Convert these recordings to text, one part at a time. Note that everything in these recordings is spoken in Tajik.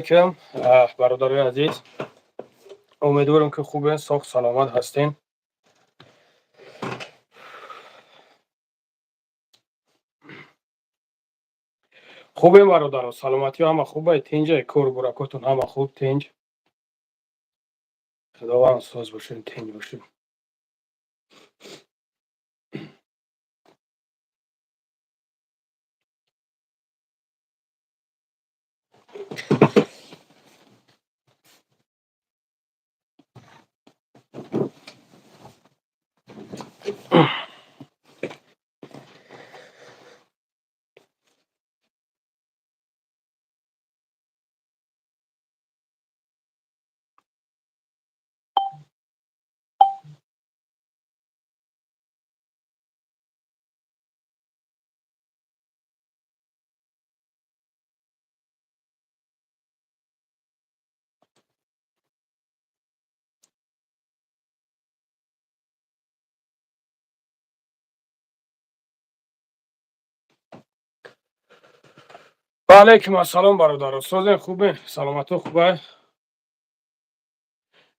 Алейкум, бародарои азиз. Умедворам, ки хубен, соғ саломат ҳастен. Хубем, бародаро, саломатиё ҳама хубай, тинҷай, кор буракотон ҳама хуб, тинҷ. Худованд соз бошем, тинҷ бошем. Ва алейкум ассалом, бародаро. Созен, хубен, саломатӣ хубай?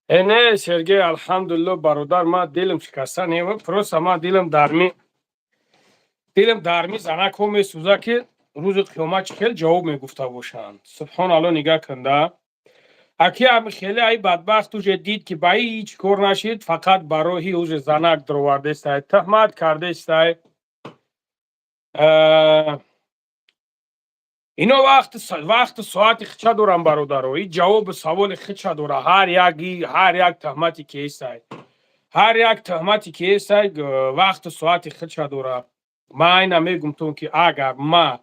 Э, не, Сергей, алҳамдулилло, бародар, ман дилам шикаста не, просто ман дилам дарми занакҳо месӯза, ки рӯзи қиёмат чӣ хел ҷавоб мегуфта бошанд. Субҳоналло, нигаҳ кунда. Аки ами хеле ай бадбахт уже дид, ки ба ҳеҷ кор нашид, фақат ба роҳи уже занак даровардестай, тӯҳмат кардестай. Ино вақту соати хича дорам, бародаро. И ҷавоби саволи хича дора. Ҳар як тӯҳмате ки ҳестай, ҳар як тӯҳмате ки ҳестай, вақту соати хича дора. Ман айна мегумтон, ки агар ма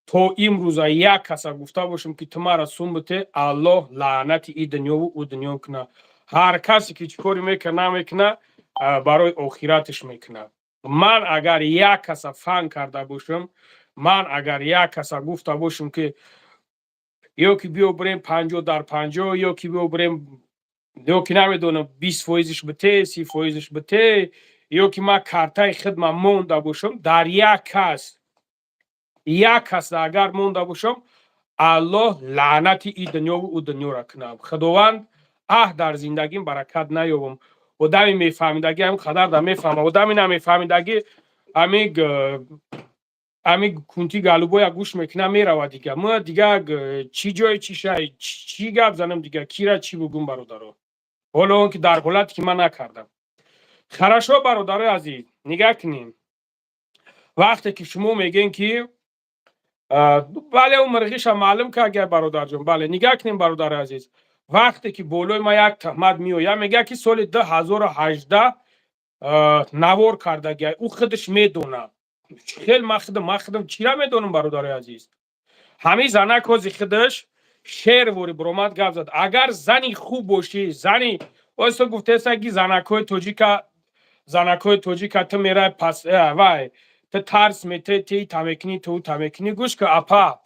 то имрӯза як каса гуфта бошам, ки ту мара сум бите, Аллоҳ лаънати и дунёву ӯ дунё куна. Ҳар касе ки чӣ коре мекуна, намекуна, барои охираташ мекуна. Ман агар як каса фан карда бошам, ман агар як каса гуфта бошам, ки ё ки биё бирем 50 дар 50, ё ки биё бирем, ё ки намедонам, 20 фоизиш бите, 30 фоизиш бите, ё ки ман картаи хидма монда бошам дар як кас, як кас агар монда бошам, Аллоҳ лаънати и дунёву ӯ дунёра кунам. Худованд аҳ дар зиндагим баракат наёбам. Одами мефаҳмидагӣ ҳамин қадар да мефаҳма, одами намефаҳмидагӣ ҳамин кунти галубоя гӯш мекуна, мерава дига. Ма дига чӣ ҷои чӣ шай, чӣ гап занам, дига кира чӣ бугум, бародаро? Ҳоло он ки дар ҳолате ки ман накардам. Хорошо, бародарои азиз, нигаҳ кунем. Вақте ки шумо мегӯем, ки бале, ӯ мирғиша маълум кард, бародарҷон, бале. Нигаҳ кунем, бародари азиз, вақте ки болои ма як тӯҳмат меояд, мегӯяд, ки соли 2018 навор кардагиай, ӯ худаш медонад. Хел ман худам чира медонам, бародари азиз? Ҳамин занак ҳози худаш шервори биромад, гап зад. Агар зани хуб бошӣ, зани осто гуфтеста, ки занакҳои тоҷика ту мерай пас, вай, ту тарс мете, ти тамекунӣ, ту тамекунӣ. Гӯш ки, апа,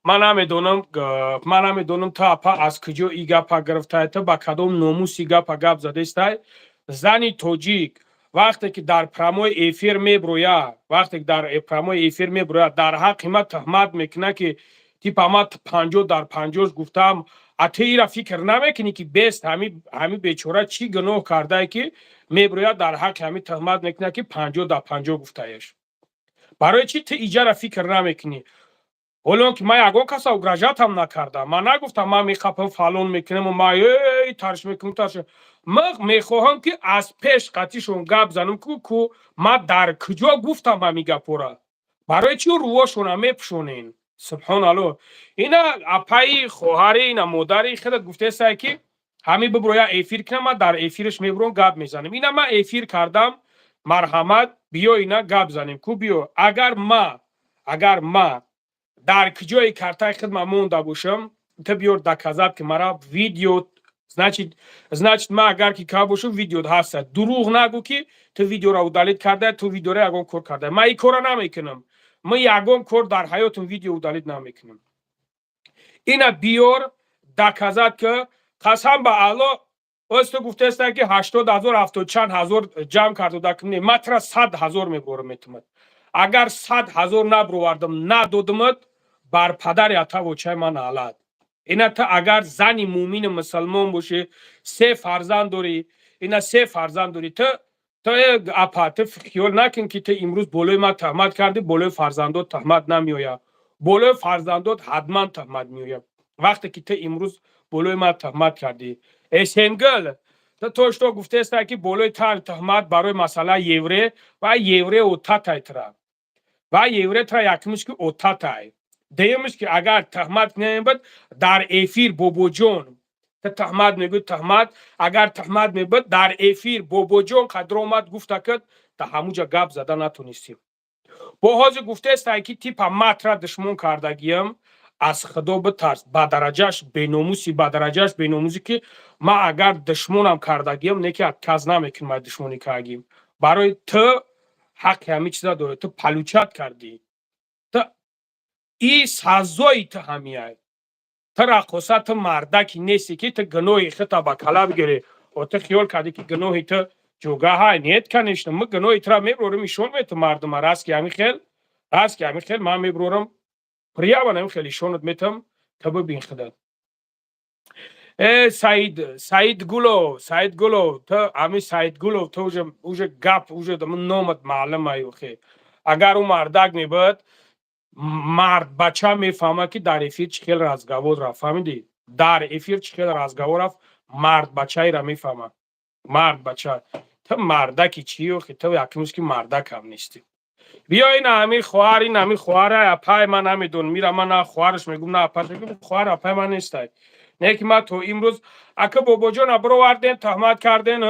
ман намедонам, ту, апа, аз куҷо и гапа гирифтай, ту ба кадом номуси гапа гап задестай. Зани тоҷик вақте ки дар прямой эфир меброяд, вақте ки дар прямой эфир меброяд, дар ҳаққи ман тӯҳмат мекунад, ки типа ман 50 дар 50 гуфтаам, а ту ира фикр намекунӣ, ки бест ҳами бечора чӣ гуноҳ кардае, ки меброяд, дар ҳаққи ҳами тӯҳмат мекунад, ки 50 дар 50 гуфтаеш? Барои чӣ ту иҷара фикр намекунӣ? Ҳоло он ки ман ягон каса угрожать ам накардам, ман нагуфтам, ман мехапам, фалон мекунам, ман эй тарш мекунам, тарш. Ман мехоҳам, ки аз пеш қатишон гап занам, ку ман дар куҷо гуфтам ҳамин гапҳоро. Барои чӣ рӯҳошона мепӯшонен? Субҳоналло, ина апаи, хоҳари, ина модари худат гуфтесае, ки ҳамин бибро, я эфир кунам, ман дар эфираш мебурам, гап мезанем. Ина ман эфир кардам, марҳамат, биё, ина гап занем ку, биё. Агар ма дар куҷои картаи хидма монда бошам, ту биёр, доказать ки мара видео. Значит, ман агар ки кар бошам, видео ҳаста. Дурӯғ нагӯ, ки ту видеоро удалить карда, ту видеоро ягон кор карда. Ман ин корро намекунам. Ман ягон кор дар ҳаётам видео удалить намекунам. Ина биёр, доказать ки. Қасам ба Алло, оз ту гуфтаеста, ки 80 000, ҳафтод чанд ҳазор ҷамъ карду. Не, ман тура 100 000 меборам, метумад. Агар 100 000 набровардам, надодумад, бар падари атавочаи ман алад. Ина ту агар зани муъмини мусалмон бошӣ, се фарзанд дорӣ, ина се фарзанд дорӣ ту, апа, ту хиёл накун, ки ту имрӯз болои ман туҳмат кардӣ, болои фарзандот туҳмат намеояд. Болои фарзандот ҳатман туҳмат меояд, вақте ки ту имрӯз болои ман туҳмат кардӣ. Эсенгул, ту то что гуфтеста, ки болои тар туҳмат барои масъалаи евре ва евре отатай тура ва евре тура. Якумш, ки отатай, дуюмш, ки агар туҳмат намебуд дар эфир, бобоҷон, ту туҳмат мегӯй, туҳмат агар туҳмат мебуд, дар эфир бобоҷон қадр омад, гуфта кад, да ҳамуҷа гап зада натонистем. Бо ҳозир гуфтестай, ки типа матра душмон кардагиям. Аз худо битарс, ба дараҷаш беномуси, ба дараҷаш беномуси, ки ман агар душмонам кардагиям, не ки отказ намекунам аз душмонӣ кардагим. Барои ту ҳаққи ҳамин чиза дорӣ, ту получать кардӣ, ту и сазои ту ҳамияй. Ту раққоса, ту мардаки нести, ки ту гуноҳи худта ба кала бигирӣ. О, ту хиёл кардӣ, ки гуноҳи ту ҷогаҳай. Нет, конечно, ма гуноҳи тура меброрим, ишон мету мардума. Раст ки ҳамин хел, раст ки ҳамин хел ман меброрам, прямо ҳамин хел ишонат метам, ту бибин худат. Э, Саид, Саид Гулов, Саид Гулов, ту ҳамин Саид Гулов, ту уже гап уже номат маълум ай. Охе, агар ӯ мардак мебуд, мард бача мефаҳмад, ки дар эфир чӣ хел разговор рафт. Фаҳмидӣ? Дар эфир чӣ хел разговор рафт, мард бачаира мефаҳмад. Мард бача, ту мардаки чӣ, охе? Ту якумш, ки мардакам нестӣ. Биё, ин ҳамин хоҳар, ин ҳамин хоҳара, апай ман намедонам, ира ман на хоҳараш мегӯм, на апаш мегӯм, хоҳар апай ман нестай. Не ки ман то имрӯз ака бобоҷона бировардем, туҳмат карден,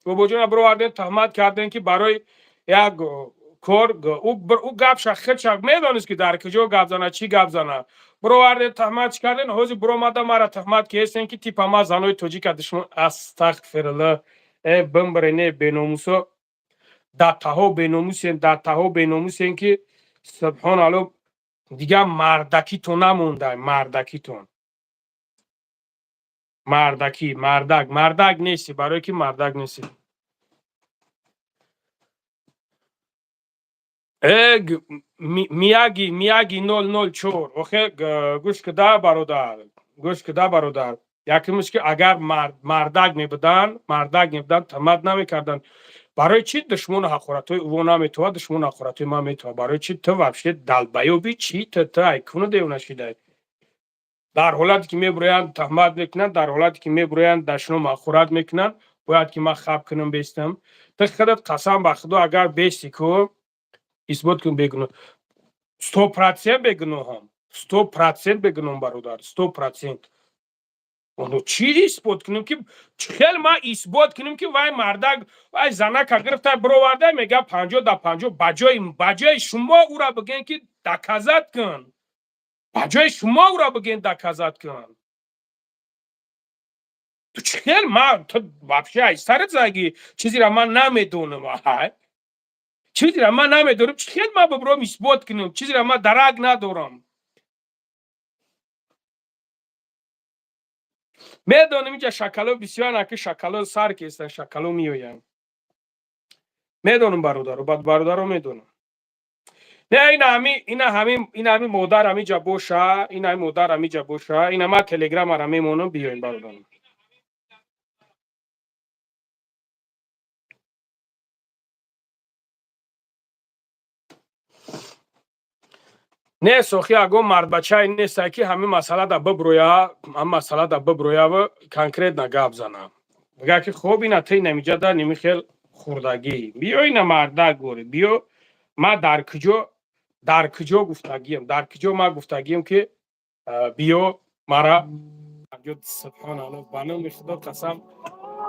бобоҷона бировардем, туҳмат кардем, ки барои як кор ӯ гапша худша медонист, ки дар куҷо гап зана, чӣ гап зана. Бировардем, туҳмат чӣ кардем. Ҳозир биромада мара туҳмат киестем, ки типа ма занои тоҷика душмон. Астағфирулло, э, бимбире, не, беномусо, даттаҳо беномусен, даттаҳо беномусен, ки субҳоналло, дигар мардакитон намонда, мардакитон, мардакӣ, мардак, мардак нести, барое ки мардак нести. Э, Мияги, Мияги 004, охе, гӯш кида, бародар, гӯш кида, бародар. Якумш, ки агар мардак мебуданд, мардак мебуданд, туҳмат намекарданд. Барои чӣ душмону ҳақоратҳои ӯ наметавад, душмону ҳақоратҳои ман метавад? Барои чӣ? Ту вообще долбоёб и чӣ? Ту айкуну девона шидай? Дар ҳолате ки мебуроянд, туҳмат мекунанд, дар ҳолате ки мебуроянд, дашном ҳақорат мекунанд, бояд ки ман хаб кунам, бестам. Ту худат, қасам ба худо, агар бести ку, исбот кун бегуноҳ. 100% бегуноҳам, 100% бегуноҳам, бародар, 100%. Оно чӣ исбот кунем, ки хел ман исбот кунем, ки вай мардак, вай занака гирифта бироварда, мега 50 да 50. Ба ҷои шумо ӯра бигӯен, ки доказать кун. Ба ҷои шумо ӯра бигӯен, доказать кун. Ту чӣ хел ман, ту вообще ай сарат заги? Чизеро ман намедонам, ай чизеро ман намедонам, чӣ хел ман бибуром исбот кунам? Чизеро ман дарак надорам. Медонам, инҷа шакало бисёр, ки шакало сар кестан, шакало меоянд. Медонам, бародаро, бад бародаро, медонам. Не, ина ҳами модар ҳамиҷа боша, ина ҳами модар ҳамиҷа боша, ина ман телеграмара мемонам, биёем, бародарам. Не, сохи, ягон мардбачае нестай, ки ҳамин масъала да биброя, ҳамин масъала да биброява конкретно гап зана, бига, ки хоб, ина ту инамиҷа да ними хел хурдагӣ, биё, ина мардак гори, биё. Ман дар куҷо гуфтагиям? Дар куҷо ман гуфтагиям, ки биё мара? Субҳоналло, ба номи худо қасам,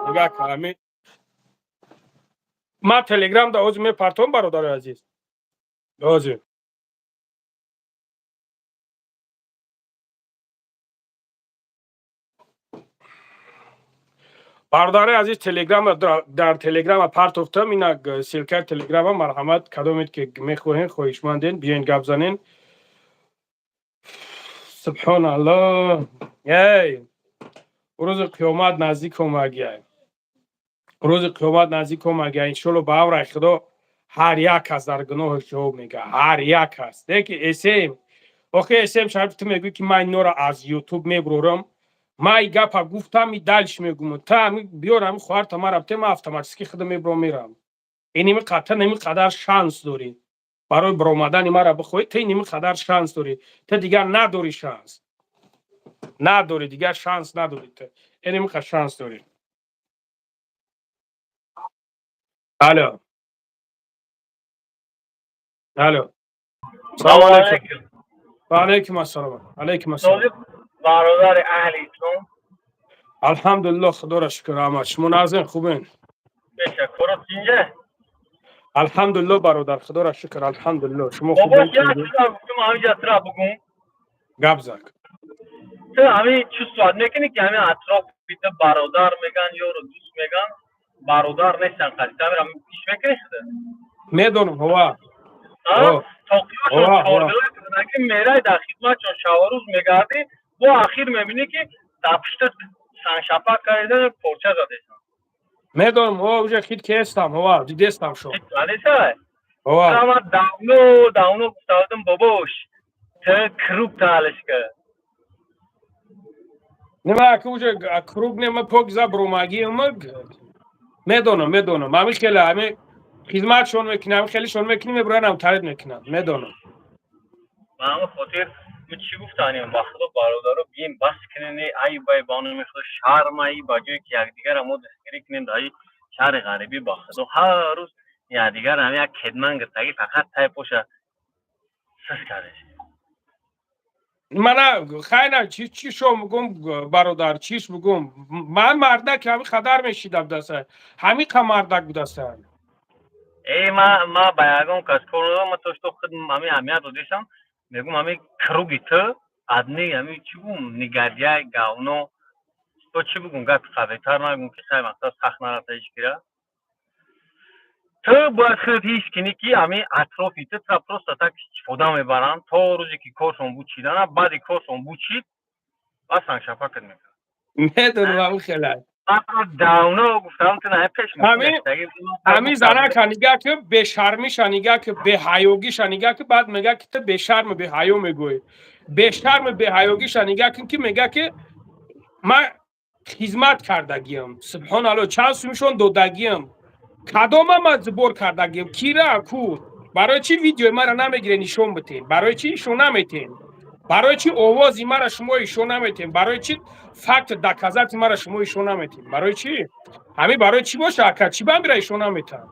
нигаҳ кун, ҳамин ман телеграм да ҳозир мепартом, бародари азиз, ҳозир. Бародари азиз, телеграма, дар телеграма партофтам, ина ссылка и телеграма. Марҳамат, кадомед ки мехоҳен, хоҳишманден, биёен, гап занен. Субҳоналло, эй, рӯзи қиёмат наздик омагиай, рӯзи қиёмат наздик омагиай. Иншолло, ба амраи худо, ҳар як кас дар гуноҳаш ҷавоб мега, ҳар як кас. Леки эсем. Охе, Эсем Шариф, ту мегӯӣ, ки ман инора аз Ютуб мебурорам. Ман и гапа гуфтам, и дальше мегӯм. Та ами биёр, ами хоҳарта мара бите, ман автоматически худам мебурам, мерам. Иними та ними қадар шанс дорӣ. Барои баромадани мара бихоҳӣ, ту иними қадар шанс дорӣ. Ту дигар надорӣ шанс. Надорӣ, дигар шанс надорӣ ту. Иними қа шанс дорӣ. Алло. Алло. Салому алейкум. Ва алейкум ассалом. Алейкум ассалом. Бародари аҳли ислом. Алҳамдулиллоҳ, худоро шукр, раҳмат. Шумо нағзен, хубен? Ташаккур, инҷа. Алҳамдулиллоҳ, бародар, худоро шукр, алҳамдулиллоҳ. Шумо бобо хубен? Як чиза гуфтум, ҳаминҷа тура бугум. Гап зак. Ту ҳамин чӣ суҳбат мекунӣ, ки ҳамин атрофи ту бародар меган, ёру дӯст меган, бародар нестан, қариб. Ту ҳамин иш мекунӣ худа? Медонам, ҳова. Тоқиёшон чоргила ки мерай дар хидматшон, шабу рӯз мегардӣ, бо ахир мебинӣ, ки дар пушта саншапак карда порча задесан. Медонам, ҳова, уже хит кестам, ҳова, дидестам шо. Задесай? Ҳова. Ама давно давно гуфта будам, бобош, ту круг таалишка. Нема, ака, уже круг нема, пок за бромагиам. Медонам, медонам. Ами хеле ами хизматшон мекунам, ами хелишон мекунем, мебуранам, тарид мекунам. Медонам. Ба ҳамин хотир мо чӣ гуфтанем, ба худо, бародаро, бием, бас кунем, ай бай, ба номи худо, шармаи, ба ҷое ки якдигарро мо дастгирӣ кунем дар ин шаҳри ғарибӣ, ба худо, ҳар рӯз якдигар ҳами як кедман гиртагӣ, фақат тай поша сис кардеш. Мана хайна, чи чи шо мегум, бародар, чиш мегум? Ман мардак ҳами хадар мешидам даса. Ҳами қа мардак будаса. Э, ма ба ягон кас кор надорам, ма то что худ ҳами аҳамият додесам, мегум, ҳами круги ту адни ҳами, чӣ гум, негодяй, говно, то чӣ бугум, гапи қавитар нагум, ки хай мақсад сахт нарафта ҳеҷ кира. Ту бояд худат ҳис кунӣ, ки ҳами атрофи ту тура просто так истифода мебаранд то рӯзе ки коршон бучидана, баъди коршон бучид, бас сангшапакат мекунад. Медонам, ҳами хелай. Давно гуфтам, ту на пеш. Ҳами занака нигаҳ ки, бешармиша нигаҳ ки, беҳаёгиша нигаҳ ки, баъд мега, ки ту бешарму беҳаё мегӯӣ. Бешарму беҳаёгиша нигаҳ кун, ки мега, ки ман хизмат кардагиам. Субҳоналло, чанд сумишон додагиам. Кадома ман сбор кардагиам? Кира ку? Барои чӣ видеои мара намегире, нишон битен? Барои чӣ ишон наметен? Барои чӣ овози мара шумо ишон наметен? Барои чӣ факт доказать мара шумо ишон наметен? Барои чӣ? Ҳамин барои чӣ боша, ака? Чӣ ба мира ишон наметан?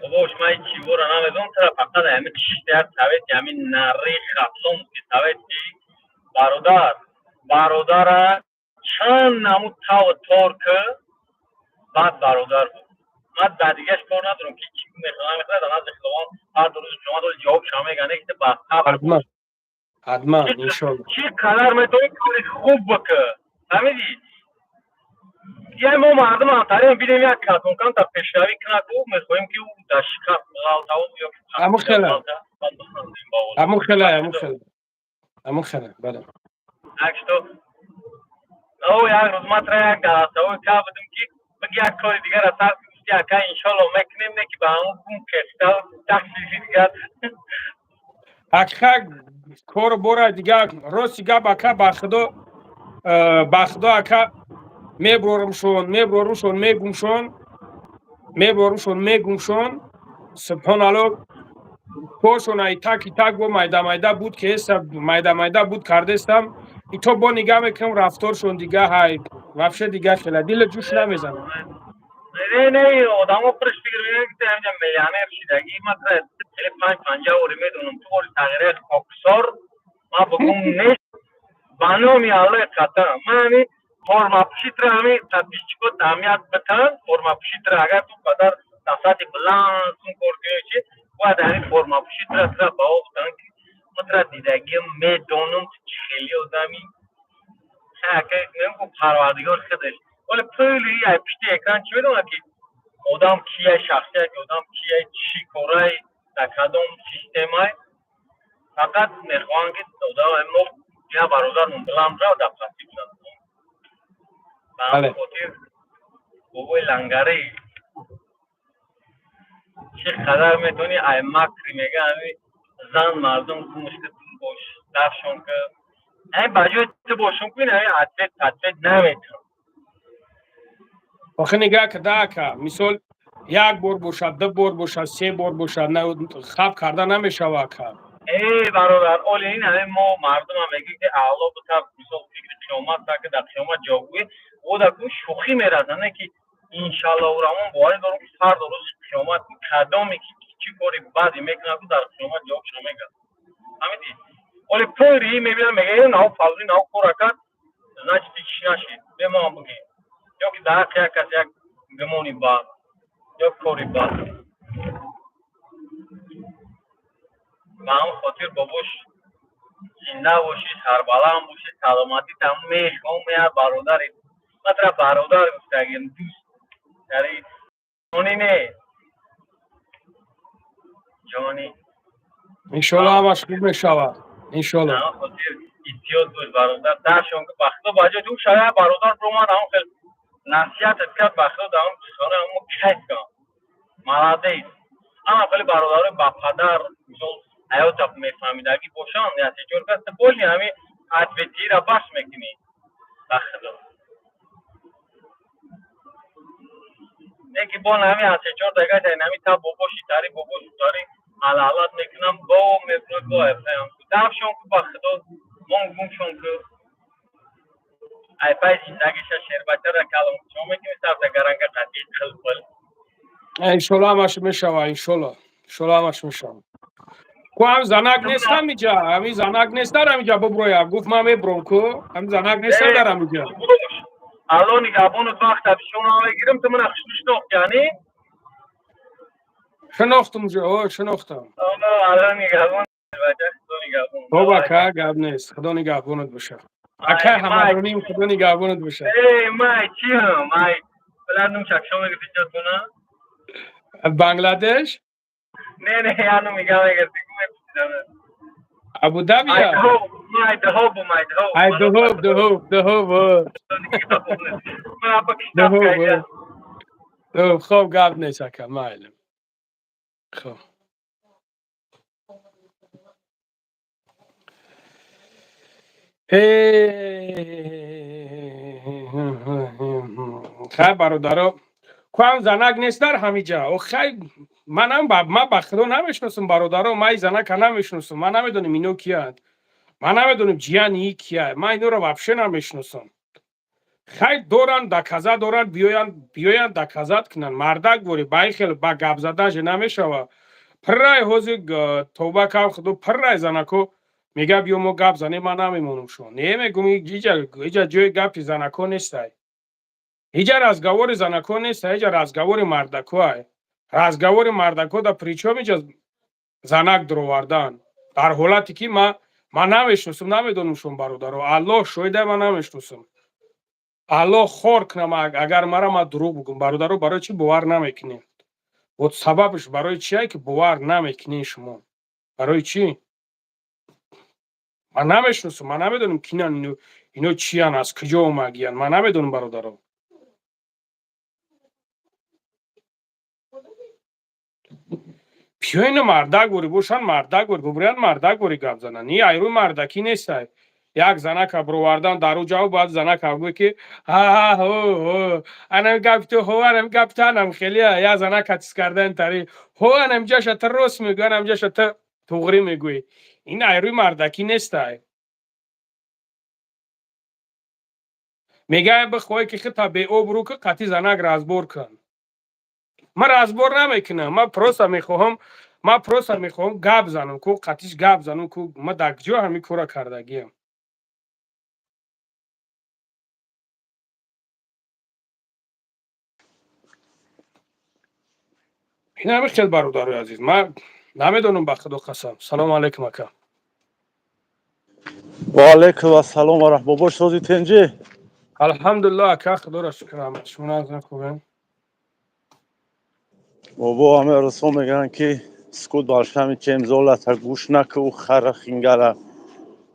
Бобош, ман ҳеҷ чизора намедонам, тура фақат ҳамин чишт як совети, ҳамин нари хафлон ки совети бародар, бародара чанд намуд таву тор ки, баъд бародар буд. Ман дар дигаш кор надорам, ки чӣ мехоҳам, намехоҳад, дар назди худованд ҳар ду рӯзи қиёмат оли ҷавоб шава, мегӯянд, ки ба сабр. Ҳатман, ҳатман, иншолло. Чӣ қадар метавонӣ кори хуб бикӣ, фаҳмидӣ? Я мо мардум ҳамтарем бинем, як касонкан та пешравӣ кунад, ӯ мехоҳем, ки ӯ дар шикаст ғалтаву ё Ҳамун хела. Ҳамун хела, ҳамун хела, ҳамун хела, бале. Так что о як рӯз ман тра як галасавой кардам, ки биги як кори дигара сар гуфти, ака, иншолло мекунем, не ки ба ҳамун гум кехта як чизи дигар. Ака, кору бора дигар, рости гап, ака, ба худо, ба худо, ака, мебурорумшон, мебурорумшон, мегумшон, мебурорумшон, мегумшон, субҳоналло, коршон ай так и так бо майда майда буд, ки эста майда майда буд кардестам, и то бо нигаҳ мекунам, рафторшон дига ҳай, вообще дига хела, дила ҷӯш намезанам. Не, не, одамо худаш фикр мекунад, ки ҳаминҷа миллионер шидагӣ. Ман тра хеле 5-50 ори медонам, ту ори тағйири хоксор ман бугум нест, ба номи Аллои қасам. Ман ҳами формапӯшитра, ҳами подписчико аҳамият битан, формапӯшитра, агар ту қадар дар сатҳи баланд сун кор кунӣ, чи бояд ҳами формапӯшитра тра баҳо битан, ки ман тра дидагиам, медонам, ту чӣ хели одами. Мегӯ, Парвардигор худаш вале пули ай пишти экран чӣ медонад, ки одам кияй, шахсияти одам кияй, чӣ корай, дар кадом системай. Фақат мехоҳанд, ки одам мо я бародармон баланд рав, дар пастӣ бинад. Ба ҳамин хотир, бобои лангарӣ, чӣ қадар метавонӣ ай макри, мега, ҳами зан мардум кумушка дур бош. Дафшон ки ай ба ҷои ту бошум ку, ин ответ ответ наметавон. Охи, нигаҳ када, ака, мисол, як бор бошад, ду бор бошад, се бор бошад, хаб карда намешава, ака. Эй, бародар, оли ин ҳаме мо мардумам мегӯем, ки аъло бутаб, мисол, фикри қиёмат та, ки дар қиёмат ҷавобгӯӣ одаку шӯхӣ меразад, не ки иншаллоҳу рамон боварӣ дорам, ки фардо рӯзи қиёмат кадоме ки чӣ кори баде мекунад, дар қиёмат ҷавобшо мегӯяд. Фаҳмидӣ? Оли пӯри мебинам, мега нав фазли нав кора кард, значит, чӣ нашид, бемоам бигем, ё ки дар ҳаққи як кас як гумони бад ё кори бад. Ба ҳамн хотир, бобош, зинда бошӣ, сарбаланд бошӣ, саломатитам мехоҳам. Я бародари матра, бародар гуфтагим, дӯст яри ҷони, не ҷони. Иншолло, ҳамаш хуб мешавад, иншолло. Ҳамн хотир эҳтиёт бош, бародар, даршон ки ба худо ба ҷои ту шая бародар бромад, ҳамн хел насиҳатат кард, ба худо дар ҳамн ҳамн кайф кардам. Молодец. Ама хеле бародарои ба падар, мисол, ҳаёта мефаҳмидагӣ бошанд, я сечор кас боли ҳами ответира бас мекунӣ, ба худо. Не ки бо ҳами аз сечор дага ҳами та бобоши тари, бобоши тари алалат мекунам, бо меброи, бо эфаям дафшон ку, ба худо мон гумшон ку, айпай зиндагиша шербачара калом чо мекунӣ, сарта гаранга қатъи қилпил. Иншолло, ҳамаш мешава, иншолло, иншолло, ҳамаш мешава. Ку ҳам занак нест ҳамиҷа, ҳами занак нест дар ҳамиҷа, буброя, гуфт ман мебуром, ку ҳами занак нест дар ҳамиҷа. Алло нигаҳбонат, вақта бишона мегирам, ту мана хушну шинохт, яъне? Шинохтум, шинохтам. Алло нигаҳбон, худо нигаҳбон. Хоб, ака, гап нест, худо нигаҳбонат боша, ака ҳамадоним, худо нигаҳбонат боша. Эй, май чиам, май билад, шакшо мегирди ҷотуна. Бангладеш. Не, яну мига мегирди, мепурсидам. Абудабия. Май Дҳоб, май Дҳоб. Ай, Дҳоб, Дҳоб, Дҳоб, Дҳоб. Хоб, гап нест, ака, майли, хоб. Хай, бародаро, куам занак нест дар ҳамиҷа. Хай, манам ман ба худо намешиносам, бародаро, ман занака намешиносам, ман намедонам ино киянд, ман намедонам ҷияни и кия, ман иноро вообще намешиносам. Хай, доранд, доказать доранд, биёянд, биёянд, доказать кунанд. Мардак вори ба ин хел ба гап задан же намешава. Пиррай ҳозир тоба кам, худо, пиррай занако мега: «Биё, мо гап занем». Ман намемонам шо, не мегум, иҷа ҷои гапи занако нестай, иҷа разговори занако нестай, иҷа разговори мардакоай. Разговори мардако да причём иҷа занак дуровардан, дар ҳолате ки ман намешиносам, намедонам шон, бародаро, Аллоҳ шоҳида, ман намешиносам. Аллоҳ хор кунам, агар мара ман дурӯғ бигӯм. Бародаро, барои чӣ бовар намекунем? Вот сабабш барои чие, ки бовар намекунем шумо? Барои чӣ? Ман намешиносам, ман намедонам кинан ино, чиян, аз куҷо омагиян, ман намедонам, бародаро. Биёину мардак вори бошанд, мардак вори бубурянд, мардак вори гап зананд. И айрӯи мардакӣ нестай, як занака бировардан дар ӯ ҷавоб, баъд занака гӯй ки анами гапи ту, ҳо, анами гапи ту, анам хеле як занака тиз кардан тари, ҳо, анам ҷаша ту рост мегӯй, анам ҷаша ту туғрӣ мегӯӣ. Ин айрӯи мардакӣ нестай. Мегӯяд, бихоҳӣ ки хита беобрӯ ки, қатъи занак разбор кун. Ман разбор намекунам, ман просто мехоҳам, ман просто мехоҳам гап занам ку, қатиш гап занам ку. Ман дар куҷо ҳамин кора кардагиам? Ин ҳами хел, бародарои азиз, ман намедонам, ба худо қасам. Салому алайкум, ака. Ва алайкум ассалом ва раҳмат. Бобош, сози, тенҷи? Алҳамдулиллоҳ, ака, худоро шукр, шумо назм, хубем. Бобо, ҳаме расо мегӯянд, ки скут баршами чем золата, гӯш наку хара хингара.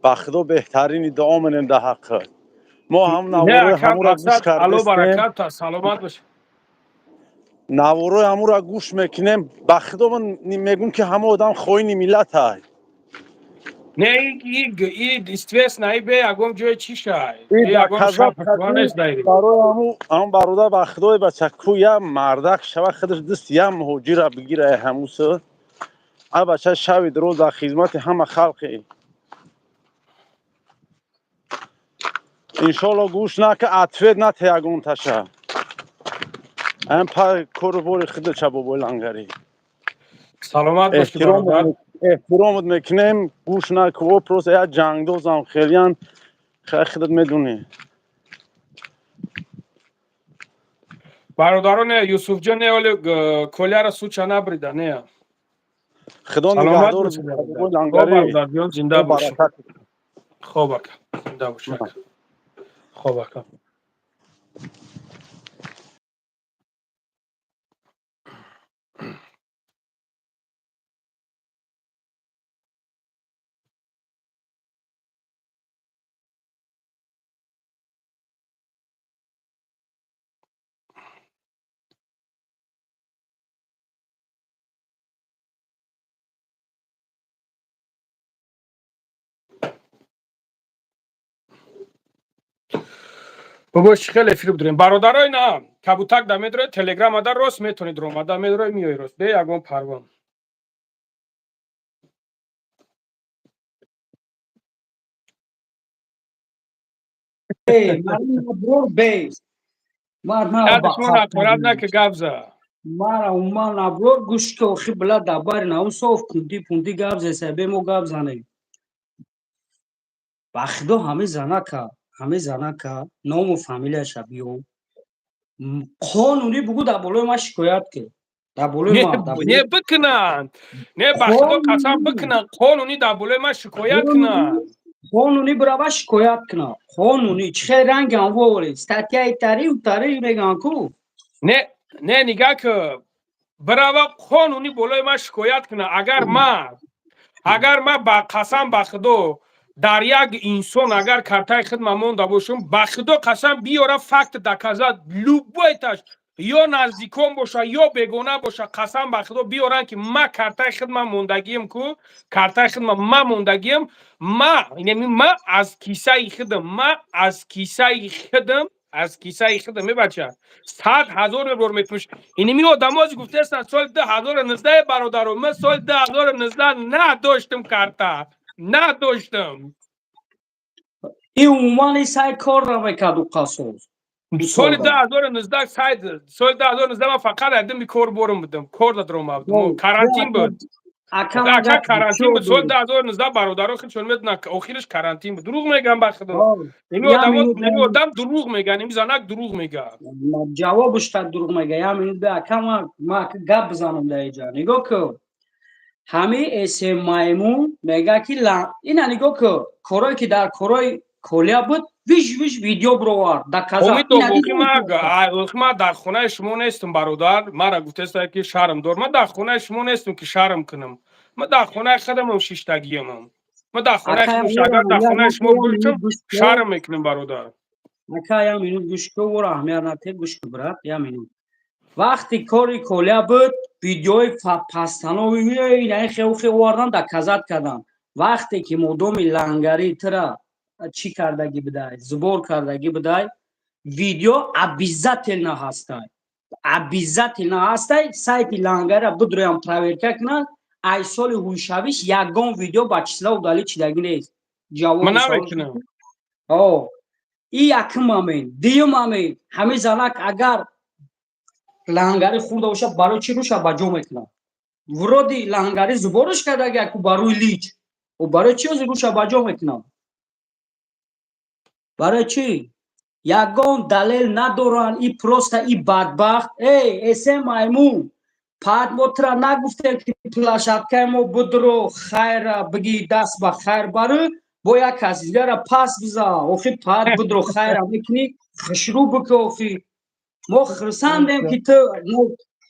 Ба худо, беҳтарини дуо менем дар ҳаққи мо ҳам наворои ҳамура гӯш кардестем. Саломат бош. Наворои ҳамура гӯш мекунем, ба худо, ман мегӯм, ки ҳама одам хоини миллатай. Не, и естественно, и бе ягон ҷои чӣ шай, ягон нест. Барои ҳамун бародар, ба худои бача ку я мардак шава, худаш даст я муҳоҷира бигира. Ҳамуса а бача шави дроз дар хизмати ҳама халқи. Иншолло, гӯш нака, ответ нате ягонташа. Ам па кору бори худача, бобои Лангарӣ. Саломат бошӣ, бародар. Эҳтиромат мекунем. Гӯш наку, просто як ҷангдозам хелиян, худат медонӣ. Бародароне, Юсуфҷон, не, оли коляра суча набрида, не. Худо нигаҳдор. Бародарҷон, зинда бош. Хоб, ака, зинда бош. Хоб, ака. Бобо, чӣ хеле эфир будурем, бародарои. На, кабутак да медрои, телеграмада рост метонид, ромада медрои, миёи рост, бе ягон парвон. Шумо наки гап за. Мара уман Аброр, гӯш ки, охи била дабари наун соф кунди пунди гап зеса, бе мо гап занем. Ба худо, ҳами занака, ҳами занака ному фамилияша биё, қонунӣ бугу, дар болои ман шикоят ки, дар болои ман. Не, бикунанд, не, ба худо қасам, бикунанд, қонунӣ дар болои ман шикоят кунанд. Қонунӣ бирава шикоят кунад, қонунӣ. Чӣ хел ранги анвори статьяи тари тари меган ку. Не, не, нигаҳ ки, бирава қонунӣ болои ман шикоят кунад. Агар ман ба қасам, ба худо, дар як инсон агар картаи хидма монда бошам, ба худо қасам, биёра факт, доказать, любойташ, ё наздикон боша, ё бегона боша, қасам ба худо, биёранд, ки ма картаи хидма мондагием ку, картаи хидма ма мондагием. Ма ма аз кисаи хидм, ма аз кисаи хидм, аз кисаи хидм, мебача, 100 000 мебор мепӯш. Иними одамози гуфтаестанд соли 2019. Бародаро, ма соли 2019 надоштам, карта надоштам. И умуман и сайт кор намекард уқасоз. Соли 2019 сайт, соли 2019 ман фақат айдими кор борум будам, кор дадромабудам, карантин буд, ака, карантин буд соли 2019. Бародаро, худшон медонанд, охириш карантин буд. Дурӯғ мегӯям, ба худо, ими одам дурӯғ мегӯян, ими занак дурӯғ мегӯяд. Ҷавобуш так дурӯғ мега. Я минут бе, ака, ма гап бизанам дар иҷа. Нигоҳ ку, ҳами эсем маймун мега, ки ина нигоҳ ку, корое ки дар корои колия буд, виш виш видео бировард. Ма дар хонаи шумо нестам, бародар. Мара гуфтеста, ки шарм дор. Ма дар хонаи шумо нестам, ки шарм кунам. Ма дар хонаи худамам шиштагиямам. Ма дар хонаи худам, агар дар хонаи шумо бошам, шарм мекунам, бародар. Ака, я минут гӯш ку, ора аҳамият нате, гӯш ку, брат, я минут. Вақти кори колия буд, видеои пастанови хеухе овардан, доказать кардан. Вақте ки модоми Лангари тира чӣ кардагӣ будай, сбор кардагӣ будай, видео обязательно ҳастай, обязательно ҳастай. Сайти Лангара бидроям, проверка кунад, ай соли ҳуйшавиш ягон видео ба числа удалить чидагӣ нест. Ҷавоб намекунам. И якум момент. Дуюм момент: ҳамин занак агар Лангари хурда бошад, барои чӣ рӯша ба ҷо мекунад? Вроде Лангари сбор ш кардаги аку барои лич, барои чӣ ҳозир рӯша ба ҷо мекунад? Барои чӣ? Ягон далел надоранд. И просто и бадбахт. Эй, эсе маймун, пад мо тра нагуфтем, ки площадкаи мо будро, хайра биги, даст ба хайр барӣ, бо як каси дигара пас биза. Охи, пад будро, хайра мекунӣ, хушрӯ бикӣ. Охи, мо хурсандем, ки ту,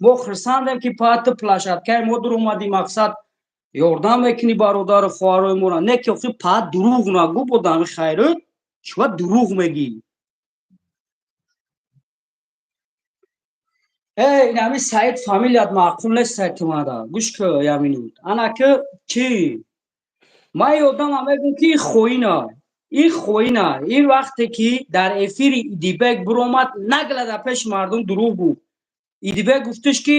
мо хурсандем, ки пад ту площадкаи мо дуромадӣ, мақсад ёрдам мекунӣ бародару хоҳарои мора. Не ки, охи, пад дурӯғ нагӯ, бодами хайрат, чиба дурӯғ мегӣ? Эй, инами Саид фамилият маъқул нест, тумада. Гӯш ку, я минут. Ана ки чӣ? Ман ин одама мегӯм, ки ин хоина, ин хоина. Ин вақте ки дар эфири Идибек биромад, нагла дар пеши мардум дурӯғ гуфт. Идибек гуфтиш, ки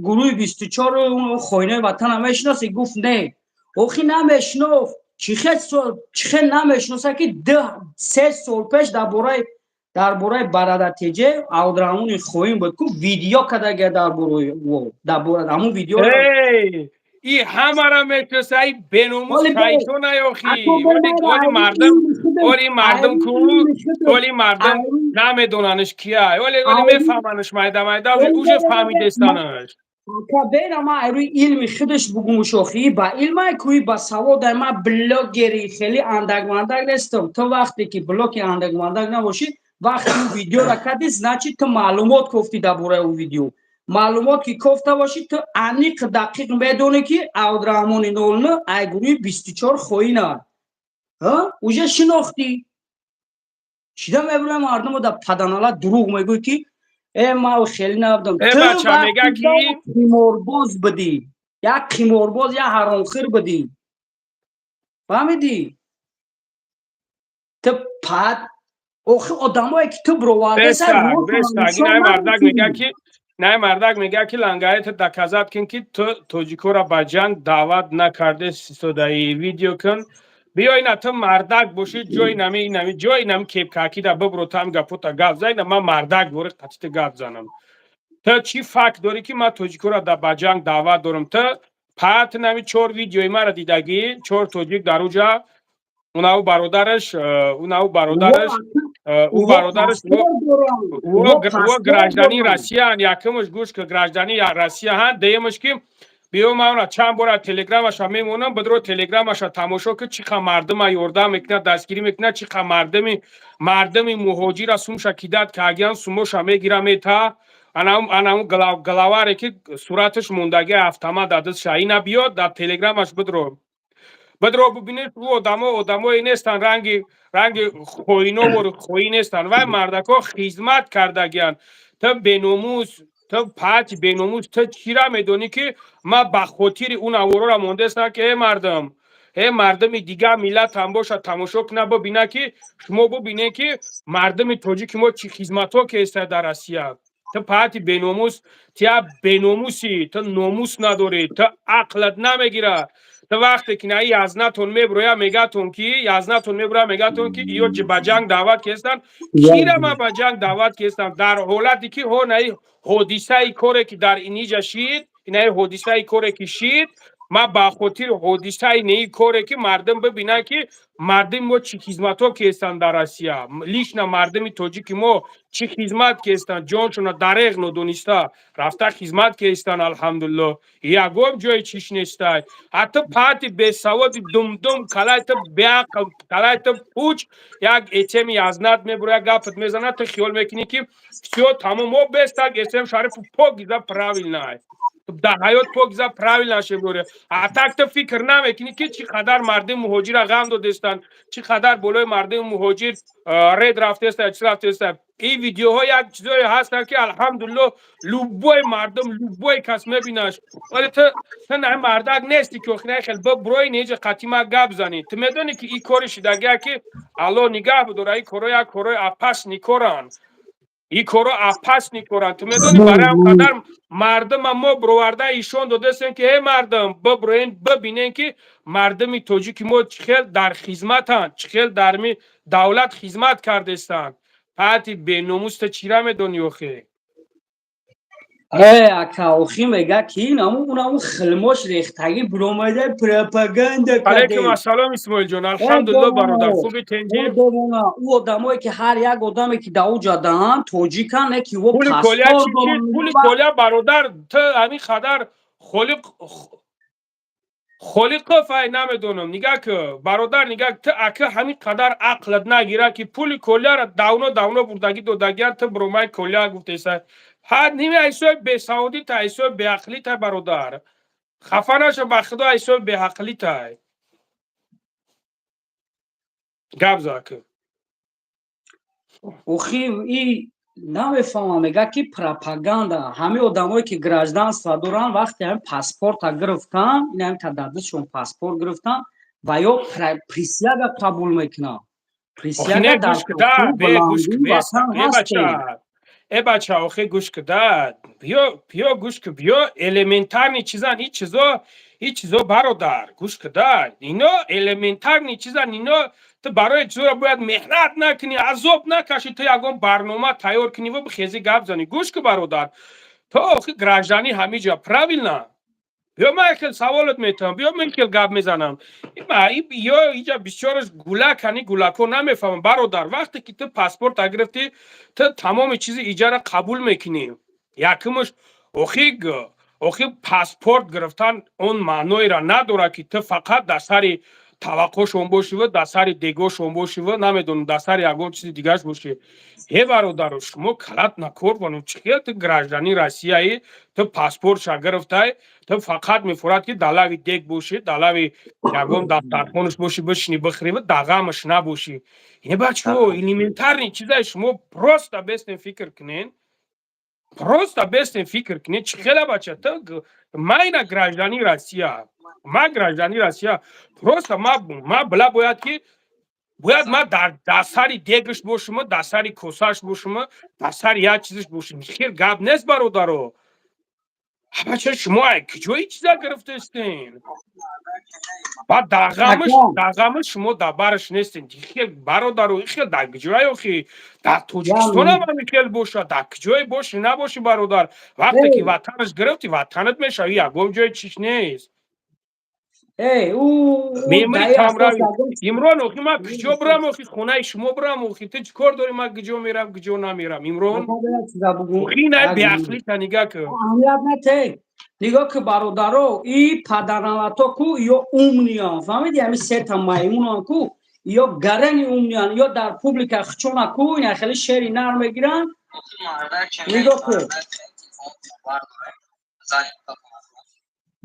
гурӯҳи 24 хоинаи ватана мешиноси? Гуфт: «Не». Охи намешинофт. Чӣ хел намешиноса, ки 3 сол пеш дар бораи Барадатеҷе Абдурахмони хоин буд ку, видео кардага дар бораи ҳамун видео. И ҳамара мешиноса, и беномус шайтона. Охи, оли мардум, оли мардум ку, оли мардум намедонанш кия, оли мефаҳманш майда майда, уже фаҳмидестанаш. Бера, ман рӯи илми худаш бугумуш. Охи, ба илмай кӯи, ба саводай. Ман блогери хеле андак-мандак нестам. Ту вақте ки блоги андак-мандак набошӣ, вақте ӯ видеора кардӣ, значит, ту маълумот кофтӣ. Дар бораи ӯ видео маълумот ки кофта бошӣ, ту аниқ дақиқ медонӣ, ки Абдураҳмони нолну ай гурӯҳи 24 хоина уже шинохтӣ. Чида мебурем мардумо дар паданала дурӯғ мегӯй, ки э, ман хеле набудам. Қиморбоз будӣ, як қиморбоз, як ҳаромхӯр будӣ, фаҳмидӣ? Ту пад охи одамое ки ту бироварда. Най мардак мега, ки лангаи, ту доказать кун, ки ту тоҷикоро ба ҷанг даъват накарде. Содаи видео кун, биё ина. Ту мардак бошӣ, ҷои нами нами ҷои нами кепкакида бибро, там гапота гап зай. На, ман мардак бори қатите гап занам. Ту чӣ факт дорӣ, ки ман тоҷикоро ба ҷанг даъват дорам? Ту паат нами чор видеои мара дидагӣ, чор тоҷик дар уҷа, унаву бародараш, унаву бародараш, ӯ бародараш, ӯ гражданин Россиян. Якумаш, гӯш ки, гражданин Россия ҳан. Дуюмаш, ки биё, ман чанд бора телеграмаша мемонам, бидро телеграмаша тамошо ки, чӣ қа мардума ёрдам мекунад, дастгирӣ мекунад, чӣ қа мардуми муҳоҷира сумша кидат кагиян, сумоша мегира, мета. Анаму главаре, ки сураташ мондаги, автомат дадастша, ина биёд, дар телеграмаш бидро, бидро бибинед. Ӯ одамо одамое нестанд, ранги хоиновор хоӣ нестанд. Вай мардакҳо хизмат кардагиянд. Ту беномус, ту пати беномус, ту чира медонӣ, ки ман ба хотири ӯ наворора мондаестам, ки э мардум, э мардуми дигар миллатам бошад, тамошо кунад, бибина, ки шумо бибинед, ки мардуми тоҷики мо чӣ хизматҳо кеста дар Россия. Ту пати беномус, тия беномусӣ, ту номус надорӣ, ту ақлат намегирад. Ту вақте ки наи язнатон меброя, мегатон ки язнатон меброя, мегатон ки ё ба ҷанг даъват кестанд. Кира ман ба ҷанг даъват кестам, дар ҳолате ки ҳо наи ҳодисаи коре ки дар иниҷа шид, инаи ҳодисаи коре ки шид, ман ба хотири ҳодисаи неи коре, ки мардум бибинанд, ки мардуми мо чӣ хизматҳо кестанд дар Россия, лично мардуми тоҷики мо чӣ хизмат кестанд, ҷоншона дареғ нодониста рафта хизмат кестанд. Алҳамдулилло, ягон ҷои чиш нестай. Ҳатто пати бесаводи думдум, калай ту беақл, калай ту пуч, як этеми язнат мебура, як гапат мезанад, ту хиёл мекунӣ, ки всё, тамом, мо бестак эсем Шарифу покиза правильно дар ҳаёт, покиза правильно шебори. А так ту фикр намекунӣ, ки чӣ қадар мардуми муҳоҷира ғам додестанд, чӣ қадар болои мардуми муҳоҷир ред рафтеста, чӣ рафтеста. Ин видеоҳо як чизое ҳастанд, ки алҳамдулилло, любой мардум, любой кас мебинаш. Вале ту на мардак нести, ки охи хел биброи неҷа қатима гап занӣ. Ту медонӣ, ки ин кори шидагия, ки Аллоҳ нигаҳ бидора, ин коро як корои опасный коранд, ин коро опасный коранд. Ту медонӣ, барои ҳам қадар мардума мо бироварда ишон додастем, ки э мардум, биброен, бибинен, ки мардуми тоҷики мо чӣ хел дар хизматанд, чӣ хел дар ми давлат хизмат кардестанд. Пати беномус, ту чира медонӣ охе? Э, ака, охи, мега ки наму унаму хилмош рехтагӣ биромада пропаганда. Алейкум ассалом, Исмоилҷон, алҳамдулилло, бародар, хуби, тенҷи? Ӯ одамое ки ҳар як одаме ки дар уҷа даҳан тоҷикан, не ки пули колия чи? Пули колия, бародар, ту ҳамин қадар холиқ холиқов ай, намедонам. Нигаҳ ки, бародар, нигаҳ, ту ака ҳамин қадар ақлат нагира, ки пули колияра давно давно бурдагӣ додагиян. Ту бромай колия гуфтеса, ҳад ними айсои бесаводита, айсои беақлита. Бародар, хафа наша, ба худо, айсои беақлитай. Гап заки. Охи, и намефаҳмам, мега ки пропаганда. Ҳамаи одамое ки гражданство доранд, вақте ҳамин паспорта гирифтан, ин ҳамин тададдусшон паспорт гирифтан. Ва ё присяга қабул мекунад. Присяга дар ватан ҳастем. Э бача, охи, гӯш куда, биё, биё, гӯш ку, биё, элементарный чизан ин чизо, ин чизо, бародар, гӯш куда, ино элементарный чизан. Ино ту барои чизоро бояд меҳнат накунӣ, азоб накашӣ, ту ягон барнома тайёр кунӣ ва бихези гап занӣ. Гӯш ку, бародар, то охи гражданин ҳамиҷа, правильно? Биё, ман хел саволот метавам, биё, ман хел гап мезанам. Ё иҷа бисёраш гулакани, гулакҳо намефаҳмам, бародар. Вақте ки ту паспорта гирифтӣ, ту тамоми чизи иҷара қабул мекунӣ. Якумаш, охи, паспорт гирифтан он маъноеро надорад, ки ту фақат дар сари таваққошон бошиву дар сари дегошон бошиву, намедонам, дар сари ягон чизи дигараш бошӣ. Е бародаро, шумо калат накор бону. Чӣ хел ту гражданин Россияи, ту паспортша гирифтай, ту фақат мефурад, ки далави дег бошӣ, далави ягон дастархонаш бошӣ, бишини, бихӯриву дағамаш набошӣ? Е бачаҳо, элементарный чизае, шумо просто бестен фикр кунен, просто бестен фикр кунен. Чӣ хела, бача, ту майна гражданин Россия, ма гражданин Россия, просто ма била бояд ки бояд ма дар сари дегаш бошима, дар сари косаш бошима, дар сари як чизаш бошим. Хел гап нест, бародаро. Бача, шумо куҷои чиза гирифтастен? Баъд дағамаш шумо дар бараш нестен. Хел, бародаро, хел дар куҷое, охи? Дар Тоҷикистонам ҳами хел бошад, дар куҷое бошӣ набошӣ, бародар, вақте ки ватанаш гирифтӣ, ватанат мешавӣ, ягон ҷои чиш нест. Мемри камрави Имрон, охи, ман куҷо бирам, охи? Хонаи шумо бирам, охи? Ту чӣ кор дорӣ, ман куҷо мерам, куҷо намерам, Имрон? Охи, ина беақлита нигаҳ кун. Аҳамият нате. Нигоҳ ки, бародаро, и паданалато ку ё умный ян, фаҳмиди? Ҳами сета маймунан ку, ё гарани умный ян, ё дар публика хчона ку ина хеле шери нар мегиранд. Нигоҳ ку,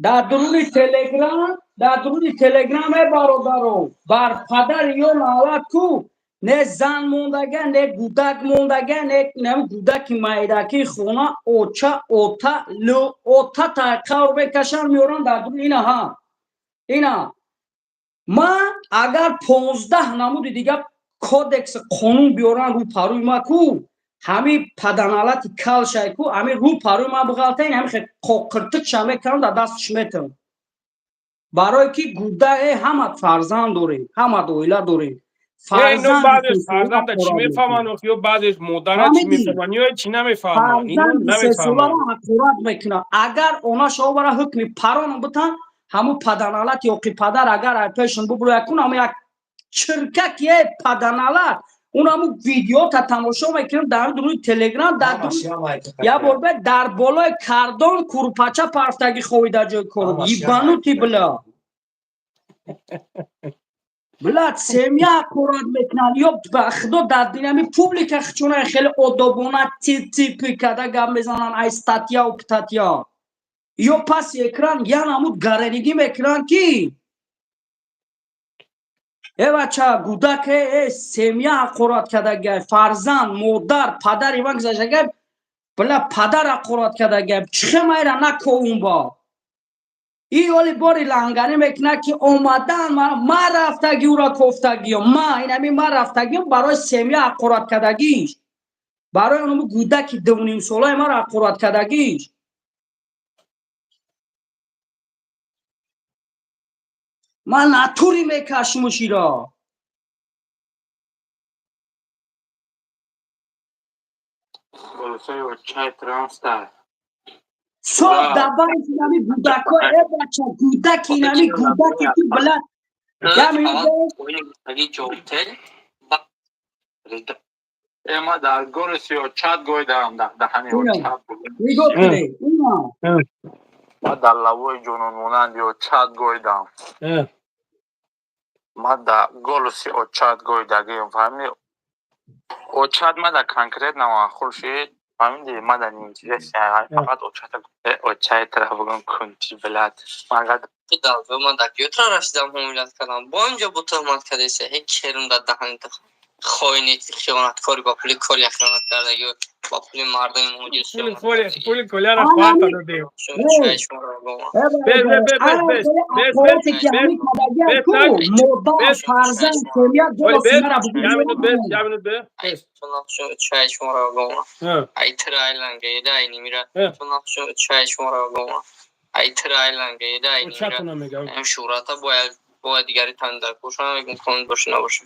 дар дуруни Телеграм, дар дуруни Телеграм, е бародаро, бар падар ё налат ку, не зан мондага, не гудак мондага, не гудаки майдаки хона, оча, ота, ота тайқавр мекашанд, меоранд дар дуруни ина. Ҳа, ина ман агар 15 намуди дига кодекси қонун биёранд рӯ парӯи ма ку, ҳами паданалати калшай ку, ҳами рӯ парӯи ман буғалтаин, ҳами қоқиртикша мекунам, дар дастш метам, барое ки гудае ҳама фарзанд дорем, ҳама оила дорем. Баъзеш фарзанда чӣ мефаҳманд, ё баъзеш модара чӣ мефаҳманд, ё чӣ намефаҳманд. Ҳақорат мекунад. Агар она шобара ҳукми парон бутан, ҳамун паданалат ёқи падар агар пешон бубуроя кун, ҳамун як чиркак, е паданалат, он ҳамун видеота тамошо мекунам дар дуруни Телеграм, дар як бор бе дар болои кардон курпача парфтаги ховида ҷои кору ебанутый, бля. Блядь, семья ҳақорат мекунанд, ё ба худо, дар динами публика хичона хеле одобона типи када гап мезананд, ай статья-у птатья, ё паси экран ян ҳамун гаранигӣ мекунанд, ки э бача, гудаке, э семья ҳақорат кардагай, фарзанд, модар, падари ман гузаштагай, бля, падар ҳақорат кардагай. Чихе майра наковун ба и оли бори лангарӣ мекунад, ки омадан ма рафтаги, ура кофтагиё, ма инами ма рафтагиё барои семья ҳақорат кардагиш, барои оному гудаки 2,5 солаи маро ҳақорат кардагиш. Ман натури мекашмуширо. Соф дабаи инами гудако, э бача, гудаки, инами гудаки ки, бля, я Ма дар голоси чат гой дарам даҳани. Нигоҳ кунед ина. Ма дар лавои ҷононмонанд ё чат гойдам. Ма дар голоси очат гойдагием, фаҳмиди? Очат ма дар конкретно маъқул шид, фаҳмиди? Ма дар неинтересно, фақат очата, очаи тараф бугум кунти, блядь, мага. Ман дар киётра расидам, ҳомилат кардам, бо инҷо бо туҳмат кардеса, ҳеҷ керм дар даҳани ту. Хоини, хиёнаткори, ба пули Коля хиёнат кардагӣ, ба пули мардуми муҳоҷир. Пули Коляра хвата додем. Бес, бес, бес, фарзанд, семья. Я минут, бес. Чай шуморо гума. Ай тира айланга еда ай нимира. Чай шуморо гума. Ай тира айланга еда ай нимира. Ам шӯҳрата бояд дигари тан дар кӯша мегум, кон боша, набоша.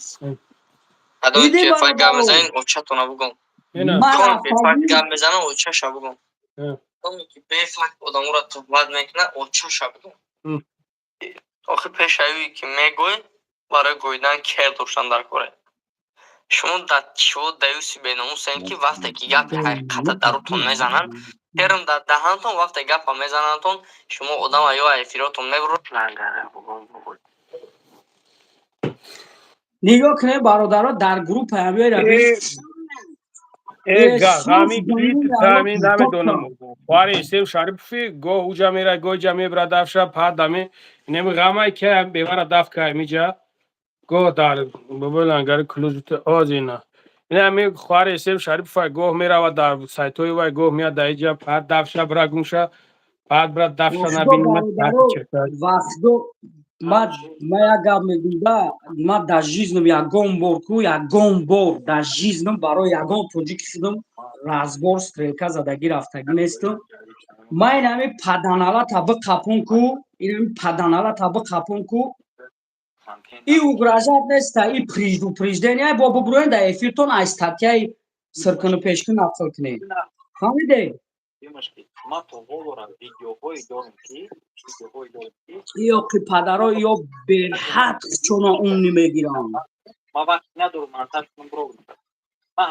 Адои бефак гап мезанин, очатона бугум. Кон бефак гап мезанам, очаша бугум. Оне ки бефак одаморо туҳмат мекунад, очаша бугум. Охир пешавие ки мегӯй, барои гӯидан кер доштан дар коре. Шумо дар чиво даюси беномусем, ки вақте ки гапи ҳақиқата дарутон мезананд, керм дар даҳантон, вақте гапа мезанандтон, шумо одама ё эфиротон мебурад. Нигоҳ кунед, бародаро, дар группа ҳамёра. Гами намедонам, хоҳари Исем Шарипови гоҳ уҷа мера, гоҳ иҷа мебра, дафша пад дами неми ғамай ки бевара даф ка миҷа гоҳ дар бобои лангари клужуте озина. Ина хоҳари Исем Шарипова гоҳ мерава дар сайтҳои вай, гоҳ меяд дар иҷа, пад дафша бра гумша, пад бра дафша набинад. Вақто ма як гап мегӯм да, ма дар жизнам ягон бор ку, ягон бор дар жизнам барои ягон тоҷик шудам разбор стрелка задагӣ рафтагӣ нестам. Ма инами паданалата биқапон ку, инами паданалата биқапон ку. И угрожать неста, и предупреждение. Бо бубуроен дар эфиртон, ай статьяи сиркуну пешкун нақл кунед, фаҳмиде? Ман то ҳолора видеоҳое дорем ки Ё ки падаро, ё беҳад чуно умни мегиранд. Ман вақт надорам монтаж кунам, бро. Ман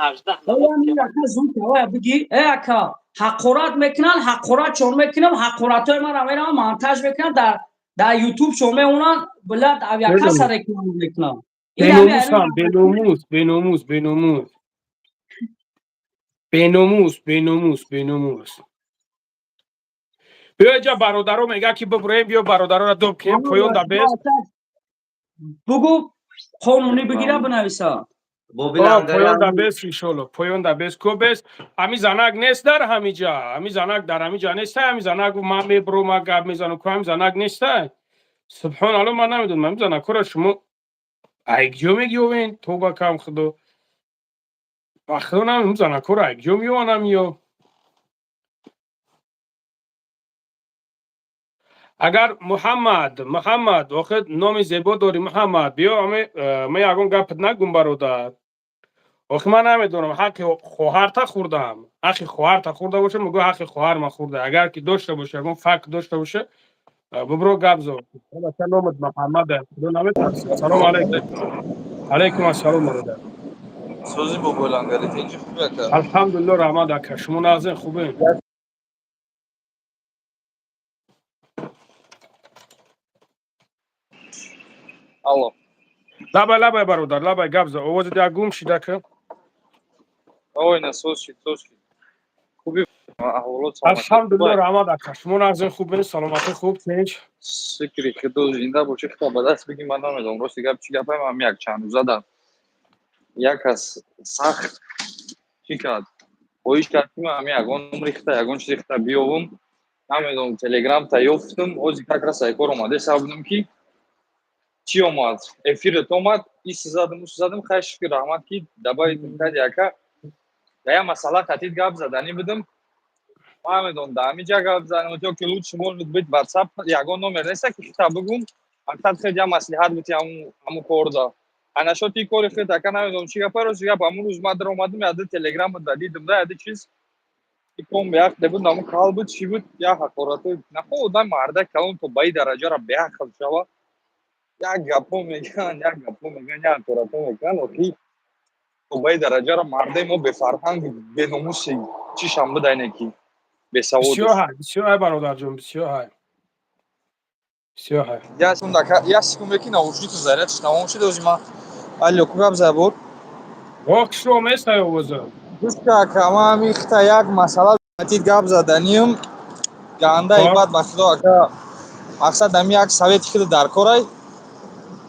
18 Биги, э ака, ҳақорат мекунанд, ҳақорат чон мекунам, ҳақоратҳои мара меравам монтаж мекунам, дар Ютуб чон меонанд, блядь, авиакасса реклама мекунам. Беномусам, беномус, беномус, беномус, беномус, беномус, беномус. Биё иҷа, бародаро мега ки бибуроем, биё бародароро доб кунем, поён да бес. Бугу, қонунӣ бигира, бинависа. Поён да бес, иншолло, поён да бес ко бес. Ҳами занак нест дар ҳамиҷа, ҳами занак дар ҳамиҷа неста. Ҳами занак, ман мебуром, ма гап мезанам ку, ҳами занак неста. Субҳоналло, ман намедонам, ҳами занакҳоро шумо айкҷо мегиёвен. Тоба кам, худо ба худо, намедонам, занакҳоро айкҷо меёванам. Ё агар Муҳаммад, Муҳаммад, охир номи зебо дорӣ, Муҳаммад, биё. Ами ман ягон гапат нагум, бародар. Охи ман намедонам, ҳаққи хоҳарта хӯрдам, ҳаққи хоҳарта хӯрда бошам, мегӯ ҳаққи хоҳар ма хӯрда. Агар ки дошта боша, ягон факт дошта боша, бибро, гап зо. Номат Муҳаммад, худо наметарси. Салому алайкум. Алайкум ассалом, бародар. Сӯзи, бобойлангари, тинҷи, хубе, ака? Алҳамдулилло, раҳмат, ака. Шумо нағзен, хубен? Алло. Лабай, лабай, бародар, лабай, гап за, овозат як гум шида ка. Ой, на, соз шид, соз шид. Хуби, аҳволот? Алҳамдулилло, раҳмат, ака. Шумо нағзен, хуб, саломатӣ хуб, тинҷ? Шукри худо, зинда бошӣ. Худо ба даст бигӣ, ман намедонам, рости гап, чӣ гапаем. Ам як чанд рӯза дар як кас сахт чӣ кард, хоҳиш кард, ки ман ҳами ягон номри хита, ягон чизи хита биёвум. Намедонам, Телеграм та ёфтум, ози как раз ай кор омаде сабудум, ки чӣ омад, эфират омад, ис задам, ус задам. Хай, шукр, раҳмат, ки добавить карди, ака. Да як масъала қатид гап заданӣ будам. Ман намедонам, да ҳамиҷа гап занам ё ки лучше, может быть, WhatsApp ягон номер неста, ки хита бигум, мақсад хел як маслиҳат бути ҳамун корда. А насчёти ин кори худ, ака, намедонам чӣ гапа. Рости гап, ҳамун рӯз ман даромадам, яде Телеграм да дидам, да яде чиз иком яхте буд, ҳамун кал буд, чӣ буд, як ҳақоратҳо. Нахо одам марда калон то ба ин дараҷара беақл шава, як гапҳо мегӯянд, як гапҳо мегӯянд, як ҳақоратҳо мекунанд. Охи то ба ин дараҷара мардаи мо бефарҳанг, беномуси чишам буда, ине ки бесавод. Бисёр ҳай, бисёр ҳай, бародарҷон, бисёр ҳай, бисёр ҳай. Як секунд, ака, як секунд, ки наушнику зарядш тамом шуд. Ози ман, алло, ку гап зад буд? Воқшро местай овоза. Гӯш ка, ака, ман ҳамин хита як масъала атид гап заданиюм. Гандаи бад, ба худо, ака, мақсад ҳами як совети хида дар корай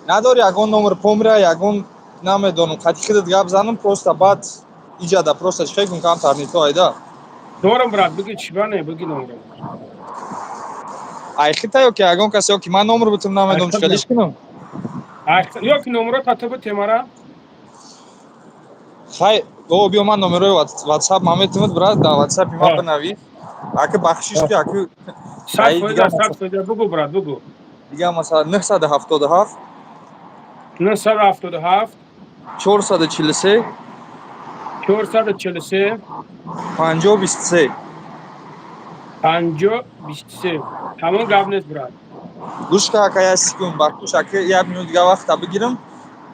надори, ягон номер помира, ягон Намедонам, қати худат гап занам, просто баъд иҷада просто чӣ кун, камтар не то айда. Дорам, брат, бигӣ, чӣ бане, бигӣ номро. Ай хита ё ки ягон кас, ё ки ман номр бутум, намедонам, чӣ хелиш кунам. Ё ки номро та ту бутемара. Хай, о, биё, ман номерои WhatsApp ма метавонад, брат, дар WhatsApp ма бинавис. Аки, бахшиш, ки аки. 100%, 100%, бугу, брат, бугу. Дига масалан 977. 977. 443. 443. 50 23. 50 23. Тамом, гап нест, брат. Гӯш ка, ака, як секунд, бахшиш, аки, як минут дига вақта бигирам.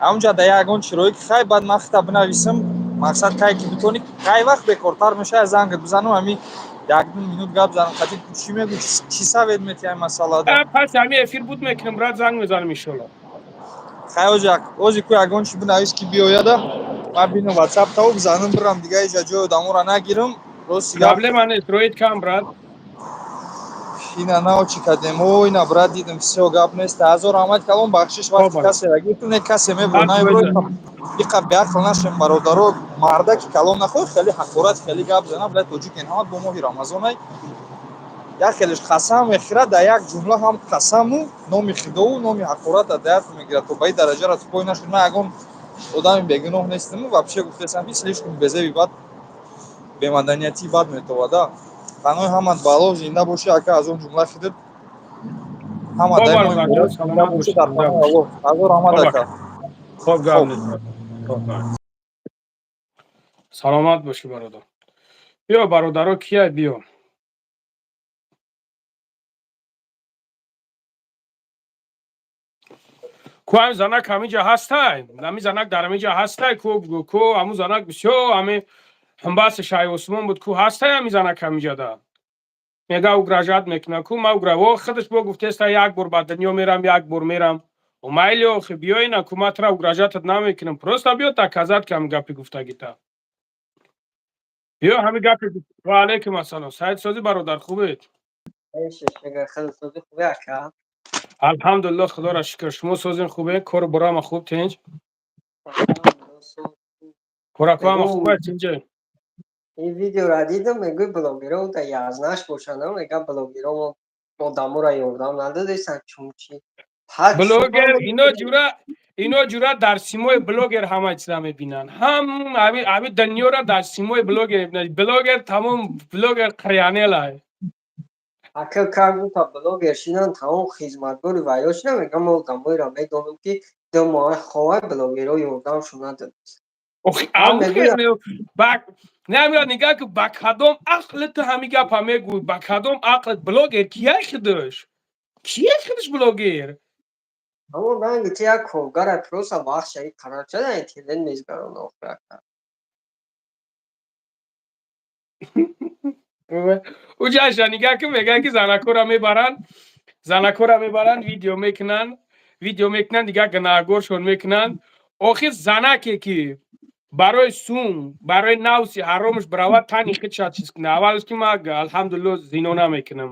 Ҳамунҷа да ягон чирои ки, хай, баъд ман хита бинависам. Мақсад, кай ки битонӣ, кай вақт бекортар мешава, зангат бизанам, ҳами як-ду минут гап занам қати. Чӣ мегӯ, чӣ совет метиҳ ай масъалада? Пас ҳами эфир буд мекунем, брат, занг мезанам, иншолло. Хай, ози ози ку ягон чи бинавис, ки биёяда, ман бинам WhatsApp таву бизанам, бирам, дига иҷа ҷои одаморо нагирам, рости гап. Проблема нест, роид кам, брат. Ина нао чӣ кардем? О, ина, брат, дидем, всё, гап нест, ҳазор раҳмат калон, бахшиш, вақти касе гирифтум, не касе мебуро наебро, иқа беақл нашем, бародаро. Мардаки калон нахоҳ хеле ҳақорат, хеле гап зана, блядь, тоҷикен ҳама бо моҳи рамазонай, як хелеш қасам мехӯрад, дар як ҷумла ҳам қасаму номи худову номи ҳақорат дар мегирад. То ба ин дараҷара тупой нашуд. Ман ягон одами бегуноҳ нестам, вообще гуфтесам, ки слишком безеби бад, бемаданиятии бад метовада. Панои ҳамат бало, зинда бошӣ, ака, аз он ҷумла худат ҳама. Дар панои Аллоҳ, ҳазор раҳмат, ака. Хоб, гап нест, саломат бошӣ, бародар. Биё, бародаро, кия, биё. Ку ҳами занак ҳамиҷа ҳастай? Ҳами занак дар ҳамиҷа ҳастай? Ку, ку ҳамун занак бисёр ҳами ҳамбаси шаҳи Осмон буд, ку ҳастай ҳами занак ҳамиҷада? Мега, угрожать мекуна, ку ма угра о худаш бо гуфтеста: як бор ба дунё мерам, як бор мерам. Майли, охи, биёина, ку ма тура угрожать ат намекунам, просто биё, доказать ки ҳами гапи гуфтагита. Биё, ҳами гапи. Ва алайкум ассалом, Саид, созӣ, бародар, хубед? Алҳамдулилло, худоро шукр. Шумо созин, хубе? Кору борама хуб, тинҷ, коракоама хуб, тинҷе? Ин видеора дидам, мегӯй, блогеро да язнаш бошанд, мега, блогеро одаморо ёрдам надодесанд, чунчи. Блогер ино ҷура дар симои блогер ҳама чиза мебинанд, ҳам ҳами дунёра дар симои блогер мебинанд. Блогер тамом, блогер қирянела. Ака, как будто блогер шинан, тамом хизматгори ваё шина. Мегам, мо одамоеро медонам, ки 2 моҳ ховай, блогеро ёрдамшон надодест. Намеёд, нигаҳ ки ба кадом ақли ту ҳами гапа мегӯй, ба кадом ақлт? Блогер кияй худаш, кияй худаш блогер? Ҳамон ранги ти як коргара, просто вақт шаи қарор чада интернет мезгарона, охир, ака. Уҷаша нигаҳ ки, мегӯяд, ки занакора мебаранд, занакора мебаранд, видео мекунанд, видео мекунанд, дигар гунаҳгоршон мекунанд. Охир занаке ки барои сум, барои навси ҳаромаш биравад, тани худша чиз кунад. Аввалш ки ма, алҳамдулилло, зино намекунам.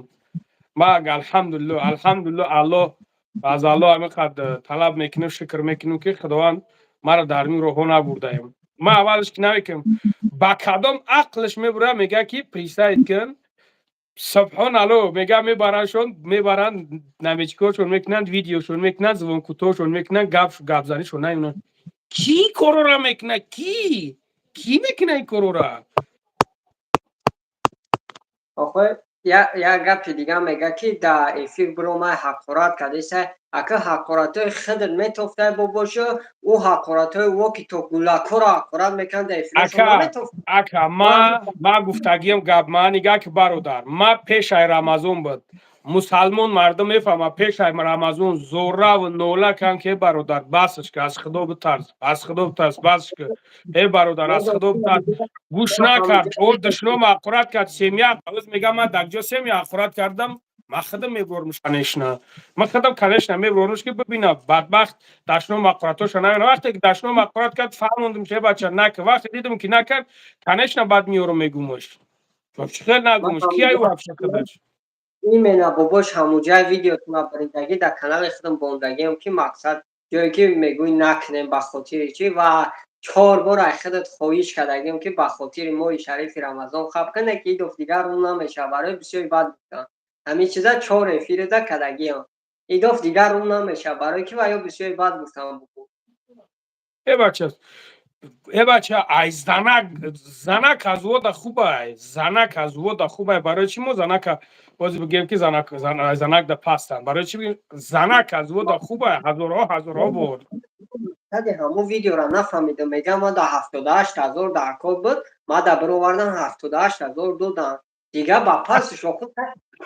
Ма, алҳамдулилло, алҳамдулилло, Аллоҳ, аз Аллоҳ ҳамин қад талаб мекунам, шукр мекунам, ки Худованд маро дар ин роҳҳо набурдаем. Ма аввалш ки намекунам. Ба кадом ақлш мебурад, мега, ки представить кун, субҳоналло, мега, мебарандшон, мебаранд, намечкошон мекунанд, видеошон мекунанд, звонкутошон мекунанд, гап гапзанишон намекунанд. Кӣ корора мекунад? Кӣ мекунад ин корора? Охир як гапи дига мега, ки дар эфир биромай ҳақорат кардеса. Ака, ҳақоратҳои худат метофтай бобошо, ӯ ҳақоратҳои во ки то гулакҳоро ҳақорат мекунад дар эфирашон наметофт. Ака, ма гуфтагиам гап, ма нигаҳ ки, бародар, ма пешаи Рамазон буд, мусалмон мардум мефаҳмад, пешаи Рамазон зорраву нола кан, ки бародар, басш ка, аз Худо битарс, аз Худо битарс, басш ка, э бародар, аз Худо битарс. Гӯш накард, о душном ҳақорат кард, семья оз мега, ман дар ҷо семья ҳақорат кардам, ман худам мебурмш, конечно, ман худам, конечно, мебурмш, ки бибина, бадбахт дашном ҳақоратоша намена. Вақте ки дашном ҳақорат кард, фаҳмондум, ки бача, нака. Вақте дидам, ки накард, конечно, баъд меёрам, мегумаш, чӣ хел нагумаш, кияй ӯ вообще худаш? Именно, бобош, ҳамуҷай видеотона баридагӣ дар канали худам бондагиам, ки мақсад. Ҷое ки мегӯй накунем, ба хотири чӣ, ва чор бор ай худат хоҳиш кардагим, ки ба хотири моҳи шарифи Рамазон хаб куне, ки идоф дигар рӯ намешавад. Барои бисёри бад гуфтам, ҳамин чиза чор эфирида кардагиам, идоф дигар рӯ намешавад, барое ки ва ё бисёри бад гуфтам. Э бача, э бача, ай занак, занак аз вода хубай, занак аз вода хубай. Барои чӣ мо занака бози бигем, ки занак занак да пастанд? Барои чӣ бигем занак аз вода хубай ҳазорҳо, ҳазорҳо бор? Тади ҳамун видеора нафаҳмидам. Мегам, ма да 78 000 дар кор буд, ма да бировардан 78 000 додам, дига ба пасш охир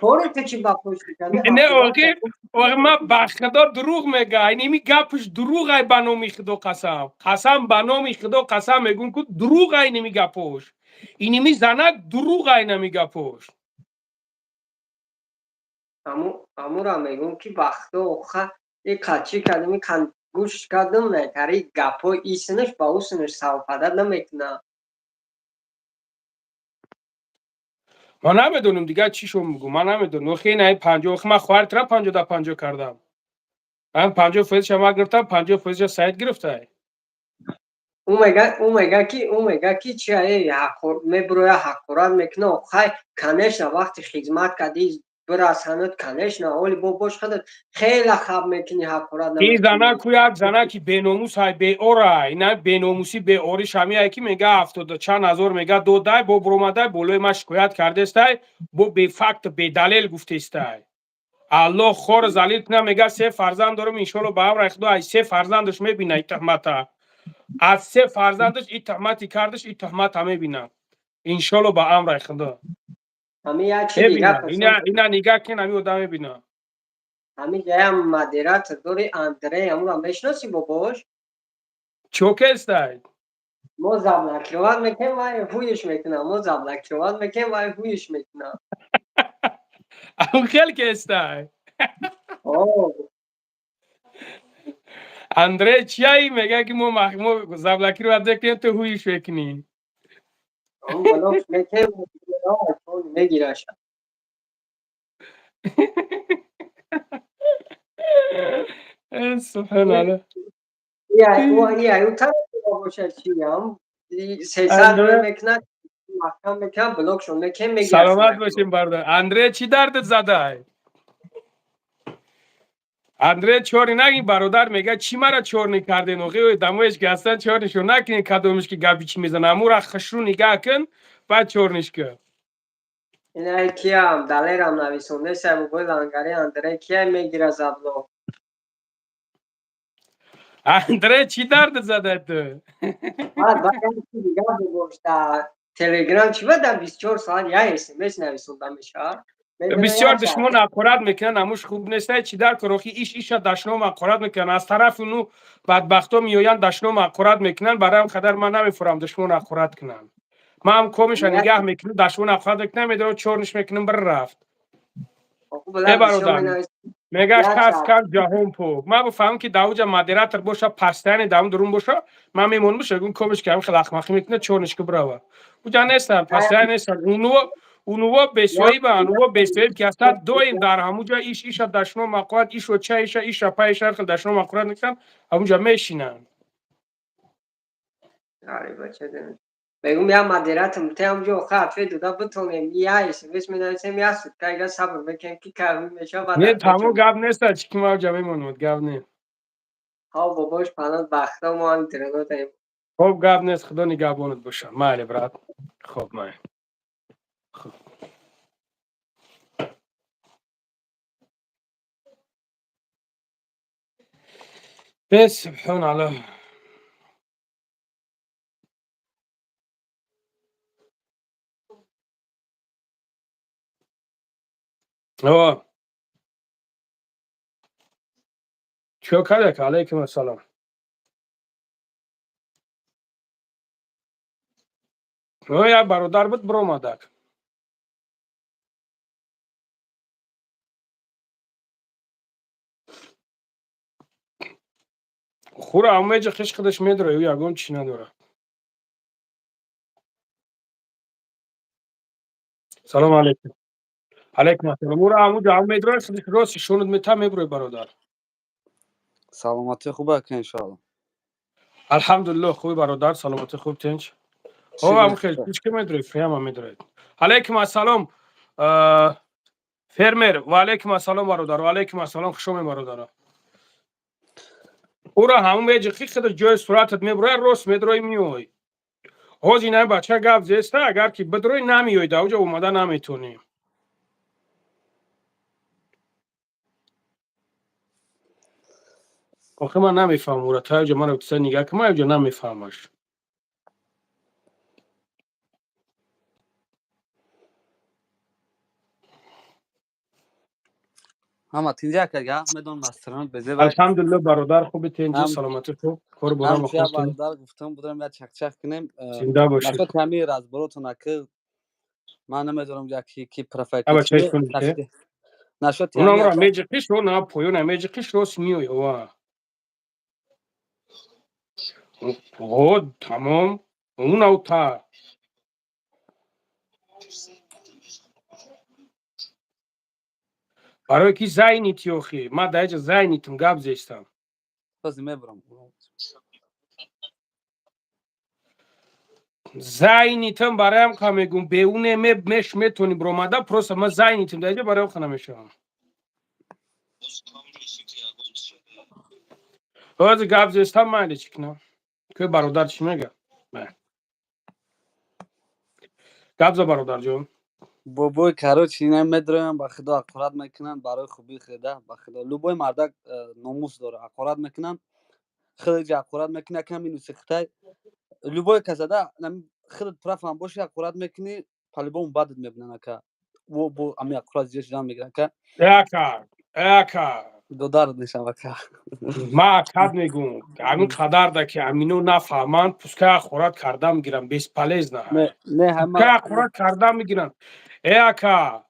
кори ту чи ба пушти? Не, охир, охир, ма ба худо, дурӯғ мега. Иними гапш дурӯғ ай. Ба номи худо қасам, қасам, ба номи худо қасам мегӯм, ку дурӯғ ай иними гапош. Иними занак дурӯғ ай инами гапош. Амура мегӯм, ки ба худо, оха и чӣ кардем, и гӯш кардам, тари гапҳои исинаш ба усинаш совпадать намекунад. Ман намедонам дигар чӣ шо мегӯм, ман намедонам. Охи, ин ай 50, охи, ман хоҳари тра 50 да 50 кардам. Ман 50 фоизша ма гирифтам, 50 фоизша Саид гирифтай. Ӯ мега ки чи мебуроя, ҳақорат мекуна. Хай, конечно, вақти хизмат кардӣ, бирасанад, конечно, оли бо бош худат хеле хаб мекунӣ, ҳақорат. Ин занаку як занаки беномус ай, беора. Ина беномусӣ, беориш ҳамиай, ки мега ҳафтода чанд ҳазор мега додай, бо буромадай, болои ма шикоят кардестай, бо бефакт, бедалел гуфтестай. Аллоҳ хор залил куна. Мега, се фарзанд дорам, иншолло, ба амраи худо, ай се фарзандаш мебина и туҳмата. Аз се фарзандаш и туҳмати кардаш, и туҳмата мебина, иншолло, ба амраи худо. Ина нигаҳ кин, ҳами одам мебина. Ҳамин ҷаям модератор дори, Андрей, ҳамуро мешиноси, бобош? Чокестай? Мо заблокировать мекунем, вай ҳуйш мекунам. Мо заблокировать мекунем, вай ҳуйш мекунам. Ам хел кестай? Андрей чияи? Мега, ки мо заблокировать мекунем, ту ҳуйш мекунӣ. Мекунем, мегираша. Субҳаналлоҳ. Бошад, чиям сесад мекунад, маҳкам мекунад, блокшон мекунем, мегирад. Саломат бошем, бародар. Андрей, чӣ дардат задай? Андрей, чёрный нагин, бародар. Мега, чӣ мара чёрный карден? Охи, дамоеш ки ҳастан, чёрный шо накунен. Кадомиш ки гапи чӣ мезана, амура хушрӯ нигаҳ кун, баъд чёрный ш кун. Инай киям далерам нависонде сай, бобои лангари. Андрей кия мегира забло? Андрей, чӣ дардат задай ту? Баъд дигар бобош, дар Телеграм чӣ ба дар 24 соат як смс нависонда мешавад? Бисёр душмон ҳақорат мекунанд, амуш хуб нестай. Чӣ дар кор, охи? Иш иша дашном ҳақорат мекунанд, аз тарафи ну бадбахто меоянд, дашном ҳақорат мекунанд. Барои ҳам қадар ман намефурам душмон ҳақорат кунанд. Ман ҳам комиша нигаҳ мекунам, дашмон ҳақорат мекунам, медорам, чёрный ш мекунам, бір рафт. Э бародар, мега, кас кам ҷаҳон пок. Ман бифаҳмам, ки дар уҷа модератор боша, постоянно дар он дурун боша, ман мемонам, шагун комиш ки ҳам хел ахмақӣ мекунад, чёрный ш ки бирава. Уҷа нестанд, постоянно нестанд. Унуво бесоҳибанд, унуво бесоҳиб ки ҳастанд, доим дар ҳамуҷа иш иша дашном ҳақорат, ишо ча иша, иша па иша хел дашном ҳақорат мекунанд, ҳамуҷа мешинанд. Мегум, як модератор те ҳамҷо охир ответ дода битонем, я смс менависем, як сутка ига сабр мекунем, ки кай мешавад. Не, тамом, гап нест, чӣ ки ма ҷа мемонад, гап не. Ҳо, бобош, панот бахто, мо ҳам интернетаем. Хоб, гап нест, худо нигаҳбонат бошад. Майли, брат, хоб, майли, хоб. Бес, субҳоналлоҳ. О чё кардак? Алайкум ассалом. О, як бародар буд, биромадак. Хура ҳамаҷа хеш худаш медора, ӯ ягон чӣ надорад. Салому алайкум. Алайкум ассалом. Ура ҳамуҷа ҳам медора, худаш рост шунуд мета, мебурой, бародар. Саломатӣ хуб ака, иншоалло. Алҳамдулиллоҳ, хуби, бародар, саломатӣ хуб, тинч. Ҳо, хел ҳеч ки медрои, прямо медроед. Алайкум ассалом, фермер, ва алайкум ассалом, бародар, ва алайкум ассалом, хуш омед, бародаро. Ура ҳамун меҷиқи, худа ҷои суратат мебурояд, рост медрои, меой. Ҳози ина бача гап зеста, агар ки бидрои, намеёй, да уҷа омада наметонӣ. Охи ман намефаҳмам ура, та уҷа мана киса нигаҳ кун, ман уҷа намефаҳмаш. Ҳама тинҷа ака, медонам настрон безе. Алҳамдулиллоҳ, бародар, хуби, тинҷи, саломатӣ хуб, кор борам. Хуб, бародар, гуфтам будам як чақчақ кунем. Зинда бошед. Насот ҳами разборотон ака, ман намедонам яки ки профайл. Нашот унамра меҷиқиш, на поёна меҷиқиш, рост меои, ова. О, тамом, унав та. Барое ки зайнити, охи ман дар ҷа зайнитм гап зестам. Зайнитм, бароям ка мегум, беуне меш метони биромада, просто ман зайнитм дар ҷа, бароям ха намешавам. Ҳозир гап зестам, майли, чӣ кунам? Ки бародар чӣ мега? Гап за, бародарҷон. Бобой, короче, ина медроям, ба худо, ҳақорат мекунанд барои хубии худа. Ба худо, любой мардак номус дора. Ҳақорат мекунанд, хеле ҳақорат мекунӣ, якам минуси хитай любой касада, худат прав ҳам боши, ҳақорат мекунӣ, по-любому бадат мебинанд, ака. Бо ами ҳақорат зиёд шудан мегиранд, ака. Ака, ака. Додарат мешам, ака. Ма акад мегум, ҳамин қадарда ки амино нафаҳманд, пускай ҳақорат карда мегиранд, бесполезно. Пускай ҳақорат карда мегиранд. Э, ака,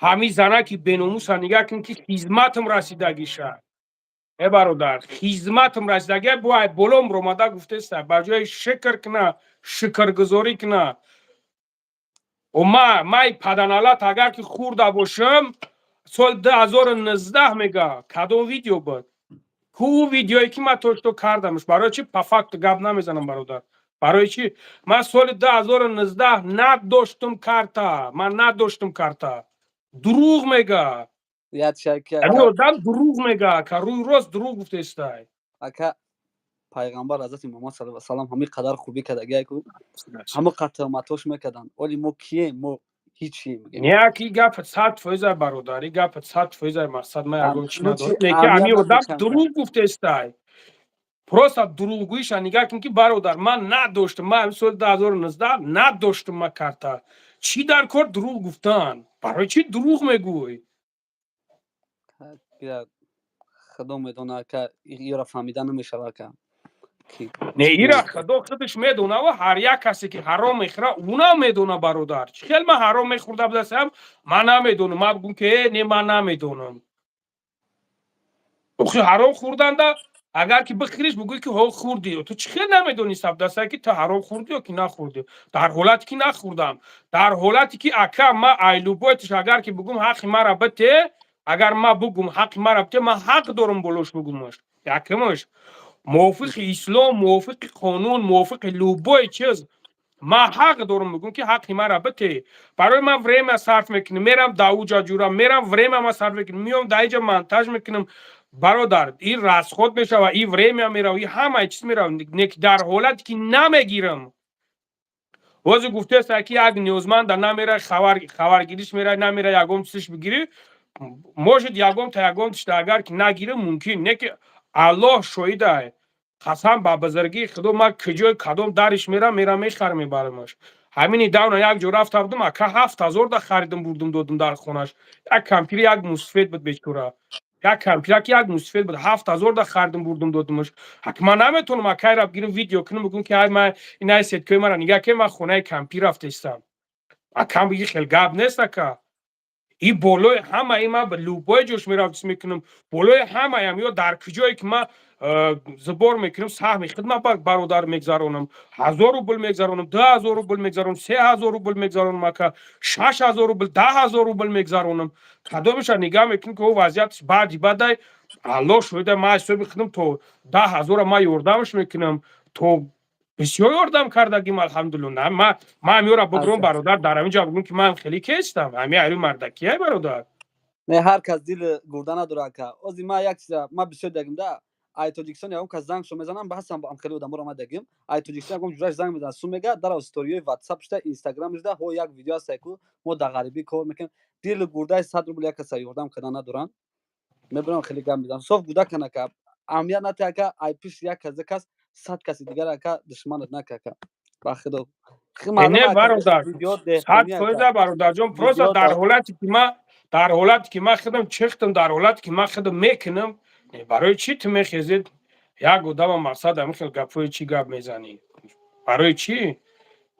ҳамин занаки беномуса нигаҳ кун, ки хизматам расидагиша. Э, бародар, хизматам расидаги, бо ай болом ромада гуфтеста, ба ҷои шукр куна, шукргузорӣ куна. Ма май паданалат, агар ки хурда бошам, соли 2019 мега, кадом видео буд? Ку видеое ки ман то что кардамш? Барои чи по факту гап намезанам, бародар? Барои чи ман соли 2019 надоштум карта, ман надоштум карта. Дурӯғ мега одам, дурӯғ мега, ака, рӯи рост дурӯғ гуфтестай. Ака, пайғамбар ҳазрати Муҳаммад саллаллоҳу алайҳи васаллам ҳамин қадар хубӣ кардагиаку, ҳама қатматош мекарданд. Оли мо кием? Мо ҳичи. Не, ки гап 100%, бародар, и гап 100%. Мақсад, ман ягон чи надорам, лекин ҳамин одам дурӯғ гуфтестай. Просто дурӯғгӯиша нигаҳ кун, ки бародар, ман надоштам, ман ҳамин соли 2019 надоштам ма карта. Чӣ дар кор дурӯғ гуфтан? Барои чӣ дурӯғ мегӯй? Худо медона, ака, ира фаҳмида намешава, ака. Не, ира худо худаш медона ва ҳар як касе ки ҳаром мехӯра, унам медона, бародар. Чӣ хел ман ҳаром мехӯрда будасам, ман намедонам, ман бигӯм ки э, не, ман намедонам? Охи, ҳаром хӯрданда агар ки бихӯриш, бигӯй ки ҳо, хӯрдӣ. Ту чӣ хел намедонӣ, сабдаса, ки ту ҳаром хӯрдӣ ё ки нахӯрдӣ? Дар ҳолате ки нахӯрдам, дар ҳолате ки, ака, ма айлубойтиш, агар ки бигӯм, ҳаққи мара бите, агар ма бугум, ҳаққи мара бите, ман ҳақ дорам болош бугумаш. Якумаш, мувофиқи ислом, мувофиқи қонун, мувофиқи любой чиз ман ҳақ дорам бигӯм, ки ҳаққи мара бите. Барои ман время сарф мекунем, мерам дауҷа ҷура мерам, время ма сарф мекунем, меом дар иҷа монтаж мекунем. Бародар, ин расход мешава, ин время мерава, ин ҳамаи чиз мерава. Не, дар ҳолате ки намегирам, ҳозир гуфтеста, ки як ниёзманда намера, хабаргириш мера, намера, ягон чизиш бигирӣ, может, ягон та ягон тишта агар ки нагирӣ, мумкин не, ки Аллоҳ шоҳида, қасам ба бузургии Худо, ман куҷои кадом дариш мерам, мерам, мехарам, мебарамаш. Ҳамини давна як ҷо рафта будам, ака, 7000 да харидам, бурдум, додум дар хонаш. Як кампири, як мусфед буд, бечора, як кампираки, як мусфед буд, 7000 да харидам, бурдум, додумаш. Ак ман наметонам акайра бигирам, видео кунам, бигӯм, ки ай, ман инай сеткои мара нигаҳ ки ман хонаи кампир рафтаистам. Акам, биги, хел гап нест, ака. И болои ҳамаи ман любой ҷош меравтис мекунам, болои ҳамаям ё дар куҷое ки ман зубор мекунам, саҳми хидмат, бародар, мегзаронам, 1000 рубл мегзаронам, 2000 рубл мегзаронам, 3000 рубл мегзаронам, ака, 6000 рубл, 10 000 рубл мегзаронам. Кадомеша нигаҳ мекунем, ки о вазъиятш баъди бадай. Аллоҳ шоҳида, ман ҳисоби худам то 10 000-а ман ёрдамаш мекунам, то бисёр ёрдам кардагим, алҳамдулилла. На, ман ҳамёра бигирам, бародар, дар ҳамин ҷо бигӯм, ки ман хеле кестам, ҳами ҳари мардакияй, бародар. Не, ҳар кас дили гурда надора, ака. Ози ма як чиза ма бисёр дагим да, ай Тоҷикистон ягон кас зангшо мезанам, ба ҳастам хеле одаморо ма дагим. Ай Тоҷикистон ягон ҷураш занг мезанам, сум мега, дар сториёи Ватсап шуда, Инстаграм шуда, ҳо як видео ҳаста, ку мо дар ғарибӣ кор мекунем. Дили гурдаи 100 рубл як каса ёрдам кардан надоранд, мебарам, хеле гап мезанам. Соф гудакан, ака, аҳамият нате, ака. Ай пишти як кас, кас 100 каси дигар, ака, душманат нака, ака, ба худо. Не, бародар, 100%, бародарҷон, просто дар ҳолате ки ман худам чихтам, дар ҳолате ки ман худам мекунам, барои чӣ ту мехезед, як одама мақсад ҳамин хел гапҳои чӣ гап мезанӣ? Барои чӣ?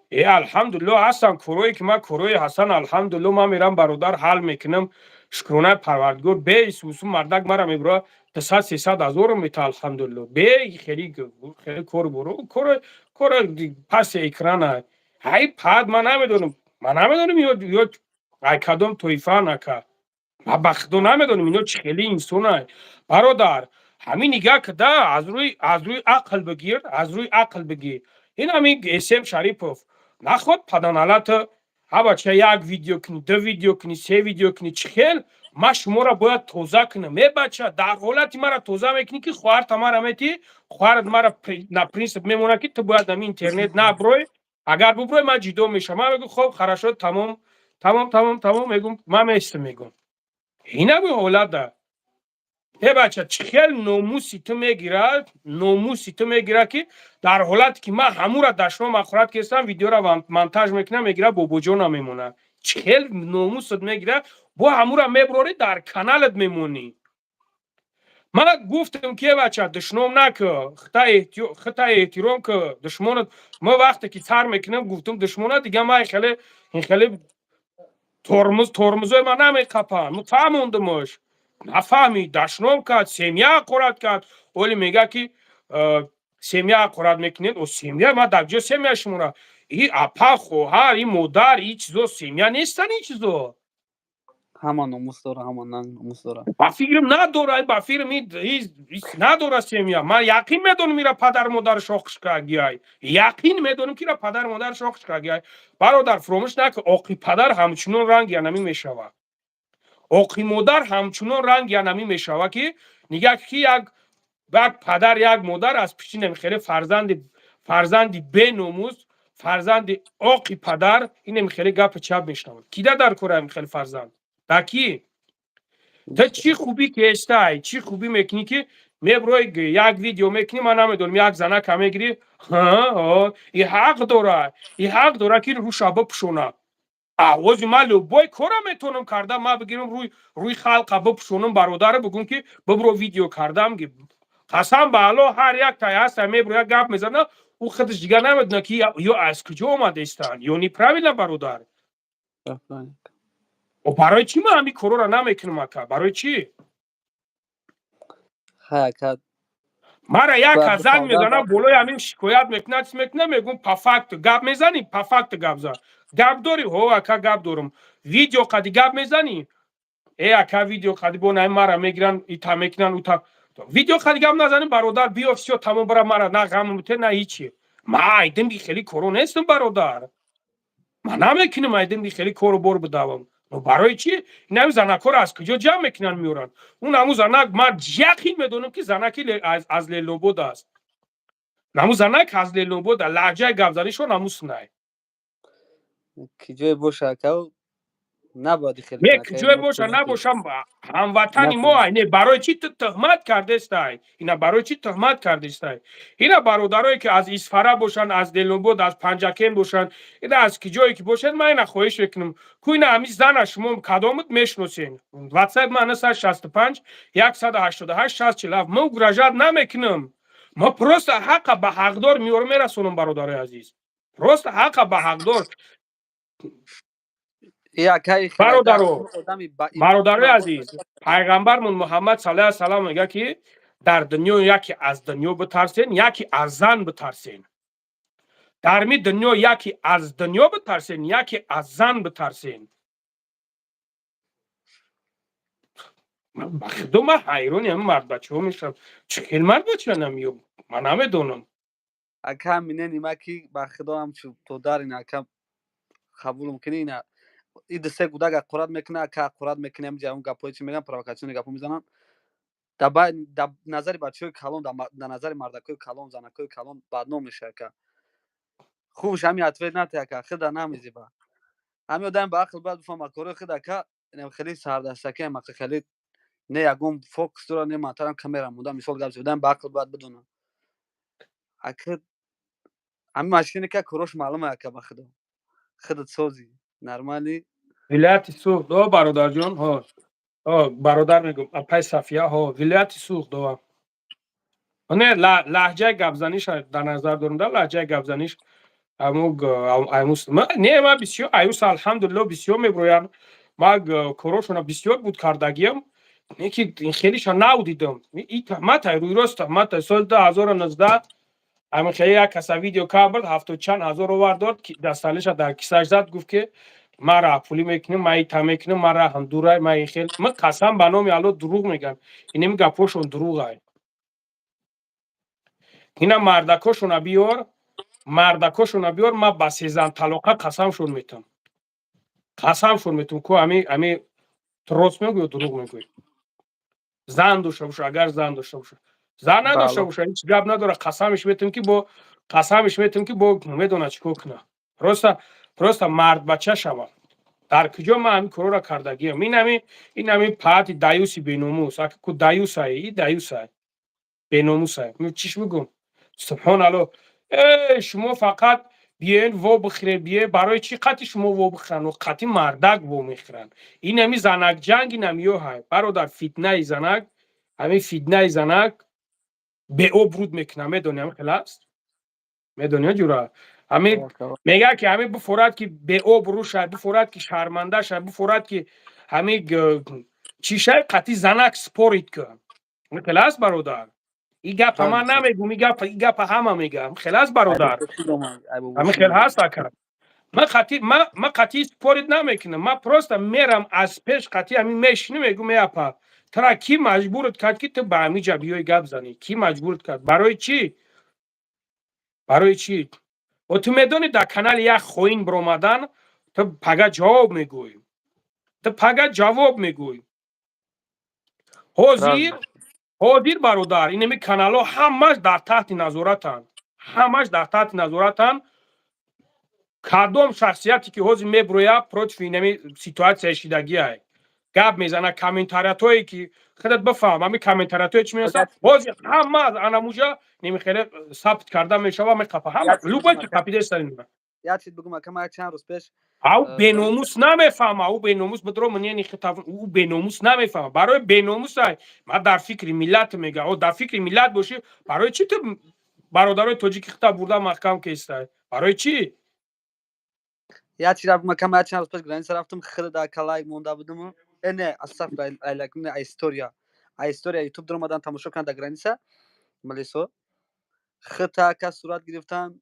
Э, алҳамдулилло, ҳастам корое ки ман корҳои ҳасан, алҳамдулилло, ман мерам, бародар, ҳал мекунам, шукронаи Парвардигор, беисусу мардак мара мебура, 200, 300 ҳазорам мета, алҳамдулилло, бе хели хели кор боро, кор паси экрана. Ҳай пад, ман намедонам, ё ай кадом тоифаан, ака, ман ба худо намедонам, ино чӣ хели инсонай, бародар. Ҳамин нигаҳ када, аз рӯи ақл бигир, аз рӯи ақл бигир. Ин ҳамин Эсем Шарипов наход паданалата, ҳа бача, як видео кунӣ, ду видео кунӣ, се видео кунӣ, чӣ хел ман шуморо бояд тоза кунам? Е, бача, дар ҳолати мара тоза мекунӣ, ки хоҳарта мара метӣ, хоҳарат мара на принсип мемонад, ки ту бояд ами интернет наброй, агар буброй, ман ҷидо мешавам. Ман мегӯм: «Хоб, хорошо, тамом, тамом, тамом, тамом», мегӯм, ман местам, мегӯм. Инами ҳолата. Е, бача, чӣ хел номуси ту мегирад, номуси ту мегирад, ки дар ҳолате ки ман ҳамура дашном ҳақорат кестам, видеора монтаж мекунам, мегирад, бобоҷона мемонад. Чӣ хел номусат мегирад, бо ҳамура меброрӣ, дар каналат мемонӣ? Ман гуфтам ки: «Е, бача, душном накӣ, хита эҳтиром ки душмонат». Ма вақте ки сар мекунам, гуфтам, душмона дига ман хеле ин хеле тормоз, тормозои ман намеқапанд. Фаҳмондимаш, нафаҳмид, дашном кард, семья ҳақорат кард. Оли мега, ки семья ҳақорат мекунед. О, семья ма дар ҷо семья шумора, и апа, хоҳар, и модар, и чизо семья нестан, и чизо. Ҳама номус дора, ҳама номус дора. Ба фикрам, надора, ба фикрам, надора семья. Ман яқин медонам, ира падару модараш охишкагиай, яқин медонам, ки ира падару модараш охишкагиай. Бародар, фуромӯш накун, оқи падар ҳамчунон ранги анамӣ мешавад, оқи модар ҳамчунон ранги анамӣ мешавад, ки нигаҳ ки як падар, як модар аз пишти намехеле фарзанди беномус, фарзанди оқи падар инем хеле гапи чап мешнавад. Кида дар кора хеле фарзанд да ки та чӣ хубӣ ки эстай, чӣ хубӣ мекунӣ, ки меброи, як видео мекунӣ, ман намедонам, як занака мегирӣ, и ҳақ дора, и ҳақ дора, ки рӯша бипӯшона. Авози ман любой кора метавонам карда, ман бигирам, рӯи халқа бипӯшонам, бародаре, бигӯм, ки бибро, видео кардам. Қасам ба Аллоҳ, ҳар як тай ҳаста, мебро, як гап мезана, ӯ худаш дигар намедона, ки ё аз куҷо омадаистанд, ё неправильно, бародар. Барои чӣ ман ҳамин корора намекунам, ака, барои чӣ? Мара як кас занг мезана, болои ҳамин шикоят мекунад, чӣ мекунад, мегӯм: «По факту гап мезанӣ, по факту гап зан. Гап дорӣ?» «Ҳо, ака, гап дорам». «Видео қади гап мезанӣ?» «Э, ака, видео қади бо най мара мегиранд, ита мекунанд, ута видео қади гап назанӣ, бародар, биё, всё, тамом, бара, мара на ғам муте, на ҳичи». Ма айдим би хеле коро нестам, бародар, ман намекунам, айдим би хеле кору бор бидавам. Барои чӣ инами занакҳоро аз куҷо ҷамъ мекунанд, меоранд? Он ҳамун занак, ман яқин медонам, ки занаки аз Ленобод аст. Ҳамун занак аз Ленобод, лаҳҷаи гапзанишон ҳамун сунай. Ки ҷое боша, ака, набояд хеле. Не, куҷое боша, набошам, ҳамватани мо. Не, барои чӣ ту туҳмат кардестай ина? Барои чӣ туҳмат кардестай ина? Бародарое, ки аз Исфара бошанд, аз Делобод, аз Панҷакен бошанд, ина аз ки ҷое ки бошанд, ман ина хоҳиш мекунам ку ина ҳами зана шумо кадомут мешиносен? Ватсап ман 65 188 60 47. Ман угрожать намекунам, ма просто ҳақа ба ҳақдор меорам, мерасонам, бародарои азиз, просто ҳақа ба ҳақдор. Бародаро, бародарои азиз, пайғамбармон Муҳаммад саллаллоҳу алайҳи васаллам мегӯяд, ки дар дунё яке аз дунё битарсен, яке аз зан битарсен. Дар ми дунё яке аз дунё битарсен, яке аз зан битарсен. Ба худо, ман ҳайрони ҳамин мардбачаҳо мешавам. Чӣ хел мардбача намеё, ман намедонам. Ака, минени ма ки, ба худо, ҳамчу додарин, ака, қабулум кини. Ина и дусе гудак аққурат мекуна, ака, аққурат мекуна. Ҳамҷа он гапҳое чи мегӯян, провокационный гапҳо мезананд. Дар назари бачаҳои калон, дар назари мардакҳои калон, занакҳои калон бадном меша, ака. Хубш ҳами ответ нате, ака, худа намезиба. Ҳами одам ба ақл бояд бифаҳма корои худ, ака. Хеле сардастаки ака, хеле не ягон фокус дора, не матарам камера монда. Мисол, гап задам, ба ақл бояд бидона, ака. Ҳами машине ка корош маълума, ака, ба худо, худат созӣ нормалӣ. Вилояти Суғд, о, бародарҷон, ҳо, бародар мегӯм, апай Сафия, ҳо, вилояти Суғд, о. Не, лаҳҷаи гапзаниш дар назар дорам, да, лаҳҷаи гапзаниш не, ма бисёр аюс, алҳамдулилло, бисёр меброянд. Ма корошона бисёр буд кардагиам, не ки хелиша нав дидам. И таҳматай, рӯйрост таҳматай. Соли 2019 ҳамин хеле як каса видео кард, ҳафтод чанд ҳазор овард, дод, дасталиша дар кисаш зад, гуфт, ки мара пулӣ мекунем, ма ита мекунем, мара ҳамдурай, ма ин хел. Ма қасам ба номи Алло, дурӯғ мегӯям. Инеми гапҳошон дурӯғай. Ина мардакошона биёр, мардакошона биёр, ма ба сезан талоқа қасамшон метам, қасамшон метам ку ами рост мегӯ ё дурӯғ мегӯӣ? Зан дошта боша, агар зан дошта боша, зан надошта боша, ҳеҷ гап надора. Қасамиш метам ки бо қасамиш метам ки бо медонад чӣ кор куна. Просто мардбача шава. Дар куҷо ман ҳамин корора кардагиам? Инами паати даюси беномус ку, даюсай, и даюсай, беномусай. Чиш бигӯм? Субҳоналло. Э, шумо фақат биёен во бихӯред, биё. Барои чӣ қати шумо во бихӯранд? Қати мардак во мехӯранд. Инами занакҷанг, инам ёҳай, бародар, фитнаи занак, ҳамин фитнаи занак беобруд мекунад, медонӣ? Ҳамин хел аст, медонӣ, ҷура? Ҳамин мегӯяд, ки ҳамин бифорад, ки беобрӯ шавад, бифорад, ки шарманда шавад, бифорад, ки ҳамин чӣ шавад, қати занак спорить кун. Ҳамин хел аст, бародар. И гапа ман намегум, и гапа ҳама мегӯям. Хел аст, бародар, ҳамин хел ҳаст, ака. Ман қати спорить намекунам, ман просто мерам аз пеш, қати ҳамин мешинам, мегӯм: «Э, апа, тара кӣ маҷбурат кард, ки ту ба ҳамин ҷа биёи гап занӣ? Кӣ маҷбурат кард? Барои чӣ? Барои чӣ?» О, ту медонӣ, дар канали як хоин биромадан, ту пага ҷавоб мегӯӣ, ту пага ҷавоб мегӯӣ. Ҳозир, бародар, инами каналҳо ҳамаш дар таҳти назоратанд, ҳамаш дар таҳти назоратанд. Кадом шахсияте ки ҳозир меброяд, против инами ситуатсияи шидагиай гап мезана, комментариятое ки худат бифаҳм, ҳамин комментариятое чи менависад, ҳозир ҳама аз анамуҷа немихеле сабт карда мешава, меқапа ҳама, любой ки қапидеста. Як чиз бигӯм, ака, ман чанд рӯз пеш Ау беномус намефаҳма, ӯ беномус бидро мнени хитав, ӯ беномус намефаҳма. Барои беномусай, ман дар фикри миллат мега. О, дар фикри миллат бошӣ, барои чӣ ту бародарои тоҷики хита бурда маҳкам кестай? Барои чӣ? Як чиз бигӯм, ака. Ман чанд рӯз пеш граница рафтам, хеле дар калайк монда будам. Э, не, астафр, а история ютуб даромадан, тамошо кардам. Дар граница малисо хита, ака, сурат гирифтан,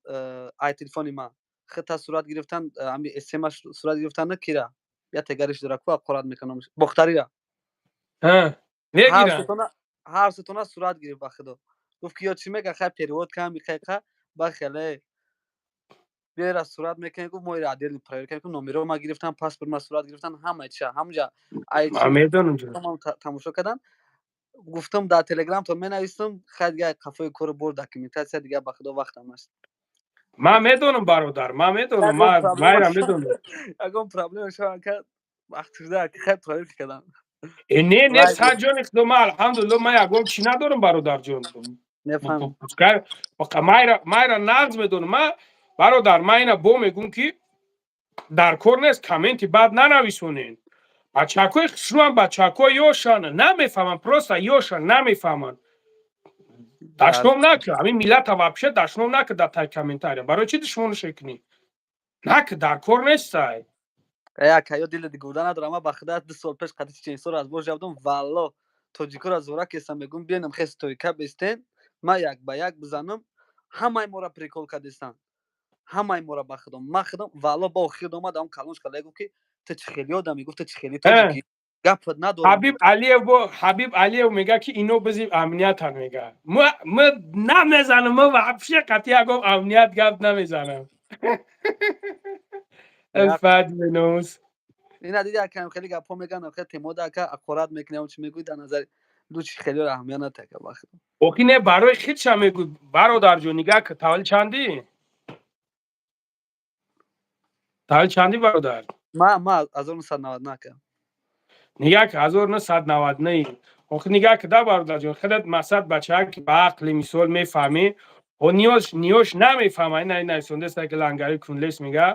ай телефони ман хита сурат гирифтан, ами смс сурат гирифтан. Кира я тегариш дора ку, аққорат мекунам, бохтарира. Ҳар сетона сурат гирифт. Ба худо, гуфт, ки ё чӣ мега, хай, перевод кам биқайқа ба хеле бера сурат мекунем. Гуфт, мо ира отдельно проверка мекунем. Номеро ма гирифтан, паспорт ма сурат гирифтан, ҳама ча ҳамҷа тамошо кардан. Гуфтам, дар телеграм то менависам. Хай, дига қафои кору бор, документация, дига, ба худо, вақтам аст. Ман медонам, бародар, ман медонам, майра медонам. Ягон проблема шава, вақт шуда, хай, проверка кардам. Э, не, не, саҷони худо, ман алҳамдулилло, ман ягон чӣ надорам, бародарҷон. Майра нағз медонам. Ман, бародар, ман ина бо мегӯм, ки дар кор нест, комменти бад нанависонен. Бачакҳои хушрӯам, бачакҳои ёшан намефаҳманд, просто ёшан намефаҳманд. Дашном накар ҳамин миллата, вообще дашном накар дар таи комментария. Барои чӣ душмонаш мекунӣ? Накар, дар кор нестай. Ака, ё дили гурда надорам. Ман ба худо, 2 сол пеш қати чеченистонро аз бор жавдам. Валло, тоҷикоро зора кестам, мегӯм, биёнам, хес стойка бестен, ман як ба як бизанам. Ҳамаи моро прикол кардистанд, ҳамаи моро. Ба худо, ман худам, валло, ба охир омад, ам калонш карда, гуфт, ки ту чӣ хели одамӣ, гуфт, ту чӣ хели тоҷикӣ. Гапат надорам. Ҳабиб Алиев, бо Ҳабиб Алиев мега, ки ино бизи амниятан мега. Ма намезанам, ма вообще қатъи ягон амният гап намезанам. Фад беномус. Ина диди, акам, хеле гапҳо меган, хеле темода, ака, ҳақорат мекунем, чи мегӯй, дар назари лучи хеле аҳамият натака бахт. Охи не, барои худша мегӯй, бародарҷон, нигаҳ ки таваллуд чандӣ? Таваллуд чандӣ, бародар? Ма 1999, ака. Нигаҳ ки 1999. Охи нигаҳ ки да, бародарҷон, худат масад бачаак ки ба ақли мисол мефаҳмӣ, о ниёш намефаҳма, ина нависондаста ки лангари кунлес мега.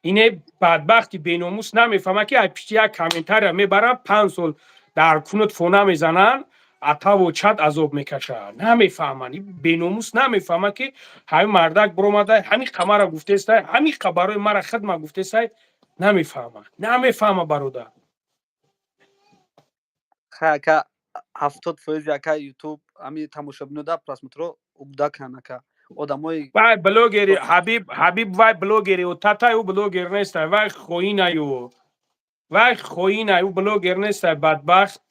Ине бадбахти беномус намефаҳма, ки ай пишти як комментария мебаранд, 5 сол дар кунут фона мезананд, атаву чат азоб мекашад. Намефаҳманд. Беномус намефаҳма, ки ҳамин мардак биромада, ҳамин қамара гуфтестай, ҳамин қа барои мара хидма гуфтестай, намефаҳма. Намефаҳма, бародар. Хай, ака, 70%-и, ака, Ютуб ҳами тамошобино да просмотро угдакан, ака, одамои. Вай блогери Ҳабиб, Ҳабиб вай блогери татай, ӯ блогер нестай, вай хоинай ӯ. Вай хоинай, ӯ блогер нестай, бадбахт.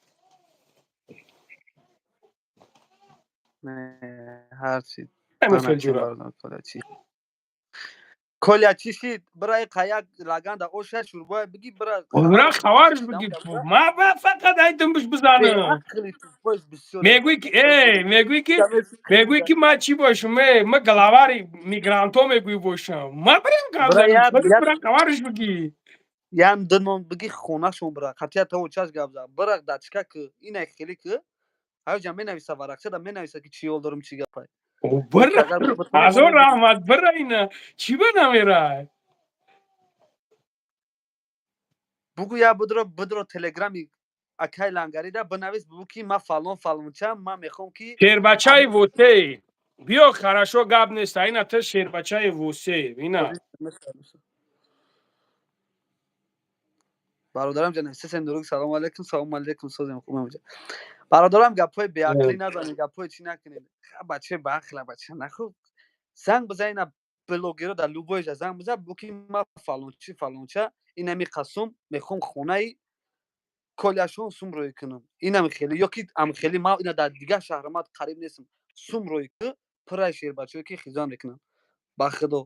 Ҳарчи. Ҳамин ҷура. Коля, чӣ шид? Бира қаяк лаганда оша шурбоя биги, бира. Бира хабарш биги. Ма фақат айтим биш бизанам. Мегӯй ки мегӯй ки ма чӣ бошам? Э, ма главари мигрантҳо мегӯй бошам. Ма бирем гап бира хабарш биги. Ям динон биги, хонашон бира. Қатия таво чаш гап за. Бира дачка ки ина хеле ки ҳаёҷа менависа, варақчада менависа, ки чӣ ёл дорум, чӣ гапай. Бира, ҳазор раҳмат, бира, ина чӣ ба намерай? Бугу, я будро, будро, телеграми акай лангарида бинавис, бугу ки ма фалон фалонча, ма мехом ки Шербачаи восей биё, хорошо, гап нест, ина ту шербачаи восей ина. Бародарам ҷан, сесем дуруг, салому алейкум, салому алейкум, созем, хубам. Бародарам, гапҳои беақлӣ назанед, гапҳои чӣ накунед. Бача баақла, бача нахуб. Занг бизан ина блогеро, дар любой ҷа занг бизан, бу ки ма фалончи фалонча, инами қасум мехом хонаи коляшон сум рӯй кунам, инам хеле ё ки ам хеле ма ина дар дигар шаҳр ма қариб нестам, сум рӯй ку, пурай шербачое ки хизон мекунам, ба худо.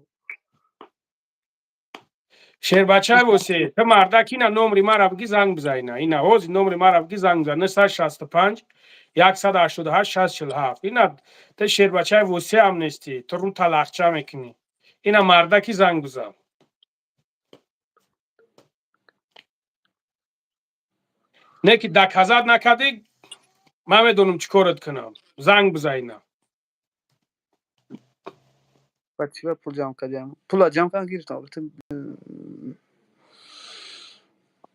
Шербачаи восе, ту мардак, ина номри мара биги, занг бизан, ина ина ҳозир номри мара биги, занг бизан: 965 188 647. Ина ту шербачаи восе ҳам нестӣ, ту рӯ талахча мекунӣ. Ина мардаки, занг бизан. Не ки доказать накардӣ, ман медонам чӣ корат кунам. Занг бизан ина. Ба пул ҷамъ кардиам, пула ҷамъ кардам, гирифтам.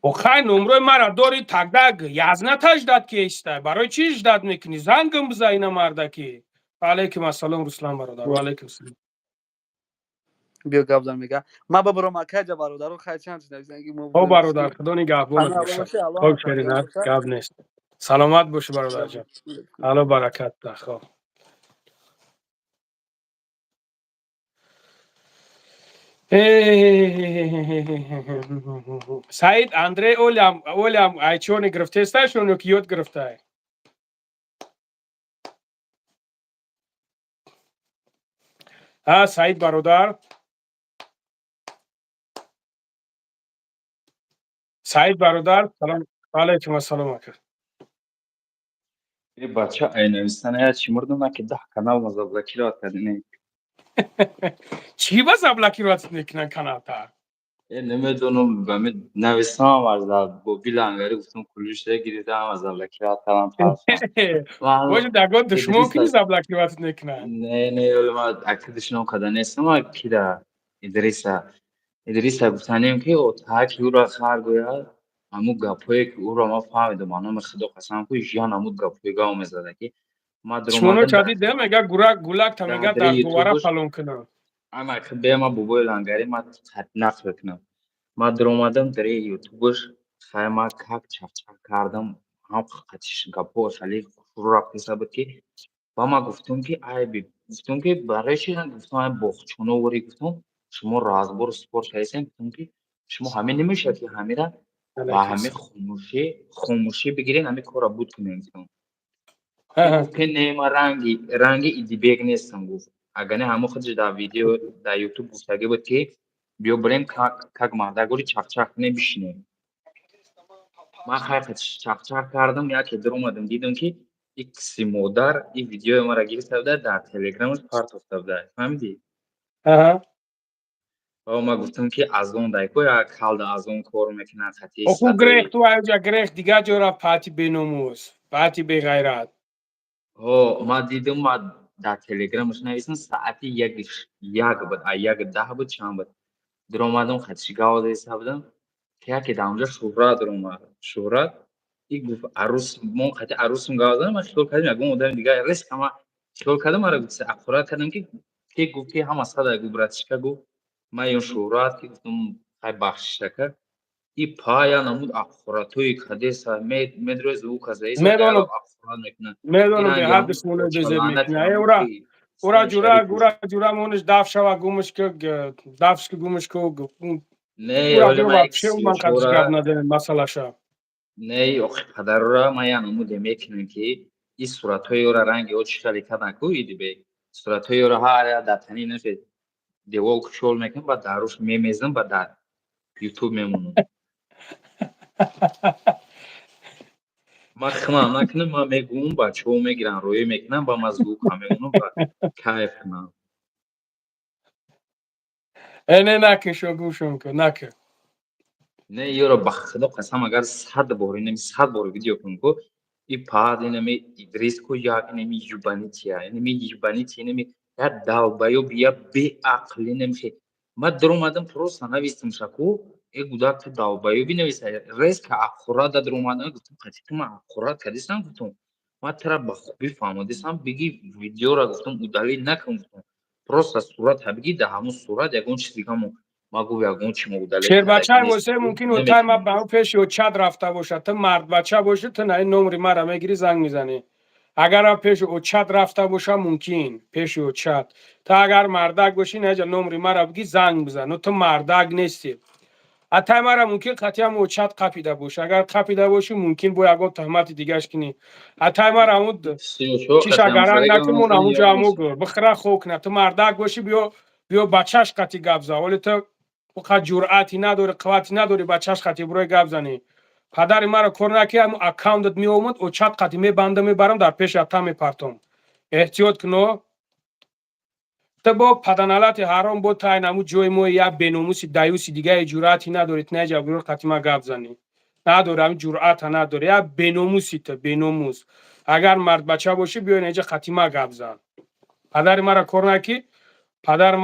Охай, номрои мара дори, тогда язната ждать ки эстай. Барои чӣ ждать мекунӣ? Зангам бизан ина, мардаки. Алейкум ассалом, Руслан бародар, ваалейкум салом. Биё гап зан, мега ма бабаром, акаҷа, бародаро, хай, чанд О, бародар, худо нигаҳбонат бошад. Хоб, шерина, гап нест, саломат бошӣ, бародарҷон, алло баракат. Хоб. Саид Андрей олям олям айчони гирифтесташон ё ки ёд гирифтай? А, Саид бародар, Саид бародар, салом алейкум, ассалом, ака. Бача, ай навистана я чӣ мурдам, ки 10 канал ма заблокировать кардем. Чӣ ба заблокировать мекунанд каналта? Э, намедонам, ба навистам, аз боби лангари гуфтам, кулушта гирифтам, аз заблокировать кардам. Боҷи дагон душмон кини заблокировать мекунанд. Не, не, ёле ма ака душмон када нестам, кида Идриса. Идриса гуфтанем, ки таки ӯро хар гӯяд, ҳамун гапҳое ки ӯро ма фаҳмидам, ба номи худо қасам ку, жан ҳамун гапҳои гав мезада, ки Шумоно чади де мега, гурак гулак та мега, дар гувара фалон кунам. Ама бема бобои лангари ма нақл кунам. Ма даромадам дари ютубаш, хай, ма как чақчақ кардам, ҳам қатиш гапҳо хеле фурӯ рафтеса буд, ки ба ма гуфтум, ки айби гуфтум, ки барои чи гуфтум, ай боғчоно вори гуфтум, шумо разбор спор кардесем, гуфтум, ки шумо ҳамин намешавад, ки ҳамира Ба ҳами хомӯшӣ бигирен, ҳами корро буд кунем, гуфтам. Гуфт ки не, ман ранги Идибек нестам, гуфт. Агар не, ҳамо худаш дар видео дар Ютуб гуфтагӣ буд, ки биё бирем, как мардагори чақчақ кунем, бишинем. Ман хайр, чақчақ кардам, яке дуромадам, дидам, ки икси модар ин видеои маро гирифта буда, дар Телеграмаш партофта буда, фаҳмидӣ? Ма гуфтам, ки аз он дайко як ҳалда аз он кор мекунад. Хати Оху грехт ту аҷа грехт дигар ҷо рафт, пати беномус, пати беғайрат. Ҳо, ма дидам, ма дар Телеграмаш нависам, саати як буд, а 1:10 буд, чанд буд, дуромадам, хатиши гавзаиста будам, ки яке дар онҷо Шӯҳрат дуромад. Шӯҳрат и гуфт: «Арӯс мо хати арӯсум гав задам». Ман хиёл кардам, ягон одами дигар резко, ма хиёл кардам, мара аққурат кардам, ки гуфт, ки ҳама сада гуфт, братишка, гуфт, ман ё Шӯҳрат, ки гуфтам, хай, бахшишака. И пая намуд аққуратҳои кадеса медрои звука заиса аққурат мекунад. Медонам, беҳад душмоно безеб мекунад. Ура, ура, ҷура, ура, ҷура, мониш даф шава, гумш ки дафш ки гумш ку. Не, ман қадиш гап назанем масъалаша. Не, охи, падарура ман я намуде мекунам, ки ин суратҳои ёра ранги о чӣ хеле кардан ку Идибек, суратҳои ёра ҳар як дар тани нафе девол кушол мекунам, баъд дар руш мемезам, баъд дар Ютуб мемонам. Ман химам накунам, ман мегӯм, бачаҳо мегиранд, роӣ мекунам, ба ман звука мемонам, ба кайф кунам. Э, не, накун, шо гӯшон кун, накун. Не, ёро, ба худо қасам, агар 100 бор, инами 100 бор видео кунам ку, и пад инами Идрис ку, як инами ебанития, инами ебанития, инами як долбоёб, я беақл, инами ман дуромадам, просто навистам шаку: «Э, гудак, ту долбоёби», нависа, резко аққурат да дуромадам, гуфтам: «Қати ту ман аққурат кардисам?» Гуфтам: «Ман тура ба хубӣ фаҳмодисам, биги видеора», гуфтам, «удалить накун», гуфтам, «просто сурата биги, дар ҳамун сурат ягон чиз дигамо». Ма гуфт, ягон чи мо удалить Шербачай восе мумкин утай ма ба пеши очад рафта бошад. Ту мардбача бошӣ, ту на ин номри мара мегирӣ, занг мезанӣ. Агар пеши очад рафта боша, мумкин пеши очад. Ту агар мардак бошӣ, наҷа номри мара биги, занг бизан. Но ту мардак нестӣ. Атай мара мумкин қатъиам очад қапида боша. Агар қапида бошӣ, мумкин бо ягон туҳмати дигаш кунӣ. Атай мара ҳамун чиша гаранг накун, ҳамунҷо ҳамо бихӯра, хок на. Ту мардак бошӣ, биё, биё, бачаш қати гап за. Вале ту уқа ҷуръати надорӣ, қуввати надорӣ, бачаш қати бирои гап занӣ. Падари маро кор наки, ҳамун аккаунтат меомад, очат қати мебандам, мебарам, дар пеши ата мепартом. Эҳтиёт куно. Ту бо паданалати ҳаром, бо тай наму ҷои мо як беномуси даюси дигаи ҷуръати надорӣ, ту наҷа биёр қати ма гап занӣ. Надорӣ, ҳамин ҷуръата надорӣ. Як беномуси ту, беномус. Агар мардбача бошӣ, биё инҷа қати ма гап зан. Падари маро кор наки, падар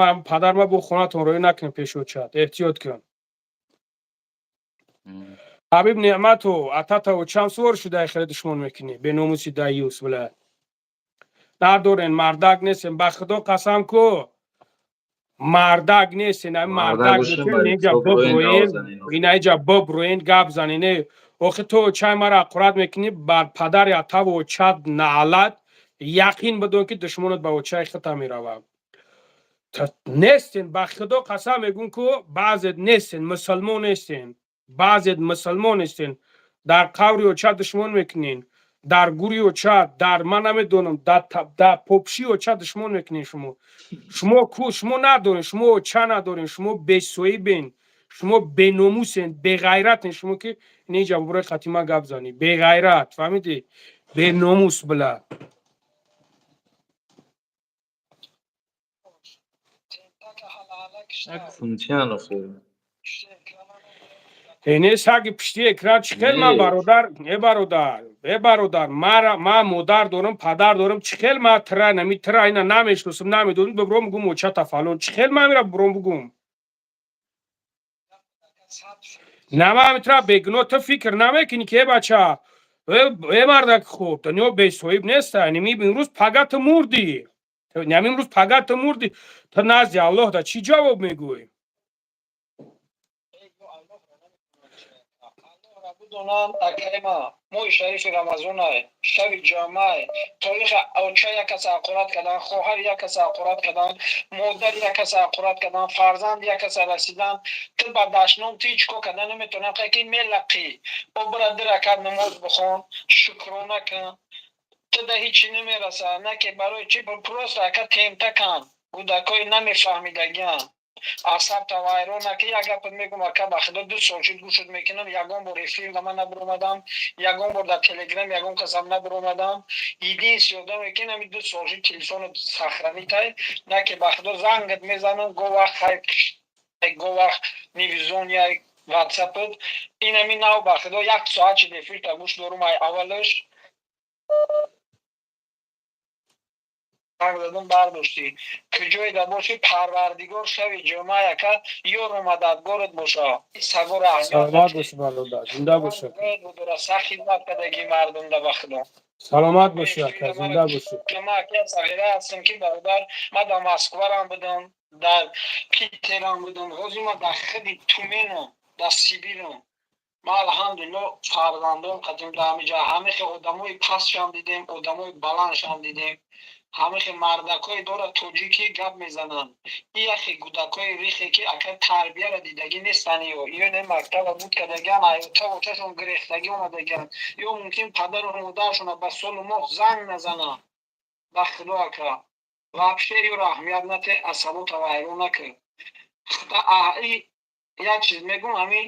ма бо хонатон роӣ накунем пеши очат. Эҳтиёт кун. Ҳабиб Неъмату, атата очам сувор шуда, хеле душмон мекунӣ. Беномуси даюс, била. Надорен, мардак нестен, ба худо қасам ку. Мардак нестен, ами мардак нестен, инҷа биброен, ина инҷа биброен, гап занен. Охи ту очаи мара аққурат мекунӣ, бар падари атаву очат наълат, яқин бидон, ки душмонат ба очаи хита меравад. Нестен, ба худо қасам мегӯм ку, баъзет нестен, мусулмон нестен. Баъзет мусулмон нестен. Дар қаври оча душмон мекунен. Дар гури оча, дар ман намедонам, дар попши оча душмон мекунен шумо. Шумо ку, шумо надорен, шумо оча надорен, шумо бесоибен, шумо беномусен, беғайратен шумо, ки инҷа боброи хатима гап занӣ. Беғайрат, фаҳмидӣ? Беномус, била. Кунчиан охир. Не, саги пишти экран чӣ хел ман бародар, э бародар, э бародар, мара ман модар дорам, падар дорам, чӣ хел ман тра нами тра ина намешносам, намедонам, бибром бугум очата фалон, чӣ хел ман мера бибром бугум? На, ман тра бегуноҳ, ту фикр намекунӣ, ки э бача, э мардак, хуб, дунё бесоҳиб неста, ними имрӯз пага ту мурдӣ. Нами имрӯз пага ту мурдӣ, ту назди Аллоҳ да чӣ ҷавоб мегӯӣ? Бидонанд, акаи ма, моҳи шарифи Рамазонай, шаби ҷамъай, торихи оча як каса ҳақорат кардан, хоҳари як каса ҳақорат кардан, модари як каса ҳақорат кардан, фарзанди як каса расидан, ту ба дашном, ту ҳеҷ кор карда наметавонӣ. Ки мелақӣ, о, бира, ду ракат намоз бихон, шукрона кун, ту да ҳичи намераса. На ки барои чи, просто, ака, темтакан, кӯдакҳои намефаҳмидагиан, асабта вайрон наки. Як гапат мегум, ака, ба худо, 2 сол шуд гӯшут мекунам, ягон бор эфир да ман набуромадам, ягон бор дар Телеграм ягон касам набуромадам. Единственный одаме ки нами 2 сол шуд телефонот сохранитай, на ки, ба худо, зангат мезанам, го вақт хай, го вақт невизвония ватсапат. Инами нав, ба худо, як соат шуд эфирта гӯш дорум, ай аввалаш занг задам, бардоштӣ. Куҷое да бошӣ, Парвардигор шави ҷумъа, яка, ёру мададгорат боша. Сагора. Саломат бошӣ, бародар, зинда бошӣ. Будора сахт хидмат кардагӣ мардумда, ба худо. Саломат бошӣ, ака, зинда бошӣ. Ма ака сағира ҳастам, ки, бародар, ма дар Москварам будам, дар Питерам будам, ҳозир ма дар худи Туменам, дар Сибирам. Ма, алҳамдулилло, фарзандон қадим дар ҳамиҷа. Ҳамихе одамои пастшам дидем, одамои баландшам дидем, ҳамихе мардакҳое дорад тоҷикӣ гап мезананд, яхе кӯдакҳои рихе, ки, ака, тарбияро дидагӣ нестанд, ё не мактаба буд кардагиан, аёта очашон гирехтагӣ омадагиан, ё мумкин падару модаршона ба солу моҳ занг назананд. Ба худо, ака, вообще ёро аҳамият нате, асабота вайрон накун. Як чиз мегум: ҳамин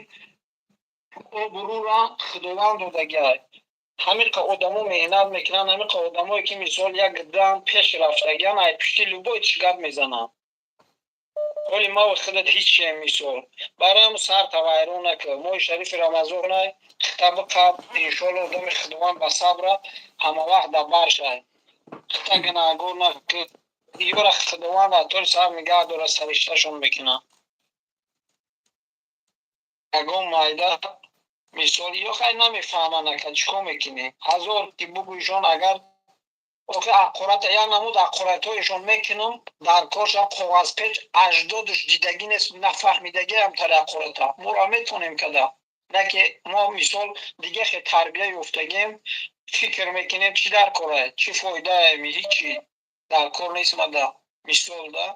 обрӯра Худованд додагиай. Ҳамин қа одамо меҳнат мекунанд, ҳамин қа одамое ки, мисол, як дам пеш рафтагиан, ай пушти любой чӣ гап мезананд. Ҳоли маву худат ҳичем, мисол. Барои ҳамн сарта вайрон накун. Моҳи шарифи Рамазонай, хита биқаб, иншоалло, одами Худованд ба сабра ҳама вақт дар баршай. Хита гунаҳгор накун, ёра Худованд атори сар нигаҳ дора, саришташон мекунад. Ягон майда, мисол, ё хай намефаҳманд, ака, чӣ кор мекунӣ? Ҳазор ки бугӯйшон, агар охи ҳақората, як намуд ҳақоратҳоешон мекунам, дар коршам коғазпеч аҷдодуш дидагӣ нест, нафаҳмидагиам тари ҳақората. Моро метавонем када, на ки мо, мисол, дига хе тарбия ёфтагем, фикр мекунем, чӣ дар корае, чӣ фоидае, ҳичи дар кор нест мада, мисол, да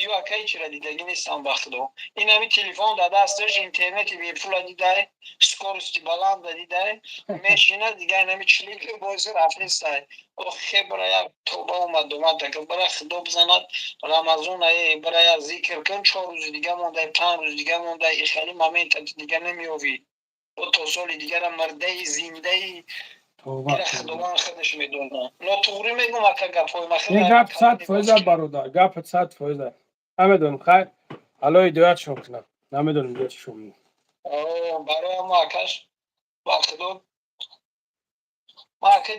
ё, ака, ҳичира дидагӣ нестам, ба худо. Ин ҳами телефон дар дасташ, интернети бепула дидай, скорости баланда дидай, мешина, дига инами члики боиси рафтестай. Охе, бира, як тоба омад, омад, ака, бира, худо бизанад, Рамазон ае, бира, як зикр кун. 4 рӯзи дига мондай, 5 рӯз дига мондай, ихали момента дига намеёвӣ, бо то соли дигара мурдаи зиндаи. Ира Худованд худаш медонад. Нотуғрӣ мегум, ака, гапҳои ма? Ин гап 100%, бародар, гап 100%. Намедонам, хайр, алло ҳидоятшон кунад, намедонам ҳидоятшон. Барои ҳамо, акаш, ба худо, ма, ака,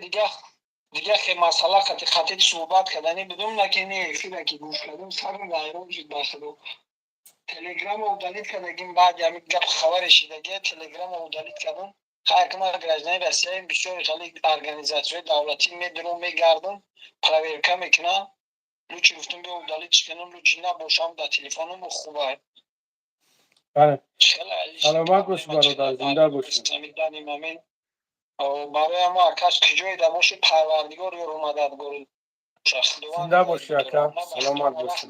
дига хе масъала қати қатӣ суҳбат кардани будум, на ки не эфира ки гӯш кардам, сарам вайрон шуд, ба худо. Телеграма удалить кардагим, баъди ҳамин гап хабаре шидагия, Телеграма удалить кардам. Хайр, ки ман гражданин Россияем, бисёри хеле организатсияҳои давлатӣ медурам, мегардам, проверка мекунам. Лучше гуфтам, биё, удалить кунам, лучше набошам дар телефонам, хубай. Бале, саломат бошӣ, бародар, зинда бошӣ. Барои ҳамо, акаш, куҷое да бошӣ, Парвардигор ёру мададгор. Зинда бошӣ, ака, саломат бошӣ.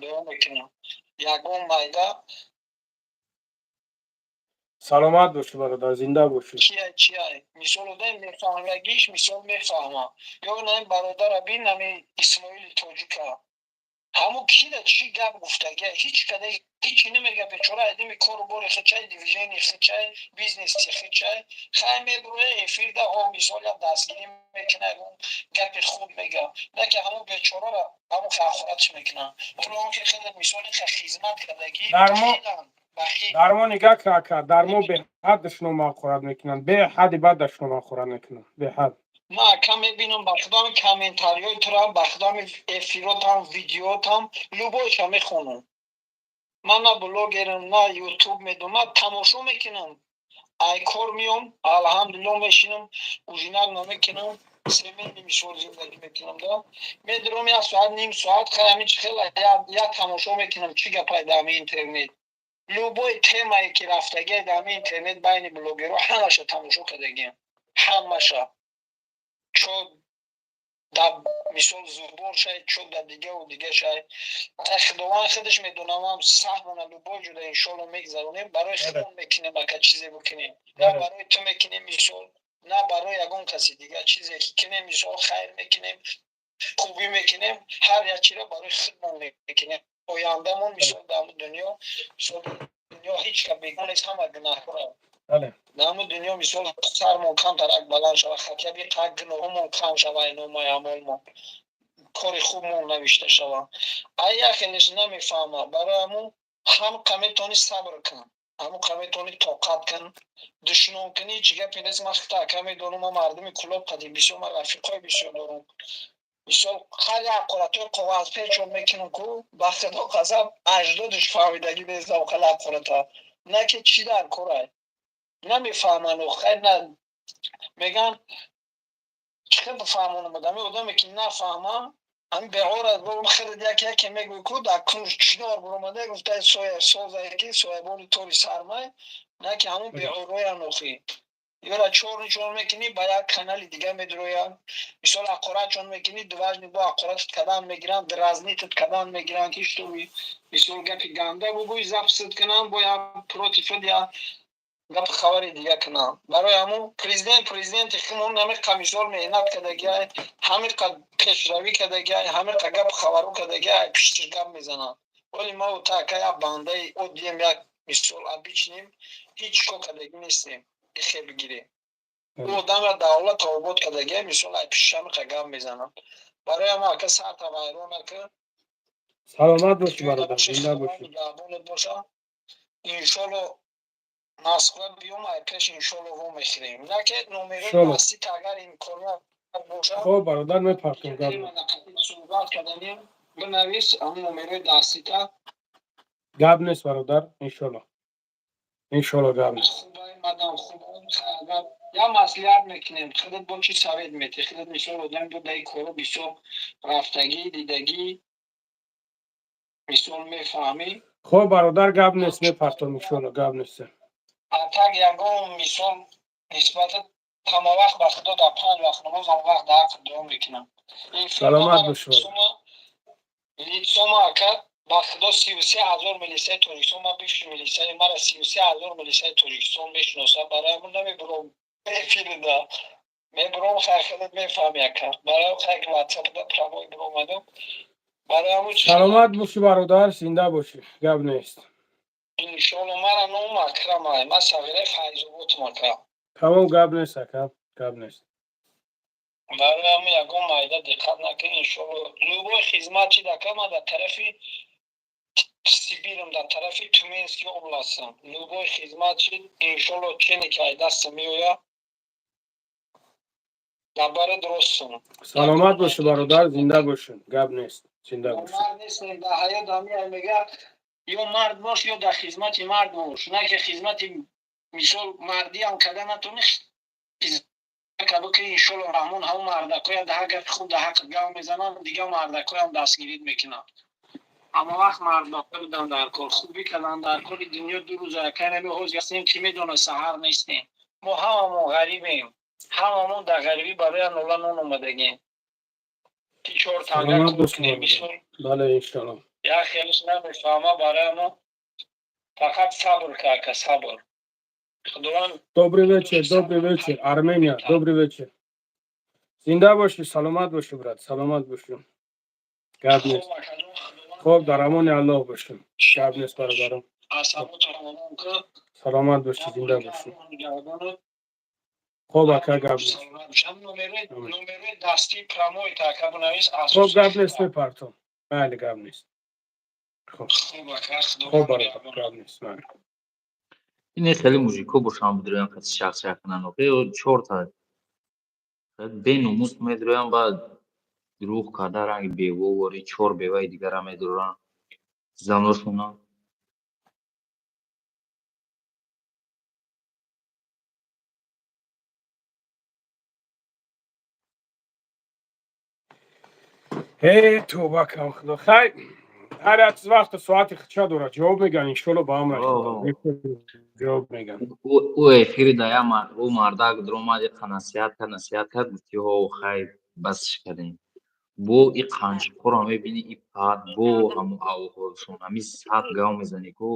Ягон майда. Саломат бошӣ, бародар, зинда бошӣ. Чия, чия, мисол, одам мефаҳмагиш, мисол, мефаҳмам, ё на бародара бин, ами Исмоили тоҷика, ҳамо кида чӣ гап гуфтагия, ҳеҷ када ҳичи намега. Бечора айдими кору бори хичай, движение хичай, бизнеси хичай, хай, мебуроя эфирда, ҳо, мисол, як дастгирӣ мекуна, ягон гапи хуб мега, на ки ҳамо бечорара ҳамо ҳақоратш мекунанд, ҳоло он ки хеле, мисоли, хизмат кардагӣ. Дар мо нигаҳ кун, ака, дар мо беҳад душнома ҳақорат мекунанд, беҳади бад душнома ҳақорат мекунанд, беҳад. Ма, ака, мебинам, ба худоми, комментариҳои тура, ба худоми, эфиротам, видеотам, любойша мехонам. Ман на блогерам, на Ютуб медонам, ман тамошо мекунам. Ай кор меом, алҳамдулилло, мешинам, ужинак намекунам, семейный, мисол, зиндагӣ мекунам, да, медурам, як соат, ним соат, хай, ҳамин чи хела як тамошо мекунам, чӣ гапай дар ҳамин интернет. Любой темае ки рафтагия дар ҳамин интернет байни блогерҳо, ҳамаша тамошо кардагиам, ҳамаша, чо дар мисол зубор шай, чо дар дигаву дига шай. Худованд худаш медонам, саҳмона любой ҷуда иншолло мегзаронем, барои худмон мекунем. Ака, чизе бикунем, на барои ту мекунем, мисол, на барои ягон каси дига. Чизе ки кунем, мисол, хайр мекунем, хубӣ мекунем, ҳар як чиро барои худмон мекунем, ояндамон. Мисол, дар ҳамун дунё, мисол, дунё ҳеҷ ка бегона нест, ҳама гунаҳкорам. Дар ҳамун дунё, мисол, сармон камтарак баланд шава, хотя бы қак гуноҳумон кам шава, номаи амолмон кори хубмон навишта шава. Ай як хелеш намефаҳма. Барои ҳамун ҳам қа метавонӣ сабр кун, ҳамун қа метавонӣ тоқат кун, душном кунӣ, чӣ гапе нест. Ман хита, ака, медонам, ман мардуми Кулоб қадим бисёр, ман рафиқҳои бисёр дорам. Мисол, ҳар як ҳақоратҳои коғазпечон мекунам ку, ба худо қасам, аҷдодиш фаҳмидагӣ нест хеле ҳақората, на ки чӣ дар корай, намефаҳманд. Хайр, на меган, чӣ хел бифаҳмонам одами, одаме ки нафаҳмам, ҳами беғора хеле як яке мегӯй ку, дар кунж чинор буромада гуфта, соя созае ки соябони тори сармай, на ки ҳамун беғороян. Охи ёра чорничон мекунӣ, ба як канали дига медроянд. Мисол, ҳақоратчон мекунӣ, дважды бо ҳақоратат кадан мегиранд, дразнить кадан мегиранд, ки чтобы, мисол, гапи ганда бугӯй, запись кунанд, бо як против я гапи хабари дига кунанд. Барои ҳамун президент, президенти химон ҳамиқа, мисол, меҳнат кардагиай, ҳамиқа пешравӣ кардагиай, ҳамиқа гапи хабару кардагиай, пиштиш гап мезананд. Вале ма та ака як бандаи оддием, як, мисол, обычный м, ҳеҷ кор кардагӣ нестем. Ихе бигирем, ӯ одамра давлат обод кардагиай, мисол, ай пишти ҳамиқа гап мезананд. Барои ҳамон, ака, сарта вайрон накун. Саломат бошӣ, бародар, зинда бошӣ. Нигаҳбонат боша. Иншолло, Москва биём, ай пеш иншолло во мехӯрем, на ки номерои дастита, агар имконият боша. Хоб, бародар, мепартом гап. Суҳбат карданем, бинавис ҳамн номерои дастита. Гап нест, бародар, иншолло, иншолло, гап нест. Мадам, хуб, я маслиҳат мекунем. Худат бо чӣ совет метӣ? Худат, мисол, одами бо даи коро бисёр рафтагӣ, дидагӣ, мисол, мефаҳмӣ. Хоб, бародар, гап нест, мепартом иншолло, гап нест. А так ягон, мисол, нисбата ҳама вақт, ба худо, дар панҷ вақт намоз ҳама вақт дар ҳаққ дуо мекунам. Саломат бошӣ. Лицо ма, ака, ба худо, 33 000 милисаи Тоҷикистон, ман бивши милисаи, мара 33 000 милисаи Тоҷикистон мешиносад. Барои ҳамон намебуром эфирида, мебуром, хай, худат мефаҳми, ака. Барои хай ватсапда прямой биромадам, барои ҳамон. Саломат бошӣ, бародар, зинда бошӣ, гап нест. Иншолло, мара ном Акрамай, ман сағираи Файзободам, ака. Тамом, гап нест, ака, гап нест. Барои ҳамон ягон майда диққат накун. Иншолло, любой хизмат чид, ака, ман дар тарафи Сибирам, дар тарафи Тюменский область ам. Любой хизмат чид, иншолло, чене ки ай дастам меояд, дар бари дуростам. Саломат бошӣ, бародар, зинда бошӣ, гап нест, зинда бошӣ. Мард нестем дар ҳаёт. Ҳамия мега: ё мард бош, ё дар хизмати мард бош. На ки хизмати, мисол, мардиам карда натонӣ, ки иншолло раҳмон ҳамон мардакоям дар гапи хуб дар ҳаққат гап мезананд, дигар мардакоям дастгирит мекунанд. Ҳама вақт мардакҳо буданд дар кор, хубӣ карданд дар кори. Дунё ду рӯза, акайнами ҳозир ҳастем, ки медонад, саҳар нестем. Мо ҳамамон ғарибем, ҳамамон дар ғарибӣ барои нола нон омадагем, ки чор танга кор кунем, мисол. Бале, иншолло. Як хелиш намефаҳма. Барои мо фақат сабр ка, сабр, худованд. Добрый вечер, добрый вечер, Армения, добрый вечер. Зинда бошӣ, саломат бошӣ, брат, саломат бошӣ, гап нест. Хоб, дар амони Аллоҳ бошӣ, гап нест, бародарам, саломат бошӣ, зинда бошӣ. Хоб, ака, гап нест. Хоб, гап нест, мепартом, бале, гап нест. Хоб, хоб, бародар, гап нест, бале. Ин хеле мужик ҳо бошанд, бидроян, каси шахсия кунанд, охи чорта беномус медроян, баъд дурӯғ карда, ранги бевовори чор беваи дигара медоранд, заношона. Эй, тоба кам, худо, хай. Ҳар як чиз вақту соати хича дорад, ҷавоб меган, иншолло, ба амри Худо ҷавоб меган. Ӯ эфири дая ӯ мардак дуромад, иқа насиҳат кард, насиҳат кард, гуфти: «Ҳо, хайр, бас кардем». Бо и қанчиқоро мебини, и пад бо ҳамун авҳолшон ҳами сад гав мезанӣ ку,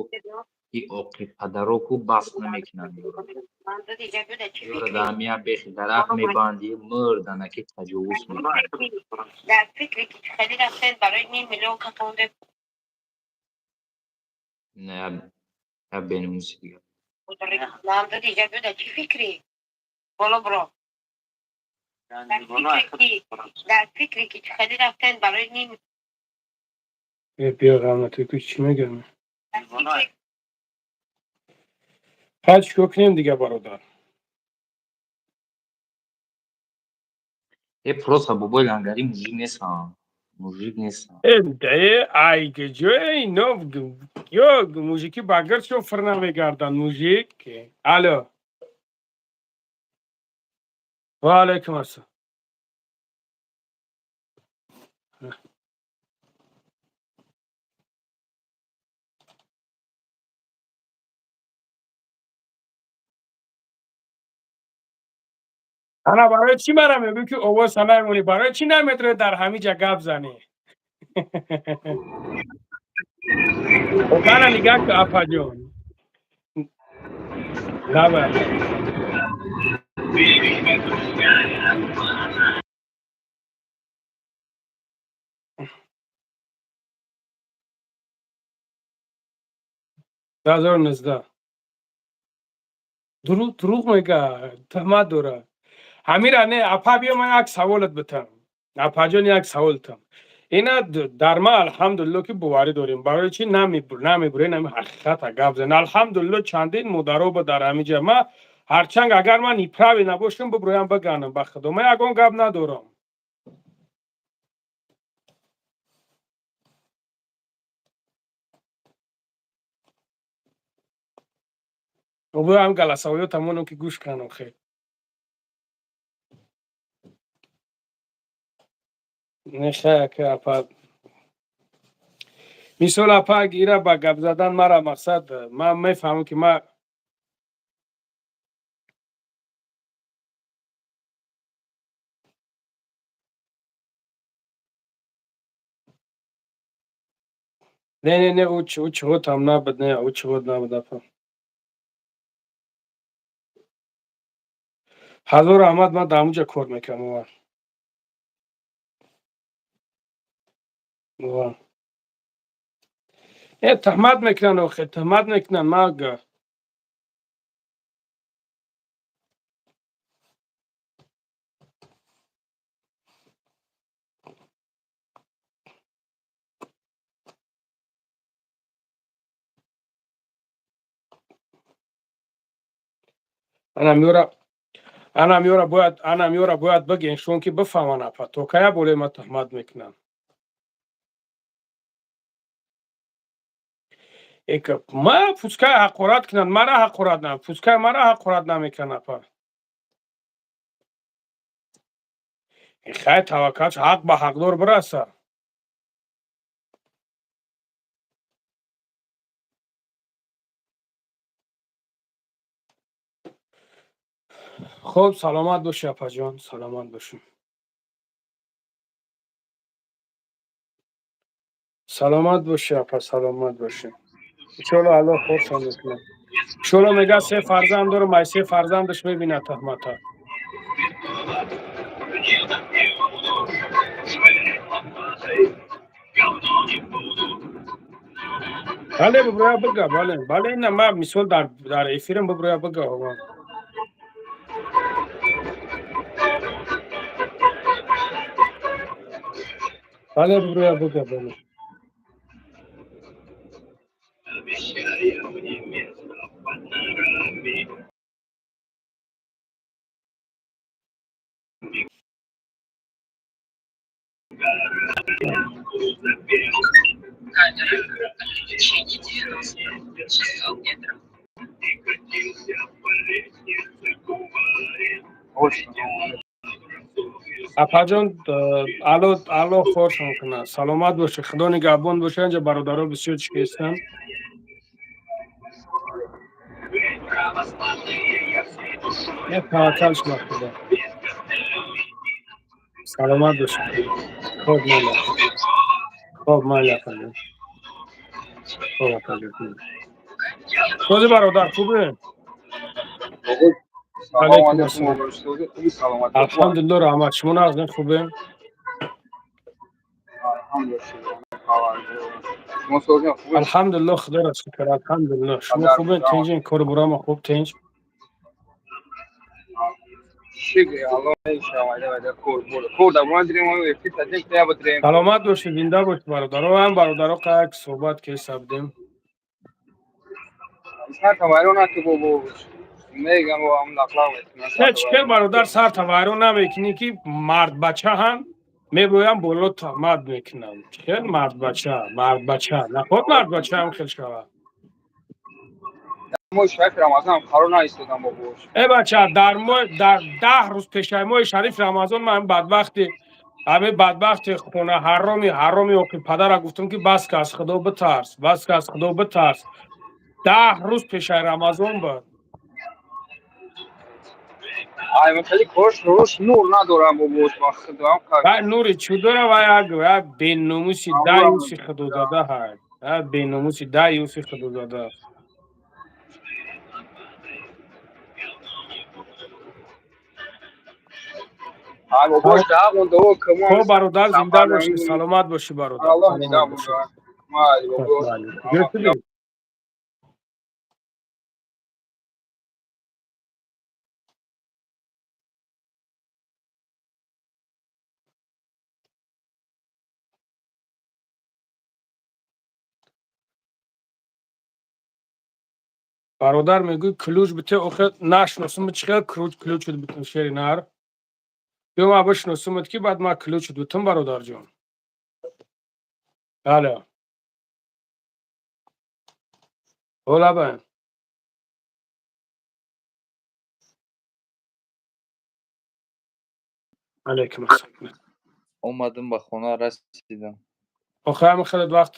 и оқи падаро ку бас намекунанд. Ёра дар ҳами як бехи дарахт мебанди, мурданаки таҷовуз мекунад. Дар фикре ки хеле рафтен барои ним миллион катонде. Не, як беномуси дигар. Чӣ фикрӣ боло бро, дар фикре ки хеле рафтен барои ним. Биё, ғамнату ку, чӣ мегӯям, ҳай, чикор кунем дига, бародар? Э, просто бобои лангари мужик нестам, мужик нестам. Ай, ҷои ино ё мужики ба гирдшон фир намегарданд, мужик. Алло, ва алайкум ассалом. Ана, барои чӣ мара мегӯӣ, ки овоз намемонӣ? Барои чӣ наметавонӣ дар ҳамин ҷа гап занӣ? Ана, нигаҳ ку, апаҷон, наба. 2019 дурӯғ, дурӯғ мега, туҳмат дорад ҳамира. Не, апа, биё, ман як саволат битам, апаҷон, як саволтам. Ина дар ма, алҳамдулилло, ки боварӣ дорем. Барои чӣ намебурен ҳами ҳақиқата гап зан? Алҳамдулилло, чандин модаро ба дар ҳамиҷа. Ма ҳарчанд агар ман неправый набошам, бибурӯям, биганам. Ба худо, ман ягон гап надорам. Ам галасавоёта монам, ки гӯш канам. Хел нехая ки апа, мисол, апа, ира ба гап задан мара мақсад, ман мефаҳмам, ки ма не, не, не, ӯ чиғотам набуд, не, ӯ чиғот набуд, апа. Ҳазор раҳмат, ман дар ҳамунҷа кор мекунам. Ва э туҳмат мекунанд, охе, туҳмат мекунанд. Ма ана меёра, ана меёра бояд, ана меёра бояд бигӯен шон, ки бифаҳманд, апа, то кая болои ма туҳмат мекунанд. Ма пускай ҳақорат кунанд, мара ҳақорат на, пускай мара ҳақорат намекунанд, апа. Хай, таваккал, ҳақ ба ҳақдор бираса. Хуб, саломат бошӣ, апаҷон, саломат бошӣ, саломат бошӣ, апа, саломат бошӣ. Иншоалло, Аллоҳ хоршон мекунад, иншоалло. Мега, се фарзанд дорам, ай се фарзандаш мебинад туҳмата. Бале, биброя бига, бале, бале. Ина ма мисол дар эфирам, биброя бига. Бале, биброя бига, бале. Обещаю мне место под ногами. Запел. Отключение 90 600 метров. И катился по лестнице куварин. Апаҷон, алло, алло хоршон кунад, саломат бошед, худо нигаҳбон бошад. Инҷа бародаро бисёр чӣ ҳестанд. Як таваккал шума худо, саломат бошед. Хоб, майли, хоб, майли, апаҷон, хоб, апаҷон. Този бародар, хубе? Салом алейкум. Алҳамдулилло, раҳмат. Шумо нағз, хубе? Алҳамдулилло, худоро шукр, алҳамдулилло. Шумо хубе, тинҷин, кору бурама хуб, тинҷ? Саломат бошед, зинда бошед, бародаро. Ҳам бародаро як суҳбат ки сабдем. Чикел бародар, сарта вайрон намекунӣ, ки мардбача ҳам мебоям боло туҳмат мекунам. Чикел мардбача, мардбача наход, мардбача ҳам хел шавад. Э бача, дар дар 10 рӯз пешаи моҳи шарифи Рамазон ман бадбахти, ҳамин бадбахти хона ҳароми ҳароми оқи падара гуфтам, ки бас ка, аз худо битарс, бас ка, аз худо битарс. 10 рӯз пешаи Рамазон буд. Вай нури чӯ дора? Вай як беномуси даюси худозада ҳай, як беномуси даюси худозада. Хоб, бародар, зинда бошӣ, саломат бошӣ, бародар. Саломат бошӣ. Бародар, мегӯй ключ бите, охе нашиносум, чӣ хел ключ битам? Шери нар, биё, ма бишиносумат, ки баъд ма ключ битам, бародарҷон. Алло, ҳолаба. Алайкум ассалом. Омадам, ба хона расидам. Охе, ҳами хеле вақт,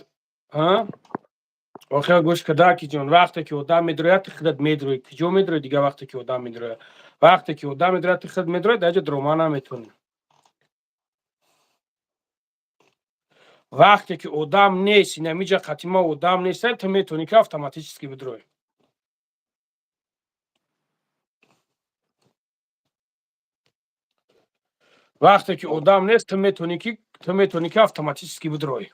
охе, гӯш кадаки ҷон, вақте ки одам медрояд, ти худат медроӣ. Куҷо медроӣ дига? Вақте ки одам медрояд, вақте ки одам медрояд, ти худ медроӣ, даҷа дрома наметонӣ. Вақте ки одам нест, инамиҷа қатима одам нест, ту метавонӣ ки автоматически бидроӣ. Вақте ки одам нест, ту метавонӣ ки автоматически бидроӣ.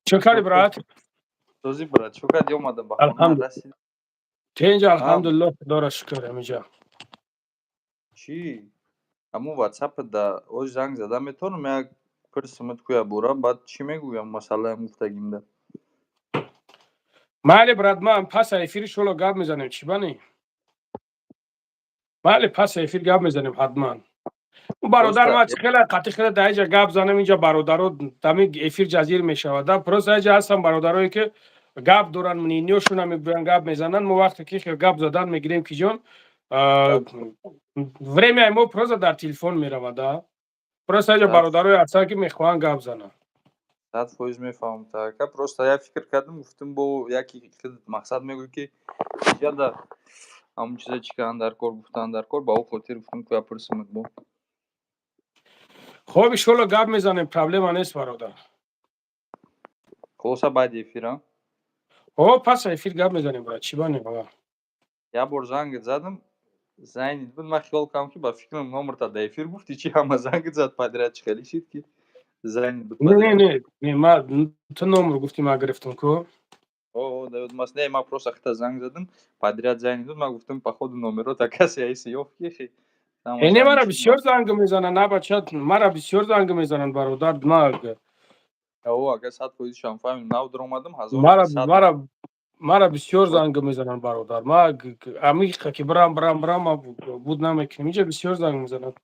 Чӣ кардӣ, брат? Созӣ, брат, чӣ кардӣ? Омадам, ба хона расидам. Тинҷ, алҳамдулилло, худоро шукр, ҳамиҷа. Чӣ, ҳамун ватсап да оз занг зада метавонам, як пирсимат куя бура, баъд чӣ мегӯям, масъалаам гуфтагимда. Майли, брат, ман пас эфири шоло гап мезанем, чӣ бани? Майли, пас эфир гап мезанем ҳатман. Бародар, ман хеле қатъи хеле дар инҷа гап занам, инҷа бародаро дами эфир ҷазир мешавад. Да, просто инҷа ҳастам бародарое, ки гап доранд, мнениёшона мегӯянд, гап мезананд. Мо вақте ки хел гап задан мегирем, ки ҷон, времяи мо просто дар телефон меравад. Да, просто инҷа бародарое ҳастанд, ки мехоҳанд гап зананд. 100% мефаҳмам, така просто як фикр кардам, гуфтам, бо яки мақсад мегӯй, ки ҷада ҳамун чиза чӣ кардан дар кор, гуфтан дар кор, ба ӯ хотир гуфтам, ку пурсимат бо. Хоб, иншолло, гап мезанем, проблема нест, бародар. Хулоса, баъди эфира. О, пас эфир гап мезанем, брат, чӣ бани, баба? Як бор зангат задам, занят буд. Ман хиёл кардам, ки ба фикрам номерта да эфир гуфти, чи ҳама зангат зад подряд, чӣ хеле шид, ки занят буд. Не, не, не, ма ту номер гуфти, ма гирифтам ку. О, да, мас не, ма просто хита занг задам, подряд занят буд, ма гуфтам, походу номерота касе айси ёфт, ки Э, не, мара бисёр занг мезананд, на, бача, мара бисёр занг мезананд, бародар, ма О, агар 100% шам фаҳмидам, нав даромадам, ҳазор Мара бисёр занг мезананд, бародар. Ма амиқа ки бирам, бирам, бирам, ма буд намекунем, инҷа бисёр занг мезананд.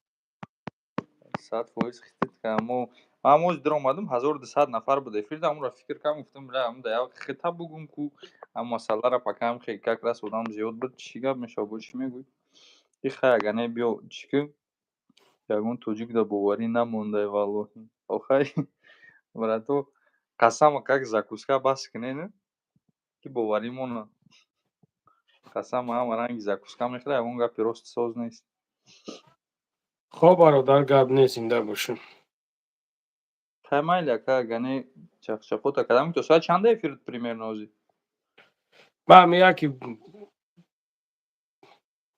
100% хитит мо Ман ҳози даромадам, 1200 нафар буд эфирда. Ҳамонро фикр кардам, гуфтам, бля, ҳам да як хита бугум ку ҳам масъаларо, пока ҳам хе как раз одам зиёд буд. Чӣ гап мешавад, бо чӣ мегӯй? И хай, ага не, биё, чӣ ки ягон тоҷик да боварӣ намондай, валлоҳи. Охай, брато, қасама, как закуска бас кунен, ки боварӣ монад. Қасам, ҳама ранги закуска мехӯра, ягон гапи рости соз нест. Хоб, бародар, гап нест, зинда бошем. Хай, майли, ака, ага не, чақчақота кардам. То соат чанда эфир примерно ҳозир? Ба меяки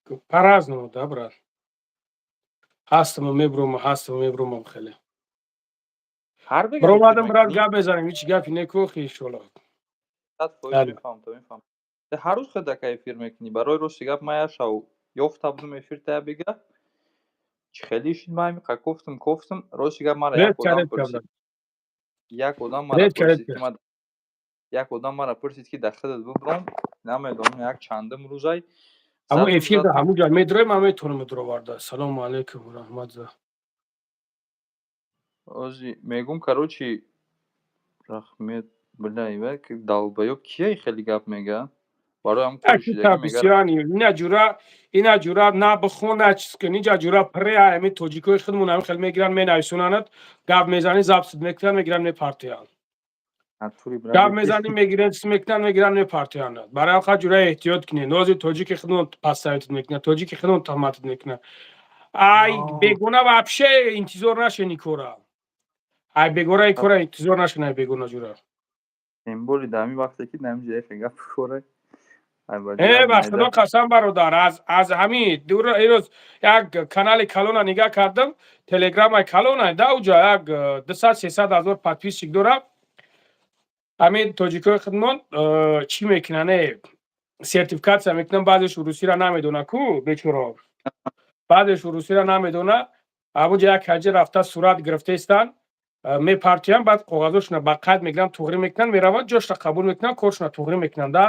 ки по-разному да, брат, ҳастаму мебурому, ҳастаму мебурумам хеле. Ҳар бега эфир Баромадам, брат. мекунӣ? Гап мезанем, ҳеҷ гапи некӯхи, иншоалло. 100%. Бале. Мефаҳмам, то мефаҳмам. Ҳар рӯз хед, ака, эфир мекунӣ? Барои рости гап, ман як шав ёфта будум эфир тая бега. Чӣ хеле шид, ман ҳамиқа кофтум, кофтум. Рости гап, мара як Редко, одам редко, пурсид. брат. Як одам мара Редко, пурсид, редко. ки ман як одам мара пурсид, ки дар худат бубуром, намедонам, як чандум рӯзай. Ҳамун Задум, эфир да, задум. ҳамун ҷа медроем, ман метавонам дуроварда. Салому алайкум, раҳмат за. Ози мегум, короче, рахмет, бля, ива ки долбоёб кия хеле гап мега? Барои ҳам кори шидагӣ мега. Бисёрани ина ҷура, ина ҷура на бихон, на чиз кун, инҷа ҷура пре ами тоҷикои худмон ҳами хел мегиранд, менависонанд, гап мезанӣ, запись мекунанд, мегиранд, мепартоянд. Натури, брат. Гап мезанӣ, мегиранд, чиз мекунанд, мегиранд, мепартоянд. Барои ҳам ҷура эҳтиёт кунед. Нози тоҷики худмон подставить мекунад, тоҷики худмон туҳматат мекунад. Ай бегона вообще интизор нашен ин кора. Ай бегона ин кора интизор нашен, ай бегона, ҷура. Тем более дар ҳамин вақте ки дар ҳамин ҷо гап кора. Э, ба худо қасам, бародар, аз ҳамин дур ирӯз як канали калона нигаҳ кардам, телеграмаи калона да, уҷа як 200-300 ҳазор подписчик дорам. Ҳамин тоҷикои худмон чӣ мекунанд, сертификация мекунанд, баъзеш русиро намедона ку, бечоро, баъзеш русиро намедона. Ҳамунҷа як ҳаҷа рафта сурат гирифтаистанд, мепартиям, баъд коғазошона ба қайд мегиранд, туғрӣ мекунанд, мераванд, ҷошро қабул мекунанд, коршона туғрӣ мекунанд да.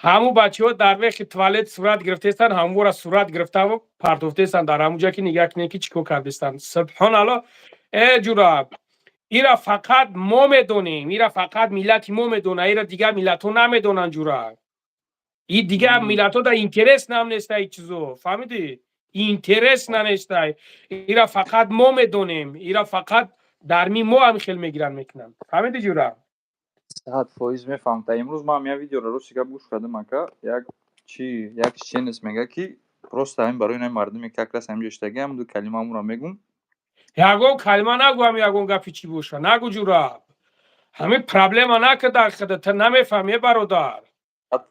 Ҳамун бачаҳо дар вехи туалет сурат гирифтаистанд, ҳамвора сурат гирифтаву партофтаистанд дар ҳамун ҷа, ки нигаҳ кунед, ки чӣ кор кардистанд. Субҳоналло, э ҷура, ира фақат мо медонем, ира фақат миллати мо медона, ира дигар миллатҳо намедонанд, ҷура. И дигар миллатҳо да интерес нам неста и чизо, фаҳмидӣ? Интерес нанестай. Ира фақат мо медонем, ира фақат дарми мо ҳами хел мегиранд, мекунанд, фаҳмидӣ, ҷура? 100% мефаҳмам. Та имрӯз ман як видеоро, рости гап, гӯш кардам, ака. Як чи, як чеченец мега, ки просто ҳамин барои наи мардуме как раз ҳамин ҷо иштагӣ, ҳам ду калима ҳамонро мегум. Ягон калима нагӯ, ҳами ягон гапи чӣ боша нагӯ, ҷура. Ҳамин проблема накарда худа, ту намефаҳми, е бародар.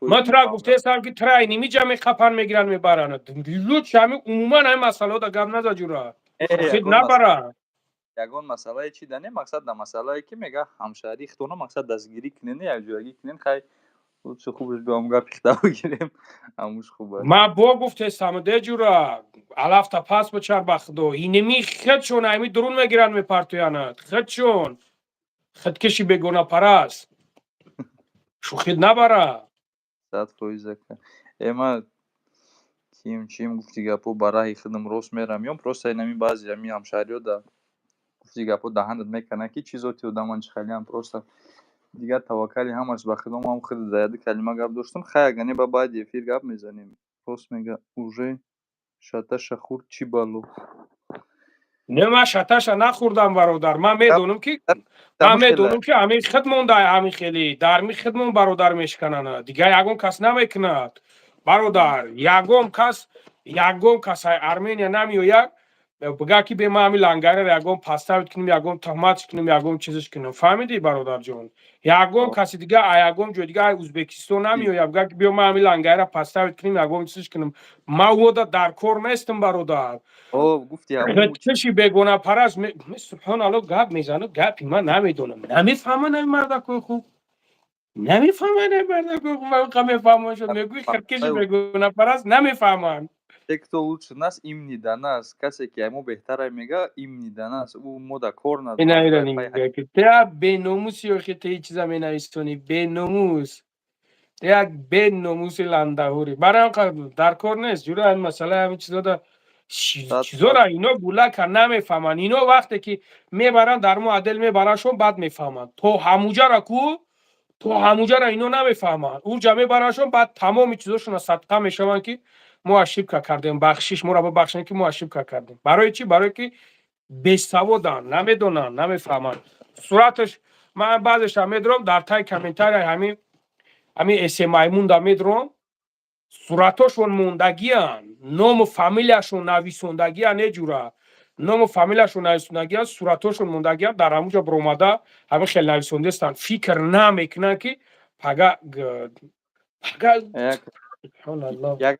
Ман тура гуфтаистам, ки тура нимиҷа меқапан, мегиранд, мебаранд. Луч ҳами умуман ҳамин масъалаҳо гап наза, ҷура, хид набара. Ягон масъалае чи да не, мақсад да масъалае ки мега, ҳамшаҳрии худона, мақсад, дастгирӣ кунен, якҷоягӣ кунен. Хай, лучше хубаш биём, гапи хита бигирем, ҳамуш хуб аст. Ман бо гуфтестам, де ҷура, алафта пас бичар, ба худо, иними худшон ҳами дурун мегиранд, мепартоянад худшон, худкиши бегонапараст, шӯхид набара. 100%, ака. Э, ма ким чим гуфти гапо, ба раҳи худам рост мерам ём. Просто инами баъзе ҳами ҳамшаҳриё да, гуфти гапо, даҳанат мекунад, ки чӣ зоти одаман, чӣ халиам. Просто дигар таваккали ҳамаш ба худо. Ман худ да яду калима гап доштам. Хай, ага не, ба баъди эфир гап мезанем. Рост мега, уже шаташа хурд, чӣ бало. Не, ман шаташа нахӯрдам, бародар. Ман медонам, ки ҳамин худ монда, ҳамин хеле дарми худмон, бародар, мешикананд, дигар ягон кас намекунад, бародар. Ягон кас Армения намеояд, бигӯяд, ки бе ман ҳамин лангареро ягон подставить кунем, ягон туҳматш кунем, ягон чизш кунем, фаҳмидӣ, бародарҷон? Ягон каси дига, ягон ҷои дига, Ӯзбекистон намеояд, бигӯяд, ки биё, ман ҳамин лангареро подставить кунем, ягон чизш кунем. Ман ода дар кор нестам, бародар. Киши бегонапараст, субҳоналло, гап мезанад, гапи ман намедонам, намефаҳманд ҳамин мардакои хуб, намефаҳманд ҳамин мардакои хуб. Мефаҳманд шуд, мегӯи хиркиши бегонапараст, намефаҳманд. Те, кто лучше нас, им не до нас. Касе ки мо беҳтара, мега, им не до нас, ӯ мо да кор надорад. Беномуси, охи, те чиза менависонӣ, беномус, як беномуси ландаҳурӣ. Барои дар кор нест, ҷура, ҳамин масъала, ҳамин чизода. Чизора ино гулака намефаҳманд. Ино вақте ки мебаранд дар мо отдел, мебарандшон, баъд мефаҳманд. То ҳамуҷара ку, то ҳамуҷара ино намефаҳманд. Уҷа мебарандшон, баъд тамоми чизошона садқа мешаванд, ки мо ошибка кардем, бахшиш, моро бибахшем, ки мо ошибка кардем. Барои чӣ? Барое ки бесаводанд, намедонанд, намефаҳманд. Сураташ ман баъзеша медурам дар таи комментария, ҳамин эсемаймунда медурам, суратошон мондагианд, ному фамилияшон нависондагиан, неҷура ному фамилияшон нависондагиан, суратошон мондагиан, дар ҳамуҷа биромада ҳамин хел нависондестанд. Фикр намекунанд, ки пага пага. Субҳоналлоҳ.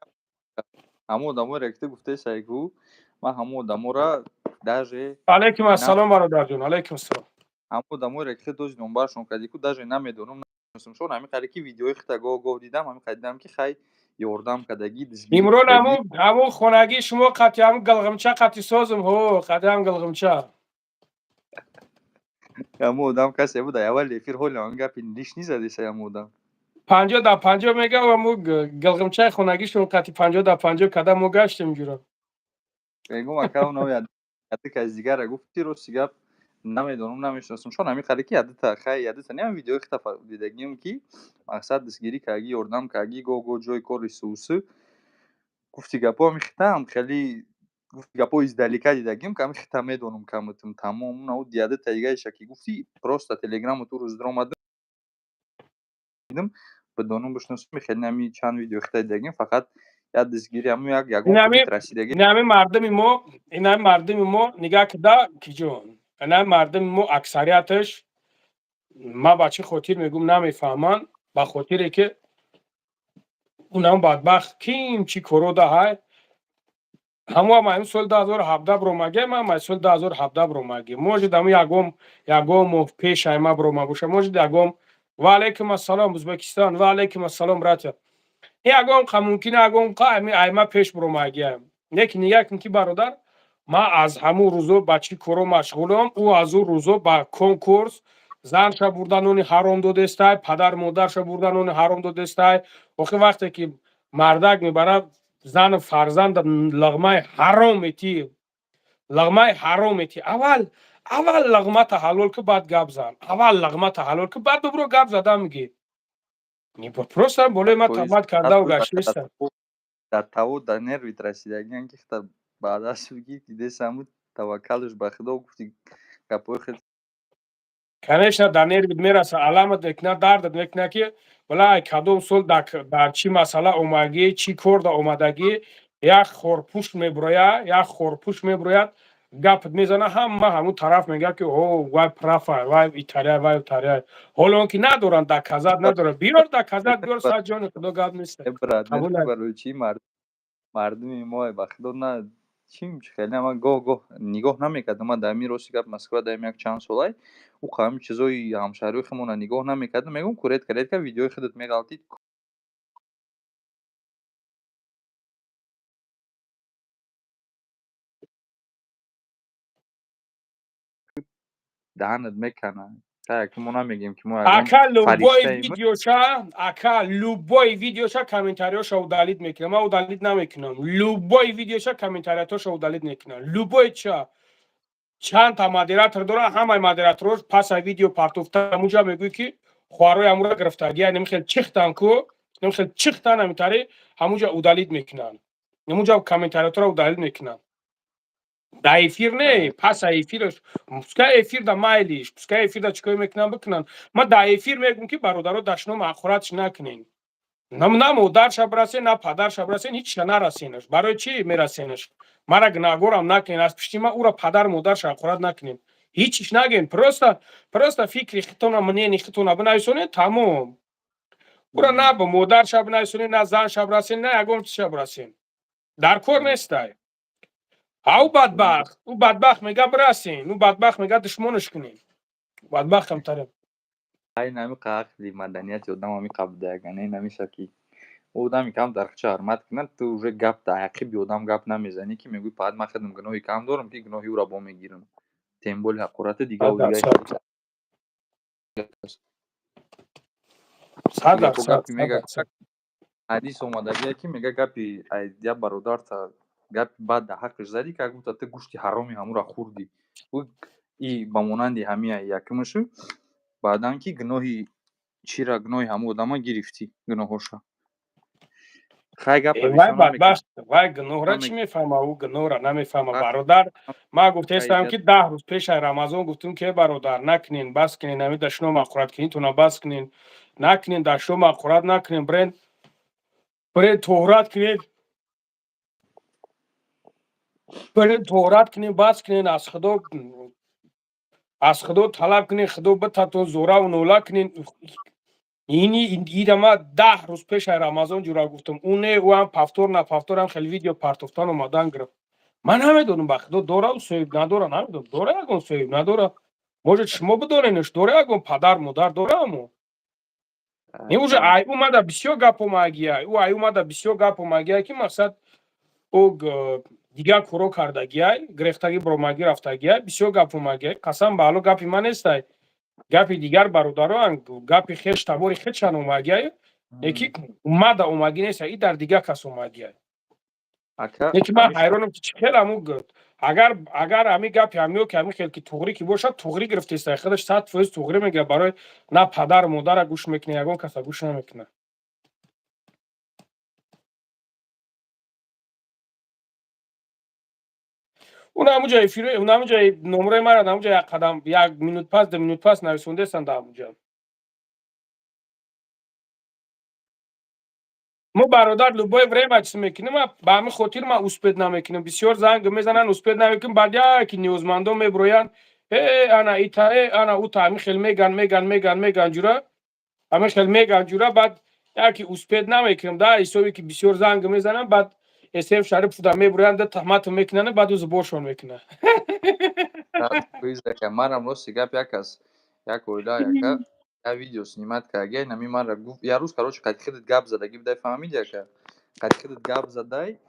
Ҳамон одамоеро ки ту гуфтаи, сайгу, ман ҳамон одаморо даже Алайкум ассалом, бародарҷон, алайкум ассалом. Ҳамон одамоеро ки ту дози номбаршон кардӣ ку, даже намедонам, шон. Ҳамин қадре ки видеои хита гоҳ гоҳ дидам, ҳамин қадр дидам, ки хай, ёрдам кардагӣ. Имрон, ҳамун хонагии шумо қати ҳамун гилғимча қати созм, ҳо, қати ҳам гилғимча. Ҳамон одам касе буд, аввали эфир ҳоли ҳамин гапи лишний задеса ҳамон одам. 50 дар 50 мега, ҳамун гилғимчаи хонагишон қати 50 дар 50 када мо гаштем ҷура. Мегум, ака, оно яды кас дигара гуфти, рости гап, намедонам, намешиносам шон. Ҳамин қадре ки ядита, хай, ядита не, видеои хита дидагием, ки мақсад дастгирӣ кардагӣ, ёрдам кардагӣ, гоҳ гоҳ ҷои кори суусу гуфти гапо, ҳамин хитаам хеле гуфти гапо издалека дидагим, ки ҳамин хита медонам каматум, тамом. Нау ядита дигаиша ки гуфти, просто телеграму ту рӯз даромадам, бидонам, бишносам, хеле ҳами чанд видео хита дидагим, фақат як дастгирӣ, ҳамун як ягон расидагӣ. Инами мардуми мо, инами мардуми мо, нигаҳ кида, киҷон, инами мардуми мо аксарияташ, ман ба чӣ хотир мегӯм намефаҳманд, ба хотире ки унам бадбахт ким чӣ коро даҳай. Ҳамоам ҳамин соли 2017 биромагӣ, ман соли 2017 биромагӣ, может, ҳамн ягон моҳ пеш айма бирома боша, может, ягон. Ва алайкум ассалом, Ӯзбекистон, ва алайкум ассалом, братья. Ягон қа мумкин, ягон қа айма пеш биромагиам. Лекин нигаҳ кун, ки бародар, ман аз ҳамун рӯзо ба чӣ коро машғулам. Ӯ аз ӯ рӯзо ба конкурс занша бурда нони ҳаром додестай, падар модарша бурда нони ҳаром додестай. Охи вақте ки мардак мебарад зану фарзанда лағмаи ҳаром метӣ, лағмаи ҳаром метӣ, аввал, аввал лағмата ҳалол ки, баъд гап зан. Аввал лағмата ҳалол ки, баъд дубро гап зада мегӣ. Просто болои ман таҳмат кардаву гаштеста. Дар таво, дар нервит расидагиан, ки хита баъдас ги дидесаму таваккалш ба худо, гуфти гапҳои хел. Конечно, дар нервит мераса, аламат мекунад, дардат мекунад, ки валай, кадом сол дар чӣ масъала омадагӣ, чӣ кор да омадагӣ. Як хорпӯш мебурояд, як хорпӯш мебурояд, гапат мезана, ҳама ҳамун тараф мегӯяд, ки о, вай прав а, вай италия, вай италия. Ҳоло он ки надоранд, доказать надоранд. Биёр доказать, биёр, сад ҷони худо, гап нест. Барои чӣ мардуми мо, ба худо, на чим хеле ман гоҳ гоҳ нигоҳ намекардам. Ман дар ҳамин, рости гап, Москва дар як чанд солай ӯ ҳамин чизои ҳамшаҳриҳои худмона нигоҳ намекардам. Мегӯм ку, редко редко видеои худат меғалтид. Даҳанат мекана, ки мо намегем, ки мо Ака, любой видеоша, ака, любой видеоша комментариёша удалить мекунам. Ман удалить намекунам. Любой видеоша комментариятоша удалить мекунам, любой ча. Чандта модератор дора, ҳамаи модераторош паса видео партофта, ҳамуҷа мегӯй, ки хоҳарои ҳамура гирифтагия, немихел чихтан ку, немихел чихтан, ҳамитари ҳамуҷа удалить мекунанд, ҳамуҷа комментариятора удалить мекунанд. Да эфир не, паса эфираш. Пускай эфир да майлиш, пускай эфир да чикор мекунанд, бикунанд. Ман да эфир мегӯм, ки бародаро, дашном ҳақоратш накунен. На модарша бирасен, на падарша бирасен, ҳичша нарасенаш. Барои чӣ мерасенаш? Мара гунаҳгорам накунен, аз пишти ман ӯра, падар модарша ҳақорат накунен, ҳичиш наген. Просто фикри хитона, мнение хитона бинависонед, тамом. Ӯра на ба модарша бинависонед, на занша бирасен, на ягон чизша бирасен, дар кор нестай. А ӯ бадбахт, ӯ бадбахт мега бирасен, ӯ бадбахт мега душмонаш кунем, бадбахт камтарем. Айн ҳами ақли маданияти одам ҳами қабдаяган ин ҳамиша, ки одами кам дар хча ҳурмат кунад, ту уже гап да ақиби одам гап намезанӣ, ки мегӯӣ, паат ман худам гуноҳи кам дорам, ки гуноҳи ӯра бо мегирам, тем более ҳақорати дигаву дига. 100%. Ҳадис омадагие, ки мега гапи як бародарта. Гапи бад дар ҳаққаш задӣ, как будто ту гӯшти ҳароми ҳамура хӯрдӣ. И ба монанди ҳамия якумашу, баъдан ки гуноҳи чира, гуноҳи ҳамун одама гирифтӣ, гуноҳоша. Хай, гапа Вай бадбахт, вай гуноҳра чӣ мефаҳма? Ӯ гуноҳра намефаҳма, бародар. Ман гуфтаистам, ки 10 рӯз пешаи Рамазон гуфтум, ки бародар, накунен, бас кунен, ами дашном ҳақорат кунитона бас кунен, накунен, дашном ҳақорат накунен, бирен, бирен тоҳрат кунед, бирен тоҳрат кунен, бас кунен, аз Худо талаб кунен, Худо битатон, зораву нола кунен. Ини ира ма 10 рӯз пешаи Рамазон ҷура гуфтам. Ӯ не, ӯ ҳам повтор на повтор ҳам хеле видео партофтан омадан гирифт. Ман намедонам, ба Худо, дора соҳиб, надора, намедонам, дора ягон соҳиб, надора. Может, шумо бидоненш, дора ягон падар, модар дора амо не уже. Ай ӯ мада бисёр гап омагия, ӯ ай ӯмада бисёр гап омагия, ки мақсад ӯ дигар коро кардагиай, гирефтагӣ, биромагӣ, рафтагиай, бисёр гап омагиай. Қасам ба Алло, гапи ман нестай, гапи дигар бародароан, гапи хеш табори хечан омагиай, леки мада омагӣ неста, и дар дигар кас омагиай. Леки ман ҳайронам, ки чӣ хел аму агар ҳами гапи ҳамиё ки ҳами хел ки туғрӣ ки бошад, туғрӣ гирифтеста, худаш 100% туғрӣ мегирад, барои на падару модара гӯш мекунад, ягон каса гӯш намекунад. Он ҳамуҷа эфир, он ҳамуҷа номраи мара ҳамуҷа як қадам, як минут пас, 2 минут пас нависондестанд ҳамуҷа. Мо, бародар, любое время чиз мекунем. Ба ҳамин хотир ман успеть намекунам. Бисёр занг мезананд, успеть намекунам. Баъд яке ниёзмандон мебироянд: э, ана ита, э, ана ута, ҳамин хел меган, меган, меган, меган, ҷура, ҳамин хел меган, ҷура. Баъд яке успеть намекунам да, ҳисобе ки бисёр занг мезананд. Баъд СМ Шарипов да мебироянд, таҳмату мекунанд, баъд ӯ зуборшон мекунад. Манам рости гап, як аз як оила яка я видео снимать карда, нами манра гуфт як рӯз, короче, қати худат гап задагӣ будай, фаҳмиди, яка? Қати худат гап задай,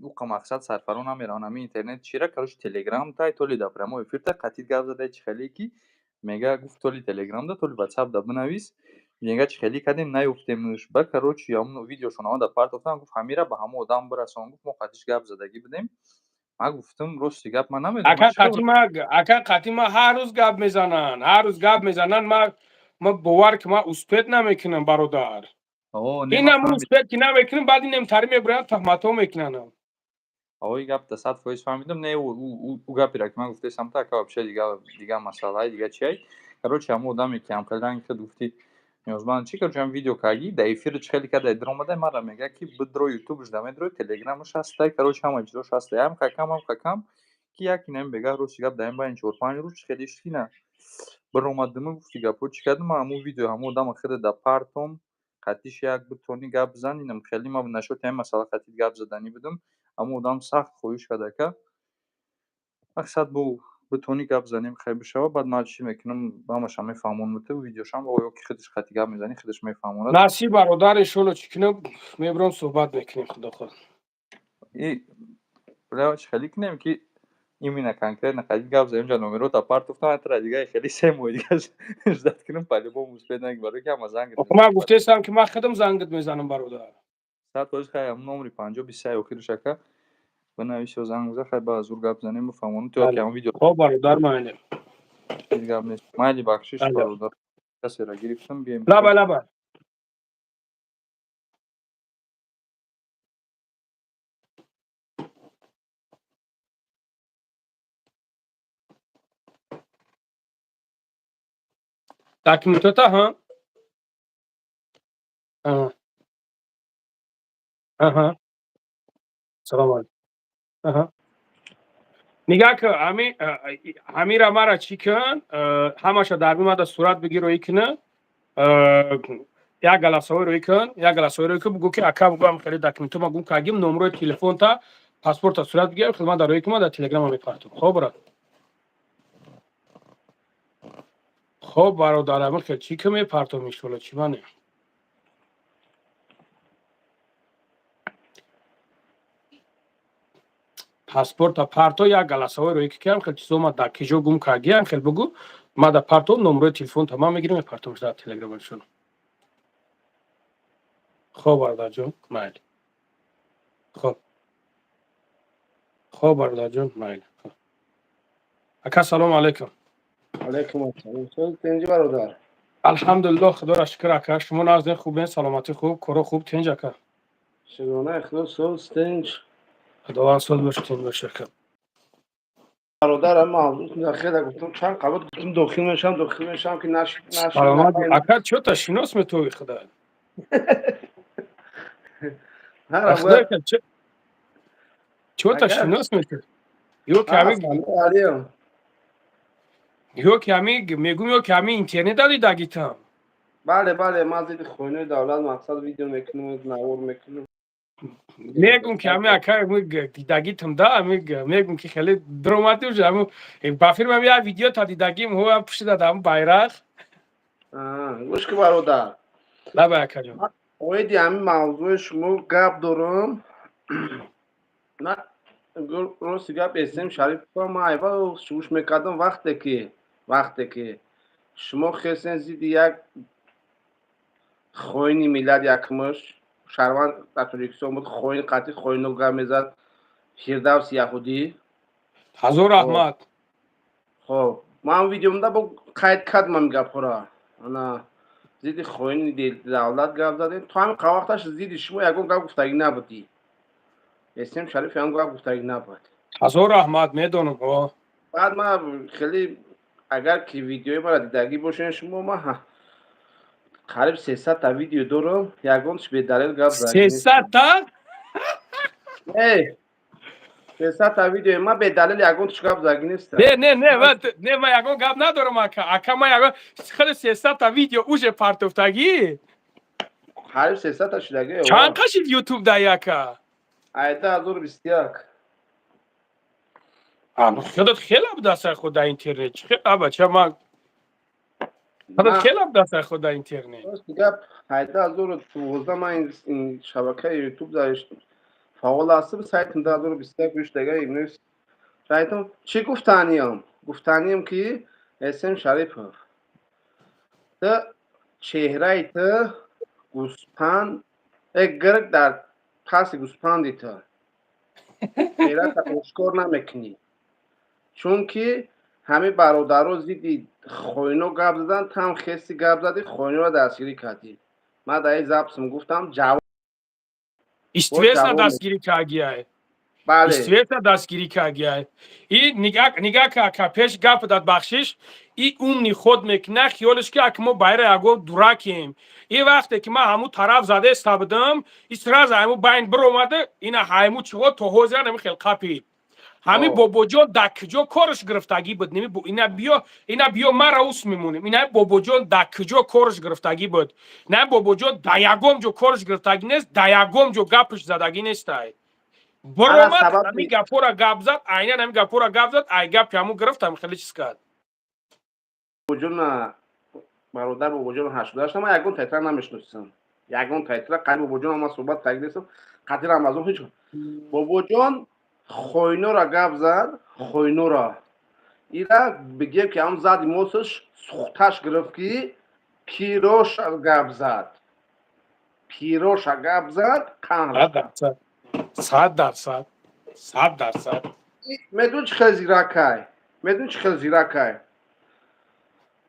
уқа мақсад сарфаро намераванд, ами интернет чира, короче, Телеграм тай, толи да прямой эфир та қатид гап задай, чӣ хеле ки мега, гуфт, толи Телеграм да, толи Ватсап да бинавис, мега, чӣ хеле кардем, наёфтемш. Ба, короче, ҳамн видеошон омада партофтам, гуфт, ҳамира ба ҳамон одам бирасон, гуфт, мо қатиш гап задагӣ будем. Ман гуфтам, рости гап, ман намедонам. Ака, қати ма ҳар рӯз гап мезананд, ҳар рӯз гап мезананд. Ма бовар ки ман успеть намекунам, бародар. Инам успеть ки намекунам, баъд инем тари мебироянд, таҳматҳо мекунанд. Ои гап да 100% фаҳмидам. Не, ӯ гапера ки ман гуфтаистам та, ака, вообще дига масъалаи дига чиай. Короче, ҳамон одаме ки ҳамхел ранги худ гуфтӣ, ниёзманд чи, короче, ҳам видео кардӣ, да эфири чӣ хеле карда даромада, мара мега, ки бидро Ютубш да медро, Телеграмаш ҳастай, короче, ҳама чизош ҳастай, ҳам какам, ҳам какам, ки як инам бега, рости гап, дар ин байни 4-5 рӯз чӣ хеле шина биромадиму гуфти гапҳо чӣ кардам, ман ҳамун видео ҳамон одама хеле да партом, қатиш як битони гап зан, инам хеле ма нашоти ҳамин масъала қатид гап заданӣ будам. Ҳамон одам сахт хоҳиш кард, ака, мақсад бу битонӣ гап занем, хай бишава. Баъд ман чӣ мекунам, ҳамаша мефаҳмонам, ту видеошам ё ки худаш қати гап мезанӣ, худаш мефаҳмонад. Насиб, бародар, иншолло, чӣ кунам, мебиром, суҳбат мекунем, худо хоҳад. И чӣ хеле кунем, ки именно конкретно қати гап занем, ҷа номерота партофтам, тра дига хеле 3 моҳи дига ждать кунам, по-любому успеть накунам, барои ки ҳама занг. Ман гуфтаистам, ки ман худам зангит мезанам, бародар. 100%. Хай, ҳамн номери 53 охираш, ака, бинавис ё занг бизан, хай, ба зур гап занем, бифаҳмонам ту ки ҳамн видео. Хоб, бародар, майли. Гап нест, майли, бахшиш, бародар, касеро гирифтам, бием. Лаба, лаба. Документота ҳа. Аҳа. Салом алейкум. Аҳа. Нигаҳ кун, ҳами ҳамира мара чӣ кун, ҳамаша дар мемада сурат бигир, рӯӣ куна. Як голосовой рӯӣ кун, як голосовой рӯӣ кун, бугӯ ки ака, бугӯ, ҳам хеле документҳо ма гум кардем, номрои телефонта, паспорта сурат бигир, хидмат дар рӯӣ кун, ма дар телеграма мепартом. Хоб, брат. Хоб, бародар, ҳамин хел чӣ ки мепартом, иншолло, чӣ мане. Паспорта парто, як голосовой рӯӣ ки кам хел чизо ма дар киҷо гум кардиам, хел бугӯ, ма да партом, номрои телефонта ман мегирам, мепартомш дар телеграмашон. Хоб, бародарҷон, майли. Хоб. Хоб, бародарҷон, майли. Ака, салому алайкум. Алайкум ассалом. Соз, тинҷи, бародар? Алҳамдулиллоҳ, худоро шукр, ака. Шумо нағзен, хубен, саломатӣ хуб, коро хуб, тинҷ, ака? Шукронаи худо, соз, тинҷ. Худованд соз бош, тинҷ бош, ака. Бародар, мавзӯъ хеле гуфтам, чанд қабат гуфтам, дохил мешам, ки нашид. Саломат, ака. Чё-то шинос метови, худо. Чё-то шинос метови. Ё ки ҳами, ё ки ҳами мегум, ё ки ҳами интернет дидагитам. Бале, ман зидди хоинои давлат, мақсад, видео мекунам, навор мекунам. Мегум, ки ҳами, ака, дидагитам да, ҳами мегум, ки хеле дуромадӣ уже ҳаму ба фирмам як видео та дидагим, ҳо, пушида ҳаму байрақ. Гӯш ки, бародар. Лабай, акаҷон. Оиди ҳамин мавзӯи шумо гап дорам. Рости гап, Эсем Шарипова ман айвал гӯш мекардам, вақте ки шумо хесен зидди як хоини миллат, якмуш шаҳрванд дар Тоҷикистон буд, хоин, қатъи хоино гап мезад, Фирдавс яҳудӣ. Ҳазор раҳмат. Хоб, ман видеомда бо қайд кардам ҳамин гапҳоро. Ана зидди хоини давлат гап задем. То ҳамин вақташ зидди шумо ягон гап гуфтагӣ набудӣ. Эсем Шариф ягон гап гуфтагӣ набуд. Ҳазор раҳмат, медонам. Баъд ман хеле, агар ки видеои мара дидагӣ бошед шумо, ман қариб 300-та видео дорам, ягонаш бедалел гап. 300-та? Не, 300-та видео ман бедалел ягонаш гап задагӣ нестам. Не, не, не, не, ман ягон гап надорам, ака. Ака, ман ягон хеле 300-та видео уже партофтагӣ. Қариб 300-та шудагӣ. Чанд қашид ютуб дай, ака? 18 21. Худат хеле будаса худ дар интернет. Чӣ хеле, бача, ман худат хеле будаса худ дар интернет. Гап, 18 12 ман ин шабакаи ютуб дар фаъол ҳастам, сайтам 2021 гӯш дага имрӯз сайтам. Чӣ гуфтаниям? Гуфтаниям, ки Эсем Шарипов, ту чеҳраи ту гӯспанд, э гирг дар паси гӯспанди ту, чеҳрата ошкор намекунӣ, чунки ҳамин бародаро зидди хоино гап задан, там хести гап задӣ, хоиноро дастгирӣ кардӣ. Ман дар ин записм гуфтам, ҷавоб. Известно, дастгирӣ кардиай. Бале. Известно, дастгирӣ кардиай. И нигаҳ ка, ака, пеш гап дад, бахшиш, и умный ход мекуна, хиёлеш ки ака мо байра яго дуракем. И вақте ки ман ҳамун тараф задаеста будам, и сразу ҳамун байн биромада, ина ҳайму чиҳо то ҳозира нами хел қапид. Ҳамин бобоҷон дар куҷо кораш гирифтагӣ буд? Ина биё, ина биё, мара ус мемонем. Ина бобоҷон дар куҷо кораш гирифтагӣ буд? На, бобоҷон дар ягон ҷо кораш гирифтагӣ нест, дар ягон ҷо гапаш задагӣ нестай. Биромад, ҳамин гапҳоро гап зад, айнан ҳамин гапҳоро гап зад, ай гапи ҳамун гирифт, ҳамин хеле чиз кард. Бобоҷона, бародар, бобоҷон 88 ман ягон тайтра намешиносам, ягон тайтра қайр бобоҷон ман суҳбат карда нестам, қатъи Рамазон ҳеҷ. Бобоҷон хойнора гап зад, хойнора ира бигем, ки ҳам зади мосаш сухташ гирифт, ки пироша гап зад, пироша гап зад, қаҳр. 100%, 100%. Медон, чӣ хел зиракай, медон, чӣ хел зиракай,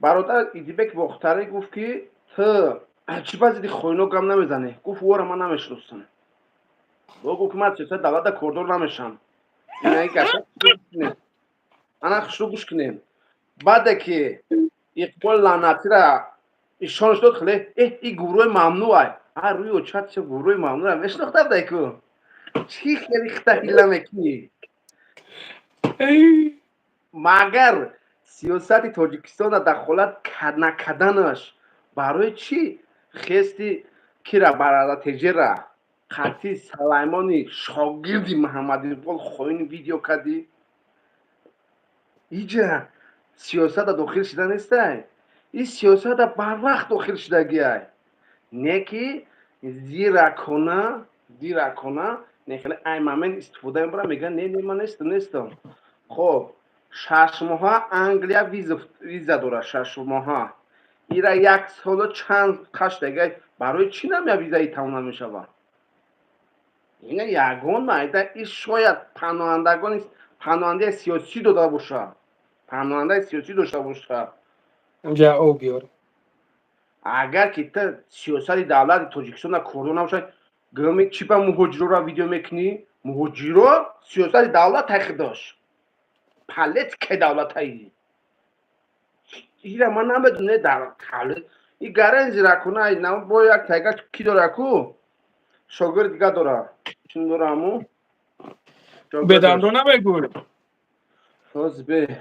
бародар. Идибек Бохтарӣ гуфт, ки ту чӣ ба зидди хойно гап намезанӣ? Гуфт: «Ора ман намешиносам». Бо гуфт: «Ман сиёсати давлата кордор намешам». Ана хушрӯ гӯш кунем. Баъде ки Иқбол лаънатира ишонаш дод, хеле и гурӯҳи мамнӯъ а рӯи очат ча гурӯҳи мамнӯъ мешинохта ку, чӣ хеле хита ҳила мекунӣ? Магар сиёсати Тоҷикистона дахолат накарданаш барои чӣ? Хести кира барадатеҷера қатъи Салаймони шогирди Муҳаммадиқбол хоини видео кардӣ. Иҷа сиёсата дохил шида нестай, ин сиёсата барвақт дохил шидагиай, не ки зиракона, зиракона нехеле ай момент истифода мебарам, мегӯян: «Не, не, ман нестам, нестам». Хоб, 6 моҳа Англия виза дорад, 6 моҳа. Ира як солу чанд қаш дега, барои чӣ намя визаи тамом намешавад? Ина ягон майда и шояд паноҳандагони паноҳандаи сиёсӣ дода бошад, паноҳандаи сиёсӣ дошта бошад. Инҷа об биёр. Агар ки та сиёсати давлати Тоҷикистона кордор набошад, гӯми чӣ ба муҳоҷирора видео мекунӣ? Муҳоҷиро сиёсати давлат тахи дошт, политикаи давлатаи ира ман намедонам. Дар и гарен зиракуна бо як тайга ки дора, ку шогирд дига дора, чин дора аму. Бедандо намегӯй. Бе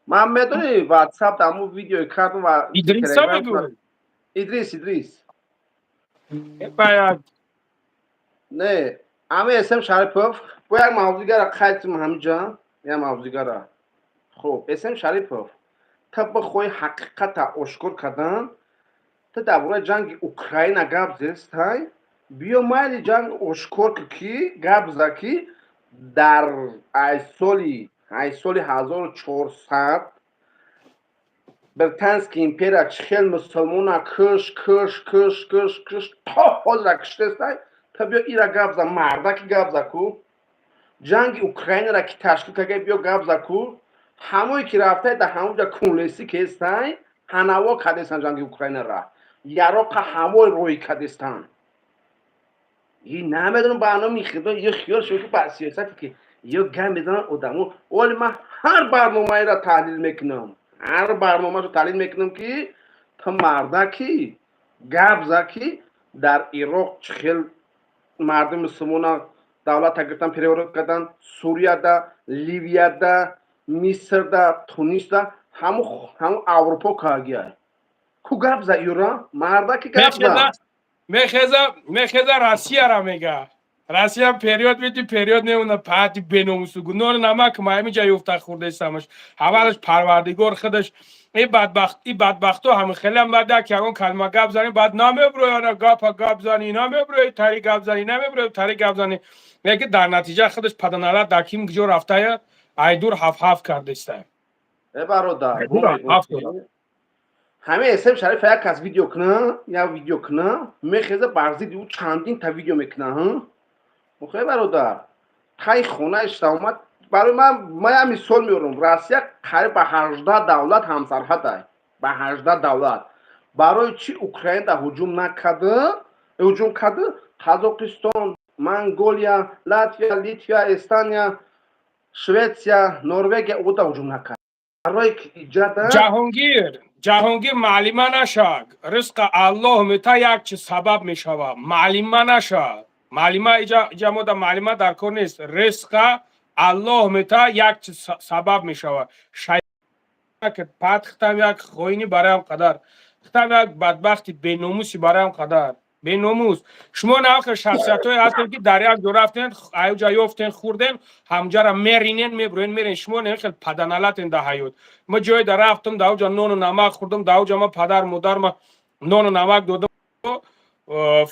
ман медони, Ватсап даму видеои кардам ва Идриса мегӯй. Идрис, Идрис. Баяд. Не, ами Эсем Шарипов бо як мавзӯгара қайдтум ҳамиҷа, як мавзӯгара. Хуб, Эсем Шарипов, та бихоҳи ҳақиқата ошкор кардан, та дар бораи ҷанги Украина гап зестай. Биё, майли, ҷанг ошкор ки гап за, ки дар ай соли 1400 Британский империя чӣ хел мусулмона куш, куш, куш, куш, куш, то ҳозира киштестай. Та биё ира гап за, мардаки гап за ку. Ҷанги Украинара ки ташкил карда, биё гап за ку. Ҳамое ки рафтай, дар ҳамонҷа кунлесӣ кестай, ҳанаво кардестан ҷанги Украинара, яроқа ҳамой рӯй кардестан. И намедонам, ба номи худо, ё хиёл шуд, ки ба сиёсате ки ё гап мезанан одамо. Оли ман ҳар барномаеро таҳлил мекунам, ҳар барномаро таҳлил мекунам, ки та мардаки гап за, ки дар Ироқ чӣ хел мардуми мусулмона давлата гирифтан, переворот кардан, Сурияда, Ливияда, Мисрда, Тунисда, ҳаму Аврупо кагия ку. Гап за юра, мардаки гап за. Мехеза, мехеза, Россияра мега. Россия период мети, период мемона пати беномусу нону намак маҳамиҷа ёфта хурдесамаш. Ҳавалаш Парвардигор худаш. И бадбахт, и бадбахто ҳами хеле баъд як ягон калима гап занӣ, баъд намеброяна гапа гап занӣ, намеброи тари гап занӣ, намеброи тари гап занӣ. Лекин дар натиҷа худаш паданалат дар ким ҷо рафтая, айдур ҳаф ҳаф кардеста. Э, бародар, ҳамин Эсем Шариф як кас видео куна, як видео куна, мехеза бар зидди ӯ чандин та видео мекуна. Охе, бародар, тай хонааш омад. Барои ман, ман як мисол меорам: Россия қариб ба 18 давлат ҳамсарҳадай, ба 18 давлат. Барои чӣ Украина ҳуҷум накарда? Ҳуҷум карда Қазоқистон, Монголия, Латвия, Литвия, Эстония, Шветсия, Норвегия ода ҳуҷум накард? Барои ки иҷада. Ҷаҳонгир, Ҷаҳонгир, маълима нашаг. Ризқа Аллоҳ мета, як чиз сабаб мешавад. Маълима нашаг, маълима иҷа мода маълима дар кор нест. Ризқа Аллоҳ мета, як чиз сабаб мешавад. Пат хитам як хоини бароям қадар, хитам як бадбахти беномуси бароям қадар беномус. Шумо навхел шахсиятҳое ҳастед, ки дар як ҷо рафтен, аюҷа ёфтен, хӯрден, ҳамҷара меринен, меброен, мерен. Шумо нехел паданалатен дар ҳаёт. Ма ҷое да рафтам, дар уҷа нону намак хӯрдам, дар уҷа ма падар модарма нону намак додам,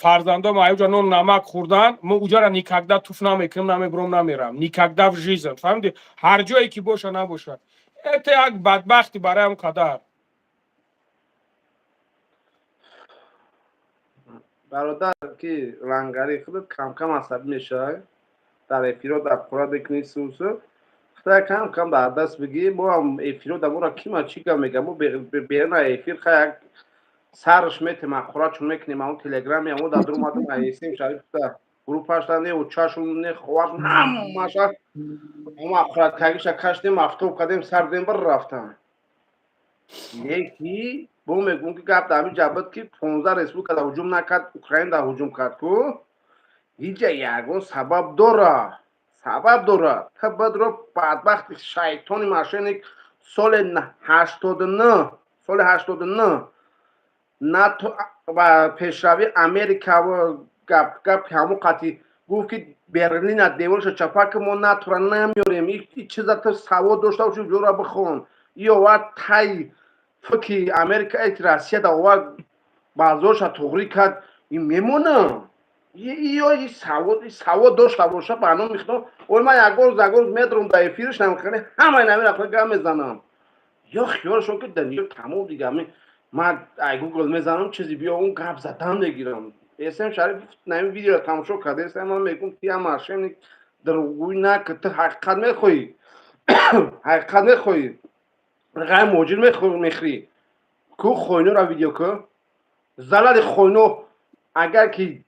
фарзандом аюҷа нону намак хӯрдан. Мо уҷара никогда туф намекунам, намебуром, намерам никогда в жизнь. Фаҳмиди? Ҳар ҷое ки боша, набошад, это як бадбахти бароям қадар. Бародар, ки лангари худат камкам асабӣ мешавад, дар эфиро дар қура мекунӣ, сусу худа кам кам дар даст бигӣ. Мо ҳам эфиро дар мора кима чӣ гап мегам, мо берна эфир ха як сарш метем, аққура чун мекунем. Аммо телеграми амо дар дурумадам, Айсим Шарифта группашта не учашун, не ховаршун, ҳамаша мо аққурат кагиша каштем, автоб кардем, сар дем, бар рафтам. Леки бо мегӯм, ки гап дар ҳамин ҷабат, ки 15 республика дар ҳуҷум накард, Украина дар ҳуҷум кард ку, ҳиҷа ягон сабаб дора, сабаб дора. Та бадро бадбахти шайтони мошенник соли 89, соли 89 НАТО ва пешравии Америка гап гап ҳамон қатъи гуфт, ки Берлина деворша чапа ки мо НАТОра намеорем. Чиза ту савод дошта боши, ҷора бихон. И овард тай фикри Америка, Россия да овард, баъзоша туғрӣ кард. Ин мемона ё савод дошта боша, ба номи худо. Ой, ман ягон рӯз, ягон рӯз медурам дар эфирш, намехӯрам, ҳамаи намира гап мезанам. Ё хиёлшон ки дунё тамом дига. Ман ай Гугл мезанам, чизи биё, он гап задан мегирам. Эсем Шариф нами видео тамошо кардеса, ман мегум, ти ам мошенник, дурӯғгӯӣ накун. Ту ҳақиқат мехоҳӣ, ҳақиқат мехоҳӣ, ғайр муҳоҷир мехӯрӣ ку, хойноро видео ку, залали хойно. Агар ки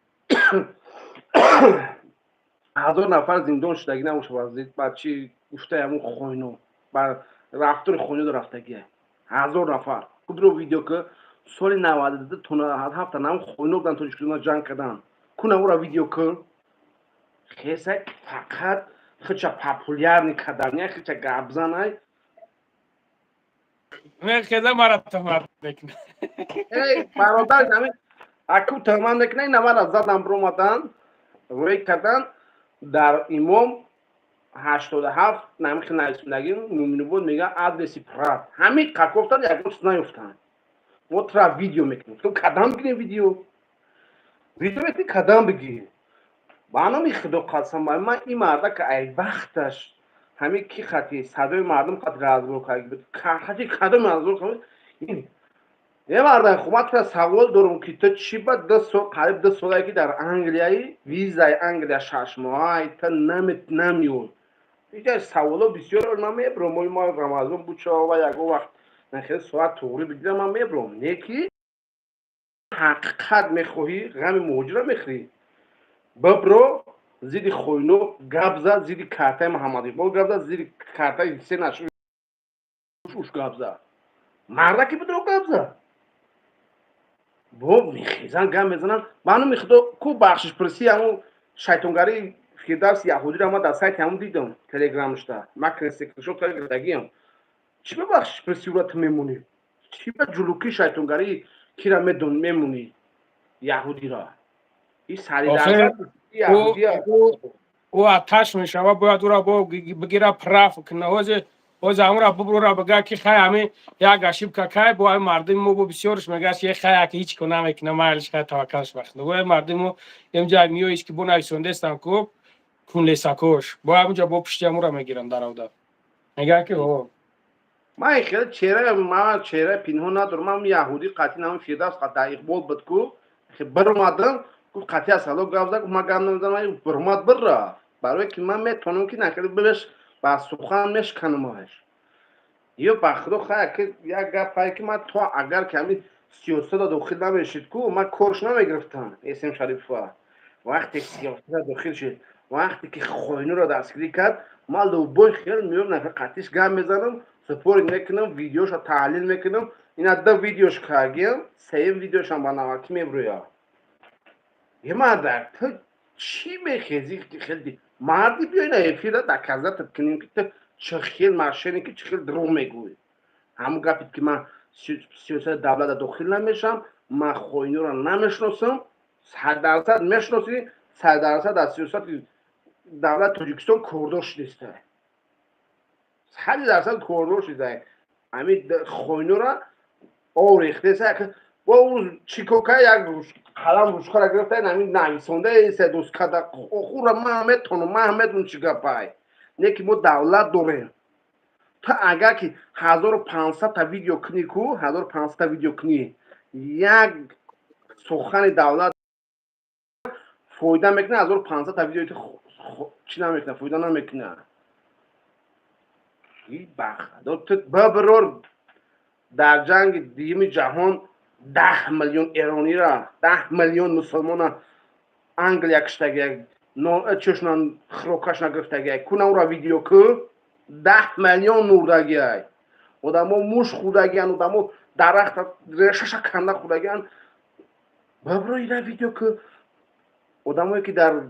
1000 нафар зиндон шудагӣ набошад ба чи гуфтаи ҳамун хойно, ба рафтори хойно рафтагия 1000 нафар кудро видео ку. Соли 92 то 97 нам хойно будан, тоҷикистона ҷанг кардан, куна ӯра видео ку. Хеса фақат хича популярный кардан, хича гапзанай. Хеза мара туҳмат мекунад. Бародар, аку туҳмат мекунад. Ина задан, биромадан, рӯй кардан дар имом 87 намихи нависондагӣ муминобод мега адреси прат ҳамин қакофтан, ягон чиз наёфтанд. Мо тра видео мекунем. Ту кадам бигирем, видео мекунӣ, кадам бигир. Ба номи Худо қасам, ман ин марда ка ай вақташ ҳамин ки хати садои мардум қати разбор кард, хати кадом разбор кард ин е марда. Хуб, ман тура савол дорам, ки ту чӣ ба 2 сол, қариб 2 солае ки дар Англияи, визаи Англия 6 моҳай, ту намеой? Иҷа саволо бисёр. Ман мебурам, мои мо Рамазон бучава ва ягон вақт нахел соат туғрӣ бигирам, ман мебурам. Не ки ҳақиқат мехоҳӣ, ғами муҳоҷира мехӯрӣ, бибро, зидди хойно гап зад, зидди картаи Муҳаммад Иқбол гап зад, зидди картаи сенашуш гап зад. Мардаки бидро гап зад, бо мехезан, гап мезананд. Ба номи Худо, ку бахшишпурсӣ ҳамун шайтонгарии Фирдавси яҳудиро ман дар сайти ҳамун дидам, телеграмшда ман скриншот кардагиам. Чӣ ба бахшишпурсӣ ура ту мемонӣ? Чӣ ба ҷулукӣ шайтонгарии кира мемонӣ, яҳудиро? И саридарсад. Ӯ аташ мешава, бояд ӯра бо бигира, прав куна. Ҳозе ҳамура бубрура, бига ки хай, ҳами як ошибка кай бо ҳами мардуми мо, бо бисёрш мегӯяд, ки хай, яки ҳеҷ ко намекуна, майлиш, хай, таваккалш ба Худо. Бояд мардуми мо имҷа миёиш ки бо нависондестам ку кунлесакош бо ҳамунҷа бо пушти ҳамура мегирам даравда, мегӯяд ки о. Ман хеле чеҳра, ман чеҳраи пинҳон надорам. Ман яҳудӣ қатъи нами Фирдавс дар Иқбол буд ку, биромадам, гуфт қатъи асало гап зад, гуфт ман гап намезанам, биромад, биррафт. Барое ки ман метавонам ки накарди биреш, ба сухан мешканамаш. Ё ба Худо, хай, як гапае ки ман то агар ки ҳамин сиёсата дохил намешид ку, ман корш намегирифтам. Эсем Шарипова вақте сиёсата дохил шид, вақте ки хойнуро дастгирӣ кард, ман любой хел меём, нафар қатиш гап мезанам, спорить мекунам, видеошо таҳлил мекунам. Ина ду видеош кардем, сеюм видеошам ба навакӣ мебурӯяд. Е мардак, ту чӣ мехези? Хеле марди, биё ина эфира доказать кунем, ки ту чӣ хел мошенник, чӣ хел дурӯғ мегӯӣ. Ҳамун гапет ки ман сиёсати давлата дохил намешавам, ман хоиниро намешиносам, 100% мешиносӣ, 100% дар сиёсати давлати Тоҷикистон кордор шудиста, 100% кордор шуда. Ҳамин хоинора орехтеса бо чӣ кор кард? Як қалам ручкара гирифта, ҳамин нависонда се доскада охура. Ман метонам, ман медонам чӣ гапай. Не ки мо давлат дорем. Ту агар ки 1500-та видео кунӣ ку, 1500-та видео кунӣ, як сухани давлат фоида мекунад, 1500-та видеои ту чӣ намекунад, фоида намекунад. Ту бибирор, дар ҷанги дуюми ҷаҳон 10 миллион эронира, 10 миллион мусулмона Англия киштагия, чошна хирокаш нагирифтагия, куна ура видео ку. 10 миллион мурдагиай, одамо муш хӯрдагиян, одамо дарахта решаша канда хӯрдагиян. Бибиро, ира видео ку. Одамое ки дар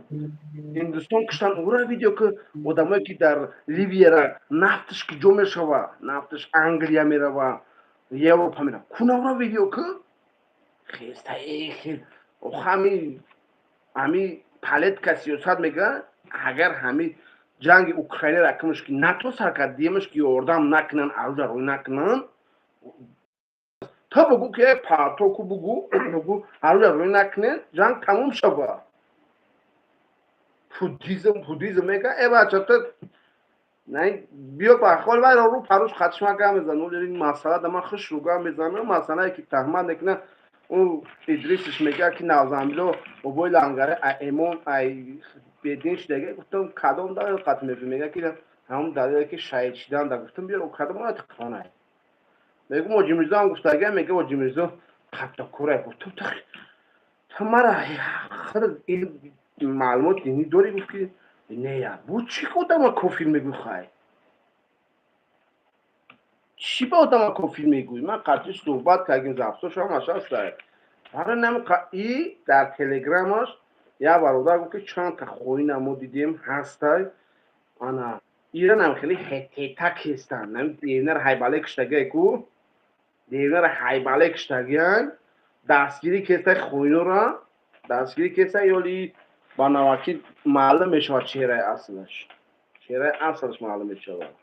Ҳиндустон киштан, ура видео ку. Одамое ки дар Ливияра нафташ ки ҷо мешава, нафташ Англия мерава, Европа мерава, куна ура видео ку. Хестаи хел ҳами ҳами политика, сиёсат мега. Агар ҳами ҷанги Украинара акмаш ки НАТО сар кард, диемаш ки ёрдам накунанд, оружие рӯй накунанд, то бугӯ ки партоку, бугӯ оружие рӯй накунед, ҷанг тамом шава. Пудизм, пудизм мега. Э бача, ту биё ба хол вайро рӯ паруш хатшма гап мезанам. Ин масъала да ман хушрӯ гап мезанам. Масъалае ки таҳмат мекунад. Ӯ Идрисш мегӯяд, ки навзамбило бобои лангаре ай эмон ай бедин шудага. Гуфтам, кадом далел қат мегӯ? Мегӯяд, ки ҳамон далеле ки шаҳид шидан да. Гуфтам, биёр, кадом ояти Қуръонай? Мегӯ, Оҷи Мирзо ҳам гуфтага. Мега, Оҷи Мирзо қаттокурай. Гуфтам, ту мара худ маълумот динӣ дорӣ? Гуфт, ки не. Бу чӣ одама кофир мегӯ? Хай, чӣ ба одама кофир мегӯӣ? Ман қатъи суҳбат кардем, записош ҳамаш ҳастай. Барои нами и дар телеграмаш як бародар гуфт, ки чанд та хоина мо дидем ҳастай. Ана иранам хеле хетета кестанд. Нами девнара ҳайбале киштагиай ку, девнара ҳайбале киштагиан, дастгирӣ кестай, хоинора дастгирӣ кестай. Ёли ба навакӣ маълум мешавад чеҳраи аслаш, чеҳраи аслаш маълум мешавад.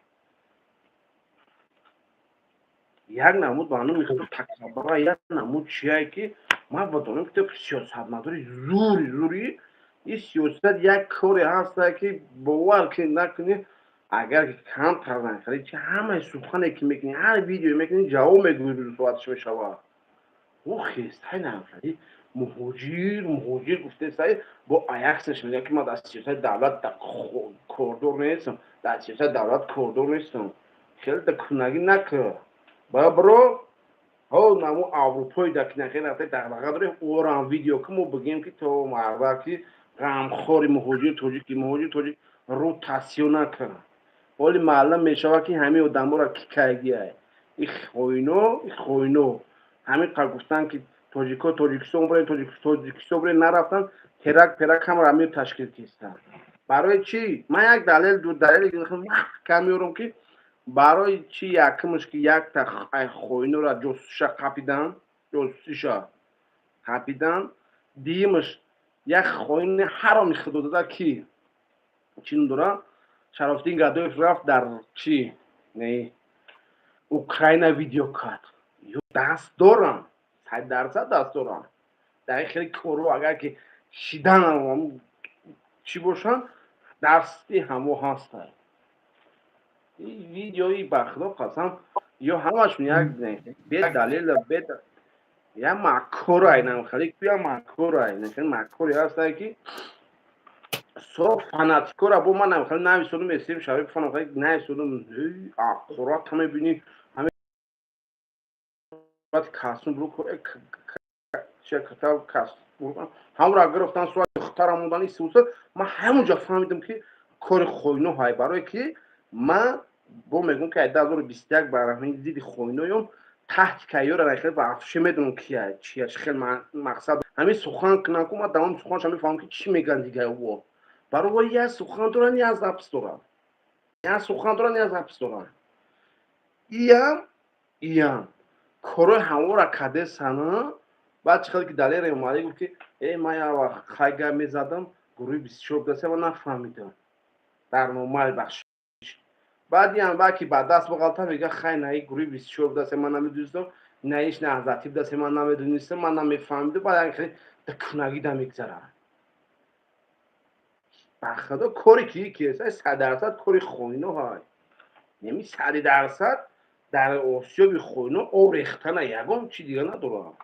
Як намуд ба номи худ такаббара, як намуд чие, ки ман бидонам, ки ту сиёсатмадори зури зури ин сиёсат як коре ҳаста, ки бовар ки накунӣ, агар кам тарзан хари чи ҳамаи сухане ки мекунӣ, ҳар видео мекунӣ, ҷавоб мегӯӣ, рӯзи соаташ мешавад. Ӯ хестай намхари муҳоҷир, муҳоҷир гуфтесай, бо аяксаш мегӯяд, ки ман дар сиёсати давлат кордор нестам, дар сиёсати давлат кордор нестам. Хеле да кунагӣ накар, бро. Ҳо, намо аврупои да кинахе рафта дағдаға дорем, орам видео ки мо бигем, ки то марда ки ғамхори муҳоҷир тоҷики, муҳоҷир тоҷик рӯ тасиё накар. Ҳоли маълум мешавад, ки ҳамин одаморо ки кайгиай. И хоино, и хоино ҳамин қадр гуфтанд, ки тоҷико Тоҷикистон бурен, Тоҷикистон бурен, нарафтан, терак перак ҳамаро ҳамин ташкил кистанд. Барои чӣ? Ман як далел, ду далели маҳкам меорам, ки барои чӣ. Якумш, ки якта хоинора ҷосусиша қапидан, ҷосусиша қапидан. Дуюмаш, як хоини ҳароми худо дада, ки чӣ ном дора, Шарофиддин Гадоев, рафт дар чӣ не Украина видео кард. Ё даст дорам, 100% даст дорам дар ин хеле кору. Агар ки шидан чӣ бошанд, дасти ҳамо ҳастанд. Видеои, ба худо қасам, ё ҳамашон як бедалел, бед як маккорай намхали, як маккорай, маккоре ҳастае, ки со фанатикора бо ман намхали нависодум. Эсем Шариф фанатик нависодум, аққурат мебинӣ, ҳами касум ҳамра гирифтан, суати духтара мондан исуса. Ман ҳамонҷа фаҳмидам, ки кори хойно ҳай. Барое ки ман бо мегӯм, ки 2021 ба раҳмани зидди хойноём таҳти кайёра нахел ба афше медонам, кия чия хел мақсад. Ҳамин сухан кунам ку, ман давоми суханша мефаҳмам, ки чӣ мегӯянд дига. Во барои як сухан доран, як запись доран, як сухан доран, як запись доран. Иям, иям корои ҳамора кадесана. Баъд чӣ хеле ки Далер Эмомалӣ гуфт, ки э, ман як вақт хай гап мезадам, гурӯҳи 24 дасе, ва нафаҳмидам дар номаи бахшиш. Баъд ям баъд ки ба даст боғалта, мега, хай, наи гурӯҳи 24 дасе ман намедонистам, наиш наҳзатиб дасе ман намедонистам, ман намефаҳмидам. Баъд хеле кунагида мегзарад. Ба худо, коре ки кеса 100% кори хоино ҳай. Неми 100% дар осиёби хоино об рехтана, ягон чи дига надорам,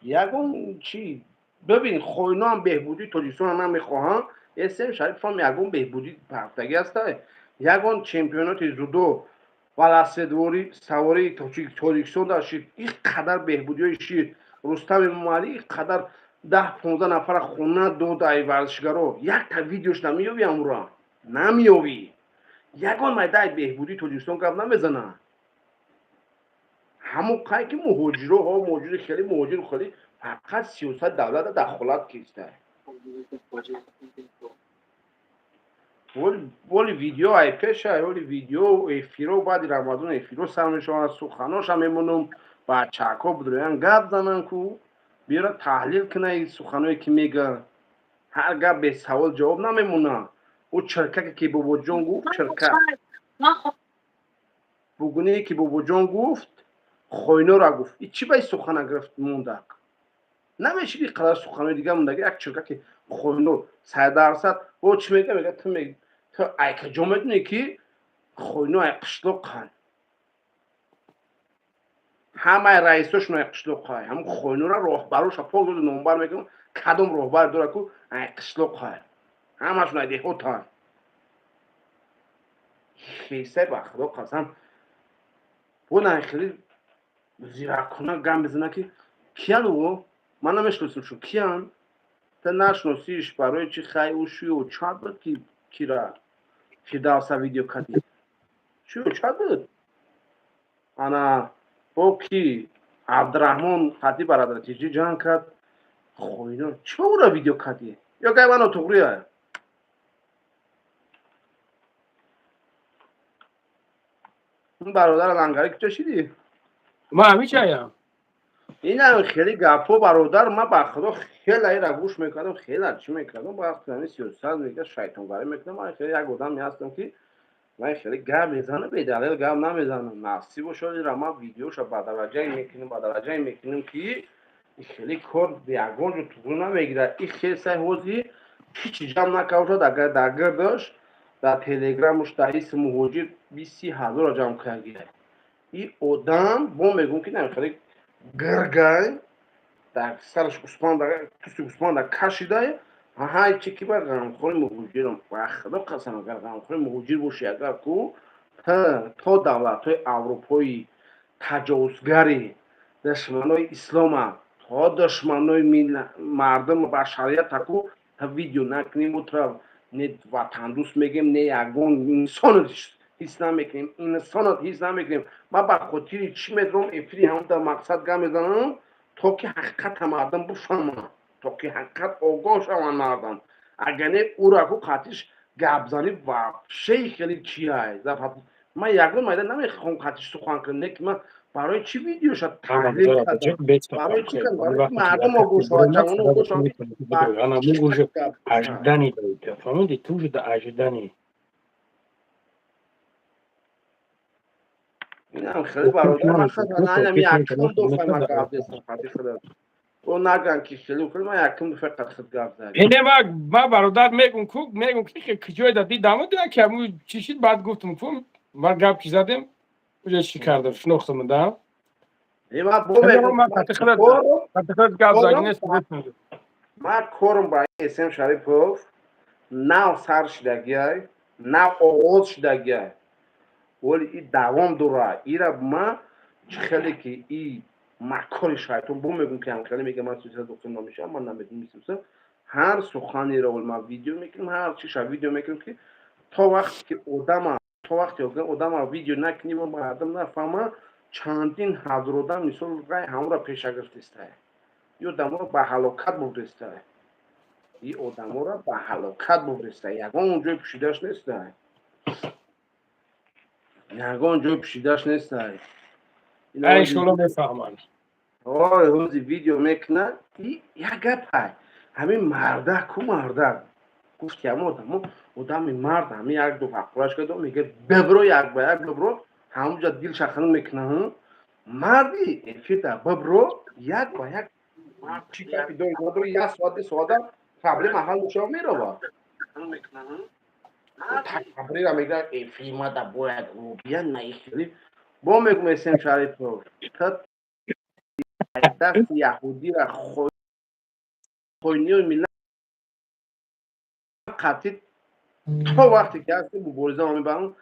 ягон чи. Бибин, хоино ҳам беҳбудии Тоҷикистонро намехоҳанд. Эсем Шарифам ягон беҳбудӣ рафтагӣ ҳастай? Ягон чемпионати дзюдо, велосипедворӣ, савории Тоҷикистон дар шид, ин қадар беҳбудиҳои шид. Рустам Эмомалӣ ин қадар 10-15 нафара хона дод ай варзишгаро, якта видеош намеёвӣ, амура намеёвӣ. Ягон майдаи беҳбудии Тоҷикистон гап намезанад. Ҳамон қай ки муҳоҷиро ҳо, муҳоҷири хеле, муҳоҷири хеле фақат сиёсати давлата дахолат киста. Воли видео ай пеша, воли видео эфиро баъди Рамазон эфиро сар мешаванд, суханоша мемонам, бачаҳако будроян гап занан ку, биёра таҳлил куна ин суханое ки мега. Ҳар гап бесавол ҷавоб намемонад. Ӯ чиркаке ки Бобоҷон гуфт, чиркак бугуние ки Бобоҷон гуфт, хойнора гуфт, и чӣ ба ин сухана гирифт мондак? Намешид ин қадар суханои дига мондаги. Як чиркаки хойно 100%. О, чӣ мега? Мега, ту айкаҷо медонӣ, ки хойно ай қишлоқанд? Ҳамаи раисошон ай қишлоқай. Ҳамн хойнора роҳбароша пок доду номбар мекунам, кадом роҳбар дора ку ай қишлоқай. Ҳамашон ай деҳотан. Хесай, ба худо қасам. Бо хеле зиракона гам мезана ки киян ӯ? Ман намешиносам шу киян? Та нашиносиш барои чи хай ӯ шуи очад буд ки кира Фирдавса видео кардӣ. Шуи очад буд? Ана бо ки Абдураҳмон қати бародаратиҷӣ ҷанг кард. Хоино чӣ ӯра видео кардӣ? Ё гай мано туғрия? Бародар лангари куҷо шидӣ? Ман ҳамиҷаям. Инам хеле гапҳо, бародар, ман ба худо хеле ира гӯш мекардам, хеле чӣ мекардам, вақте ҳамин сиёсат мега шайтонгарӣ мекунам, ман хеле як одаме ҳастам ки ман хеле гап мезанам, бедалел гап намезанам. Насиб бошад, ира ман видеоша ба дараҷае мекунем, ба дараҷае мекунем ки хеле кор ягон ҷо туғри намегирад. И хел сай ҳози ҳичи ҷамъ накард, агар дар гирдаш дар телеграмуш дар ҳисси муҳоҷир 20-30 ҳазорро ҷамъ кардагиай. И одам бо мегӯм ки намехеле гиргай дар сараш гӯспанда, пусти гӯспанда кашидай. Ҳай чи ки ба ғамхори муҳоҷирам, ба худо қасам, агар ғамхори муҳоҷир бошӣ, агар ку то давлатҳои аврупои таҷовузгари душманои ислома, то душманои мардум башарията ку видео накунем, утра не ватандӯст мегем, не ягон инсонат ҳис намекунем, инсонат ҳис намекунем. Ман ба хотири чӣ медорам эфири ҳамон дар мақсад гап мезанам, то ки ҳақиқата мардум бифаҳманд, то ки ҳақиқат огоҳ шаванд мардум. Агар не, ӯра ку қатиш гапзанӣ вообще хеле чиай. Ман ягон майда намехоҳам қатиш сухан кунам, не ки ман барои чӣ видеоша таҳлил кардам, барои чӣ кардам? Барои ки мардум огоҳ шавад, ҷавонон огоҳ шаванд. Ана мы уже ожидание фаҳмиди, ту уже до ожидание. Инам хеле бародар, ман хеле якум дофа ман гап дестам қати худам. О наган ки хеле хеле ман якум дофа қати худ гап задем. Ине ма бародар мегум ку, мегум ки куҷое да дидам, ки ҳаму чӣ шид, баъд гуфтум ку, ман гап ки задем, уже чӣ кардам, шинохтам да. Гап ман корм ба Эсем Шарипов нав сар шидагиай, нав оғоз шидагиай, вале и давом дора. Ира ма чӣ хеле ки и макори шайтон бо мегум ки ҳамхеле мега, ман силсила дохил намешавам, ман намедонистам. Ҳар суханеро ман видео мекунам, ҳар чиша видео мекунам, ки то вақте ки одама, то вақте одама видео накунӣ ва мардум нафаҳма, чандин ҳазор одам мисол рай ҳамонро пеша гирифтестай, и одаморо ба ҳалокат бурдестай, и одаморо ба ҳалокат бурдестай. Ягон ҷой пӯшидаш нестай, ягон ҷой пӯшидаш нестай. Иншолло мефаҳманд. Ой, ҳози видео мекунад, и як гапай ҳамин мардак ку, мардак гуфт ки ҳама одамо, одами мард ҳами як ду ҳаққураш кард, мега бибро, як ба як бибро, ҳамуҷа дил шаханӣ мекунад. Марди эфирда бибро, як ба як, чӣ гапи дори надори, як соат, 2 соата проблема ҳал мешава, мерава. Такабрира мега эфир мада бояд рубия наихели бо мегум. Эсем Шарипов, дасти яҳудира хойниёи миллат қатъи то вақте ки ҳасти мубориза мебарам,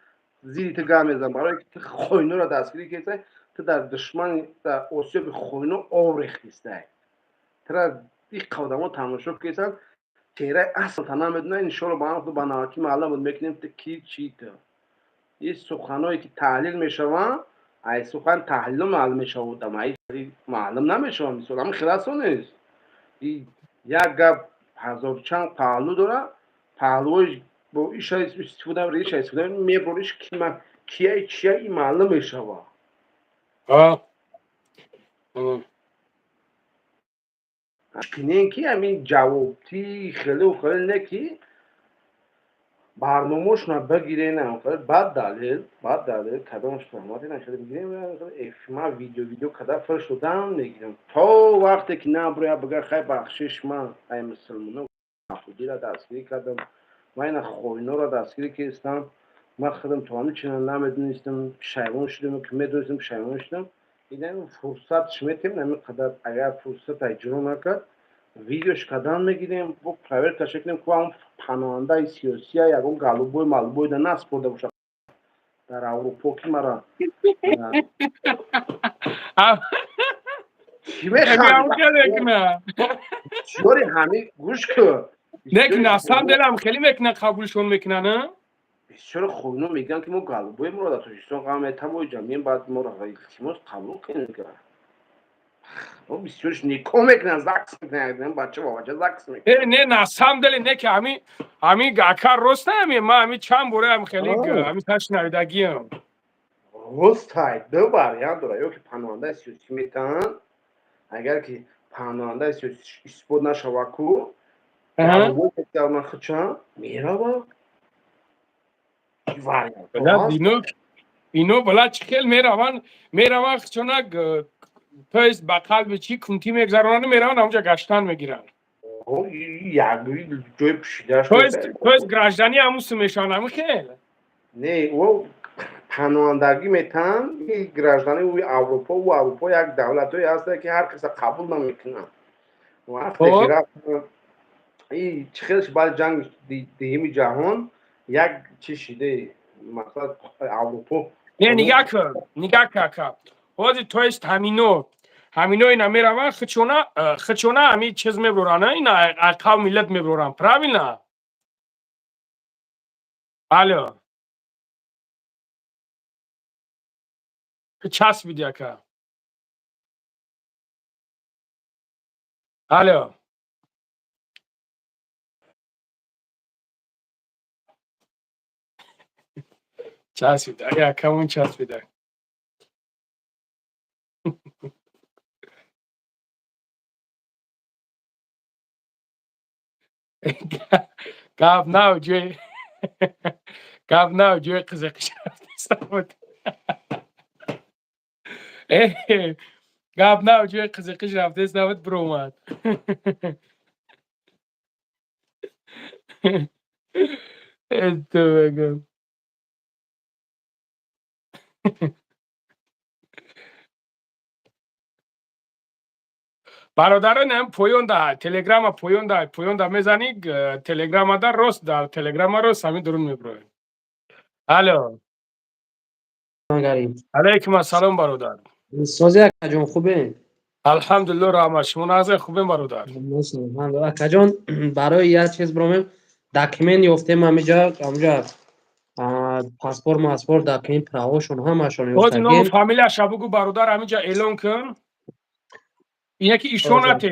зири ту гап мезанам, барое ки ту хойнора дастгирӣ кардистай, ту дар душмани дар осиёби хойно об рехтистай, тура иққа одамо тамошо кардисанд, чеҳраи аслта намедонад. Иншолло ба ҳам ба наваки маълум мекунем ту ки чӣ. Ту ин суханое ки таҳлил мешаванд, ай сухан таҳлило маълум мешавад, одам ай маълум намешавад. Мисол, ҳамин хеласо нест, як гап ҳазорчанд паҳлӯ дорад, паҳлӯҳои бо иша истифода, иша истифода мебориш, кияй чия и маълум мешавад. Кинен ки ҳамин ҷавобти хеле хеле не ки барномаошона бигирен, баъд далел, баъд далел кадомаш фаҳмат, хеле бигирем. Ман видео када фирш додам, мегирам то вақте ки наброя бигар хай бахшиш, ман ай мусулмоно яҳудира дастгирӣ кардам, ман ина хойнора дастгирӣ кардам, ман худам то ҳамин чина намедонистам, пушаймон шудам, ки медонистам, пушаймон шудам. Инам фурсат шметем, ҳамин қадар агар фурсат иҷро накард, видеош кардан мегирем, бо проверка шекунем, ку ҳам паноҳандаи сиёсия ягон голубой малубой да наспорда бошад дар Аврупо, ки мара чӣ механдӣ? Бисёри ҳами гӯш кун. Не, ки на самом деле ам хеле мекунан, қабулшон мекунан, а? Бисёри хойно мегӯянд, ки мо голубой моро дар Тоҷикистон қам метавои ҷамъием, баъд моро илтимос қабул кунед. Бисёриш никоҳ мекунанд, загс мекунанд, бача ба бача загс мекунанд. Э, не, на самом деле не, ки ҳами ака рост ҳами ма ҳами чанд бора ҳам хеле ҳами ташнавидагиам. Ростай, ду вариант дорад: ё ки паноҳандаи сиёсӣ метаҳанд, агар ки паноҳандаи сиёсӣ исбот нашава, ку хуча мерава. Ино бала чӣ хел мераванд, хучонак, то есть ба қалби чӣ кунтӣ мегзаронанд, мераванд ҳамонҷа гаштан мегиранд. Як ҷои пӯшидааш. То есть граждани ҳамусу мешаванд, ҳами хел? Не, о паноҳандагӣ метаҳанд, граждани ӯи Аврупо. Ӯ Аврупо як давлатҳое ҳастанд, ки ҳар каса қабул намекунанд. Вақте ки рафтанд, чӣ хел баъди ҷанги дуюми ҷаҳон як чӣ шиде, масалан, Аврупо. Не, нигаҳ кун, нигаҳ кун, ака, ҳозир, то есть ҳамино ина мераванд, хучона ҳами чиз мебуранд, ина қавм миллат мебуранд, правильно? Алло, часпиди, ака, алло. Часпида, акамон часпида. Гап нав ҷои гап нав ҷои қизиқиш рафтаст. Гап нав ҷои қизиқиш рафтаст, набуд, биромад. Бегам. Бародарон, ҳам поён да телеграма, поён да мезанӣ, телеграмада рост, дар телеграма рост ҳамин дурун мебироем. Алло, алайкум ассалом, бародар. Сози, акаҷон, хубе? Алҳамдулилло, раҳмат, шумо нағзе, хубем, бародар. Акаҷон, барои як чиз биромем, документ ёфтем ҳамиҷа, ҳамҷа паспорт, маспорт, документ, правошон ҳамашон. Ҳозир ному фамилияша бугу, бародар, ҳамиҷа эълон кун. Ина ки ишонате,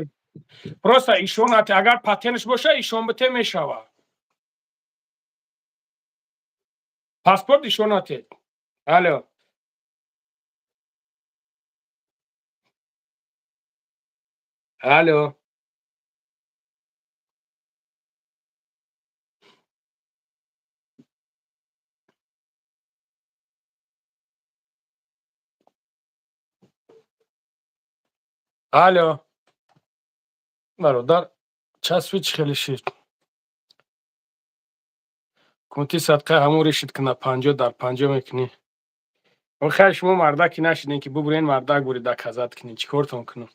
просто ишонате, агар патентш боша, ишон бите мешава. Паспорт ишонате. Алло, алло, алло, бародар, часпи, чӣ хеле шид? Кунти садқа ҳамон решид, ки на 50 дар 50 мекунӣ. Охай, шумо мардаки нашидем, ки бубурен, мардак бури доказать кунед, чӣ кортон кунам?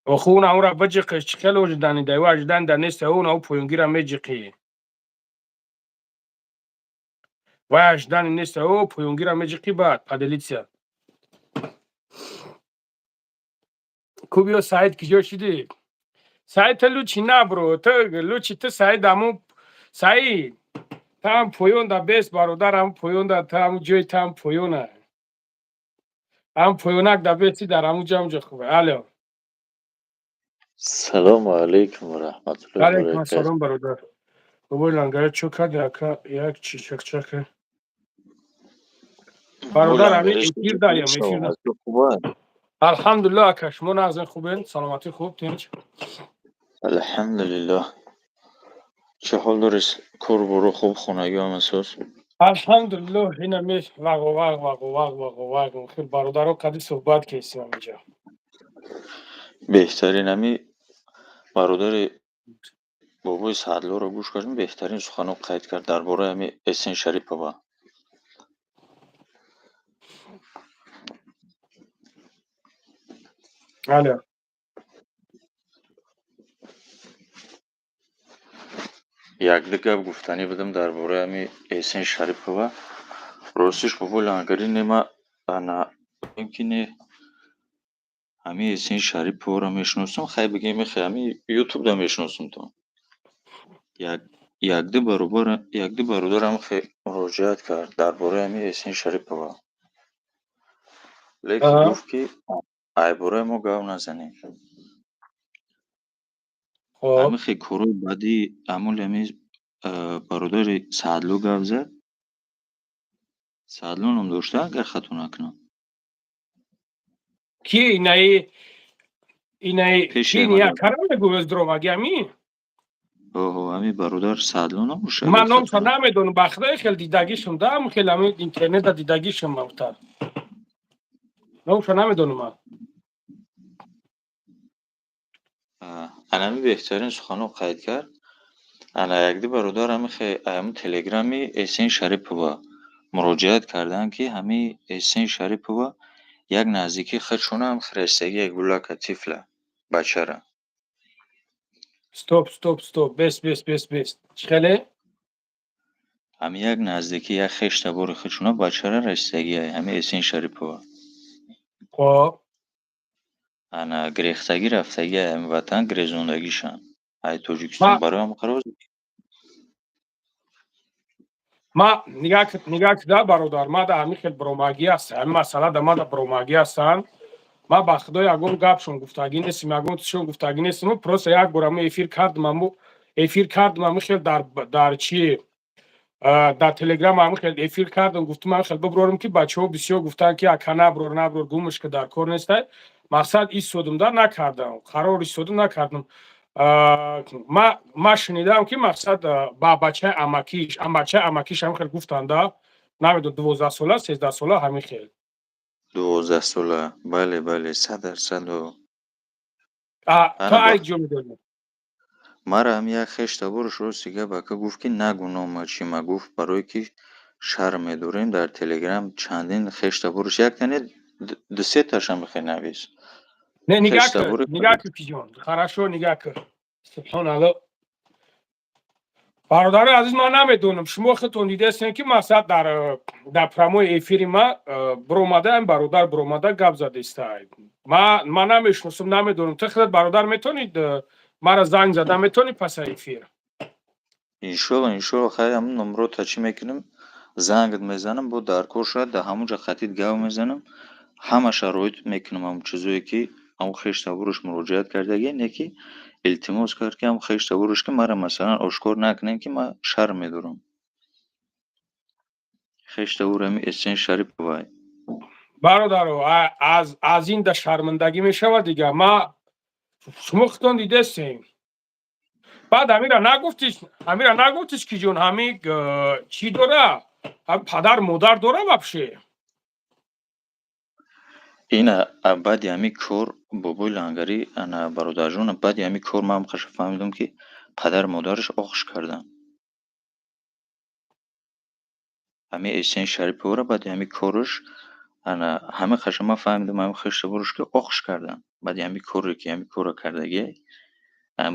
Оху уна ура биҷиқиш, чӣ хеле ожидани дай, ожидани да нест, уна у поёнгира меҷиқӣ. Вай ожидани нест, о поёнгира меҷиқӣ, баъд поделиться. Кубиё, Саид, киҷо шидӣ? Саид, ту лучше набро, ту лучше, ту Саид, аму Саид, там поён да бес, бародар, ам поён да, там ҷои там поёна. Ам поёнак да беси, дар аму ҷо ҷо хубе. Алло. Салому алайкум ва раҳматуллоҳи ва Алайкум баракатуҳ. ассалом, бародар. Бобои лангара, чо карди, ака, як чи чақчака? Бародар, ҳамин эфир даям, эфир. Алҳамдулиллоҳ, ака, шумо нағзен, хубен, саломатӣ хуб, тинч. Алҳамдулиллоҳ. Чӣ ҳол дорӣ? Кор боро хуб, хонагӣ ҳама соз? Алҳамдулиллоҳ, ина ме вағу вағ, вағу вағ, вағу вағ, хел бародаро қади суҳбат кесим ҳаминҷа. Беҳтарин, ҳами бародари бобои Саъдлоро гӯш кардем, беҳтарин суханҳо қайд кард дар бораи ҳами Эсен Шарипова. Алло. Якду гап гуфтанӣ будам дар бораи ҳами Эҳсен Шарипова. Ростиш, бобои Лангарӣ, не, ма ана ки не, ҳами Эҳсен Шариповаро мешиносам, хай бигем, хай ҳами ютубда мешиносам. То якду баробар, якду бародарам хе муроҷиат кард дар бораи ҳами Эҳсен Шарипова, лекин гуфт, ки ай бораи мо гап назанем. Ҳами хе корҳои баъди амоли ҳами бародари Саадлу гап зад. Саадлу ном дошта, агар хато накунам. Ки инаи Пеши ки омада. Якара мегӯ, здороваги ами? Оҳо, ҳами бародар Саадлу ном боша, Ман агар хато номша намедонам, ба худои, хел дидагишам да, хел ами интернета дидагишам, мавтар номша намедонам ман. Анами беҳтарин суханҳо қайд кард. Ана якди бародар ҳами хе ҳами телеграми Эҳсен Шарипова муроҷиат карданд, ки ҳами Эҳсен Шарипова як наздикии худшона ҳам хирестагӣ, як гулака, тифла, бачара. Стоп, стоп, стоп, бес, бес, бес, бес, чӣ хеле? Ҳами як наздикӣ, як хештабори худшона бачара расидагӣ, ҳами Эҳсен Шарипова. Хоб. Ана гирехтагӣ рафтагӣ, ҳами ватан гирезондагишан ай Тоҷикистон барои ҳам қароз. Ма нигаҳ кида, бародар, ма да ҳами хел биромагӣ аст, ҳами масъала да ма да биромагӣ ҳастанд. Ма ба худо ягон гапшон гуфтагӣ нестим, ягон чизшон гуфтагӣ нестим. Просто як бор ами эфир кардам, аму эфир кардам, ами хел дар чи, дар телеграм ами хел эфир кардам, гуфтам ами хел биброрам, ки бачаҳо бисёр гуфтанд, ки ака, наброр, наброр, гумш ки дар кор нестай. Мақсад истодум да накардам, қарор истодум накардам. Ма шунидам, ки мақсад ба бачаи амакиш, бачаи амакиш ҳамин хел гуфтанда, намедонам, 12 сола, 13 сола, ҳамин хел. 12 сола, бале, 100%. То ай ҷо медонӣ? Мара ҳам як хештабораш, рости гап, ака, гуфт, ки нагу нома чима, гуфт, барое ки шарм медорем. Дар телеграм чандин хештабораш, яктане, дусеташам хе навис. Не, нигаҳ кар, нигаҳ кар, пиҷон, хорошо, нигаҳ кар. Субҳоналло. Бародари азиз, ман намедонам, шумо худтон дидастем, ки мақсад дар прямой эфири ма биромада, ин бародар биромада гап задистай. Ман намешиносам, намедонам. Ту худат, бародар, метавонид мара занг зада метавонӣ паса эфир? Иншолло, иншолло. Хай, ҳамун номрота чӣ мекунем, зангат мезанам, бо дар кор шояд дар ҳамун ҷа хатит гап мезанам, ҳама шароит мекунам. Ҳамун чизое, ки ҳамун хештабораш муроҷиат кардагӣ, не, ки илтимос кард, ки ҳамун хештабораш, ки мара масалан ошкор накунем, ки ман шарм медорам. Хештабор ҳами Эҳсен Шариповай. Бародаро, аз ин да шармандагӣ мешавад дига. Ма шумо худтон дидестем. Баъд ҳамира нагуфтиш, ҳамира нагуфтиш, ки ҷон, ҳами чӣ дора, падар модар дора вообще? Ина баъди ҳами кор, бобои Лангарӣ, ана бародарҷон, баъди ҳами кор ман хаша фаҳмидам, ки падар модараш оғш карданд ҳами Эҳсен Шариповро. Баъди ҳами кораш, ана ҳами хаша ман фаҳмидам, ҳами хештабораш, ки оғш карданд баъди ҳами коре, ки ҳами корро кардагӣ,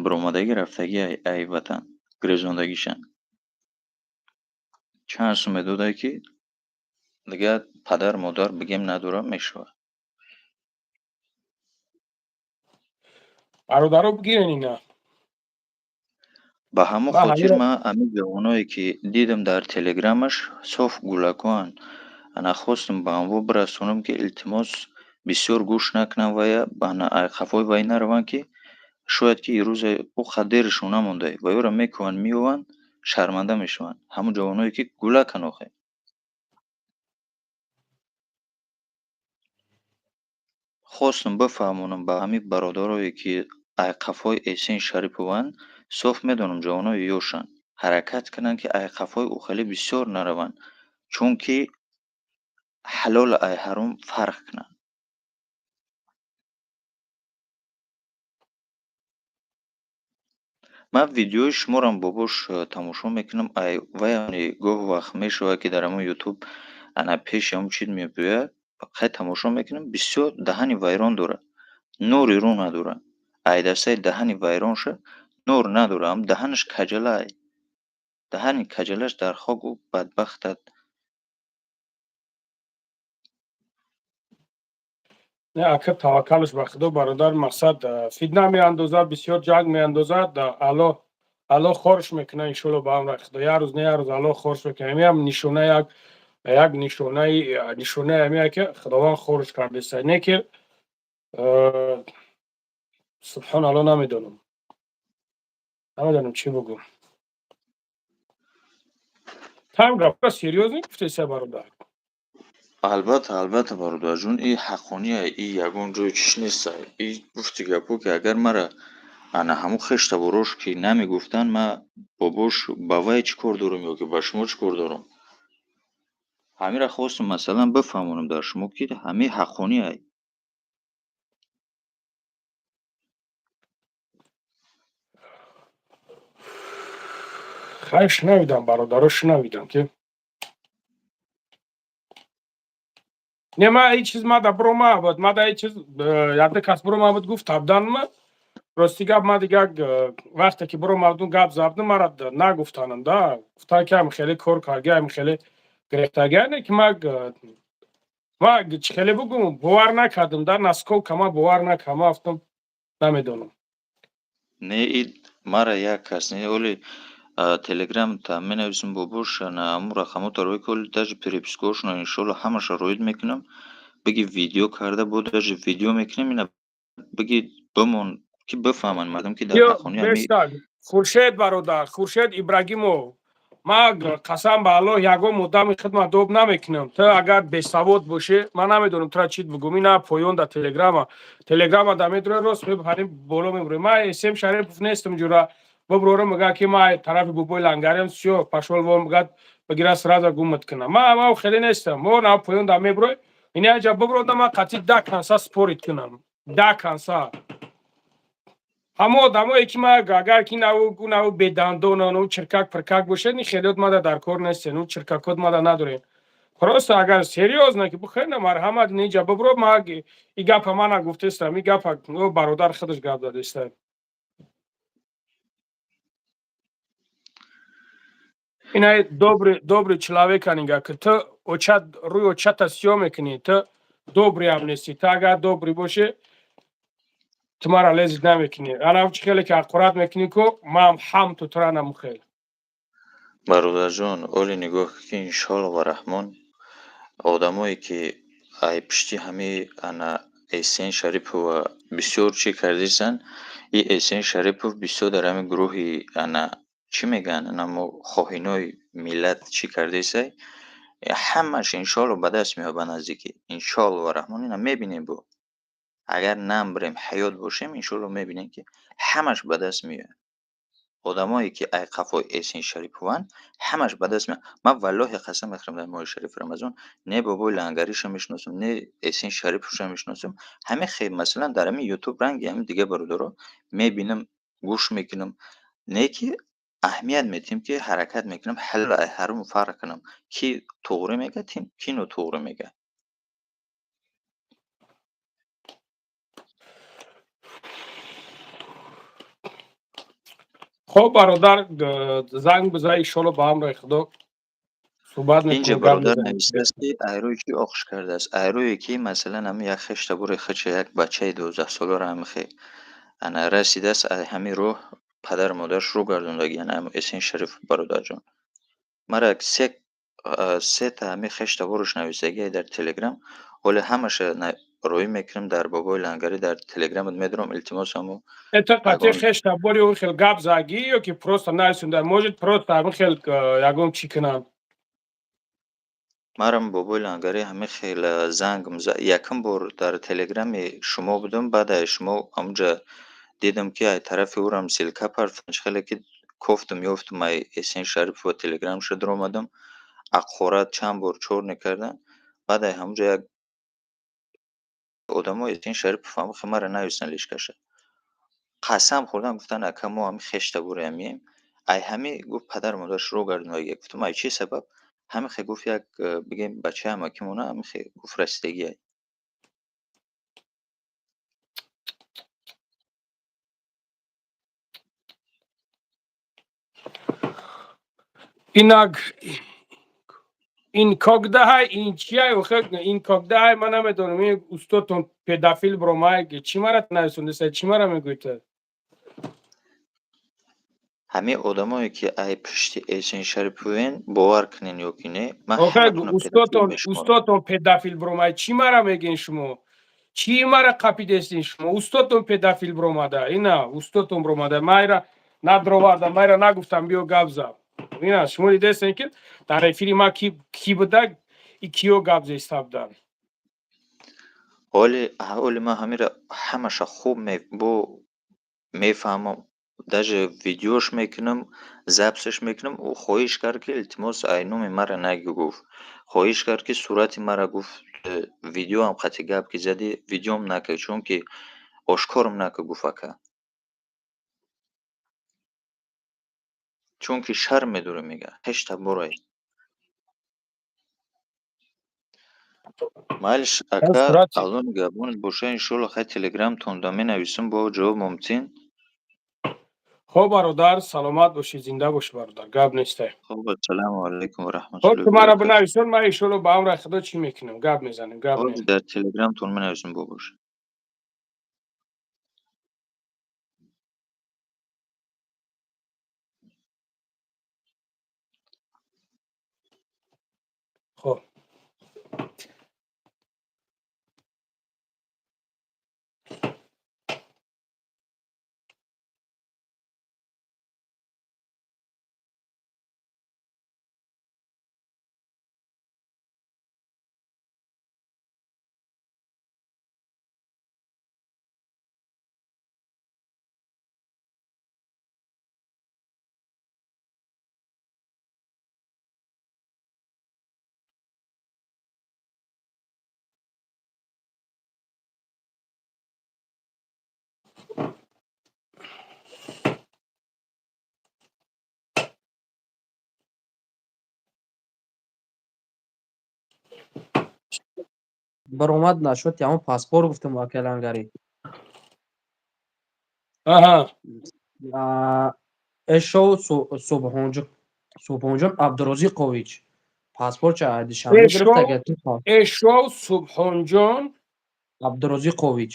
биромадагӣ рафтагӣ, ай ватан гирезондагишан. Чанд сум медода, ки дигар падар модар бигем надорам мешавад. Бародаро, бигирен ина. Ба ҳамон хотир ман ҳамин ҷавоное, ки дидам дар телеграмаш, соф гулакоанд, ана хостам ба ҳамво бирасонам, ки илтимос, бисёр гӯш накунам вая, ана қафои вай нараванд, ки шояд ки ирӯзе ӯ қадерашон намонда, ва ёро мекӯванд, меёванд, шарманда мешаванд ҳамон ҷавоное, ки гулаканд охе. Хостам бифаҳмонам ба ҳамин бародарое, ки ай қафои Эҳсен Шарипованд. Соф медонам, ҷавонои ёшанд, ҳаракат кунанд, ки ай қафои ӯ хеле бисёр нараванд, чунки ҳалолу ай ҳаром фарқ кунанд. Ман видеои шуморам, бобош, тамошо мекунам, ай ваяни гоҳ вақт мешавад, ки дар ҳамон ютуб ана пеши ҳамон чиз мебиёяд, хай тамошо мекунам, бисёр даҳани вайрон дорад. Нури рӯ надора. Ай дастаи даҳани вайронша нур надора. Ам даҳанаш каҷалай. Даҳани каҷалаш дар хок ӯ бадбахтат. Не, ака, таваккалш ба Худо, бародар, мақсад фитна меандозад, бисёр ҷанг меандозад, Алло хорш мекунад, иншолло, ба амри Худо. Як рӯз, не як рӯз Алло хорш мекунад. Ҳамиам нишона, як нишонаи ҳамия ки Худованд хорш кардеста. Не ки субҳоналло, намедонам чӣ бугум. Там гапа серьёзно гуфтеса, бародар. Албатта, албатта, бародарҷон, и ҳаққония, и ягон ҷои чиш неста. И гуфти гапо ки агар мара ана ҳамун хештаборош ки намегуфтанд, ма бобош ба вай чӣ кор дорам ё ки ба шумо чӣ кор дорам? Ҳамира хостам, масалан, бифаҳмонам дар шумо ки ҳамин ҳаққониай. Хайр, шунавидам, бародаро, шунавидам ки не, ма ҳеҷ чиз мада биромабуд, мада ҳеҷ чиз якда кас биромабуд, гуфт табданма. Рости гап, ма дига вақте ки биромадум, гап забдум, мара нагуфтанам да, гуфтан ки ҳам хеле кор карги, ҳам хеле гирифтаги, не ки ма чӣ хеле бугум, бовар накардам да, насколько ма бовар накардам, ма гуфтам, намедонам. Не, и мара як кас не, оли телеграм та менависам, бобош, ана ҳамун рақамота рӯй ки оли даже перепискаҳошона иншолло ҳамаша роид мекунам, биги видео карда бо даже видео мекунем, ина биги бимон ки бифаҳманд мардум ки дар ҳаққони ҳами. Хуршед, бародар, Хуршед Ибрагимов, ма қасам ба Аллоҳ, ягон муддами хидмат доб намекунам. Ту агар бесавод бошӣ, ман намедонам тура чӣ бугум. Ина поён да телеграма да медуре, рост мепарем, боло мебурем. Ма Эсем Шарипов нестам, ҷура биброрам, мега ки ма тарафи бубои лангарем, всё, пошёл вон, мегад, бигира, сразу гумат кунам. Ма хеле нестам. Мо на поён да мебурой, ина ҷа биброда, ма қатъи да конца спорить кунам, да конца. Ҳамо одамое ки ма агар ки наву бедандонану чиркак пиркак бошед, ни хелиот мада дар кор нестен, у чиркакот мада надорем. Просто агар серьёзно ки бухена, марҳамат, ниҷа бибро. Ма и гапа ма нагуфтестам, и гапа бародар худаш гап задеста. Ина добрый, добрый человек анига ки ту очат, рӯи очата сиё мекунӣ, ту добрый ам нестӣ. Ту агар добрый бошӣ, ту мара лезить намекунӣ. Ана чӣ хеле ки ҳақорат мекунӣ ку, ман ҳам ту тура намухел. Бародарҷон, оли нигоҳ ки иншоалло ва раҳмон, одамое ки ай пишти ҳами ана Эсен Шарипова бисёр чӣ кардисанд, и Эсен Шарипов бисёр дар ҳамин гурӯҳи ана чӣ мегӯянд, ана мо хоҳинои миллат чӣ кардисай, ҳамаш иншоалло ба даст меояд ба наздикӣ, иншоалло ва раҳмон. Ина мебинем бо, агар намбирем, ҳаёт бошем, иншоалло мебинем ки ҳамаш ба даст меояд. Одамое ки ай қафои Эсен Шарипованд, ҳамаш ба даст меояд. Ман валлоҳи қасам мехӯрам дар моҳи шарифи Рамазон, не бобои лангариша мешиносам, не Эсен Шариповша мешиносам. Ҳамин хел, масалан, дар ҳамин Ютуб ранги ҳамин дига бародаро мебинам, гӯш мекунам, не ки аҳамият медиҳем, ки ҳаракат мекунам ҳалол ай ҳаром фарқ кунам, ки туғрӣ мегӯяд, ки нотуғрӣ мегӯяд. Хоб, бародар, занг биза, иншолло, ба амрои Худо суҳбат. Инҷа бародар нависааст ки айрӯи чӣ оқш кардааст, айрӯе ки масалан ҳамин як хештабори хича, як бачаи 12-соларо ҳамин хе ана расидааст, ҳамин роҳ падару модараш рӯ гардондагиан ҳамин Эсен Шариф. Бародарҷон, мара сета ҳамин хештабораш нависагиай дар Телеграм, ҳоле ҳамаша роӣ мекунем дар бобои лангарӣ, дар телеграмат медорам, илтимос, ҳамо. Это қати хештабори ӯ хел гап загӣ ё ки просто нависонда? Может, просто ҳамин хел ягон чӣ кунанд. Марам бобои лангарӣ ҳамин хел занг якум бор дар телеграми шумо будам, баъд ай шумо ҳамунҷа дидам ки ай тарафи ӯрам ссылка партофтан, хеле ки кофтум, ёфтум, ай Эсен Шарипова телеграмша дуромадам, аққорат чанд бор чор мекардан. Баъд ай ҳамунҷа як одамои Эсен Шарипов ҳамихе мара нависанд личкаша, қасам хӯрдан, гуфтанд, ака, мо ҳами хештабори ҳамием, ай ҳами гуфт падару модараш рӯ гардондагия. Гуфтам, ай чӣ сабаб? Ҳамихе гуфт, як бигем бачаи амакимона ҳамихе гуфт расидагиай. Инак ин когдаҳай, ин чиай охе, ин когдаҳай, ман намедонам. Ин устодтон педофил бромай, чӣ мара нависондеса, чӣ мара мегӯед? Ҳамин одамое ки ай пушти Эсен Шариповен, бовар кунен ё ки не, ман Охе, ҳаматонро педофил устодтон мешуморам. Устодтон педофил бромай, чӣ мара мегӯен шумо? Чӣ мара қапидестин шумо? Устодтон педофил бромада, ина устодтон бромада, майра надровардам, майра нагуфтам биё гап зад. Ина шумо дидестен, ки дар эфири ма ки буда и киё гап зеста буданд. Ҳоли ман ҳамира ҳамаша хуб бо мефаҳмам, даже видеош мекунам, записаш мекунам. Ӯ хоҳиш кард, ки илтимос, ай номи мара нагӯ, гуфт. Хоҳиш кард, ки сурати мара, гуфт, видеоам қати гап ки задӣ, видеом накард, чунки ошкорам накард, гуфт, ака. Чунки шарм медорем, мега, ҳечта борай. Майлиш, ака, Алло нигаҳбонат боша, иншолло, хай, телеграмтонда менависам, бо ҷавоб мумтин. Хоб, бародар, саломат бошӣ, зинда бошӣ, бародар, гап нестай. Хоб, ассалому алайкум ва Хоб, раҳматуллоҳи ту мара баракатуҳ. бинависон, ман иншолло ба амри Худо чӣ мекунам, гап мезанем, гап Ҳозир нест. дар телеграмтон менависам, бобош. Хоб. Баромад нашуд, ҳамон паспорт гуфтам, акалангари. Аҳа. Эшов Субҳонҷон Абдурозиқович паспортча Душанбе гирифта. Эшов Субҳонҷон Абдурозиқович.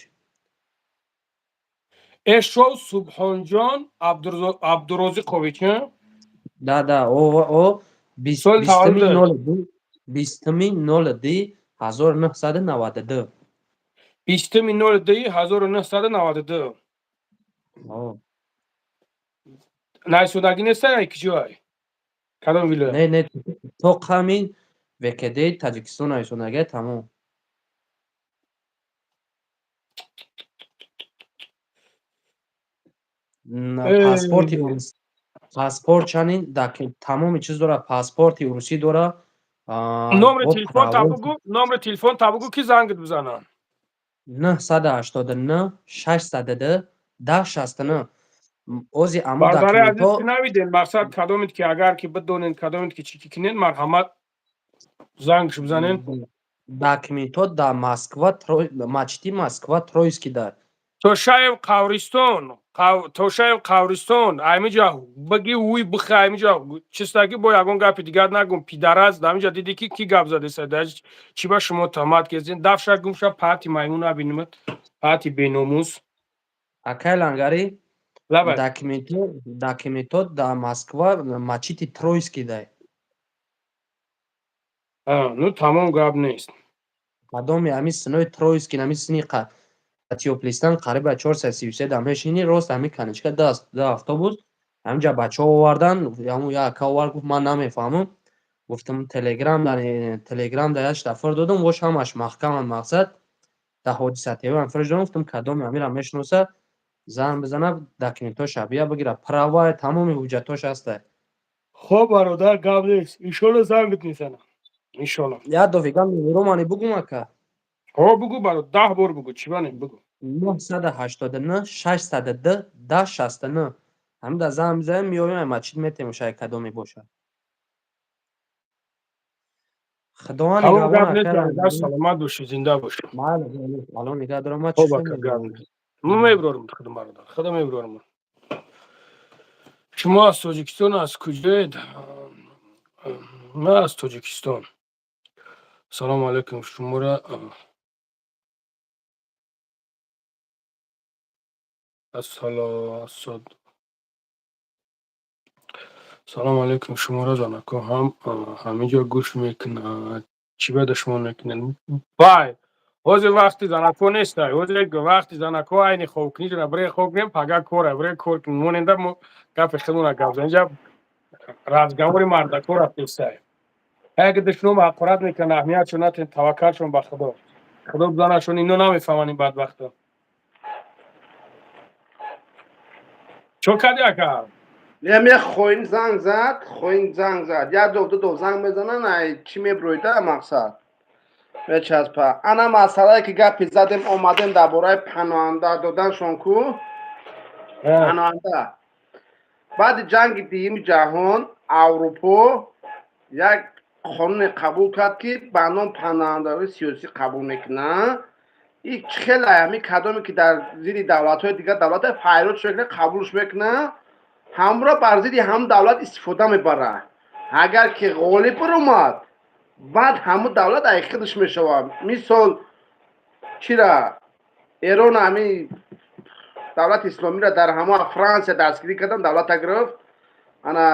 Эшов Субҳонҷон Абдурозиқович. Да, о 20-уми 02-1992. 20-уми 02-1992. Найсудагӣ нестай, киҷой, кадом вилоят? Не, то қамин ВКД Таҷикистон нависондагия, тамом. Паспорти, паспорт чанин тамоми чиз дора, паспорти русӣ дора. Номери телефон та бугу, номери телефон та бугу, ки зангит бизанам. 989 602 1069. Ози аму Бародари азиз, ки навиден, мақсад, кадомед ки агар ки бидонен, кадомед ки чӣ ки кунен, марҳамат, зангш бизанен. Документҳо дар Москва, мачти Москва, Троицкий дар. Тошаев қавристон, Тошаев қавристон, аймиҷа баги уй бихе, аймиҷа чистаги, бо ягон гапи дигар нагум, пидараз. Дамиҷа диди, ки ки гап задеса, чӣ ба шумо туҳмат кезин? Дафша гумша, паҳти маймун набинимат, паҳти беномус. Акай Лангари, документҳо дар Москва, мачити Троицкий дай. Ну тамом, гап нест. Кадоми ҳамин синои Троицкий, ҳамин сини Теплый Стан, қариба 433 дам мешини, рост ҳамин конечка даст да автобус. Ҳаминҷа бачаҳо овардан, ҳамун як ака овард, гуфт, ман намефаҳмам. Гуфтам, телеграм да як дафъа додам, вош ҳамаш маҳкаман, мақсад, дар Ҳодиса ТВ фирҷ. Гуфтам, кадоми ҳамира мешиноса, зан бизана, документҳоша бия бигира, права, тамоми ҳуҷҷатҳош ҳаста. Хоб, бародар, гап нест, иншолло, зангит мезанам, иншолло. Як дофига меромани бугум, ака? Ҳо, бугу, баро, 10 бор бугу, чӣ бане, бугу. 989 602 1069. Ҳамин да зан бизанем, меоем, мачид метем, шай кадоме бошад. Худованд нигаҳбон. Саломат бошӣ, зинда бошӣ. Майли, Алло нигаҳ дорам. Ма чӣ мебурорам, худо, бародар, худо, мебурорам. Шумо аз Тоҷикистон аз куҷоед? Ман аз Тоҷикистон. Салому алайкум, шуморо Салому алайкум, шуморо занако ҳам ҳаминҷо гӯш мекунад. Чӣ ба душмон мекунед? Бай, ҳозир вақти занако нестай. Ҳозир вақти занако айни хобкунӣ, бире хоб кунем, пага кора, бире кор кунем. Моненда мо гапи худмона гап занем. Инҷа разговори мардако рафтестай. Яке душмон ҳақорат мекунад, аҳамиятшон натен, таваккалшон ба Худо. Худо бизанашон, ино намефаҳманд ин бадбахто. Чо кардӣ, ака? Не, хоин занг зад, хоин занг зад. Як дов, ду дов занг мезананд, ай чӣ меброида мақсад? Мечаспа. Ана масъалае ки гапи задем, омадем дар бораи паноҳанда доданшон ку? Паноҳанда. Баъди ҷанги дуюми ҷаҳон Аврупо як қонуне қабул кард, ки ба ном паноҳандаҳои сиёсӣ қабул мекунанд. И хеле ҳами кадоме ки дар зидди давлатҳои дигар давлатҳои файродш мекунад, қабулш мекунад, ҳамро бар зидди ҳам давлат истифода мебарад. Агар ки ғолиб баромад, баъд ҳамун давлат ай худаш мешавад. Мисол, чира Эрон ҳами давлати исломиро дар ҳама Франсия дастгирӣ кардан, давлата гирифт. Ана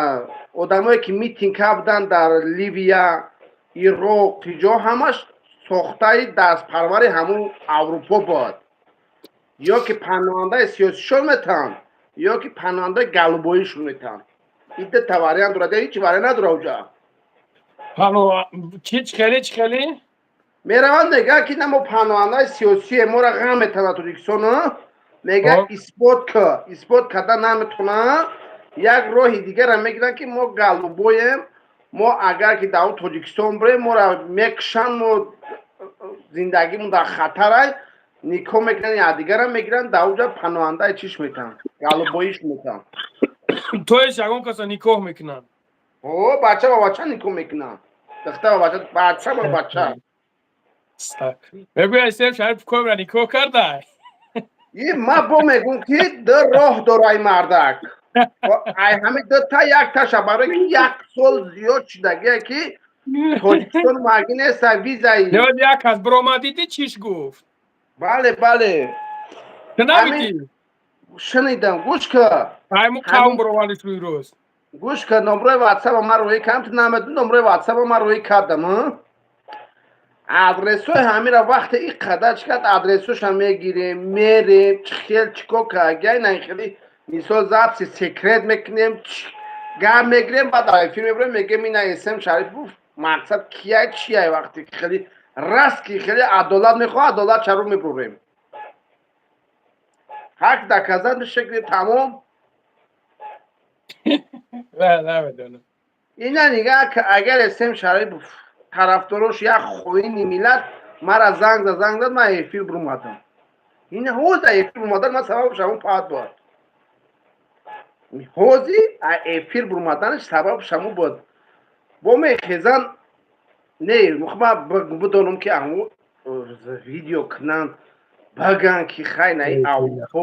одамое ки митинг карданд дар Ливия, Ироқ, ҷо ҳамаш сохтаи дастпарвари ҳамун Аврупо буд. Ё ки паноҳандаи сиёсишон метаҳанд, ё ки паноҳандаи галубоишон метаҳанд. Ин дута вариант дорад, ҳеҷ вариант надорад уҷа. Чи хеле, чи хеле? Мераванд, мегӯянд ки на, мо паноҳандаи сиёсие, моро ғам метавонад Тоҷикистон, мегӯяд исбот ки исбот карда наметавонад, як роҳи дигарам мегиранд, ки мо галубоем, мо агар ки дар Тоҷикистон бирем, моро мекушанд, мо зиндагимон дар хатарай. Никоҳ мекунанд, якдигарам мегиранд, дар уҷа паноҳандаи чиш метаҳанд, галубоиш метаҳанд. То есть ягон каса никоҳ мекунанд? О, бача ба бача никоҳ мекунанд, духтар ба бача, бача ба бача. Мегӯяд, Исем Шариф комра никоҳ карда. И ма бо мегӯм, ки ду роҳ дора ай мардак, ай ҳами дута якташа, барои ки як сол зиёд шудагие, ки Тоҷикистон маги неста визаи. Як кас биромад, дидӣ, чиш гуфт? Бале, бале. Ту набидӣ? Шунидам, гӯш ка. Айму қавм биромадиш рӯи рост. Гӯш ка, номрои ватсапа ман рӯӣ кардам, ту намедонӣ, номрои ватсапа ман рӯӣ кардам. Адресҳои ҳамира вақте и қадар чӣ кард, адресҳоша мегирем, мерем, чӣ хел чӣ кор карда, на хели мисол записи секрет мекунем, гап мегирем, баъд дар эфир мебурем, мегӯем ина Эсем Шарипов мақсад кияй, чияй. Вақте ки хеле раст, ки хеле адолат мехоҳад, адолат чаро мебурем, ҳақ доказать мешакли тамом. Намедонам. Ина нигаҳ, агар Эсем Шарипов тарафдорош як хоини миллат мара занг зад, занг зад, ман эфир бурмадам. Ина ҳозир эфир бурмадан ман сабабш ҳамон паҳат буд. Ҳозир эфир бурмаданаш сабабш ҳамон буд. Бо мехезан, не, ман бидонам, ки ҳамон видео кунанд, баган, ки хай наи Аврупо,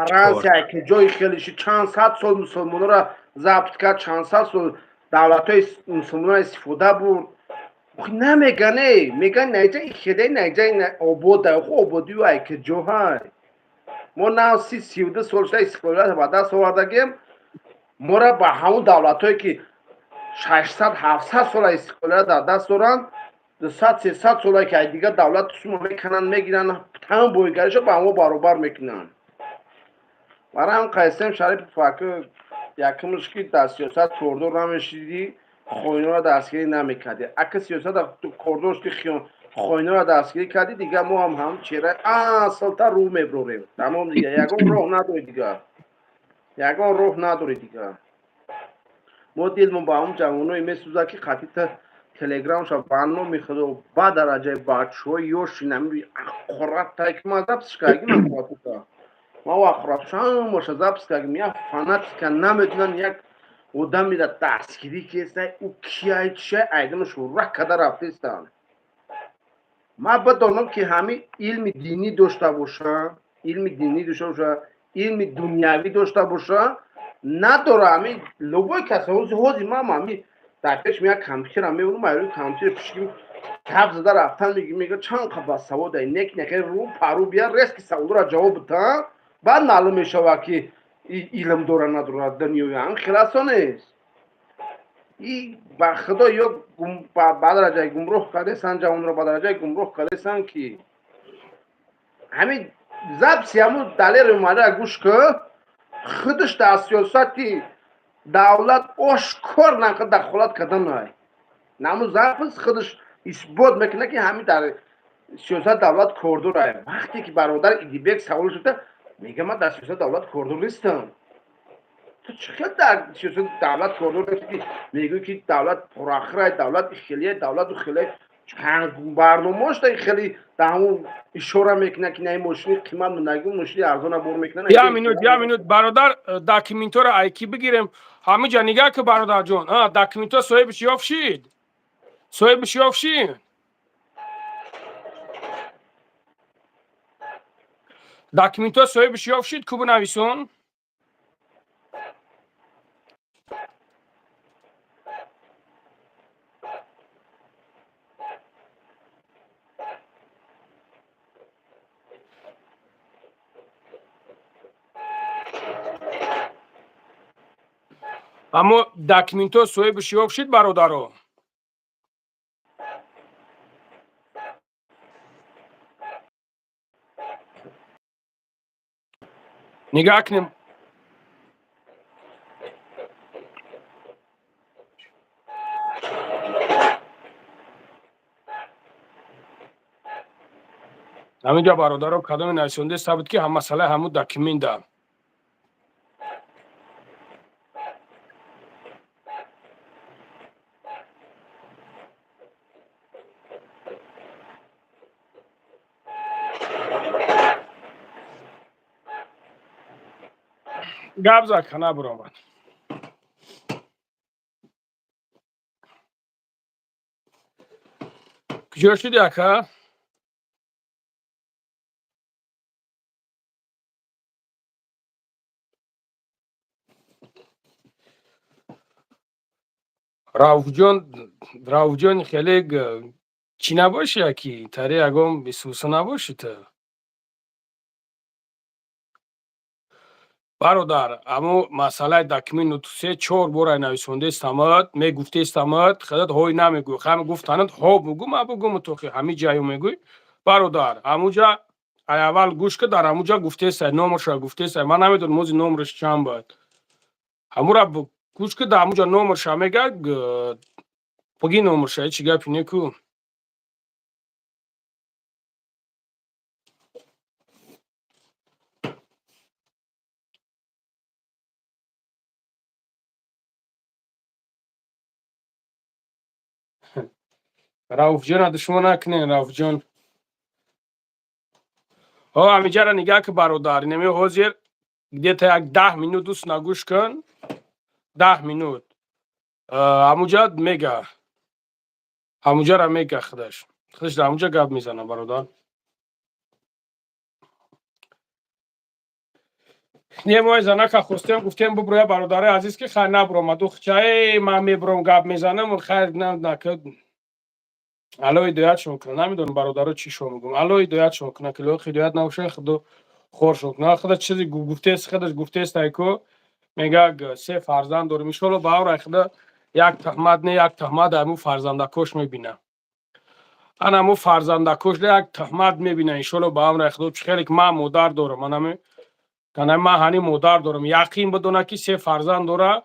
Франсия, ки ҷои хелиши чанд сад сол мусулмонро забт кард, чанд сад сол давлатҳои мусулмонро истифода бурд. Намеган, э меган наиҷа хеле наиҷа обода, ободию ай ки ҷоҳай мо нав 30-32 сол шуда истиқлолият ба даст овардагем, мора ба ҳамун давлатҳое ки 600-700 сола истиқлолият дар даст доранд, 200-300 сола ки ай дигар давлат сума мекунанд, мегиранд, тамом боигариша ба ҳамо баробар мекунанд. Барои ҳам Қайсем Шарипов ака, якумш ки дар сиёсат кордор намешидӣ, хоиноро дастгирӣ намекардӣ. Ака, сиёсат кордор шуди, хоиноро дастгирӣ кардӣ, дигар мо ҳам ҳам чеҳраи асилтар рӯ меброрем. Тамом, дигар ягон роҳ надорӣ, дигар ягон роҳ надорӣ. Дигар мо дилмон ба ҳамон ҷавоное месӯзад, ки қатита телеграмша ба номи худо ба дараҷаи бачаҳои ёши нами аққурат тай ки ман запись кардагим, аққуратута ман аққуратуша ҳамаша запись кардагим. Як фанатика намедонам, як одамеро дастгирӣ кестай, ӯ кияй, чияй, айдамаш рак када рафтестанд. Ман бидонам, ки ҳамин илми динӣ дошта боша, илми динӣ дошта боша, илми дунявӣ дошта боша, надора. Ҳамин любой кас ҳози ман ҳамин Дар пеш меяд, компютерам мебурам, айрӯи компютер пишки гап зада рафтан меги, мега чанд қа басавод ай, нек нехе рӯ пару бия, резки саволро ҷавоб бита, баъд маълум мешавад, ки илм дора надорад. Дунёи ҳам хеласо нест. И ба худо, ё ба дараҷаи гумроҳ кардесан ҷавонро, ба дараҷаи гумроҳ кардесан, ки ҳамин записи ҳамун Далери омада гӯш ки, худаш дар сиёсати давлат ошкор нақа дахолат карданай. Наму запись худаш исбот мекунад, ки ҳамин дар сиёсати давлат кордорай. Вақте ки бародар Идибек савол шуда, мега: «Ман дар сиёсати давлат кордор нестам». Ту чӣ хел дар сиёсати давлат кордор нести, ки мегӯӣ, ки давлат порахӯрай, давлат хеле, давлату хеле барномаош хеле дар ҳамун ишора мекунад, ки на мошини қимат, нагу мошини арзона бор мекунад. Я минут, я минут, бародар, документора айки бигирем. Ҳамиҷа нигаҳ ки, бародарҷон, документҳо соҳибиш ёфт шид, соҳибиш ёфт шид. Документҳо соҳибиш ёфт шид, ку бинависон. Аммо документҳо соҳибиш ёфт шид, бародаро. Нигаҳ кунем. Ҳаминҷа, бародаро, кадоме нависонде сабт, ки ҳам масъалаи ҳамун документа. Гап зад, кана буромад. Куҷо шуди, ака? Рауфҷон, Рауфҷон, хеле чӣ набошӣ, аки тари ягон бисуса набошӣ ту, бародар. Амо масъалаи документ се чор бора нависондестамад, мегуфтестамад, худат ҳой намегӯй. Ҳам гуфтанат ҳо бугӯ, ма бугӯм, ту ҳами ҷаю мегӯй. Бародар, ҳамуҷа ай аввал гӯш ки, дар ҳамуҷа гуфтесай, номерша гуфтесай. Ман намедонам ози номераш чанд буд. Ҳамура гӯш ки, дар ҳамуҷа номерша мега, буги номерша, ҳечи гапи неку. Рауфҷона душмон накунен, Рауфҷон. Ҳо, ҳамиҷара нигаҳ ки, бародар, инами ҳозир где-то як 10 минут дуст нагӯш кун, 10 минут. Ҳамуҷа мега, ҳамуҷара мега, худаш дар ҳамуҷа гап мезана, бародар. Не, мо занака хостем, гуфтем буброя, бародари азиз, ки хайр набуромаду хча ман мебуром, гап мезанам, хайр накард. Алло ҳидоятшон кунад. Намедонам, бародаро, чӣ шо мегӯм. Алло ҳидоятшон кунад, ки лоиқ ҳидоят набошад, худо хоршон кунад. Худа чизи гуфтест, худаш гуфтест, айко мега, се фарзанд дорем. Иншолло, ба аврай худа як таҳмат не, як таҳмат айму фарзандакош мебина. Анамо фарзандакош як таҳмат мебина, иншолло, ба амрай худо. Чӣ хеле ки ман модар дорам, анами анами ман ҳани модар дорам, яқин бидона, ки се фарзанд дора.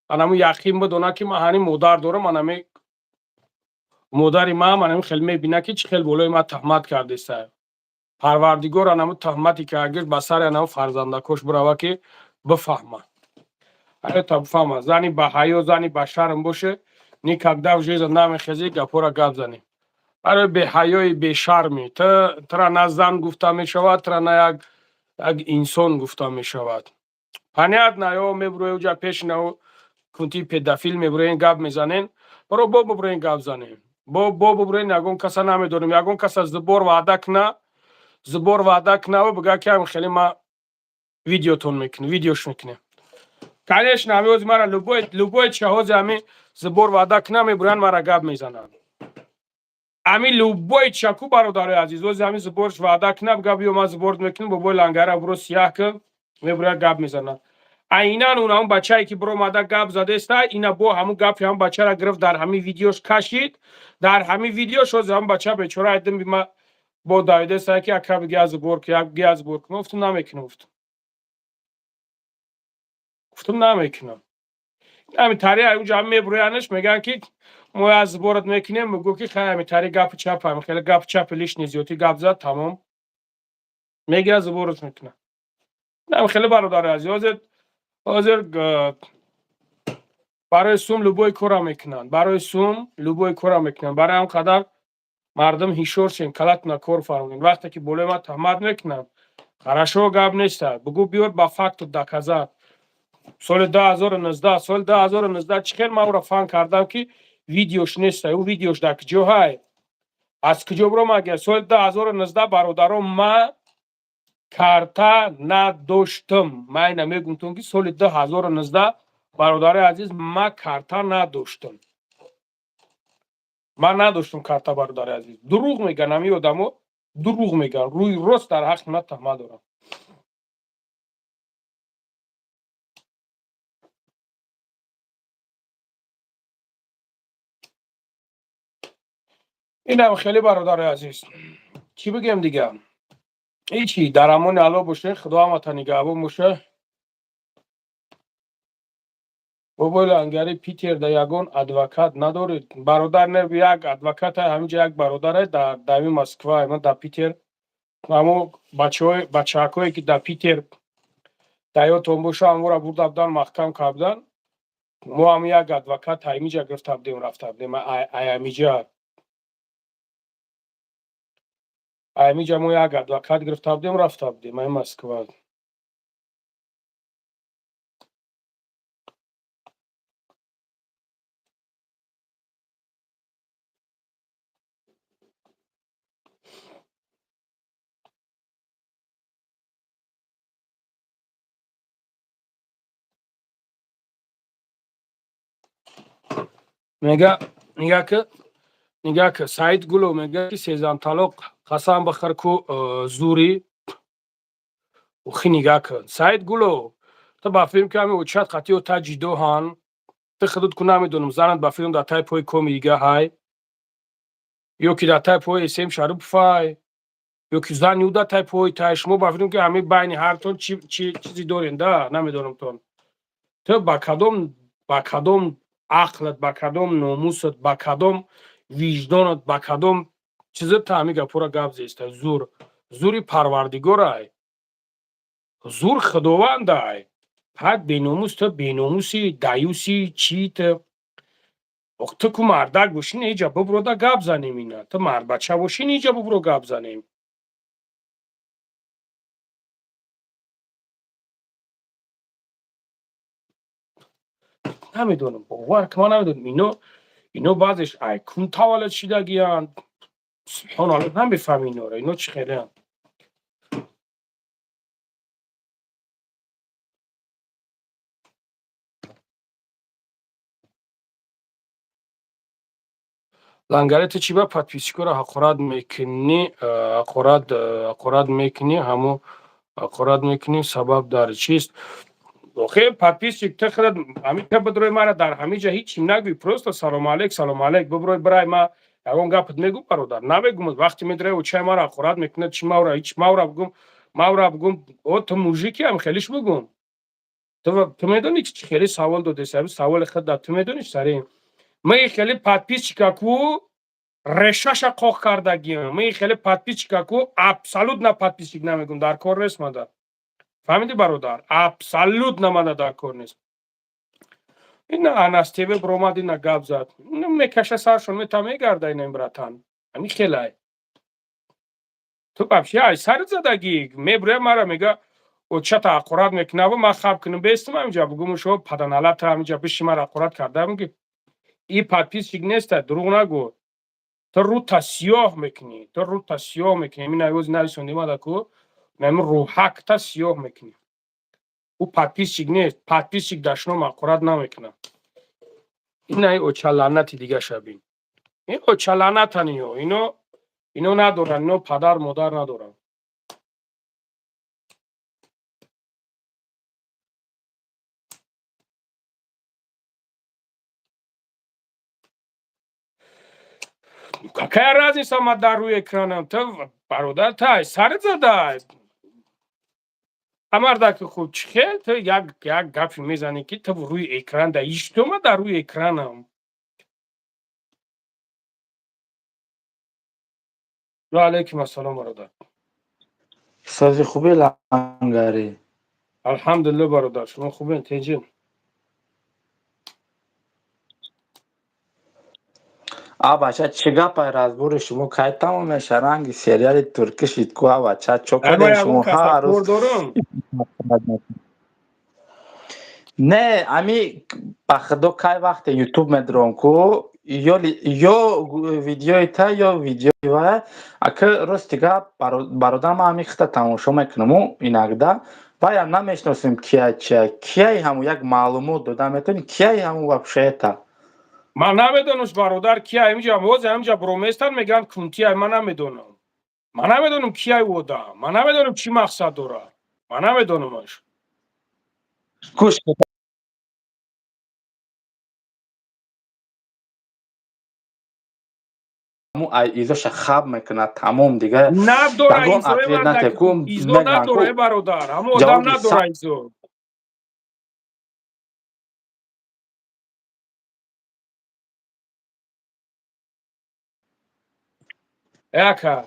Анаму яқин бидона, ки ман ҳани модар дорам. Анами модари ман анами хел мебина, ки чӣ хел болои ман таҳмат кардеста. Парвардигор анаму таҳмате ки агар ба сари анаму фарзандакош бирава, ки бифаҳма, ҳаёта бифаҳма. Зани ба ҳаё, зани ба шарм боше, никогда в жизни намехези гапҳоро гап занӣ. Барои беҳаёи бешармӣ тра на зан гуфта мешавад, тра на як инсон гуфта мешавад. Понятно, ё мебурои уҷа пеш нав кунти педофил мебуроен, гап мезанен. Баро бо бубуроен, гап занем, бо бубуроен. Ягон каса намедонем, ягон каса зибор ваъда куна, зибор ваъда кунаву бига, ки ам хеле ма видеотон мекунем, видеош мекунем. Конечно, ҳами ҳози мара любой чиҳози ҳами Сбор ваъда кунам, мебурянд, мара гап мезананд. Ами любой чаку, бародарои азиз, ози ами сборш ваъда кунам, гап ё ман сборт мекунам, бобои Лангара буро сияҳ кун, мебуряд, гап мезананд. Айнан он ҳамун бачае ки биромада гап задеста, ина бо ҳамун гапи ҳамун бачара гирифт, дар ҳамин видеош кашид, дар ҳамин видеош. Ози ҳамун бача бечора айдим бима бо давидеста, ки ака, биги аз сбор ки, биги аз сбор кун. Гуфтум, намекунам, гуфтум, гуфтум, намекунам. Ҳамин тари унҷа мебурӯянаш, мегӯянд, ки мо аз сборат мекунем. Мегӯ, ки хай, ҳамин тари гапи чап, ҳамин хеле гапи чапи лишний зиёдӣ гап зад, тамом, мегирад, сборат мекунад. Ҳамин хеле, бародари азиз, ҳозир барои сум любой кора мекунанд, барои сум любой кора мекунанд. Барои ҳам қадар мардум ҳишор шен, калатона кор фармоед. Вақте ки болои ман таҳмат мекунанд, хорошо, гап неста, бугӯ, биёр ба факту доказать. Соли 2019, соли 2019 чӣ хел ман ӯро фан кардам, ки видеош неста? Ӯ видеош дар куҷо ҳай? Аз куҷо биромад? Соли 2019, бародарон, ман карта надоштам. Ман ина мегумтон, ки соли 2019, бародарои азиз, ман карта надоштам, ман надоштам карта. Бародари азиз, дурӯғ мегӯянд ҳамин одамо, дурӯғ мегӯянд, рӯи рост дар ҳаққи ман таҳмат доранд. Инам хеле, бародари азиз, чӣ бигем дига? Ҳечи, дар амони Алло боше, Худо ҳамата нигаҳбон боше. Бобои Лангари, Питерда ягон адвокат надоред, бародар? Не, як адвокат ҳаминҷа, як бародаре дар дами Москва, ман дар Питер. Ҳамо бачаҳои, бачаакое ки дар Питер даётон боша, ҳамора бурда будан, маҳкам кардан. Мо ҳам як адвокат ҳаминҷа гирифта будем, рафта будем аймиҷа. Мо як адвокат гирифта будем, рафта будем ай Москва. Мега, нига ки, нига ки, Саид Гулов мега, ки сезам талоқ қасам бихӯр ку зури ухи. Нига кун, Саид Гулов, ту ба филм ки ҳами очат қатиё та ҷидоҳан, ту худут ку намедонам, занат ба филм дар тай пои коми дига ҳай, ё ки дар тай пои Эсем Шаруповай, ё ки зани ӯ дар тай пои тай. Шумо ба филм ки ҳами байни ҳартон чи чизе дорен да, намедонамтон. Ту ба кадом ақлат, ба кадом номусат, ба кадом виҷдонат, ба кадом чизат та ҳами гапҳоро гап зеста? Зур, зури Парвардигорай, зур Худовандай. Ҳад беномус, ту беномуси, даюси чи ту? Ту ку мардак бошӣ, иҷа буброда гап занем ина. Ту мардбача бошӣ, иҷа бубро, гап занем. Намедонам, бовар ки, ман намедонам, ино баъзеш айкун таваллуд шидагиянд. Субҳоналло, намефаҳми инора, ино чӣ хелеанд. Лангаре, ту чӣ ба подписчикоро ҳақорат мекунӣ? Ҳақорат мекунӣ, ҳамо ҳақорат мекунӣ, сабаб дар чист? Охе, подписчик, ту худат ҳамин та бидрои, мара дар ҳамин ҷа ҳичим нагӯй, просто салому алейк, салому алейк биброй, бирай, ма ягон гапат мегӯм, бародар? Намегӯм. Вақте медирай, очай мара ҳақорат мекунад, чи мавра ҳич мавра бугум, мавра бугум: о, ту мужики, ам хелиш бугум. Ту медонӣ, ки чӣ хеле савол додеси? Ҳамин саволи худ да ту медонӣ сари ма хеле подписчика ку решаша қоқ кардагиам. Ма хеле подписчика ку абсолютно подписчик намегум, дар кор нест мада. Фаҳмидӣ, бародар? Абсолютно мада дар кор нест. Ина Анастеве биромад, ина гап зад, мекаша саршон мета мегарда. Ина, братан, ҳамин хелай. Ту вообще ай сари задагӣ мебуря, мара мега, очата ҳақорат мекунаву ман хаб кунам, бестам ҳаминҷа, бугуму шо паданалата ҳаминҷа биши, мара ҳақорат карда. Меги, и подписчик неста, дурӯғ нагӯ. Ту рӯта сиёҳ мекунӣ, ту рӯта сиёҳ мекунӣ. Ҳамин навози нависонди мада ку, ҳамин рӯҳакта сиёҳ мекунӣ. Ӯ подписчик нест, подписчик дашном ҳақорат намекунад. Инаи очаланати дига шабин. Ин очаланатан ино. Ино надоранд, ино падар модар надоранд. Какая разница, ма дар рӯи экранам? Ту бародар, та сарит задай. Амардаки хуб, чӣ хел ту як гапе мезанӣ, ки ту рӯи экран да ишто ма дар рӯи экранам. Ва алайкум ассалом, бародар. Сози хуби, Лангари? Алҳамдулилло, бародар, шумо хубен, тинҷин? А бача, чӣ гапай, разбори шумо кай тамом меша? Ранги сериали туркӣ шид ку. А бача, чо кардем шумо ҳар рӯз? Не, ами ба худо, кай вақте ютуб медуром ку, ё видеои та, ё видеои вай. Ака, рости гап, бародар, ман ҳами хита тамошо мекунаму инагда ваям намешиносем, кияй чия, кияй. Ҳаму як маълумот дода метавонӣ, кияй ҳаму вообще-то? Ман намедонам, бародар, кияй. Ҳамиҷа ҳози ҳамиҷа буроместан, мегӯянд кунтияй. Ман намедонам, ман намедонам кияй одам, ман намедонам чӣ мақсад дорад, ман намедонамаш. Гӯш, изоша хаб мекунад, тамом, дига. Надора изо, надора, бародар, ҳамо одам надора изо. Ака.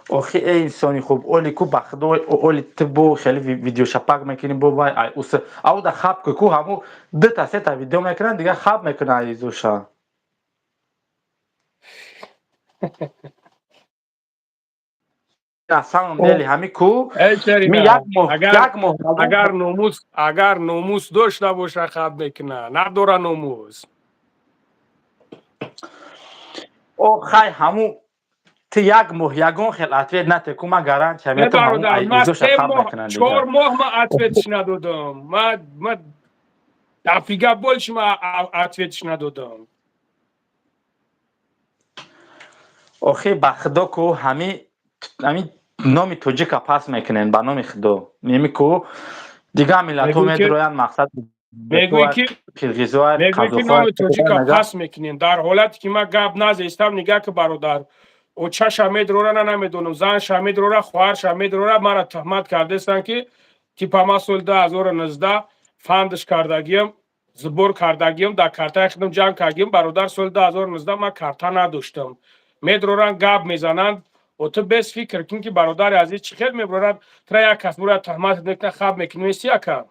Охи, э инсони хуб, оли ку, ба худо, оли ту бо хеле видеошапак мекунӣ, бо вай ай ус ау да хаб ку, ҳаму дута сета видео мекунанд, дига хаб мекунад изоша. На самом деле ҳами ку ми як моҳ, як моҳ. Агар номус дошта боша, хаб мекуна. Надора номус. О хай, ҳаму ту як моҳ ягон хел ответ нате ку, ман гарантия метам, 4 моҳ ман ответш надодам. Ма дофига больше ма ответш надодам. Охи, ба худо ку, ҳами номи тоҷика пас мекунен, ба номи худо, неми ку дигар миллатҳо медуроянд, мақсад. Мегӯӣ ки номи тоҷика пас мекунем, дар ҳолате ки ман гап назестам. Нигаҳ ки, бародар, очаша медрора, на намедонам, занша медрора, хоҳарша медрора, мара туҳмат кардестанд, ки типа ман соли 2019 фандш кардагиам, сбор кардагиам, дар картаи худам ҷамъ кардагиам. Бародар, соли 2019 ман карта надоштам. Медроранд, гап мезананд. О, ту бес фикр кун, ки бародари азиз, чӣ хел меброрад, тра як кас бура туҳмат мекунад, хаб мекунӣ, меси, ака?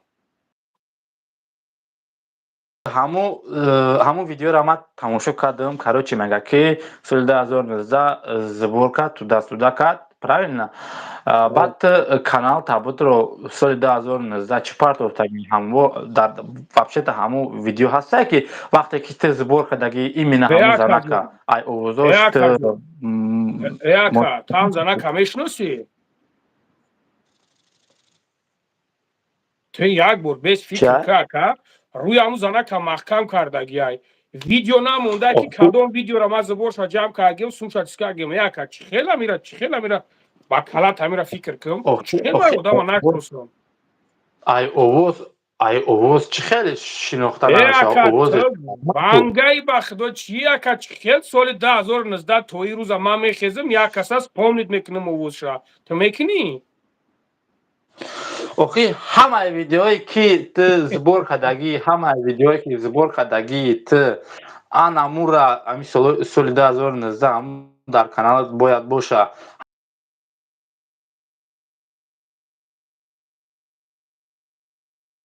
Ҳамун видеоро ман тамошо кардам. Короче, мега ки соли 2019 сбор кард, туда-сюда кард, правильно? Баъд канал табутро соли 2019 чӣ партофтагӣ? Ҳамво дар вообще-то ҳамун видео ҳастае, ки вақте ки ту сбор кардагӣ, именно ҳамун занака ай овозош. Ака, ту ҳам занака мешиносӣ? Ту як бор без фикр ка, ака, рӯи ҳамун занака маҳкам кардагиай. Видео намонда, ки кадом видеоро ман сборша ҷамъ кардагиам, сумша чиз кардагиам. Яка, чӣ хела мира, чӣ хела мира ба калат ҳамира фикр кун, чӣ хела одама накурсам? Ай овоз чӣ хеле шинохта намешавад овоз. Бангаи, ба худо, чи, ака, чӣ хел соли 2019 то ин рӯза ман мехезам, як кас аст, помнить мекунам овозша. Ту мекунӣ? Охи, ҳамаи видеое ки ту сбор кардагӣ, ҳамаи видеое ки сбор кардагӣ ту, анамура ами соли 2019 дар каналат бояд боша.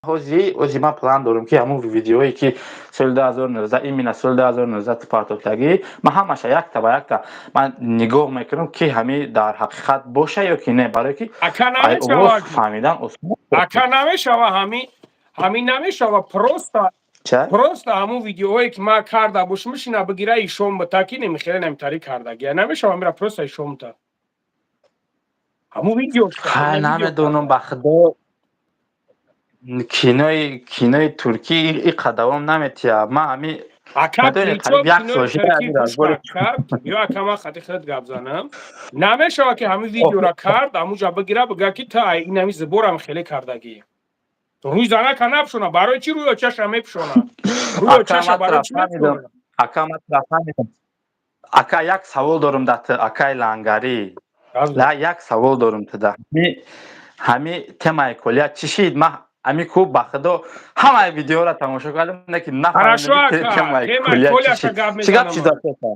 Ҳози ман план дорам, ки ҳамун видеое ки соли 2019, именно соли 2019 ту партофтагӣ, ман ҳамаша якта ба якта ман нигоҳ мекунам, ки ҳами дар ҳақиқат боша ё ки не, барое ки фаҳмидан осон. Ака, намешава, ҳами намешава. Просто ҳамун видеоҳое ки ман карда бошам, мишина бигира, ишон бита, ки немихеле намитари кардагия намешава. Мира просто ишон бита ҳамун видео. Намедонам, ба худо. Кинои туркӣ иқа давом наметиҳад. Ман ҳами Ака, медонӣ, причём қариб як кинои сол шуда туркӣ ҳамин гӯш разбори. Кар ё ака, ман хати худат гап занам. Намешава ки ҳамин видеора кард, ҳамуҷа бигира, бига ки ту ай ин ҳами зиборам хеле кардагӣ. Рӯи занака напӯшона. Барои чӣ рӯи очаша мепӯшона? Рӯи Ака, очаша ман барои чӣ фаҳмидам. мепӯшона? Ака, ман фаҳмидам. Ака, як савол дорум да ту, акаи Лангарӣ. Ла, як савол дорум туда. Ҳами темаи колия чӣ шид? Ман ҳами ку, ба худо, ҳамаи видеоро тамошо кардам, не ки Хорошо, нафаҳмидам, ки ака, темаи темаи колия чӣ коляша шид. гап Чӣ гап мезанам. чиза песа?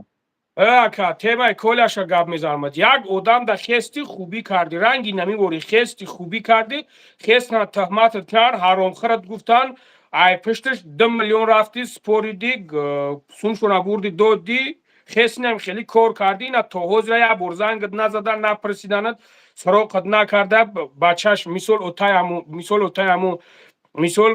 Ака, темаи коляша гап мезанам. Як одам да хести хубӣ кардӣ, ранги намивори, хести хубӣ кардӣ, хестна тӯҳматат кард, ҳаромхӯрат гуфтан, ай пушташ 2 миллион рафтӣ спориди, сумшона бурди додӣ, хестинам хеле кор кардӣ, ина то ҳозира як бор зангат назадан, напурсиданат, суроғат накарда, бачаш мисол отай ҳаму, мисол отай ҳаму, мисол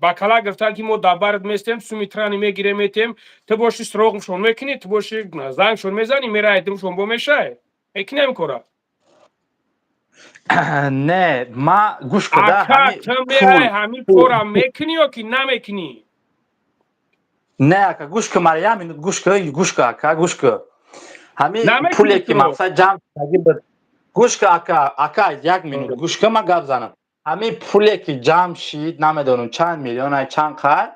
ба кала гирифтан, ки мо дар барат местем, суми трани мегирем, метем, ту боши суроғшон мекунӣ, ту боши зангшон мезанӣ, мерай димшон бо мешай, мекунӣ ҳамин кора? Не, ма гӯш куда. Ака, ҳами ту пул мерай ҳамин кора мекунӣ ё ки намекунӣ? Не, ака, гӯш ку мара, як минут гӯш ку, гӯш ку, ака, гӯш ку. Ҳами Намекунӣ пуле ки ту? Мақсад ҷамъ шудаги буд, гӯш ку, ака, ака, як минут гӯш ку, ман гап занам. Ҳамин пуле ки ҷамъ шид, намедонам чанд миллиона, чанд қад,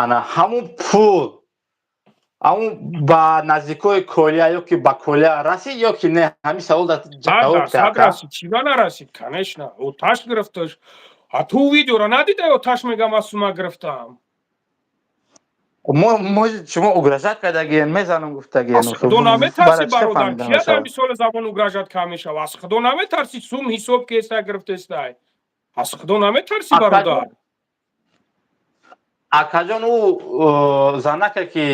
ана ҳамун пул ҳамун ба наздикои колия ё ки ба колия расид ё ки не? Ҳамин савол да ҷавоб 100% де, ака. Расид, чӣ ба нарасид? Конечно, оташ гирифташ. А ту видеоро надида? Оташ мегам, аз сума гирифтам. Мо шумо угрожать кардагиен, мезанам гуфтагиен. Аз худо наметарсӣ, Бара чӣ бародар? фаҳмида Кия дар мешавад? мисоли забон угрожать кар мешава? Аз худо наметарсӣ? Сум ҳисоб ки эста, гирифтестай, аз худо наметарсӣ, бародар? Акаҷон, ӯ занаке ки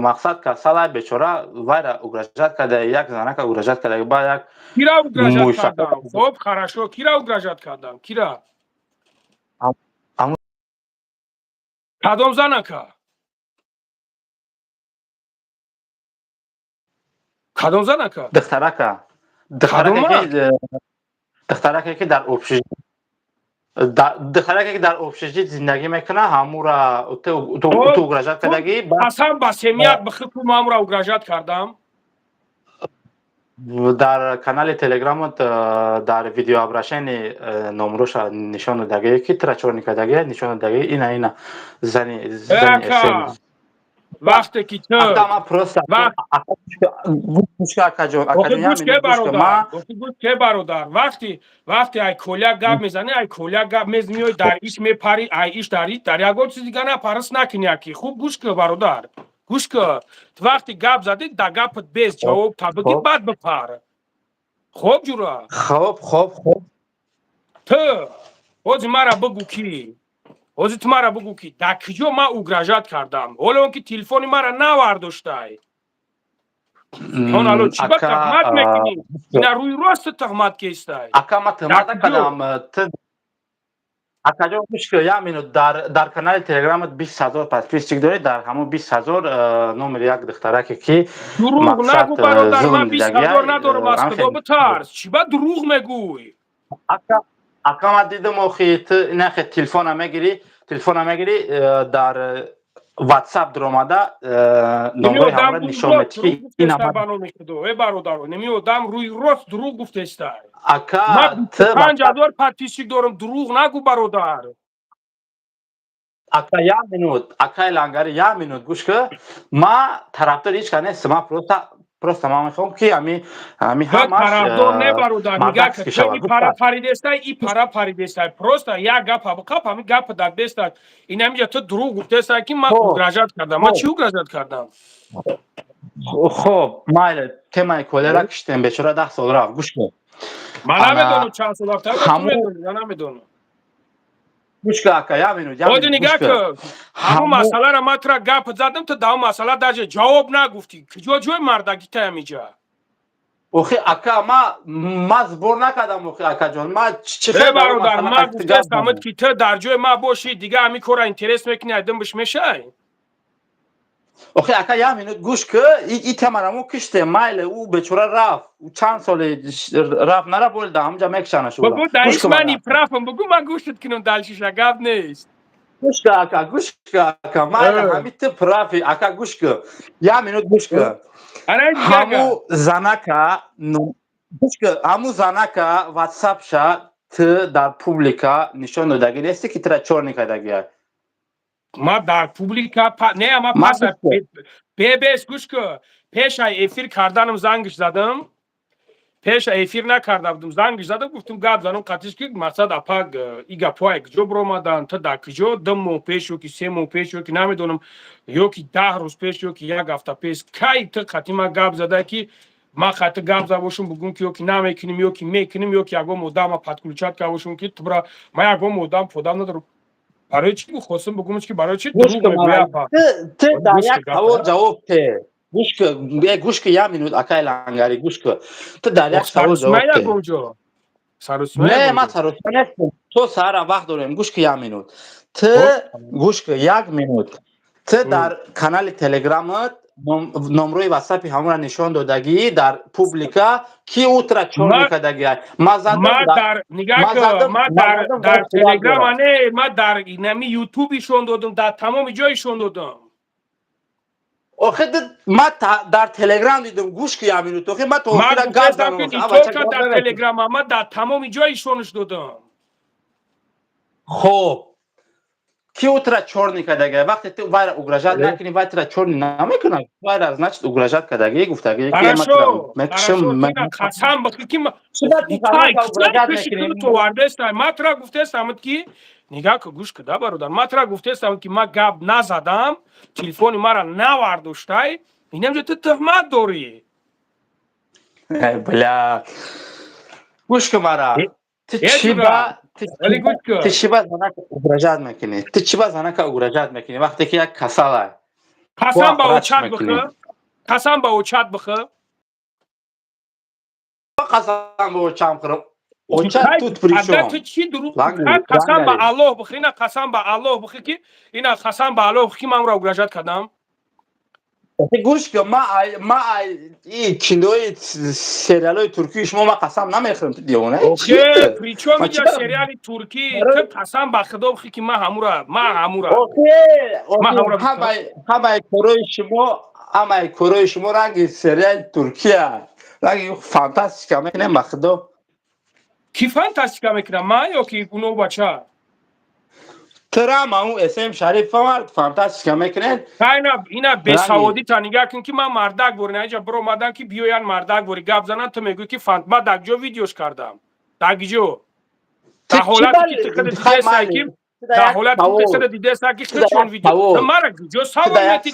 мақсад касалай, бечора, вайра угрожать карда, як занака угрожать карда, ба як Кира угрожать мӯйсафед. кардам? Хоб, хорошо, кира угрожать кардам, кира? Аму Кадом занака, кадом занака? Духтарака, духтараке. Кадома? Ки духтараке ки дар общежитие, духтараке ки дар общежитие зиндагӣ мекунад, ҳамура ту угрожать кардагӣ. Қасам ба семият бихи, ку мамура угрожать кардам? Дар канали телеграмот дар видеообращение номроша нишон додагӣ, ки тра чорни кардагӣ, нишон додагӣ, ина зани зани. Ака, вақте ки ту Ака, ман просто гӯш ка, акаҷон, Охи, акаҷон, як гӯш ке, минут гӯш ка, бародар. Ман Охи, гӯш ке, бародар. Вақте ай коля гап мезанӣ, ай коля гап мез, миёй дар иш мепарӣ, ай иш дар иш, дар ягон чиз дига напарис накунӣ, аки. Хуб гӯш ка, бародар, гӯш ка. Ту вақте гап задӣ, да гапат без ҷавоб та бигӣ, баъд бипар. Хоб, ҷура? Хоб. Ту ҳози мара бигӯ ки, ҳози ту мара бигӯ ки дар куҷо ман угрожать кардам, ҳоло он ки телефони мара навардоштай. Он ало чӣ ба Ака, туҳмат мекунӣ? Ина рӯи рост туҳмат кестай. Ака, ман туҳмат накардам. Ту, акаҷон, гӯш ка, як минут. Дар канали телеграмат 20 000 подписчик дорӣ, дар ҳамон 20 000 номери як духтараке ки Дурӯғ мақсад нагӯ, бародар. зулм Ман 20 000 дидагиай, надорам, аз худо битарс, чӣ ба дурӯғ мегӯй? Ака, ман дидам, охи, ту инахе телефона мегирӣ, дар ватсап дуромада номрои ҳамра нишон медиҳӣ ки ина ба номи худо, э бародаро, неми одам рӯи рост дурӯғ гуфтестай. Ака, Ман ту 5000 подписчик дорам, дурӯғ нагӯ, бародар. Ака, як минут, акаи Лангари, як минут гӯш ка. Ман тарафдори ҳеҷ кас нестам, ман просто ман мехоҳам, ки ами Ту ҳамаш тарафдор не, бародар, нигаҳ мардак ка, ту шавад. и пара паридестай, и пара паридестай, просто як гапа биқап, ҳами гапа дар бестай. Инамиҷа ту дурӯғ гуфтестай, ки ман угрожать кардам. Ман чӣ угрожать кардам? Хоб, майли, темаи колера киштем, бечора 10 сол рафт, гӯш кун. Ман Ана намедонам чанд сол рафта, ту ҳамун медонӣ, ман намедонам. Гӯш кун, ака, як минут, як Оди минут гӯш нигаҳ кун. кун, ҳамун масъаларо ман тура гап задам, ту дар он масъала даже ҷавоб нагуфтӣ. Куҷо ҷои мардагӣ та ҳамиҷа? Охи, ака, ма сбор накардам, охи, акаҷон, ма чӣ Э хел дар он бародар, масъала ман қати гап гуфтаистам занам? ки ту дар ҷои ман бошӣ, дига ҳамин корро интерес мекунӣ, айдим биш мешай. Охи, ака, як минут гӯш ки, и темара мо киштем, майле, ӯ бечора рафт, чанд соли рафт, нарафт, оли да ҳамҷа мекшанаш. Бугу, даиш мани прав ам, бугу, ман гӯшат кунам, дальше ша гап нест. Гӯш ки, ака, гӯш ки, ака, майли, ҳами ту прав и, ака, гӯш ки, як минут гӯш ки. Ҳаму занака гӯш ки, ҳаму занака ватсапша ту дар публика нишон додагӣ нести, ки тура чёрный кардагия? Ма дар публика не, ма пас бебес, гӯш ки, пешай эфир карданам зангиш задам. Пеша эфир накарда будум, зангиш задам, гуфтум, гап занам қатиш, ки мақсад, апа, и гапҳое куҷо биромадан, ту дар куҷо 2 моҳ пеш ё ки 3 моҳ пеш, ё ки намедонам, ё ки 10 рӯз пеш, ё ки як ҳафта пеш, кай ту қати ма гап зада, ки ман қати гап зада бошум, бугум, ки ё ки намекунем, ё ки мекунем, ё ки ягон одама подключать карда бошум, ки тубра ман ягон одам подам надорам. Барои чӣ хостум бугумш, ки барои чӣ дурӯғ мегӯя, апа? Ту дар як савол ҷавоб те. Гӯш ки, гӯш ки, як минут, акай Лангари, гӯш ки, ту дар як савол ҷавоб те. Не, ман саросима нестам, то саҳара вақт дорем. Гӯш ки, як минут, ту гӯш ки, як минут. Ту дар канали телеграмат номрои ватсапи ҳамонро нишон додагӣ дар публика, ки утра чор мекардагӣ? Ма дар телеграма не, ма дар нами ютубишон додум, дар тамоми ҷоишон додум. Охи, ма дар телеграм дидум. Гӯш ки, як минут, охи, ма то охира гап дар телеграма, ма дар тамоми ҷоишонаш додум. Хоб, ки утра чёрный кардага? Вақте ту вайра угрожать накунӣ, вай тура чёрный намекунад. Вайра, значит, угрожать кардаги, гуфтаги. Қасам бихӯр, ки ма тура гуфтестам, ки нигаҳ ку, гӯш куда, бародар, ма тура гуфтестам, ки ма гап назадам, телефони мара навардоштай, инамҷо ту туҳмат дорӣ. Бля, гӯш ку мара, ту чӣ ба, ту чӣ ба занака угрожать мекунӣ? Ту чӣ ба занака угрожать мекунӣ, вақте ки як касала? Қасам ба очат бихӯр, қасам ба очат бихӯр. Қасам ба очам хӯрам? Очат тут при чём? Ту чӣ дурӯғ? Қасам ба Аллоҳ бихӯр, ина қасам ба Аллоҳ бихӯр, ки ина қасам ба Аллоҳ бихӯр, ки ман ӯро угрожать кардам. Гӯш ки, ма и кинои сериалои туркии шумо ма қасам намехӯрам, ту девона. Охе, при чём иҷа сериали туркӣ? Ту қасам ба худо бихӯр, ки ма ҳамура, ма ҳамура. Ҳамаи корои шумо, ҳамаи корои шумо ранги сериали туркия, ранги фантастика мекунем, ба худо. Кӣ фантастика мекунам, ман ё ки уно бача? Тирам ау СМ Шариф фантастика мекунед. Ина, ина бесаводита нигаҳ кун, ки ман мардак бори наиҷа биромадам, ки биёян мардак бори гап занан, ту мегӯӣ, ки ман дар ҷо видеош кардам, дар ҷо, дар ҳолате ки ту худат дидесай, ки дар ҳолате ки ту худат дидесай, ки худшон видео. Ту мара ҷо савол метӣ?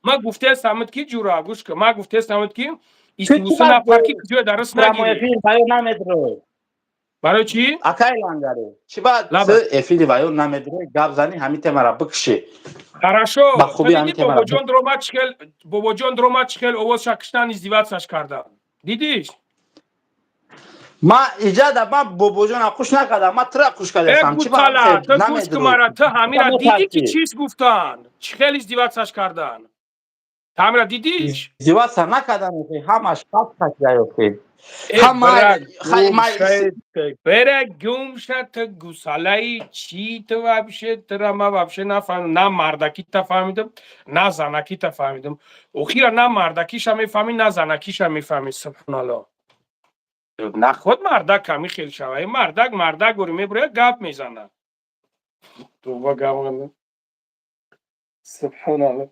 Ман гуфтаестамад, ки ҷура, гӯш кун, ман гуфтаестамад, ки истуса нафар ки ҷоя дарс нагирӣ. Барои чӣ? Акай Лангари, чӣ ба эфири ваё намедурӣ, гап зани, ҳамин темара бикшӣ? Хорошо. Ба хуби ҳамин темара. Бобоҷон дромад, чихел бобоҷон дромад, чихел овозша киштан, издеваться ш кардам, дидиш? Ма иҷада ман бобоҷона хуш накардам, ман тура хуш кардам. Чӣ ба ту гӯш ку мара, ту ҳамира дидӣ, ки чиз гуфтан, чихел издеваться ш кардан, ту ҳамира дидиш? Издеваться накардам, ҳамаш пас. Бера гум ша, ту гусалаи чӣ? Ту вообще, тура ма вообще нафаҳмидам, на мардакита фаҳмидам, на занакита фаҳмидам. Охира на мардакиша мефаҳмӣ, на занакиша мефаҳмӣ. Субҳоналло, наход мардак ками хел шава. Мардак мардак бори мебурояд, гап мезанад. Тува гап, субҳоналло.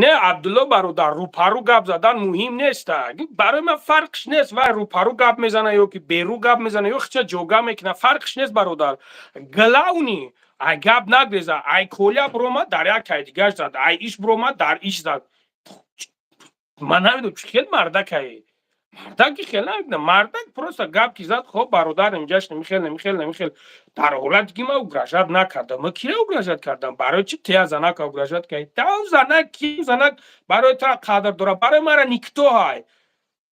Не, Абдулло бародар, рӯпарӯ гап задан муҳим нест. Барои ман фарқш нест, вай рӯпарӯ гап мезана ё ки берӯ гап мезана, ё хича ҷога мекуна, фарқш нест, бародар. Главный, ай гап нагреза. Ай коля биромад, дар як кай дигаш зад, ай иш биромад, дар иш зад. Ман намедонам, чӣ хел мардакае. Мардаки хел намекунам. Мардак просто гап ки зад, хоб, бародар, инҷаш намихел, намихел, намихел. Дар ҳолате ки ман угрожать накардам. Ман кира угрожать кардам? Барои чӣ тия занака угрожать кардӣ? Та занак ки, занак барои тра қадр дора, барои мара никто ҳай.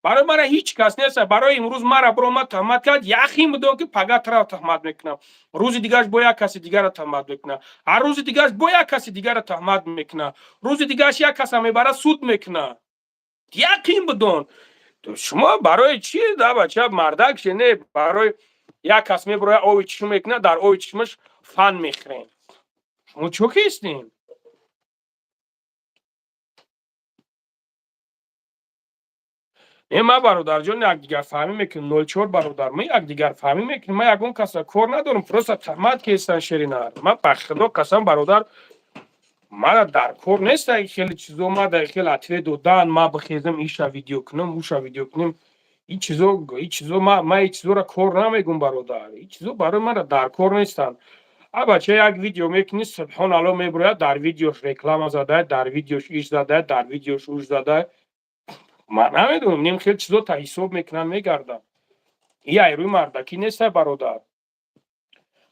Барои мара ҳеҷ кас нест. Барои имрӯз мара биромад туҳмат кард, яқин бидон, ки пага тра туҳмат мекунам, рӯзи дигараш бо як каси дигара туҳмат мекунам, ҳар рӯзи дигараш бо як каси дигара туҳмат мекунам, рӯзи дигараш як каса мебара, суд мекунам. Яқин бидон. Шумо барои чӣ да, бача, мардак не? Барои як кас мебироя, ови чишм мекунад, дар ови чишмаш фан мехӯрем. Шумо чо кистем? Не, ма, бародарҷон, якдигарфаҳмӣ мекунем. 04, бародар, ма якдигарфаҳмӣ мекунем. Ма ягон каса кор надорам, просто туҳмат кестан, шеринар. Ма, ба худо қасам, бародар, мара дар кор нест хеле чизо. Ма дар хеле ответ додан, ма бихезам, иша видео кунам, уша видео кунем, ин чизо ма ин чизоро кор намегум, бародар. Ин чизо барои мара дар кор нестанд. А бача, як видео мекунӣ, субҳоналло, мебирояд, дар видеош реклама задай, дар видеош иш задай, дар видеош уш задай. Ман намедонам, нем хеле чизо та ҳисоб мекунам, мегардам. И айрӯи мардакӣ нестай, бародар.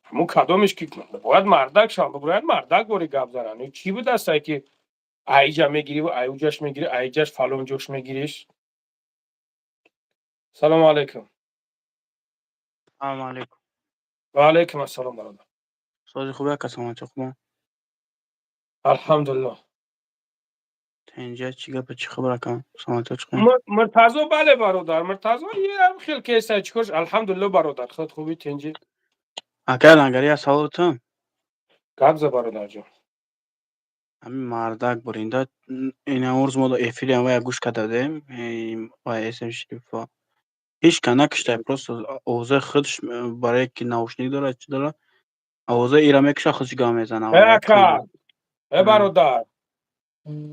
Ҳамун кадомеш ки бояд мардак шавам, бояд мардак бори гап занам. Чӣ будастай, ки айҷа мегирӣ, айуҷаш мегирӣ, айҷаш фалон ҷош мегириш? Салому алайкум. Салому алайкум. Ва алайкум ассалом, бародар. Сози хуб, яка, саломатӣ хуб? Алҳамдулиллоҳ. Инҷа чӣ гапа, чӣ хабар, акам? Саломатӣ чӣ? Муртазо, бале, бародар, Муртазо ям хел кеса, чӣ кош? Алҳамдулиллоҳ, бародар, худ хуби, тинҷӣ? Ака Лангари, як саволтон. Гап за, бародарҷон. Ҳамин мардак буринда ин рӯз мо эфири ҳамая гӯш карда будем ва СМ Шерифа ҳеҷ ка накиштай, просто овозаи худш, барое ки наушник дорад, чӣ дорад, овозаи ира мекиша, худш гап мезана. Э, ака, э, бародар,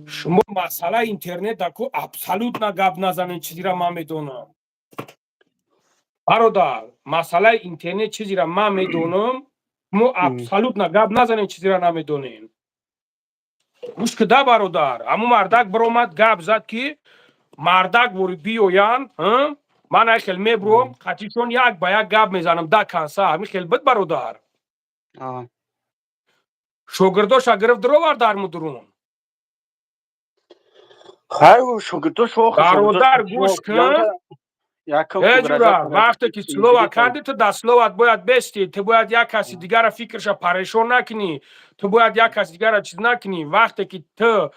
шумо масъалаи интернет ку абсолютно гап назанед. Чизира ман медонам, бародар, масъалаи интернет чизира ман медонам, шумо абсолютно гап назанед, чизира намедонем. Гӯш кида, бародар, ҳамун мардак биромад, гап зад, ки мардак вори биёянд, ман ай хел мебуром, қатишон як ба як гап мезанам да канса. Ҳамин хел буд, бародар. Шогирдоша гирифт, дуровард дар мудурун. Хай, шогирдош. Бародар, гӯш кун. Ҷура, вақте ки слова кардӣ, ту дар словат бояд бестӣ. Ту бояд як каси дигара фикрша парешон накунӣ, ту бояд як каси дигара чиз накунӣ. Вақте ки ту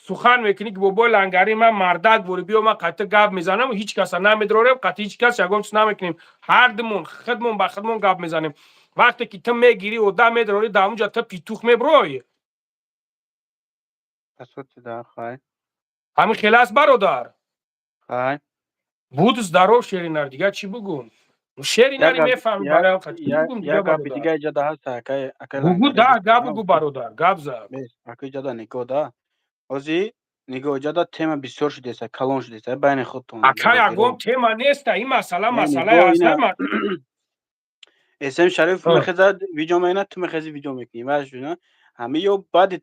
сухан мекунӣ, ки бобои Лангари, ман мардак бори биё, ман қатъи гап мезанам, ҳеҷ каса намедорем, қатъи ҳеҷ кас ягон чиз намекунем, ҳардумон худмон ба худмон гап мезанем. Вақте ки ту мегирӣ, одам медорӣ, дар онҷа ту петух мебурой. Ҳамин хел аст, бародар. Буд здоров, шеринар, дигар чӣ бугум? Шеринари мефаҳми. Бугу да, гап бугу, бародар, гап за. Иҷода нигоҳ да, ҳозир нигоҳ, иҷода тема бисёр шудеса, калон шудеса байни худтон. Ака, ягон тема неста, ин масъала масъалаи аста. СМ Шариф мехезад, видео мекунад, ту мехези, видео мекунӣ. Ҳами ё баъди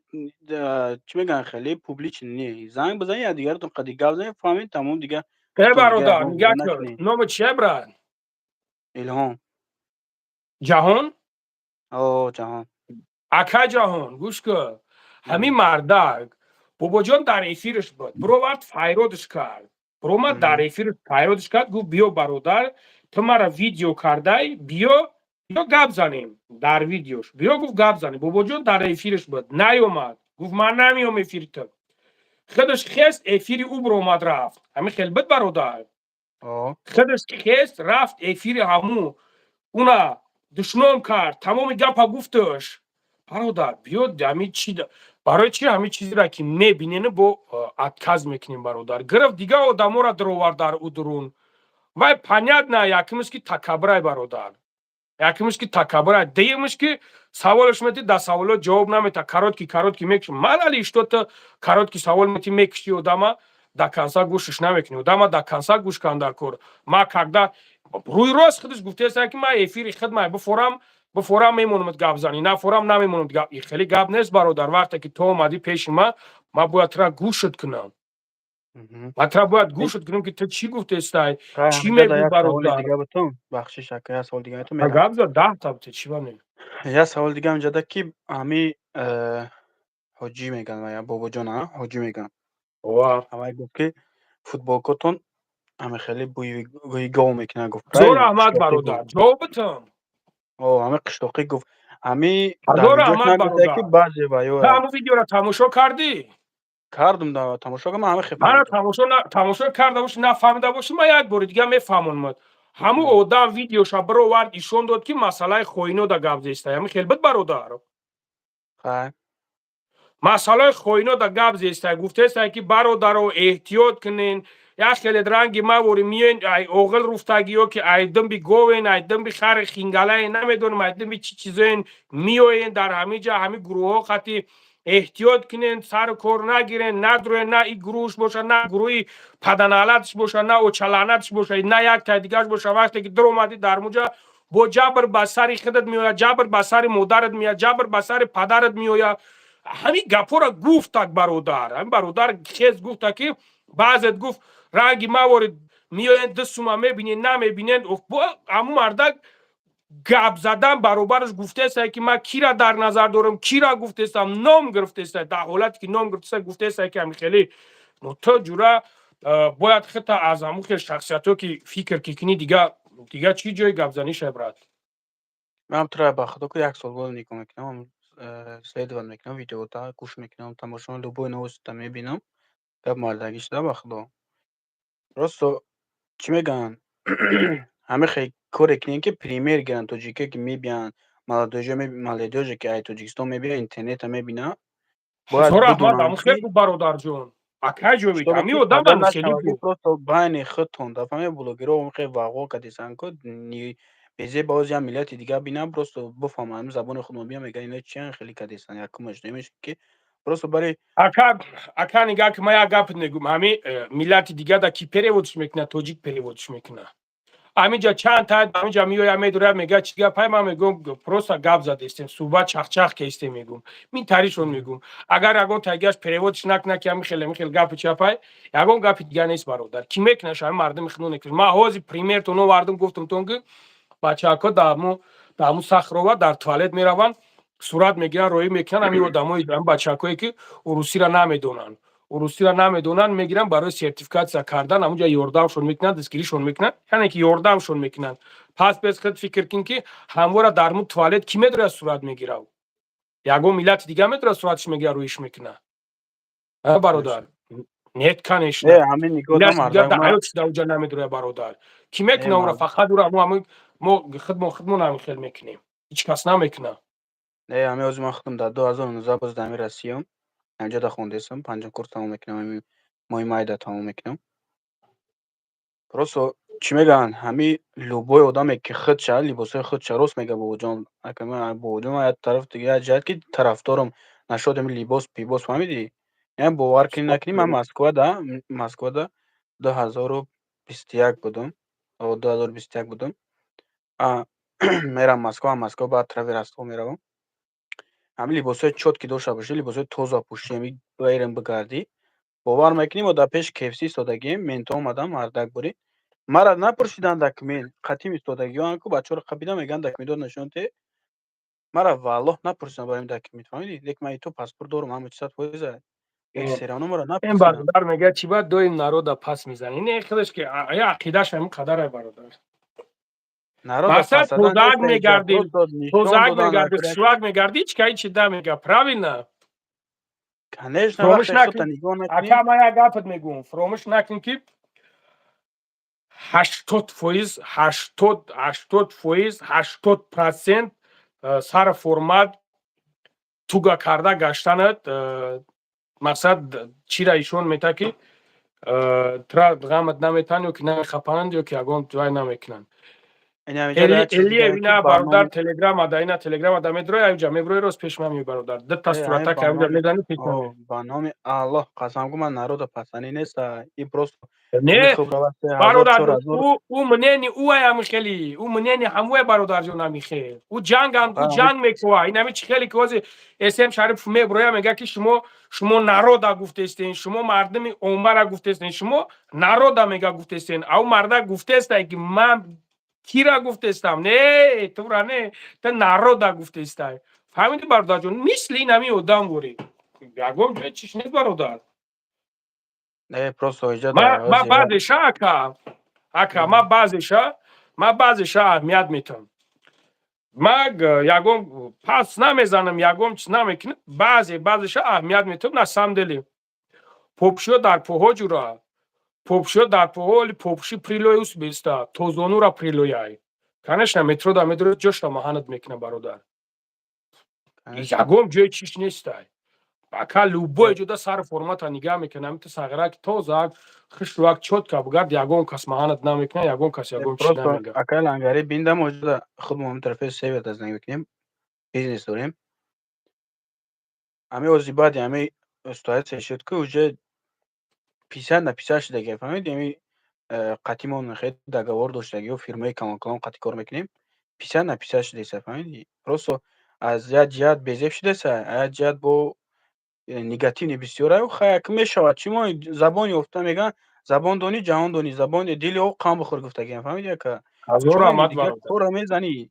чӣ мегӯянд, хеле публичный не, занг бизанед, якдигаратон қади гап занед, фаҳмед, тамом дигар. Э, бародар, нигаҳ кун, номи чия, брат? Илҳом. Ҷаҳон? О, Ҷаҳон. Ака Ҷаҳон, гӯш кун. Ҳамин мардак, бобоҷон, дар эфирш буд, бировард, файродш кард, биромад, дар эфирш файродш кард, гуфт: «Биё, бародар, ту мара видео кардай, биё, биё, гап занем дар видеош, биё», гуфт, «гап занем». Бобоҷон дар эфирш буд, наёмад, гуфт: «Ман намеём эфири ту». Худаш хест, эфири ӯ биромад, рафт. Ҳамин хел буд, бародар. Худаш хест, рафт эфири ҳамун, уна душном кард, тамоми гапа гуфташ. Бародар, биё, ҳамин чи, барои чи ҳамин чизеро ки мебинен, бо отказ мекунем? Бародар, гирифт, дигар одаморо дуровард дар ӯ дурун. Вай, понятно, якумш ки такаббурай, бародар, якумш ки такаббурай, дуюмш ки саволаш мети, дар саволот ҷавоб намета, короткий короткий мекуши. Ман что ту короткий савол мети, мекуши одама, до конца гӯшаш намекунӣ. Одама до конца гӯш кан дар кор. Ма когда рӯи рост худаш гуфтеста, ки ман эфири хидмай бифорам, бифорам, мемонам, гап занӣ, нафорам, намемонам. Хеле гап нест, бародар. Вақте ки ту омадӣ пеши ман, ман бояд тура гӯшат кунам, ман тура бояд гӯшат кунам, ки ту чӣ гуфтестай, чӣ мегӯӣ, бародар. Бахшиш, ака, як савол дига. Гап за, 10 та бите, чӣ бане. Як савол дига инҷода, ки ҳами ҳоҷӣ мегӯянд, бобоҷон, ҳоҷӣ мегӯянд, ҳамай гуфт, ки футболкотон Ҳами хеле бӯи гов мекунад, гуфт. Зор раҳмат, бародар, ҷавоб битам. О, ҳами қишлоқӣ гуфт. Ҳами ҳазор раҳмат, бародар. Баъзе ва ё Ҳамун видеоро тамошо кардӣ? Кардум, да, тамошо кардам, ҳами хел. Мана, тамошо карда бошӣ, нафаҳмида бошӣ, ман як бори дига мефаҳмонамад. Ҳамун одам видеоша бировард, ишон дод, ки масъалаи хоино да гап зеста. Ҳами хел буд, бародар? Масъалаи хоино да гап зеста, гуфтеста, ки бародаро, эҳтиёт кунен, як хеле ранги мавори миёен, ай оғил руфтагӣ ё ки ай димби говен, ай димби хари хингалаен, намедонам, ай димби чӣ чизоен, миёен дар ҳамин ҷа, ҳамин гурӯҳҳо хати эҳтиёт кунен, сару кор нагирен, надроен, на и гурӯҳш боша, на гурӯҳи паданалатш боша, на очалаънатш боша, на як тай дигарш боша. Вақте ки дуромадӣ дар муҷа, бо ҷабр ба сари худат меояд, ҷабр ба сари модарат меояд, ҷабр ба сари падарат меояд. Ҳамин гапҳоро гуфтак, бародар. Ҳамин бародар хез гуфта, ки баъзет гуфт, ранги мавори меоянд, ду сума мебинен, намебинен. Ҳамун мардак гап задан баробараш гуфтеста, ки ман кира дар назар дорам, кира гуфтестам, ном гирифтеста. Дар ҳолате ки ном гирифтеста, гуфтеста, ки ҳами хеле то ҷура бояд хита аз ҳамун хел шахсиятҳо ки фикр ки кунӣ, дига дига чӣ ҷои гапзаниша, брат? Ман тура ба худо ку як сол боз нигоҳ мекунам, следовать мекунам, видеота гӯш мекунам, тамошо, любой новостьта мебинам. Гап мардагӣ шуда, ба худо. Просто чӣ мегӯянд, ҳамин хел коре кунем, ки пример гиранд тоҷике, ки мебиёянд, молодёжи, ки ай Тоҷикистон мебиёяд, интернета мебинад. Бояд раҳмат, ҳамун хел буд, бародарҷон, акай ҷовид, ҳамин одам ҳам хеле буд. Просто байни худтон дафъа блогерҳо хел вағво кардисанд ку, безе боз як миллати дигар бинам, просто бифаҳманд, ҳамин забони худмон биям, мегӯянд, ино чиян хеле кардисанд. Якумаш дуюмаш, ки просто барои Ака, ака, нигаҳ ки, ман як гап мегӯм. Ҳамин миллати дигар да ки переводш мекунад, тоҷик переводш мекунад. Ҳаминҷа чанд та ҳаминҷа меояд, медорад, мегӯяд, чӣ гапай? Ман мегӯм, просто гап задестем, суҳбат чахчах кестем, мегӯм, мин таришон мегӯм. Агар ягон тагиаш переводш накунад, ки ҳамин хел, ҳамин хел гапи чапай, ягон гапи дигар нест, бародар. Ки мекунаш, ҳамин мардуми худмон мекунад. Ман ҳозир примертон овардум, гуфтумтон, ки бачаҳако дар ҳамун Сахрова дар туалет мераванд, сурат мегиранд, роӣ мекунанд. Ҳамин одамои, ҳамин бачаҳакое, ки урусиро намедонанд, урусиро намедонанд, мегиранд барои сертификатсия кардан, ҳамунҷа ёрдамшон мекунанд, дастгиришон мекунанд, яъне ки ёрдамшон мекунанд. Пас бес худ фикр кун, ки ҳамвора дар мун туалет кӣ медорад, сурат мегирав? Ягон миллати дигар медорад, суратш мегирад, рӯиш мекунад, бародар? Нет, конечно. Ҳаёт шуда уҷа намедорад, бародар. Кӣ мекуна ура? Фақат ура мо худмон ҳамин хел мекунем, ҳеҷ кас намекунад. Не, ҳамин ҳозир ман худам дар 2019 боз дар ҳамин Россиям, ҳаминҷо да хондесам, панҷум курс тамом мекунам, ҳамин моҳи майда тамом мекунам. Просто чӣ мегӯянд, ҳамин любой одаме, ки худша либосҳои худша, рост мега бобоҷон, бобоҷон, як тараф дига, як ҷиҳат ки тарафдорам нашуд ҳамин либос пибос, фаҳмидӣ? Яъне бовар кунӣ, накунӣ, ман Москвада 2021 будам, 2021 будам, мерам Москва, Москва баъд тарафи Ростов меравам. Ҳамин либосҳои чёткий дошта бошӣ, либосҳои тоза пӯшӣ, ҳамин берем бигардӣ, бовар мекунӣ, мо дар пеши КФС истодагием, ментҳо омаданд, мардак бурӣ, маро напурсиданд документ, қатим истодагиёан ку, бачаҳоро қапида, мегӯянд, документҳоро нишон те. Маро валлоҳ напурсиданд барои документ, фаҳмидӣ? Лекин ман ито паспорт дорам, ҳама чи 100%. Все равно маро Ин напурсиданд. Бародар мегӯяд, чӣ бояд доим народа пас мезанӣ? Не, худаш ки ақидааш ҳамин қадарай, бародар. Народа Масалан, пас задан тозаак нест, мегардӣ, просто нишон тозаак додан мегардӣ, накард. хушвак мегардӣ, ҳеҷ ка ҳеҷ намега, правильно? Конечно, Фаромӯш вақте накун. худта нигоҳ накунӣ. Ака, ман як гапат мегӯм, фаромӯш накун, ки 80%, 80%, 80% сар формат туга карда гаштанат мақсад чира ишон мета, ки тра ғамат наметан ё ки намехапананд, ё ки ягон вай намекунанд. Элиев ина, бародар, телеграма да, ина телеграма да медрои, аҷа меброи, рост пеш ман ми, бародар, дта сурата ки аҷа мезани, пеш. Ба номи Аллоҳ қасам ку, ман народа пасанӣ неста, и просто Не, бародар, ӯ мнение ӯ ами хели, ӯ мнение ҳамвай, бародарҷон, ами хел ӯ ҷангам, ӯ ҷанг мекува. Ин ами чи хеле ки ҳозир СМ Шарипов меброя, мега, ки шумо народа гуфтестен, шумо мардуми омара гуфтестен, шумо народа мега гуфтестен. Ав марда гуфтестай, ки ман кира гуфтестам? Не, тура не, та народа гуфтестай, фаҳмиди, бародарҷон? Мисли ин ҳамин одам ворӣ, ягон ҷои чиш нест, бародар. Не, просто иҷа Ма баъзеша, ака, ака, ма баъзеша аҳамият метавам. Ма ягон пас намезанам, ягон чиз намекунам, баъзеша аҳамият метавам. На самом деле попшиё дар поҳо, ҷура, попшиё дар поҳо, оли попши прилоюс беста тозонура прилояй. Конечно, метро да медро ҷошта маҳанат мекуна, бародар, ягон ҷои чиш нестай, ака. Любой ҷода сари формата нигаҳ мекунам. Амита сағирак, тозак, хушрӯак, чётко бугард, ягон кас маҳанат намекунад, ягон кас ягон чиз намега. Акай Лангари, биндам оҷода худмо тарафи север зиндагӣ мекунем, бизнес дорем. Ами ози баъди ами ситуация шуд, ки уже 50 на 50 шудагия, фаҳмидӣ? Ами қатъимон хеле договор доштагиё, фирмаи калон-калон қатъи кор мекунем, 50 на 50 шудеса, фаҳмидӣ? Просто аз як ҷиҳат безеб шудеса, аз як ҷиҳат бо негативный бисёра. Хай, ак мешавад, чӣ мо забон ёфта мегӯянд: забон донӣ, ҷаҳон донӣ, забони дили о қанд бихӯр гуфтагиям, фаҳмидӣ, ака? Ҳазор раҳмат. Кора мезанӣ,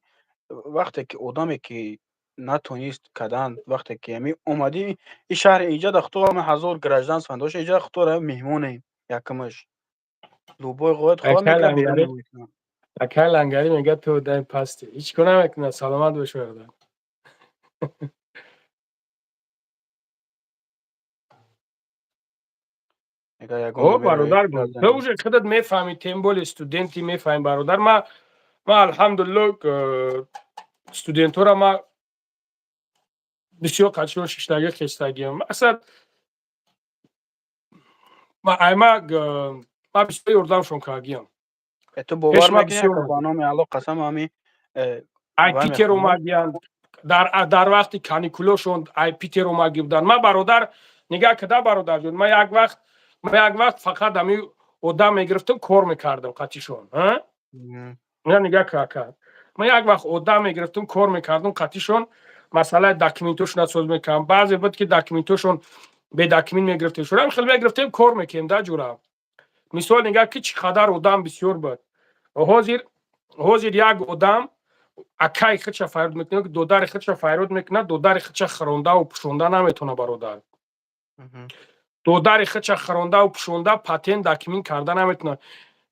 вақте ки одаме ки натонист кардан, вақте ки ами омадӣ ин шаҳри инҷа, да худо ҳазор гражданство дошт, инҷа худо меҳмонем. Якумаш любой ғоят хоҳ. Акай Лангарӣ мегӯяд, ту дай пасти ҳеҷ кор намекунад. Саломат бош, бародар. О, бародар, ту уже худат мефаҳмӣ, тем более студенти, мефаҳмӣ, бародар. Ма алҳамдулилло, студентҳоро ма бисёр қачиён шиштагӣ хестагиам. Мақсад, айма ма бисёр ёрдамшон кардагиам. Ту бовар мекунӣ, ба номи Аллоҳ қасам, ами Ай Питер омадиянд дар вақти каникулошон, ай Питер омаги буданд. Ма, бародар, нигаҳ када, бародарҷон, ма як вақт фақат ами одам мегирифтам, кор мекардам қатишон. Нигаҳ ка, ма як вақт одам мегирифтам, кор мекардам қатишон, масъалаи документошона соз мекардам. Баъзе буд, ки документошон бе документ мегирифтем, шура хел мегирифтем, кор мекардем да, ҷура. Мисол, нигаҳ ки чӣ қадар одам бисёр буд. Ҳозир як одам акай худша фарёд мекунад, додари худша фарёд мекунад, додари худша хирондаву пӯшонда наметавона, бародар. Додари худша хирондаву пӯшонда, патент, документ карда наметавонад.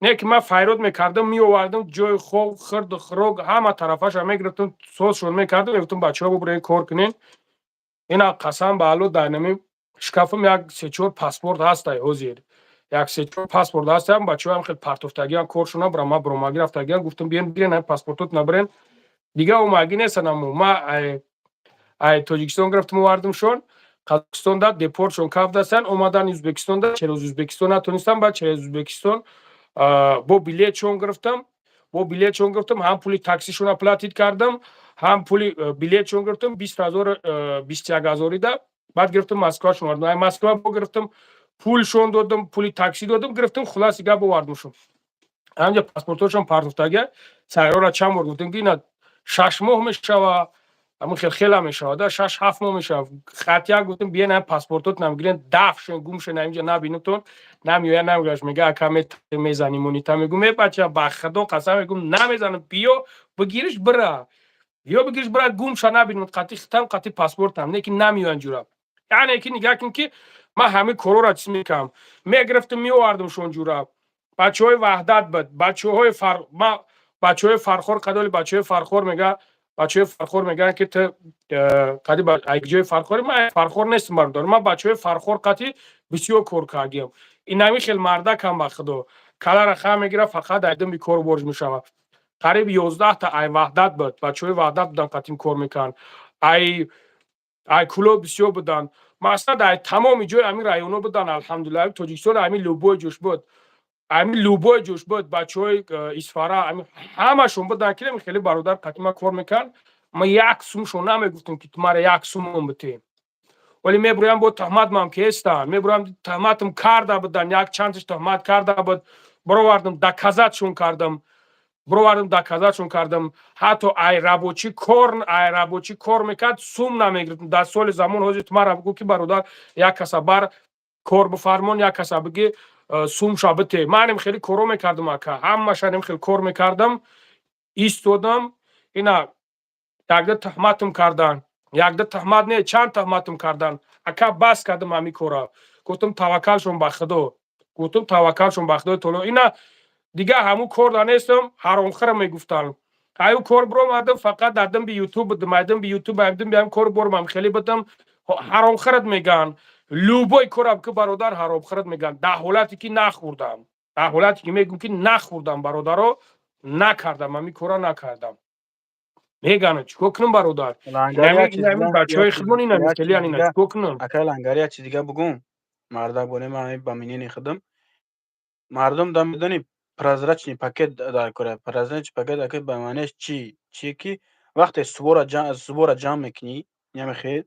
Не ки ман фарёд мекардам, меовардам, ҷои хоб, хирду хӯрок, ҳама тарафаша мегирифтам, созшон мекардам, мегуфтам: «Бачаҳо, бубурен, кор кунен». Ина, қасам ба Алло, дар нами шкафам як сечор паспорт ҳастай. Ҳозир як сечор паспорт ҳастам. Бачаҳоам хел партофтагиам, коршона бра, ма бромагӣ рафтагиам, гуфтам: «Биен, бирен, ҳами паспортотона бирен». Дига омагӣ нестан. Ма ай Тоҷикистон гирифтам, овардамшон. Қазоқистонда депортшон кардастан, омадан Ӯзбекистонда, через Ӯзбекистон натонистам, баъд через Ӯзбекистон бо билетшон гирифтам, ҳам пули таксишон оплатить кардам, ҳам пули билетшон гирифтам, 20 000, 21 ҳазорида. Баъд гирифтам, Москвашон овардам, ай Москва бо гирифтам, пулшон додам, пули такси додам, гирифтам, хулоси гап, овардамшон. Ҳамҷа паспортошон партофтага. Сайрора чанд бор гуфтам, ки ина 6 моҳ мешава, ҳамин хел хела мешава да, 6-7 моҳ мешава. Хатия гуфтам: «Биен, ҳам паспортотонам гирен, дафшен, гумшен, ҳаминҷа набинутон». Намеоя, намегӯяш, мега: «Ака, мезани монита». Мегӯм: «Е, бача, ба худо қасам, мегӯм, намезанам, биё бигириш, бира, биё бигириш, бира, гумша набинут, қати хитам, қати паспортам». Не ки намеоян, ҷура. Яъне ки нигаҳ кун, ки ман ҳамин корора чиз мекардам, мегирифтам, меовардамшон, ҷура. Бачаҳои Ваҳдат буд, бачаҳои фар ма, бачаҳои Фархор қадоли, бачаҳои Фархор мега, бачаҳои Фархор мегӯянд, ки ту қади ҷои Фархори. Ман Фархор нестам, бародар. Ман бачаҳои Фархор қати бисёр кор кардиям. Инами хел мардакам, ба худо, калара хам мегирад, фақат айдами кор борж мешавад. Қариб 11-та ай Ваҳдат буд, бачаҳои Ваҳдат буданд, қатим кор мекарданд. Ай Кулоб бисёр буданд, масалан, ай тамоми ҷои ҳамин районҳо буданд. Алҳамдулилла, Тоҷикистон ҳамин любой ҷош буд, ҳамин любой ҷош буд. Бачаҳои Исфара ҳамашон буданд, ки хеле бародар қатима кор мекард. Ма як сумшон намегуфтам, ки ту мара як сумон битем, вале мебурям, бо туҳмат мам ки ҳестанд, мебурам, туҳматам карда буданд, як чандаш туҳмат карда буд, баровардам, доказатшон кардам, бировардам, доказатшон кардам. Ҳатто ай рабочий кор, ай рабочий кор мекард, сум намегирифтам. Дар соли замон ҳозир ту мара бигӯ, ки бародар, як каса бар кор бифармон, як каса бигӣ, сумша бите. Манем хеле коро мекардам, ака, ҳамашанем хеле кор мекардам, истодам. Ина якда туҳматам кардан, якда туҳмат не, чанд туҳматам кардан, ака. Бас кардам ҳамин кора, гуфтам: «Таваккалшон ба худо». Гуфтум, таваккалшон ба Худои таоло. Ина дига ҳамун кор да нестам, ҳаромхӯра мегуфтанд. Аю кор биромадам, фақат дар димби Ютуб будам, ай димби Ютуб, ай димби ҳам кор борам, хеле будам. Ҳаромхӯрат мегӯянд. Любой корам ки, бародар, ҳаромхӯрат мегӯянд. Дар ҳолате ки нахӯрдам, дар ҳолате ки мегӯм, ки нахӯрдам, бародаро, накардам, ҳамин кора накардам, мегӯянд. Чӣ кор кунам, бародар? Бачаҳои худмон ина хеле ина, чӣ кор кунам? Акай Лангари, як чиз дига бугум. Мардак боне, ман ба мнение худам, мардум да медонӣ, прозрачный пакет дар кора. Прозрачный пакет, ака, ба маънияш чӣ? Чие ки вақте субора ҷамъ мекунӣ, намехед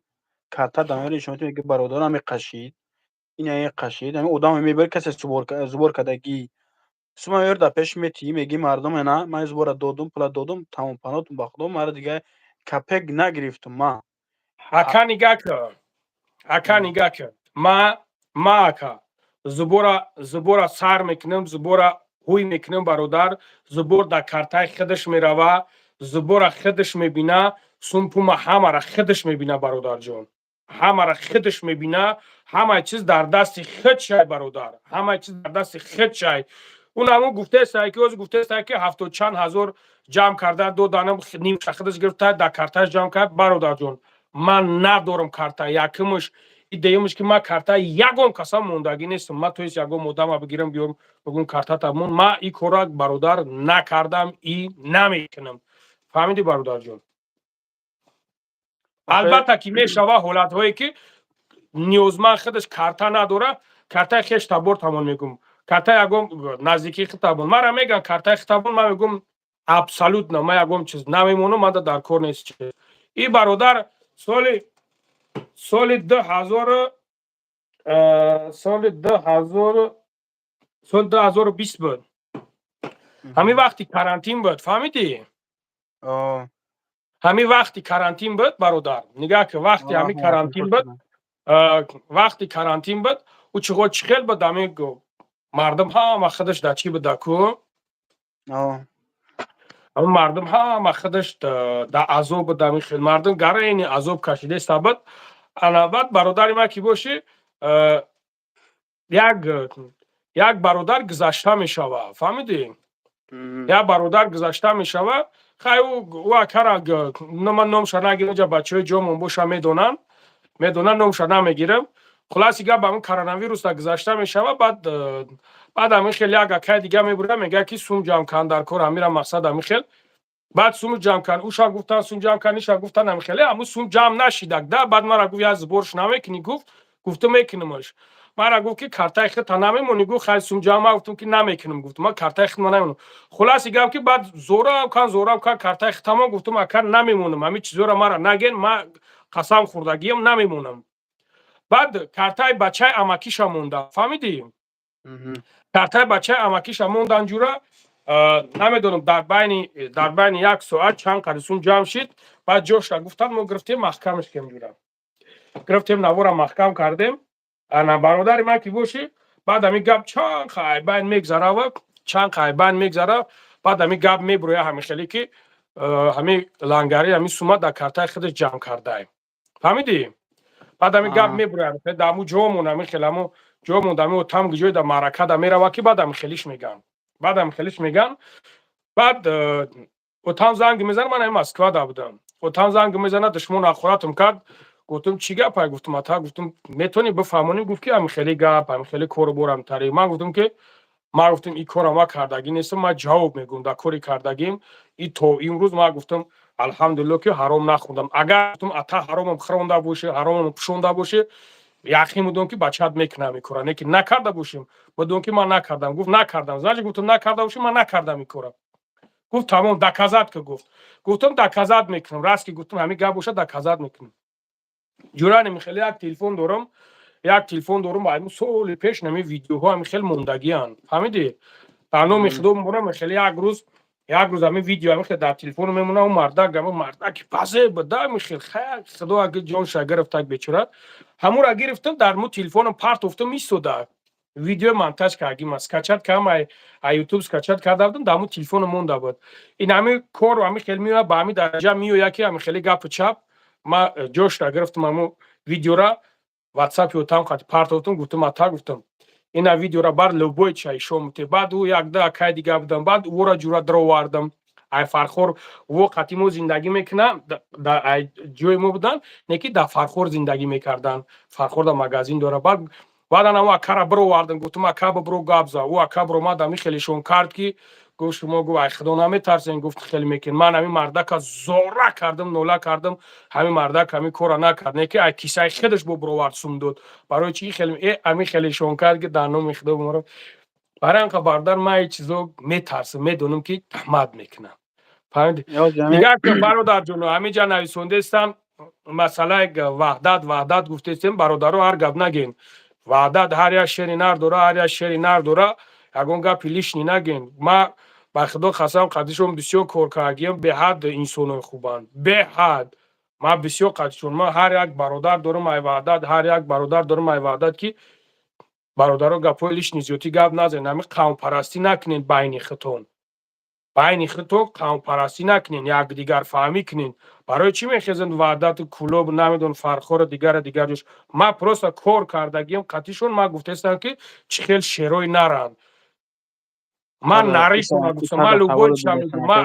карта да мебарӣ, нишон медиҳӣ, бародарам меқашид, ина қашид, ҳамин одам мебарӣ, касе сбор кардагӣ сума мебарӣ, дар пеш метиҳӣ, мегӣ: «Мардум, ина ман сбора додум, пула додум, тамом, панотум ба Худо, мара дига копейка нагирифтум ман». Ака, нигаҳ кун, ака, нигаҳ кун. Ма, ака, сбора сар мекунам, сбора ҳуй мекунам, бародар. Сбор дар картаи худаш мерава, сбора худаш мебина, сумпума ҳамара худаш мебина, бародарҷон, ҳамара худаш мебина. Ҳамаи чиз дар дасти худ шай, бародар, ҳамаи чиз дар дасти худ шай. Он ҳамун гуфтесай, ки ҳозир гуфтесай, ки ҳафтод чанд ҳазор ҷамъ карда доданам, нимша худаш гирифта, дар картааш ҷамъ кард. Бародарҷон, ман надорам карта, якумш. Дуюмш, ки ман карта ягон касам мондагӣ нестам. Ман, то есть, ягон одама бигирам, биём, бигӯм: «Картата мон». Ман и кора, бародар, накардам и намекунам. Фаҳмидӣ, бародарҷон? Албатта, ки мешава ҳолатҳое, ки ниёзманд худаш карта надора, картаи хеш табор тамон мегӯм, картаи ягон наздикии хитабон. Мара мегӯям: «Картаи хитабон». Ман мегӯм: «Абсолютно, ман ягон чиз намемонам, манда дар кор нест чиз». И бародар, соли 2000, соли 2000, соли 2020 буд, ҳамин вақти карантин буд, фаҳмидӣ? Ҳамин вақти карантин буд, бародар, нигаҳ ки вақти ҳамин карантин буд, вақти карантин буд. Ӯ чиғо чӣ хел буд? Ҳамин мардум ҳама худаш дар чӣ буда ку, ҳамин мардум ҳама худаш дар азоб буд. Ҳамин хел мардум гарайни азоб кашидаиста буд. Ана баъд, бародари ман, ки бошӣ, як бародар гузашта мешава, фаҳмидӣ? Як бародар гузашта мешава. Хай, ӯ акара ман номша нагирам, ҷа бачаҳои ҷомон боша, медонанд, медонанд, номша намегирам. Хулоси гап, ҳамин коронавируса гузашта мешава. Баъд ҳамин хел як акаи дига мебурад, мегӯяд, ки сум ҷамъ кан дар кор, ҳамира мақсад. Ҳамин хел баъд сум ҷамъ кан, уша гуфтан, сум ҷамъ кан, иша гуфтан, ҳамин хеле ҳамун сум ҷамъ нашидак да. Баъд мара гуфт: «Як сборш намекунӣ?» Гуфт, гуфтум: «Мекунамаш». Мара гуфт, ки картаи худта намемонӣ? Гуфт: «Хай, сум ҷамъ». Ман гуфтум, ки намекунам. Гуфтум: «Ман картаи худма намемонам». Хулоси гап, ки баъд зорам кан, зорам кан, картаи худтамо. Гуфтум: «Ака, намемонам, ҳамин чизоро мара наген, ман қасам хӯрдагиам, намемонам». Баъд картаи бачаи амакиша монда, фаҳмидӣ? Картаи бачаи амакиша мондан. Ҷура, намедонам, дар байни як соат чанд қади сум ҷамъ шид. Баъд ҷошра гуфтан, мо гирифтем, маҳкамаш кем. Ҷура, гирифтем, навора маҳкам кардем. Ана, бародари ман, ки бошӣ, баъд ҳамин гап чанд қайбайн мегзарава, чанд қайбайн мегзара. Баъд ҳамин гап мебуроя, ҳамин хеле, ки ҳамин Лангари ҳамин сума дар картаи худаш ҷамъ кардаем, фаҳмидӣ? Баъд ҳамин гап мебуроя дар ҳамун ҷомон, ҳамин хел ҳамун ҷомон, ҳамин там ҷой дар маърака да мерава, ки баъд ҳамин хелиш мегӯянд, баъд ҳамин хелиш мегӯянд. Баъд отам занг мезанад, ман ҳамин Москва да будам. Отам занг мезанад: «Душмон ҳақоратам кард». Гуфтум: «Чӣ гапай?» Гуфтум: «Ата», гуфтум, «метавонӣ бифаҳмонӣ?» Гуфт, ки ҳамин хеле гап, ҳамин хеле кору борам тари. Ман гуфтум, ки ман гуфтум, ин кора ман кардагӣ нестам, ман ҷавоб мегӯм дар кори кардагим. И то имрӯз, ман гуфтум, алҳамдулилло, ки ҳаром нахӯрдам. Агар, гуфтум, ата, ҳаромам хӯронда бошӣ, ҳаромам пӯшонда бошӣ, яқин будам, ки бачаат мекунам ин кора. Не ки накарда бошем, будам, ки ман накардам. Гуфт: «Накардам». Значит, гуфтум, накарда бошӣ, ман накардам ин кора. Гуфт: «Тамом, доказать ка», гуфт. Гуфтум: «Доказать мекунам». Раст ки гуфтум, ҳамин гап боша, доказать мекунам. Ҷурани, хеле як телефон дорам, як телефон дорам, ҳамин соли пеш нами видеоҳо ҳамин хеле мондагианд, фаҳмидӣ? Дар номи Худо мебурам. Хеле як рӯз ҳамин видео ҳамин хел дар телефону мемонам. Мардак, ҳамин мардаки пазе буда, ҳамин хел, Худо аги ҷонша гирифтак, бечора. Ҳамура гирифтам, дар му телефоном партофтам, истода видео монтаж кардим, скачать кардам, ай Ютуб скачать карда будам, дар му телефоном монда буд. Ин ҳамин кор ҳамин хел меояд, ба ҳамин дараҷа меояд, ки ҳамин хеле гапу чап. Ма ҷошра гирифтам, ҳамун видеора ватсапи отам қати партофтам. Гуфтам: «Ата», гуфтам. Ина видеора бар любой чай шомте. Баъд ӯ якда акай дига будам, баъд ӯра ҷура даровардам. Ай Фархор во қати мо зиндагӣ мекунам, ай ҷои мо будан, не ки дар Фархор зиндагӣ мекардан. Фархор да магазин дора. Баъд баъдан ҳамо акара бировардам, гуфтам, ака, бибро, гап за. Ӯ ака биромад, ами хелешон кард, ки гуфт, шумо, гуфт, ай худо наметарсен, гуфт, хеле мекунед. Ман ҳамин мардака зора кардам, нола кардам, ҳамин мардак ҳамин кора накард, не ки ай кисаи худаш бо бировард, сум дод. Барои чи хеле ҳамин хелешон кард, ки дар номи худо биморам. Барои ҳамқа, бародар, ман ин чизо метарсам, медонам, ки таҳмат мекунам. Фаҳмидӣ? Дигар, бародарҷоно, ҳамин ҷа нависондаистам масъалаи Ваҳдат. Ваҳдат гуфтестем, бародаро, ҳар гап нагем. Ваҳдат ҳар як шери нар дора, ҳар як шери нар дора, ягон гапи лишний нагем. Ма ба худо қасам, қадишон бисёр кор кардагиям, беҳад инсонои хубанд, беҳад. Ман бисёр қадишон, ман ҳар як бародар дорам ай Ваҳдат, ҳар як бародар дорам ай Ваҳдат, ки бародаро, гапҳои лишний зиёдтӣ гап назанед, ҳамин қавмпарастӣ накунед байни худтон, байни худтон қавмпарастӣ накунед, якдигарфаҳмӣ кунед. Барои чӣ мехезанд Ваҳдату Кӯлоб, намедонам, Фархору дигара дигар ҷош? Ман просто кор кардагиам қатишон, ман гуфтаистам, ки чӣ хел шерои наранд. Ман наришона гуфтам, ман любой чиза мегӯм. Ман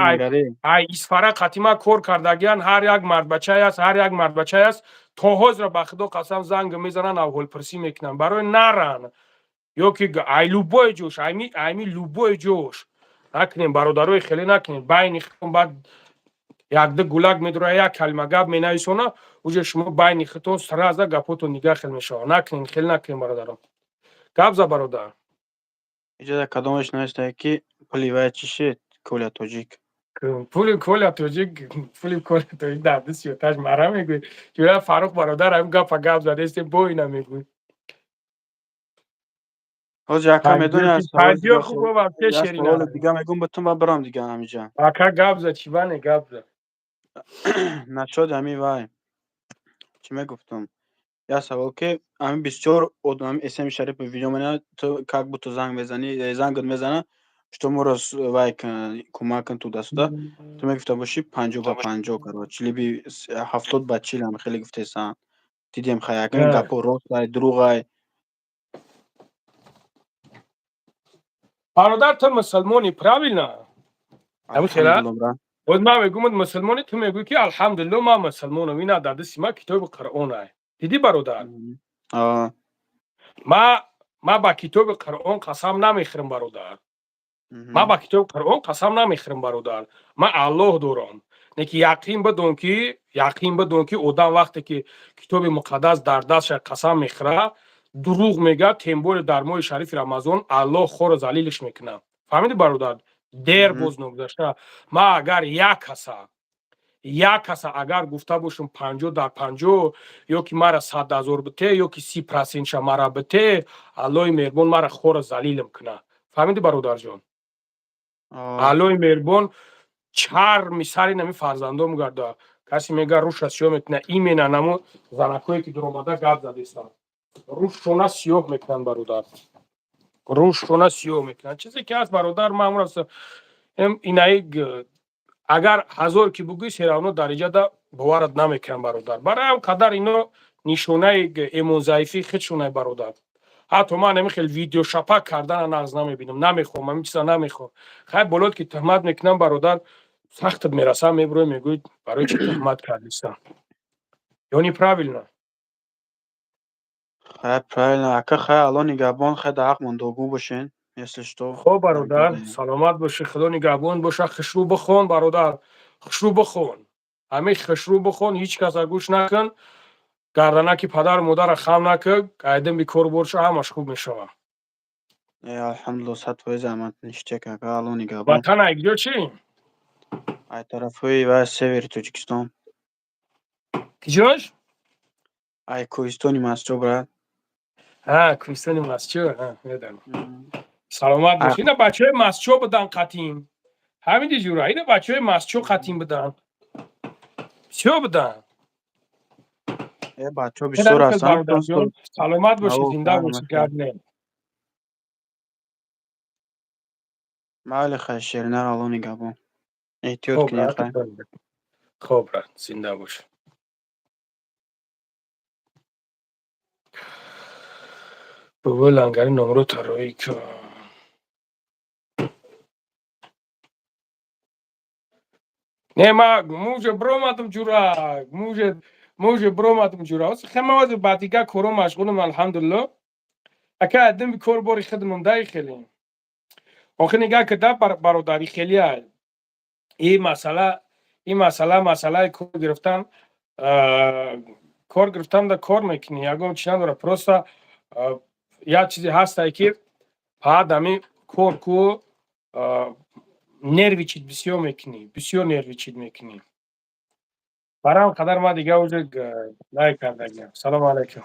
ай Исфара қати ман кор кардагиан, ҳар як мардбачае аст, ҳар як мардбачае аст, то ҳозира, ба худо қасам, занг мезананд, авҳолпурсӣ мекунанд. Барои наран ё ки ай любой ҷош, айми любой ҷош накунем, бародарои, хеле накунем байни худтон. Баъд якду гулак медора, як калима гап менависона, уже шумо байни худтон сразу гапотон дигар хел мешавад. Накунем, хеле накунем, бародаро. Гап за, бародар. Иҷоза, кадомаш навистае, ки пули вай чӣ шид, Коля Тоҷик? Пули Коля Тоҷик, пули Коля Тоҷик дар дасти оташ мара мегӯй. Ҷура Фаррух, бародар, ҳамин гапа гап задестем, бо ина мегӯй. Ҳозир, ака, медони, Панҷоҳ хуб вообще ширина. Дига мегӯм ба ту, ба бирам дига ҳамиҷа. Ака, гап за, чӣ бане, гап за. Нашод ҳамин вай чӣ мегуфтам, як савол, ки ҳамин бисёр одам СМ Шарипов видео менавад, ту как будто занг мезанӣ, зангат мезана, что моро вай кӯмак кун туда-сюда. Ту мегуфта бошӣ 50 ба 50, короче, либо 70 ба 40 ҳам хеле гуфтесан. Дидем, хай, ака, гапо ростай, дурӯғай? Бародар, ту мусулмонӣ, правильно? Ҳамин хела? Боз ман мегӯм, мусулмонӣ, ту мегӯӣ, ки алҳамдулилло, ман мусулмонам, ина дар дасти ман китоби Қуръон ай. Дидӣ, бародар? Ма ба китоби Қуръон қасам намехӯрам, бародар. Ман ба китоби Қуръон қасам намехӯрам, бародар. Ман Аллоҳ дорам. Не ки яқин бидон, ки яқин бидон, ки одам вақте ки китоби муқаддас дар дастша қасам мехӯрад, дурӯғ мегӯяд, тем более дар моҳи шарифи Рамазон, Аллоҳ хору залилиш мекунад. Фаҳмидӣ, бародар? Дер боз ногузашта, ман агар як каса, як каса агар гуфта бошам 50 дар 50, ё ки мара 100 000 бите, ё ки 30 процентша мара бите, Аллоҳи меҳрубон мара хору залилам кунад. Фаҳмидӣ, бародарҷон? Аллоҳи меҳрубон чарми сари нами фарзандом гарда. Касе мега, рӯша сиёҳ мекунад, именно намо занакое, ки дуромада гап задестанд, рӯшона сиёҳ мекунанд, бародар, рӯшона сиёҳ мекунанд. Чизе ки ҳаст, бародар, ман инаи агар ҳазор ки бугӯй, всё равно дариҷада боварат намекунам, бародар. Барои ҳам қадар ино нишонаи эмонзаифии худшонай, бародар. Ҳатто ман ҳамин хел видеошапак кардана нағз намебинам, намехоҳам, ҳамин чиза намехоҳам. Хай, болот ки туҳмат мекунам, бародар, сахтат мерасам, мебурӯй, мегӯй, барои чӣ туҳмат кардистам? Ё неправильно? Хай, правильно, ака, хай, Алло нигаҳбон, хай, дар ҳақ мондогӯ бошен, если что. Хоб, бародар, саломат бошӣ, Худо нигаҳбон боша. Хушрӯ бихон, бародар, хушрӯ бихон, ҳамин хушрӯ бихон, ҳеҷ каса гӯш накун, гарданаки падару модарро хам накун, айдин бикору борша, ҳамаш хуб мешавад. Э, алҳамдулилло, 100% заҳмат ништяк, ака, Алло нигаҳбон. Ватан ай куҷо чӣ? Ай тарафҳои ва севери Тоҷикистон. Куҷош? Ай кӯҳистони Мастчо, брат. А, кӯҳистони Мастчо, медонам. Саломат бош. Ина бачаҳои Мастчо будан қатим. Ҳамиди ҷура, ина бачаҳои Мастчо қатим будан. Бисёр будан. Э, бачаҳо бисёр ҳастанд. Саломат бошӣ, зинда бошӣ, гап не. Майли, хай, шеринар, Алло нигаҳбон. Эҳтиёт кунед, хай. Хоб, брат, зинда бош. Бобои лангари номро тароӣ кун. Не, ма муже бромадам ҷура, муже бромадам ҷура. Хема ҳозир ба дигар коро машғулам, алҳамдулилло. Ака адами кор бори хидмам дай хеле. Охи нигаҳ кида, бародари, хеле ин масъала, масъалаи кор гирифтан, кор гирифтан да кор мекунӣ, ягон чи надора. Просто як чизе ҳастае, ки баъд ами кор ку нервничать бисёр мекунӣ, бисёр нервничать мекунӣ. Барам қадар ма дига уже най кардагиам. Салому алайкум,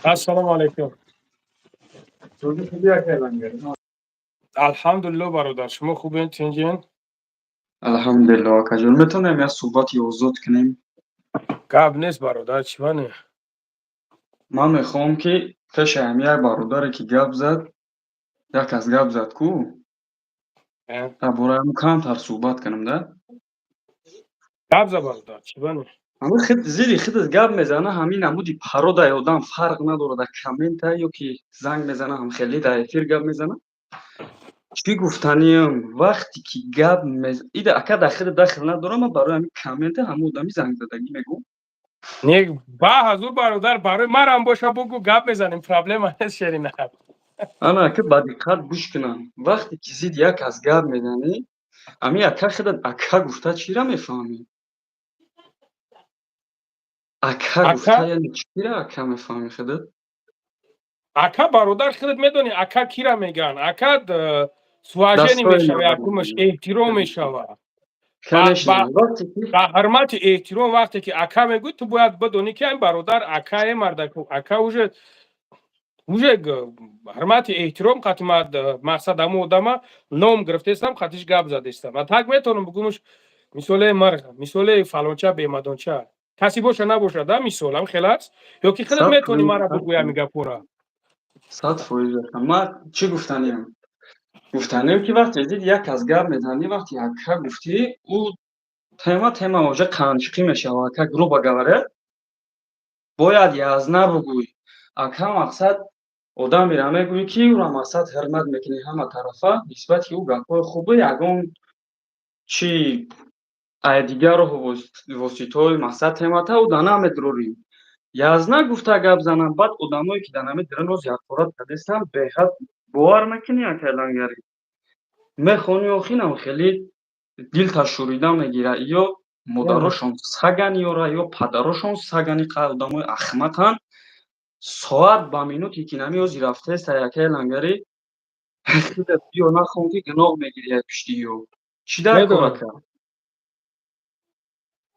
ассалому алайкум. Алҳамдулилло, бародар, шумо хубен, тинҷен? Алҳамдулилло, акаҷон, метавонем як суҳбати озод кунем? Гап нест, бародар, чӣ бане? Ман мехоҳам, ки пеши ҳами як бародаре, ки гап зад, як кас гап зад ку, дар бораи ҳамн камтар суҳбат кунам да. Гап за, бародар, чӣ бане? Ҳамин хид зири хидат гап мезана, ҳамин намуди пародаи одам фарқ надорад, дар коммента ё ки занг мезана, ҳам хеле дар эфир гап мезана. Чӣ гуфтаниям, вақте ки гап мез ида, ака, дар хида дахл надорам, ман барои ҳамин коммента ҳамун одами зангзадагӣ мегӯм. Не, ба ҳазур, бародар, барои марам боша бугӯ, гап мезанем, проблема нест, шерина. Ана, ака, ба диққат гӯш кунам. Вақте ки зидди як кас гап мезанӣ, ҳамин ака хидат ака гуфта чира мефаҳмӣ? Ака гуфта яъне чира ака мефаҳмӣ худат? Ака, бародар, худат медонӣ, ака кира мегӯянд. Ака с уважение мешава, якумаш эҳтиром мешава. Ба ҳурмати эҳтиром, вақте ки ака мегӯй, ту бояд бидонӣ, ки ин бародар акае мардаку ака уже ҳурмати эҳтиром қати мақсад ҳамун одама ном гирифтестам, қатиш гап задестам. А так метавонам бигӯмш, мисоле марг, мисоле фалонча, бемадонча, касе боша набоша да, мисол ҳам хел аст, ё ки худат метавонӣ мара бигӯй ҳамин гапҳоро? 100%. Ман чӣ гуфтаниям? Гуфтаниям, ки вақте дид як кас гап мезанӣ, вақте ака гуфтӣ, ӯ тема уже қанчиқӣ мешава, ака, грубо говоря, бояд язна бугӯй. Ака мақсад одамеро мегӯӣ, ки ӯро мақсад ҳурмат мекунӣ ҳама тарафа, нисбати ӯ гапҳои хубе, ягон чи ай дигар роҳу воситаҳои мақсад темата ӯ да намедурорӣ. Язна гуфта гап занам, баъд одамое, ки дар ҳамин дирин роз ҳақорат кардестанд, беҳад бовар мекунӣ, акай лангарӣ? Мехонӣ, охинам хеле дилта шӯрида мегирад. Ё модарошон саган ёра, ё падарошон сагани, одамои ахмақанд. Соат ба минуте ки нами ози рафтеста, якай лангарӣ, биё нахон, ки гуноҳ мегирӣ ай пишти ё. Чӣ дар кор, ака?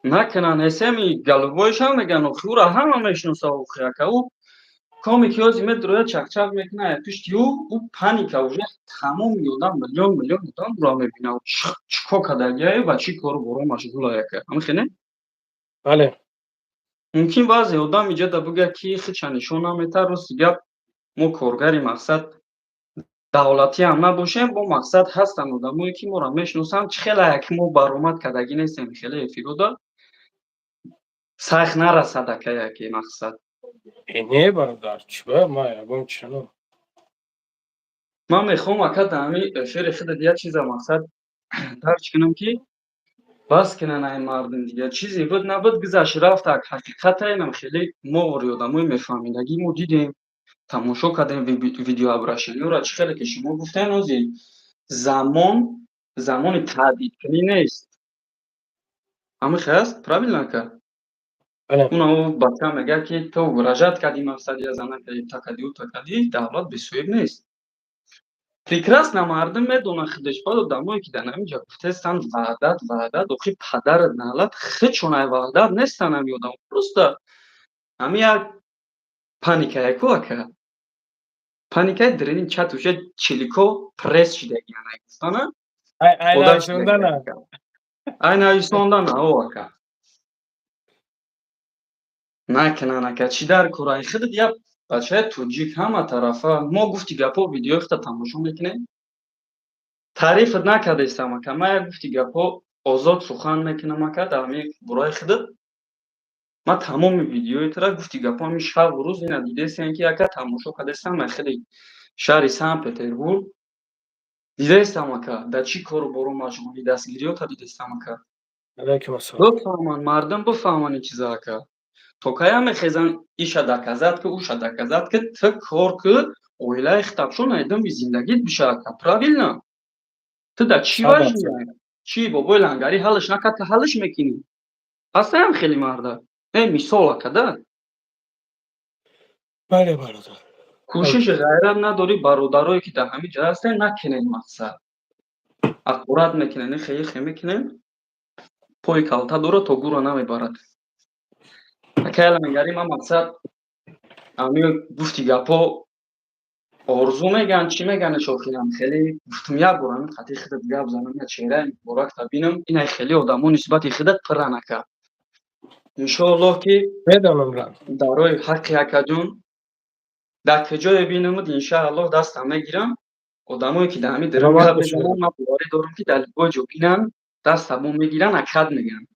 Накунан эсеми голубойшам меган, охи ӯра ҳама мешиноса, охи ака, ӯ коме ки ози медурояд, чақчақ мекунад ай пишти ӯ, ӯ паника уже тамоми одам, миллион миллион одам ӯро мебинад, чӣ кор кардагиаю ва чӣ кору боро машғулай, ака, ҳамихе не? Бале. Мумкин баъзе одам иҷода бигӯяд, ки хича нишон наметар. Рости гап, мо коргари мақсад давлатиам набошем, бо мақсад ҳастанд одамое, ки моро мешиносанд. Чӣ хеле як мо баромад кардагӣ нестем, хеле эфирода сайх нарасад, ака, яке мақсад. Не, бародар, чиба ма ягон чино. Ман мехоҳам, ака, дар ҳамин эфири худат як чиза мақсад дарҷ кунам, ки бас кунанд ай мардум, дигар чизе буд набуд, гузашт рафт, ак ҳақиқата инам хеле мо ори одамои мефаҳмидагӣ, мо дидем, тамошо кардем видеообращениёро, чӣ хеле ки шумо гуфтем, ози замон замони таҳдидкунӣ нест. Ҳамин хел аст, правильно, ака? Уна бача мегӯяд, ки ту угрожать кардӣ, мақсад я зана кардӣ, та кардӣ, ӯ та кардӣ. Давлат бесоҳиб нест, прекрасно мардум медонанд худаш. Баъд одамое, ки дар ҳамин ҷо гуфтестанд ваҳдат, ваҳдат, охи падарат налат, худшон ай ваҳдат нестанд. Ҳами одам просто ҳами як паникая ку, ака, паникаи дрини чат уже чилико пресс шидагиан, ай гуфтана. Ай нависондана о, ака, накунан, ака, чӣ дар кор ай худат як бачаи тоҷик ҳама тарафа. Мо гуфти гапҳо видеои худта тамошо мекунем, таърифат накардестам, ака. Ман як гуфти гапҳо озод сухан мекунам, ака, дар ҳамин бораи худат. Ман тамоми видеои тура, гуфти гапо, ҳамин шабу рӯз ина дидестем, ки ака тамошо кардестам. Ман хеле шаҳри Санкт Петербург дидаестам, ака, дар чӣ кору боро машғулӣ, дастгириёта дидестам, ака. Алайкум ассалом. Бифаҳманд мардум, бифаҳманд ин чиза, ака. То кая мехезанд иша доказать ки, уша доказать ки? Ту кор ки, оилаи хитабшон айдами зиндагит биша, ака, правильно? Ту да чӣ важный? Чӣ бобои лангарӣ ҳаллиш накард, ту ҳаллиш мекунӣ? Ҳастаям хеле марда, э мисол, ака, да. Бале, бародар. Кӯшиши ғайрат надорӣ. Бародарое ки дар ҳамин ҷо ҳастем, накунед, мақсад аккурат мекунед, хе мекунед, пои калта дорад, то гура намебарад. Акай лангарӣ, ман мақсад ами гуфти гапо орзу меган, чӣ меганеш, охирам хеле гуфтум, як бор ҳамин хати худат гап занам, я чеҳраи муборакта бинам. Инай хеле одамо нисбати худат пиран, ака. Иншоаллоҳ, ки медонам. Дар роҳи ҳаққи, акаҷон, дар куҷое бинамуд, иншааллоҳ, дастам мегирам. Одамое ки дар ҳамин дирам гап мезананд, ман боварӣ дорам, ки дар любой ҷо бинанд, дастамо мегиранд, акад мегӯянд.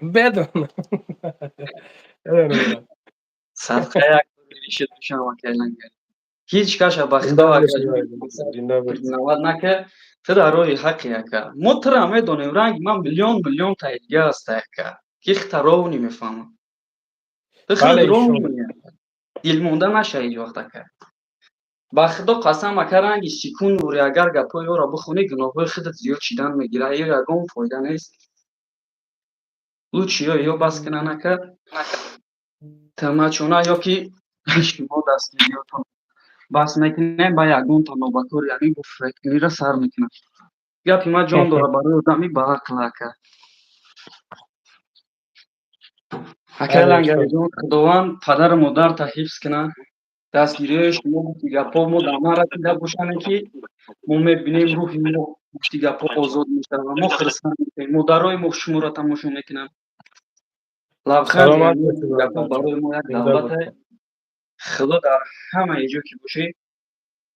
Медонам. Садқа як ришид бишам, акай лангарӣ. Ҳеҷ каша ба худо признавать нака. Ту дар роҳи ҳаққи, ака, мо тура медонем. Ранги ман миллион миллион таи дига аста, ака, ки хита ровни мефаҳмам. Ту худ ровни, дилмонда наша ҳеҷ вақт, ака. Ба худо қасам, ака, ранги сикун нури, агар гапҳои ёро бихонӣ, гуноҳҳои худат зиёд шидан мегирад. Ё ягон фоида нест. Лучше ё бас кунанд, ака, тамачона, ё ки шумо дастгириётон бас мекунем, ба ягонта нобакори ҳамин гуфрекунира сар мекунад. Гапи ман ҷон дора барои одами баақл, ака. Акай лангариҷон, Худованд падару модарта ҳифз кунад. Дастгириҳои шумо, гуфти гапҳо, мо дар ман расида бошане, ки мо мебинем, рӯҳи мо, гуфти гапҳо, озод мешавад, мо хирсанд мешавем, модарои мо шуморо тамошо мекунанд. Лабханд гапҳо барои мо як давлате. Худо дар ҳамаи ҷо ки бошӣ,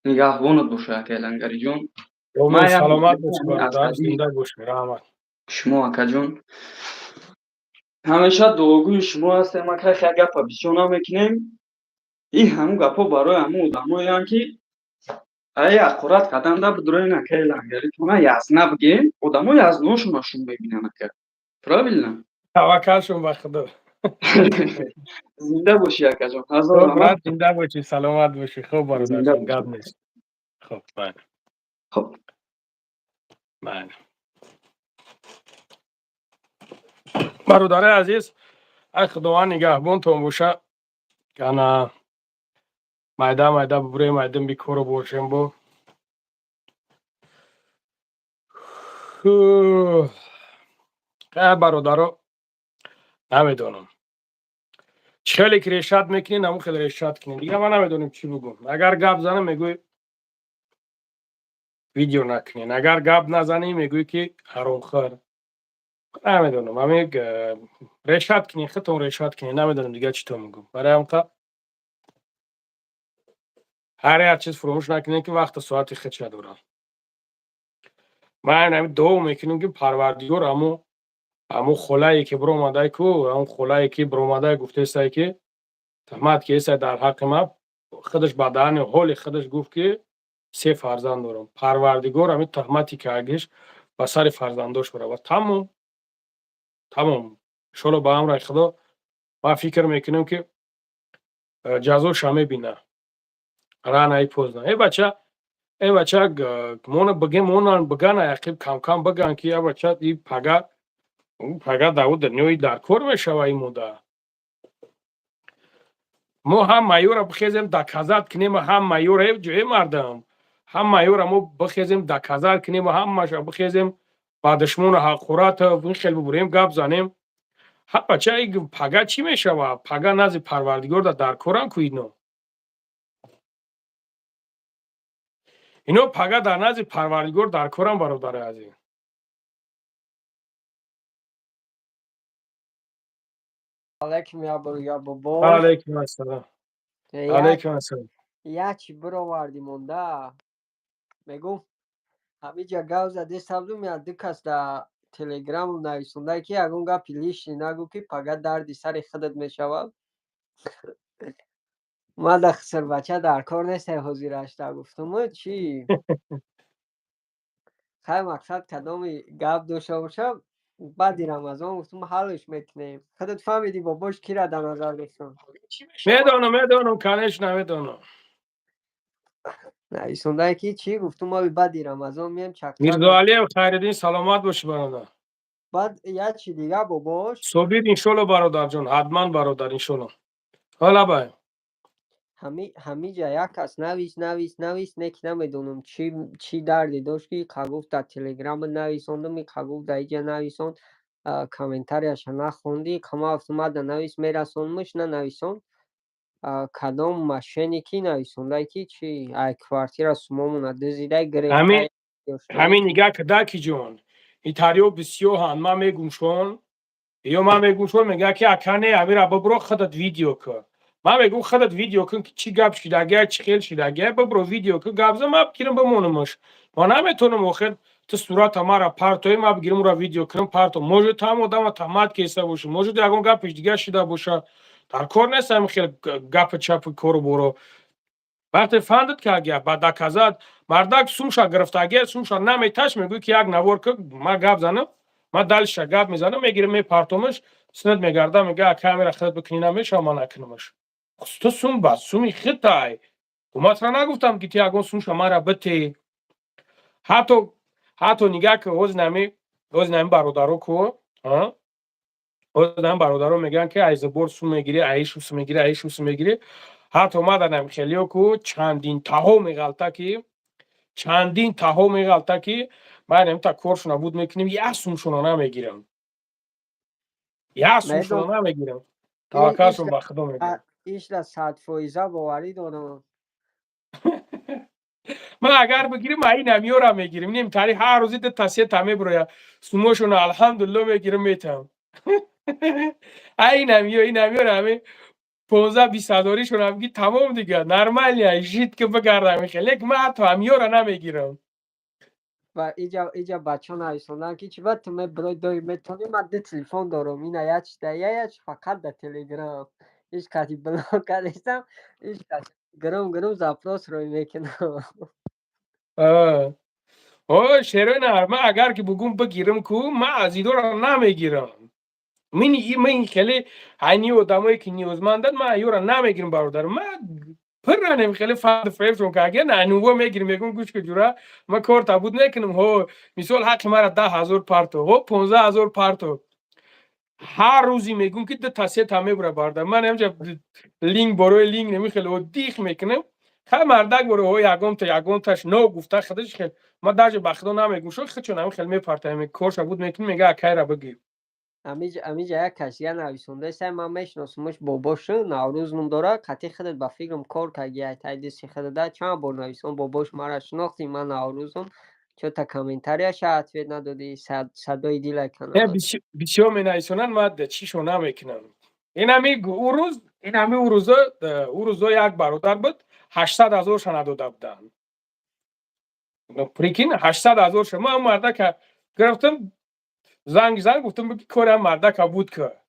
нигаҳбонат боша, акай лангариҷон. Саломат бошӣ, бародар, зинда бошӣ, раҳмат. Шумо, акаҷон, ҳамеша дуогӯи шумо ҳастем, ака. Хе гапа бисёр намекунем. Ин ҳамун гапҳо барои ҳамун одамоеанд, ки ай аққурат кардан да бидуроин, акаи лангаритона язна бигем, одамо язношона шум мебинанд, ака, правильно? Таваккалшон ба Худо. Зинда бошӣ, акаҷон, ҳазор раҳмат. Зинда бошӣ, саломат бошӣ. Хуб, бародар, гап нест. Хуб, бале. Хуб. Бале, бародари азиз, ай Худованд нигаҳбонтон боша. Ана майда майда бубурем, айдин бикору бошем. Бо бародаро, намедонам, чӣ хеле ки решат мекунед, ҳамун хеле решат кунед. Дига ман намедонам чӣ бугум. Агар гап занам, мегӯй видео накунед, агар гап назанӣ, мегӯй ки ҳаромхӯр. Намедонам, ҳамин решат кунед, худтон решат кунед. Намедонам дига чӣ то мегӯм. Барои ҳамқа ҳар як чиз фуромӯш накунед, ки вақту соати худша дорад. Ман ҳамин дуо мекунем, ки Парвардигор ҳамун холае ки биромадай ку, ҳамун холае ки биромадай, гуфтесай, ки туҳмат ки эсай дар ҳаққи ман, худаш ба даҳани ҳоли худаш гуфт, ки се фарзанд дорам. Парвардигор ҳамин туҳмати кардагиш ба сари фарзандош баравад. Тамом, тамом. Иншоалло, ба амри Худо, ман фикр мекунам, ки ҷазоша мебина рано или поздно. Э бача, э бача, мона бигем, мона биган, ақиб камкам биган, ки я бача и пага пага давуд дунёи дар кор мешава. Ин мода мо ҳам майора бихезем, доказать кунем, ҳам майора ҷои мардам, ҳам майора мо бихезем, доказать кунем, ҳамаша бихезем, ба душмону ҳақорат ин хел бубурем, гап занем. Ҳа бача, пага чӣ мешава? Пага назди Парвардигор дар корам ку. Ино пага дар назди Парвардигор дар корам, бародари азиз. Алайкум я бобо. Алайкум ассалом. Алайкум ассалом. Як чӣ бировардӣ монда. Мегум, ҳамиҷа гав задестам, я ду кас да Телеграмам нависонда, ки ягон гапи лишний нагӯ, ки пага дарди сари худат мешавад. Ман да хисрбача дар кор нестай ҳозирашта, гуфтум, чӣ хай, мақсад, кадоми гап дошта бошам, баъди Рамазон, гуфтум, ҳаллш мекунем. Худат фаҳмидӣ, бобош, кира дар назар доштам. Медонам, медонам, конечно, медонам. Нависондае, ки чӣ гуфтум, моли баъди Рамазон мием чақчақ. Мирзоалиев Хайриддин, саломат бошӣ, бародар. Баъд як чи дига, бобош. Собир, иншолло, бародарҷон, ҳатман, бародар, иншолло. Ҳола бай. Ҳамиҷа як кас навис, навис, навис, не ки намедонам чӣ дарде дошт, ки қа гуфт, дар Телеграма нависондум, қа гуфт, дар иҷа нависон, комментарияша нахондӣ. Қа ма гуфтум, мада навис, мерасонмуш, нанависон. Кадом мошенники нависондае, ки чи ай квартира сумомона дузидай. Ҳамин нигаҳ када, ки ҷон, итариё бисёрҳанд. Ман мегум шон ё ман мегум шон, мега, ки ака, не, ҳамира бибро, худат видео кун. Ман мегум, худат видео кун, ки чӣ гап шидагия, чӣ хел шидагия, бибро, видео кун, гап зан, ман бигирам, бимонамаш. Ма наметонам, охир ту сурата мара партои, ман бигирам, ура видео кунам, парто. Может, там одама таҳмат кеса боша, может, ягон гапиш дигар шида боша. Дар кор нест ҳамин хел гапи чапи кору боро. Вақте фандад, ки агия ба доказать мардак сумша гирифтагия, сумша наметаш, мегӯй, ки як навор ки ман гап занам, ман далиша гап мезанам, мегирам, мепартомаш, синат мегардам, мега, камера худат бикунӣ, намешава, ман накунамаш. Ту сум ба суми хитай, матра нагуфтам, ки ту ягон сумша мара бите. Ҳатто нигаҳ ки ҳози нами бародаро ку, ҳози нами бародаро мегӯянд, ки айзабор сум мегирӣ, аишу сум мегирӣ, аишу сум мегирӣ. Ҳатто ма дар намихелиё ку чандин таҳо меғалта, ки чандин таҳо меғалта, ки ман намта коршона буд мекунем, як сумшона намегирам, як сумшона намегирам. Таваккалшон ба Худо мегирам. Ишла 100% боварӣ дорам. Ман агар бигирим, ай намёра мегирим, нем тари ҳар рӯзи ду та сета меброя, сумошона, алҳамдулилло, мегирим, метам. Ай намё, ин намёра ҳами 15-20 ҳазоришона биги, тамом, дига нормально жить ки бигардам. Хеле ман ҳатто ҳамёра намегирам. Ва иҷа бачаҳо нависонданд, ки чӣ ба ту меброи дои метавонӣ. Ман ду телефон дорам, ина як да як, фақат да Телеграм ҳеҷ каси блок кардестам, ҳеҷ кас гирум гирум запрос рӯй мекунам. О, шерои нар, ман агар ки бугум бигирам ку, ман аз идора намегирам. Мин хеле ҳайни одамое, ки ниёзманданд, ман ёра намегирам, бародар. Ман пирранем, хеле фанду фребшон ка, нануво мегирим, мегум, гӯш ки, ҷура, ман кор табуд мекунам. Ҳо, мисол, ҳаққи мара 10 000 парто, ҳо, 15 000 парто. Ҳар рӯзе мегум, ки дута сета мебура, бародар. Ман ҳамҷа линк борои линк намехеле дих мекунам. Хай, мардак боро, ҳо, ягонта ягонташ ногуфта худаш хел. Ман даже ба Худо намегум, шо худшон ҳамин хел мепартам, корша буд мекунӣ, мега, акайра бигир. Амиҷа як кас я нависондаи, ман мешиносумш, бобошу Наврӯз ном дорад, қати худат ба фикрам кор карди, тай дисти худада чанд бор нависон: «Бобош, мара шинохтӣ? Ман Наврӯзам». Чё-то комментарияша ответ надодӣ, садои дила. Бисёр менависонанд, ман чишо намекунам. Инами ӯ рӯз, инами ӯ рӯзо як бародар буд, 800 000-ша надода буданд. Прикинь, 800 000-ша. Ман мардака гирифтам, занг занг, гуфтам, ки кори мардака буд ка.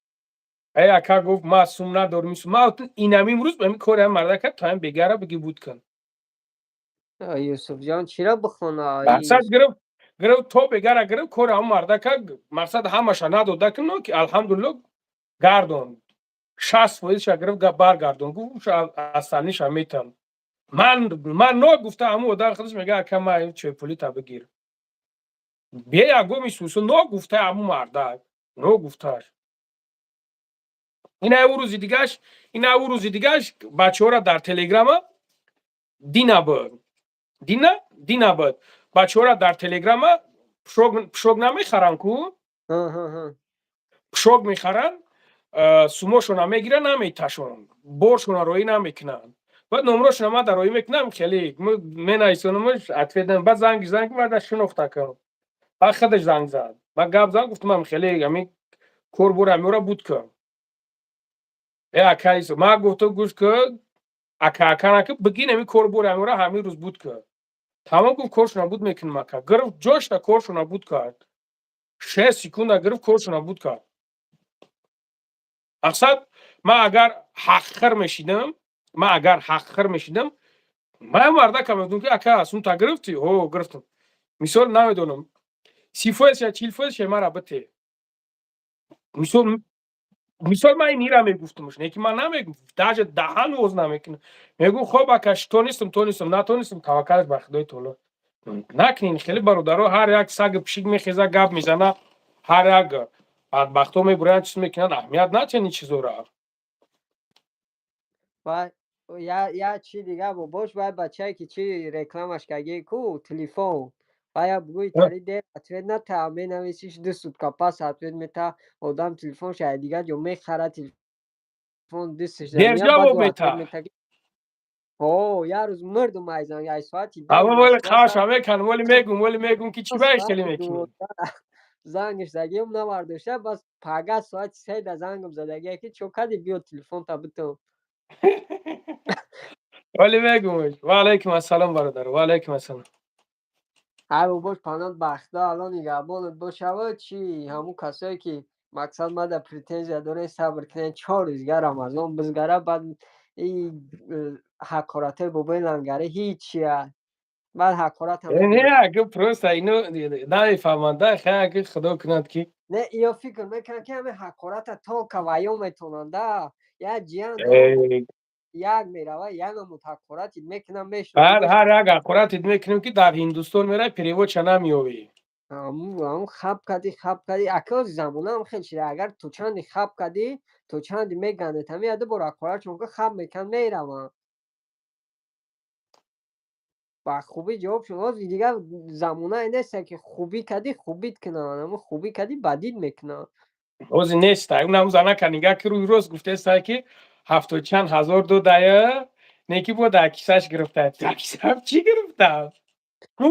Эй, ака, гуфт, ма сум надорам. Ма инами имрӯз ами кори мардака то ҳам бегара биги буд кун. Юсуфҷон, чиро бихона? Мақсад, гирифт то бегара гирифт, кори ҳам мардака, мақсад, ҳамаша надода куно, ки алҳамдулилло, гардон, 60%-ша гирифт, баргардон, гуфт, асалниша метам. Ман ногуфта, ҳамун одам худаш мега, ака, ма чойпулита бигир, бе ягоми сусу. Ногуфта, ҳамун мардак ногуфташ. Ина ӯ рӯзи дигаш, ина ӯ рӯзи дигаш бачаҳора дар Телеграма дина буд, дина буд, бачаҳора дар Телеграма пшок намехаранд ку, пшок мехаранд, сумошона мегиранд, наметашонанд, боршона роӣ намекунанд. Баъд номрошона ман дар роӣ мекунам, хеле менависонамш, ответ. Баъд занги занг, баъда шинохта кам. Баъд худаш занг зад, баъд гап зад, гуфтам, хеле ами кор бора амёра буд кун. Э, ака, ман гуфтам, гӯш ку, ака, ака нака, бигин, ами кор бора амёра ҳамин рӯз буд кун. Тамом, гуфт, коршона буд мекунам, ака. Гирифт, ҷошта коршона буд кард. 6 секунда гирифт, коршона буд кард. Мақсад, ман агар ҳақхир мешидам, ман агар ҳақхир мешидам, ман мардака мегуфтам, ки ака, сумта гирифтӣ? Ҳо, гирифтам. Мисол, намедонам, 30 фоизша, 40 фоизша мара бите. Мисол, ман инира мегуфтамш, не ки ман намегум, даже даҳан воз намекунам. Мегум: хоб, ака, тонистам, тонистам, натонистам, таваккалаш ба Худои таоло. Накунин хеле, бародаро. Ҳар як саги пишик мехеза, гап мезана, ҳар як бадбахтҳо мебуранд, чиз мекунанд. Аҳамият натиҳанд ин чизоро. Я чи дига бобош, вай бачае ки чи рекламаш каги ку телефон, вая бугӯи тари дер ответ ната, менависиш, 2 сутка пас ответ мета. Одам телефонша дига ҷо мехара, телефон дисташ. Дер ҷавоб мета. О, як рӯз мурдум айзан ай соати Ама вале қаша мекан, вале мегум, вале мегум, ки чӣ баиш хеле мекунӣ. Зангаш задагиам, навардошта. Бас пага соати 3 да зангам задагия, ки чо кади, биё телефонта битон. Вале мегум. Ва алайкум ассалом, бародар, ва алайкум ассалом. Ҳай бобош, панот бахто, алло нигаҳбонат бошава. Чи ҳамун касое ки мақсад мада претензия доред, сабр кунед, 4 рӯз дига Рамазон бизгара, баъд и ҳақоратҳои бобои лангари ҳичия, баъд ҳақоратам. Не, ака, просто ино намефаҳманд, хай, ака, худо кунад ки. Не, иё фикр мекунанд, ки ҳамин ҳақората тока ваё метонанда як ҷиян як мерава, як намуд ҳақоратит мекунам. Ҳар як ҳақоратит мекунем, ки дар Ҳиндустон мерай, перевод ша намеёвӣ. Ҳамун хаб кардӣ, хаб кардӣ, ака. Замонаам хел шида, агар ту чанди хаб кардӣ, то чанди мегандед, ҳамин яду бор ҳақоратшон ка, хаб мекунанд, мераванд. Ба хубӣ ҷавоб шуд. Ҳозир дигар замонае несте, ки хубӣ кардӣ, хубит кунанд, ҳамун хубӣ кардӣ, бадид мекунанд. Ҳозир неста. Унам занака нигаҳ ки, рӯи рост гуфтеста, ки ҳафтоду чанд ҳазор додая, неки бо дар кисаш гирифта. Дар кисам чӣ гирифтам ку?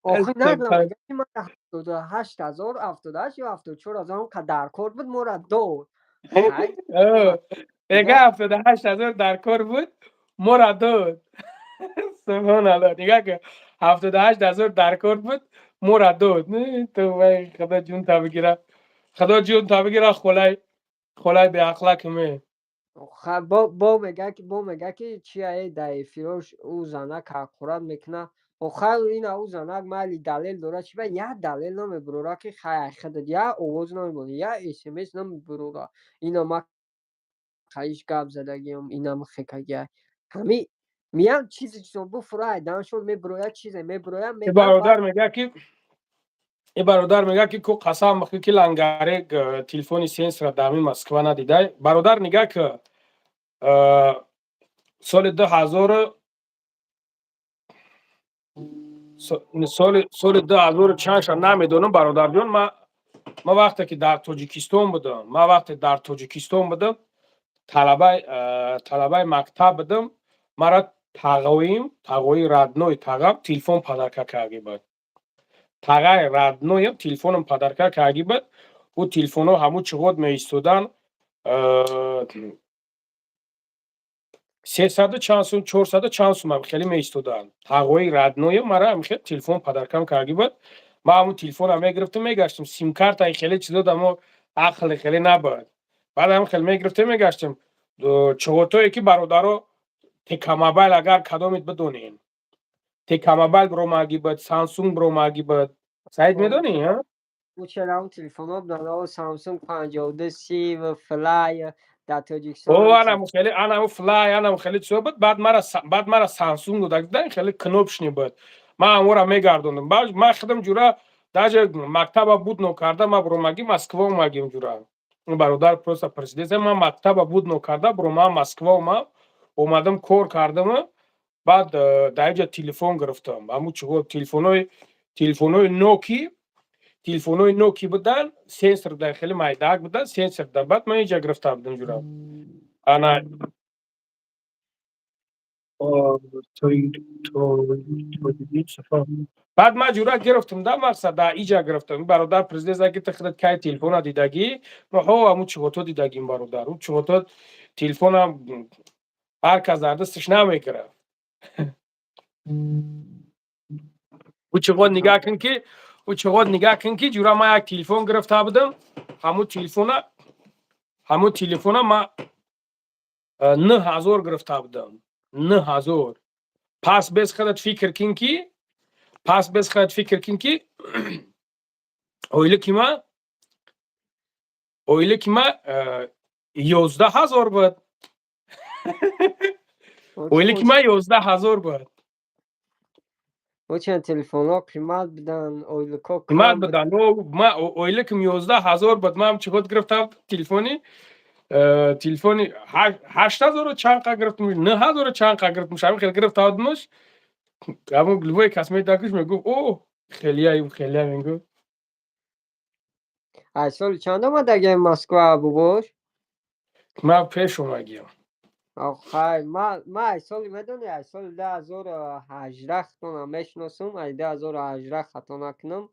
Охир надонам, ки ман 78 000, 78 ё 74 000 ка дар кор буд, мора дод. Мега, 78 000 дар кор буд, мора дод. Субҳоналло, нигаҳ ки, 78 000 дар кор буд, мора дод. Ту вай, худо ҷунта бигира, худо ҷунта бигира, холай, холай беақлак ме. Бо мега ки чия, дар эфирош ӯ занак ҳақорат мекунад. Охир ина ӯ занак майли далел дорад, чи ба як далел намебурора, ки хай, худат як овоз намемонӣ, як смс намебурора, ина ма қаиш гап задагиам, инам хекагиа, ҳами миям чизе чизон буфурай даншон мебурояд, чизе мебурояд. Бародар мега ки, и бародар мега ки ку қасам бихӯр, ки лангаре телефони сенсора дар ҳамин Москва надидай. Бародар, нигаҳ ки, соли 2000, соли 2000 чандша намедонам, бародарҷон. Ма вақте ки дар Тоҷикистон будам, ма вақте дар Тоҷикистон будам, талабаи мактаб будам, мара тағоим, тағои родной тағам телефон подарка карди буд. Тағаи родной ам телефоном подарка карди буд. Ӯ телефонҳо ҳамун чиғот меистоданд, 300-у чанд сум, 400-у чанд сум хеле меистоданд. Тағои родной ам мара хел телефон подарка м карди буд. Ман ҳамун телефонам мегирифтам, мегаштам, симкартаи хеле чизо дамо ақли хеле набуд. Баъд ҳам хел мегирифтем, мегаштем чиғотое ки, бародаро, Текамобайл, агар кадомит бидонем, Текамобайл биромаги буд, Самсунг биромаги буд. Саид, медонӣ? Чера телефонҳо буданд, Самсунг 5230, Флай дар Тоҷикистон. О, анаму хеле, анаму Флай, анаму хеле чизо буд. Баъд мара Самсунг дода, хеле кнопочный буд. Ман ҳамора мегардондам. Ман худам ҷура даже мактаба буд нокарда, ман биромаги Москва омагим, ҷура. Бародар просто президент, ман мактаба буд нокарда биромам Москва омам, омадам, кор кардам, баъд дар инҷа телефон гирифтам. Ҳамун чиго, телефонҳои ноки, телефонҳои ноки будан, сенсор будан, хеле майдаак будан, сенсор будан. Баъд ман инҷа гирифта будам, ҷура. Ана баъд ман ҷура гирифтам да, мақсад, да иҷа гирифтам. Бародар президент ки ту худат кай телефона дидагӣ? Ҳо, ҳамун чиғото дидагим, бародар. У чиғото телефонам ҳар кас дар дасташ намегирад. У чиғот нигаҳ кун, ки Ӯ чиғот нигаҳ кун, ки ҷура, ман як телефон гирифта будам, ҳамун телефона ман 9000 гирифта будам, 9000. Пас без худат фикр кун ки, пас без худат фикр кун, ки ойлики ма 11 000 буд, ойлики ма 11 000 буд. Очен телефонҳо қимат будан, ойликҳо қимат будан. Ма ойликам 11 000 буд. Ман чӣ худ гирифтам телефони 8000-у чанд қа гирифтам, 9000-у чанд қа гирифтам, ҳамин хел гирифта будмаш. Ҳамун любой кас медакуш, мегуфт: «О, хелия, хелия», мегуфт. Ай соли чанд омадаги Москва, бобош? Ман пеш омагиям. Хай, ма ай соли, медони, ай соли 2018 худтонам мешиносум, ай 2018, хато накунам,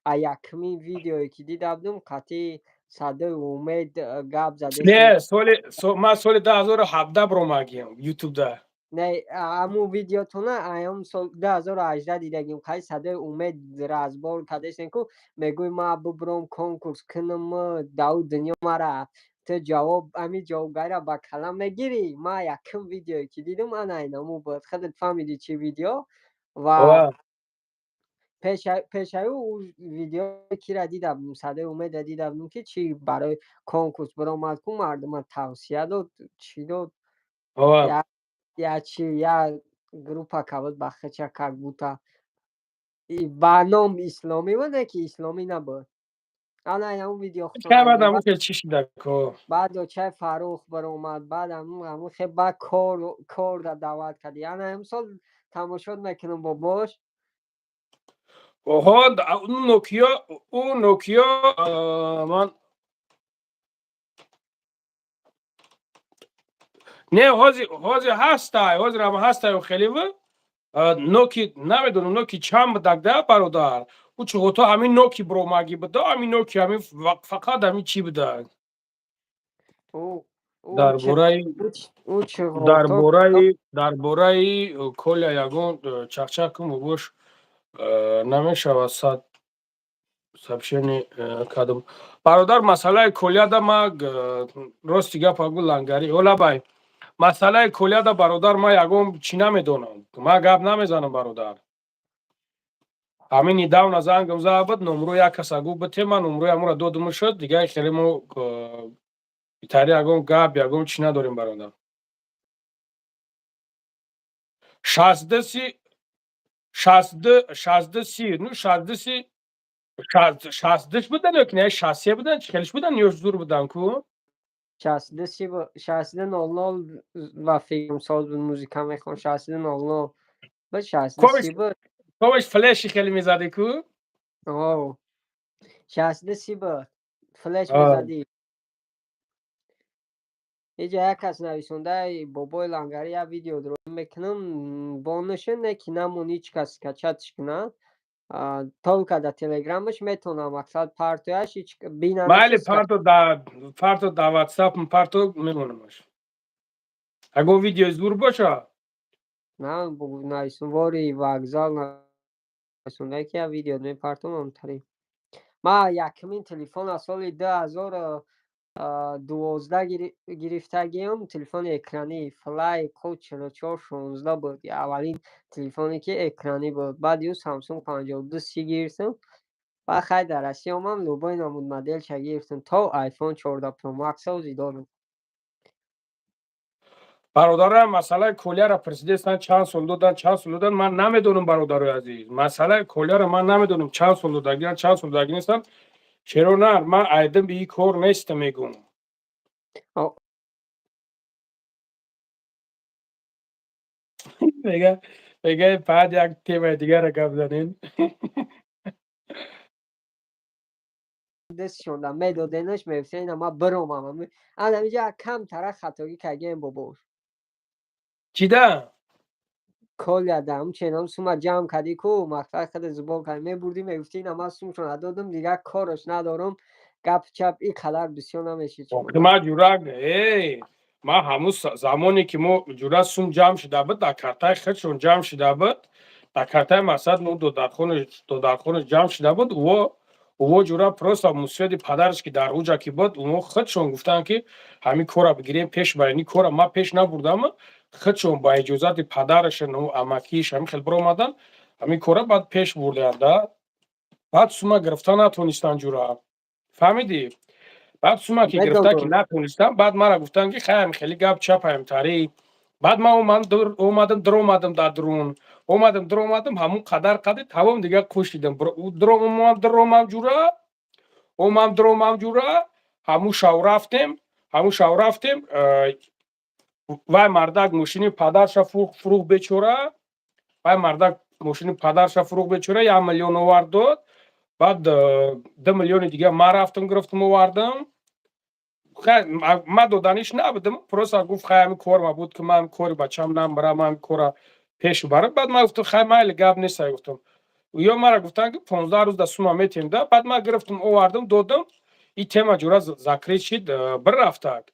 ай якумин видеое ки дида будум, қатъи садои Умед гап задем. Не, соли ман соли 2017 биромагиям ютубда. Не, ҳамун видеотона аём сол 2018 дидагим, қай садои Умед разбор кардесем ку, мегӯй: «Ма бубуром, конкурс кунам, дау дунё мара ту ҷавоб, ҳамин ҷавобгарира ба калам мегирӣ». Ма якум видеое ки дидум, ана инаму буд. Худат фаҳмидӣ, чӣ видео. Ва пешаи ӯ видео кира дида будум? Садои Умеда дида будум, ки чӣ барои конкурс биромад ку, мардума тавсия дод, чӣ дод, я чи я группа кабуд ба хича, как будто ба ном исломӣ буд, не ки исломӣ набуд. Ана ҳамун видео. Чӣ шидако? Баъд очаи Фаррух баромад, баъд ҳамун хе, баъд кор даъват кардӣ. Ана ҳамун сол тамошот мекунам, бобош. Оҳо, Нокиё, ӯ Нокиё ман не, ҳози ҳастай, ҳозирам ҳастай хелив ноки. Намедонам, ноки чанд будак да, бародар. Ӯ чуғото ҳамин ноки биромагӣ буда, ҳамин ноки, ҳамин фақат ҳамин чӣ буда. Дар бораи Коля ягон чақчақ кун, бобош, намешавад. Сад сообщение кардам, бародар. Масъалаи Коляда ма рости гапа гу, лангари олабай. Масъалаи Коляда, бародар, ма ягон чӣ намедонам, ма гап намезанам, бародар. Ҳамин недавно зангам зада буд, номро як каса гуфт бите, ман номрои ҳамонро додуму шуд. Дигар хеле мо итари ягон гап, ягон чӣ надорем, бародар. 62 30, 62 62 30, ну, 62 30, 62-ш будан ё ки не, 63 будан, чӣ хелиш будан ё зур будан ку? 62 30, 62 00 ва филм соз буд, музика мехон, 62 00 буд, 62 30 буд. Коваш флеши хеле мезади ку? О, 62 30 буд, флеш мезадӣ. Иҷа як кас нависонда: «Бобои лангари, як видео дро мекунам, бонуше не ки намон, ҳеҷ кас скачать-ш кунад, только дар телеграмаш метавонам, мақсад партояш бинам». Майли, парто, парто дар ватсап, парто, мемонамаш, агар видеои зур боша. На, нависон вори вокзал нависонда, ки як видео мепартом амтари. Ма якумин телефон аз соли 2012 гирифтагиам, телефони экранӣ Флай Ко 4416 буд, аввалин телефоне ки экранӣ буд. Баъд ю Самсунг 5230 гирифтам. Баъд хай, дар Россия омам, любой намуд моделша гирифтам, то iPhone 14 Pro Max ози дорам. Бародарам, масъалаи Коляра пурсидестан, чанд сол додан, чанд сол додан, ман намедонам, бародарои азиз. Масъалаи Коляра ман намедонам, чанд сол додагиан, чанд сол додагӣ нестам. Чаро на, ман айдим би кор нестам, мегӯм. Мега, баъд як темаи дигара гап занем. Дастшонда медоденаш, мегуфтен: «Ина ма биромам». Ана инҷа камтара хатогӣ кардем, бобош. Чида? Коляда ҳамченам сума ҷамъ кардӣ ку, мақсад хеле зубон кардӣ, мебурдӣ, мегуфтӣ: «Ина ман сумшона додам, дигар корош надорам». Гапи чап ин қадар бисёр намешид. Ма ҷурак ма ҳамун замоне ки мо ҷура сум ҷамъ шуда буд, дар картаи худшон ҷамъ шуда буд. Дар картаи мақсад ну додархонаш ҷамъ шуда буд. Ӯво ҷура просто мусоиди падараш, ки дар уҷа ки буд, онҳо худшон гуфтанд, ки ҳамин корра бигирем, пеш барем. Ин корра ман пеш набурдам, худшон ба иҷозати падарашон, амакиш ҳамин хел биромаданд, ҳамин корра баъд пеш бурданд да. Баъд сума гирифта натонистанд ҷура, фаҳмидӣ? Баъд сума ки гирифта ки натонистанд, баъд мара гуфтанд, ки хай, хеле гап чапаем тари. Баъд ман омадам, даромадам дар дурун, омадам, даромадам, ҳамун қадар қади тамом дига кушидам. Даромам, даромам ҷура, омам, даромам ҷура. Ҳамун шав рафтем, ҳамун шав рафтем. Вай мардак мошини падарша фурӯх бечора, вай мардак мошини падарша фурӯх бечора, 1 миллион овард дод. Баъд 2 миллиони дига ман рафтам, гирифтам, овардам. Ман доданиш набудам, просто гуфт: хай, ҳамин кор ма буд, ки ман кори бачам намбарам, ман кора пеш барам. Баъд ман гуфтам: хай, майли, гап нест, гуфтам. Ё мара гуфтанд, ки 15 рӯз да сума метем да. Баъд ман гирифтам, овардам, додам. И тема ҷура закрыть шид, бир рафтак.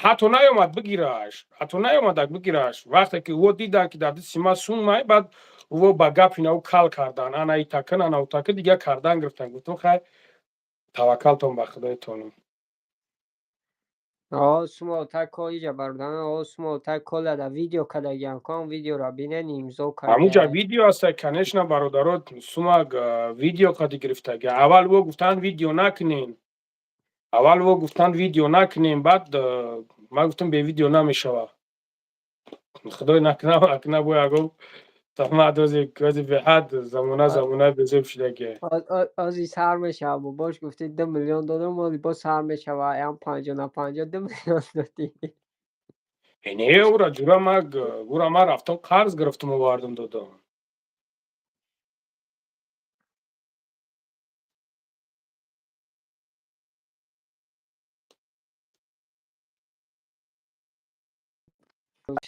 Ҳатто наёмад бигираш, ҳатто наёмадак бигираш. Вақте ки ӯ диданд, ки дар дасти ман суммай, баъд ӯ ба гапи нав кал кардан, ана итакин, ана утакин дига кардан гирифтан. Гуфтам: хай, таваккалтон ба худоитонам. Сума тай кол иҷа бардан, сума тай кола да видео кардагиам, кон видеоро бинен, имзо. Ҳамуҷа видео аста, конечно, бародаро, сума видео қади гирифтаги. Аввал во гуфтанд, видео накунен, аввал во гуфтанд, видео накунем. Баъд ман гуфтам: бе видео намешава, худой накуна, акна бо ягон тамадози ози беҳад замона, замона безеб шудаги. Ози сар мешава, бобош, гуфти 2 миллион додам, ози боз сар мешава, ям 50 на 50 2 миллион додӣ. Не, ура ҷура ма, ура ман рафтам, қарз гирифтам, овардам, додам.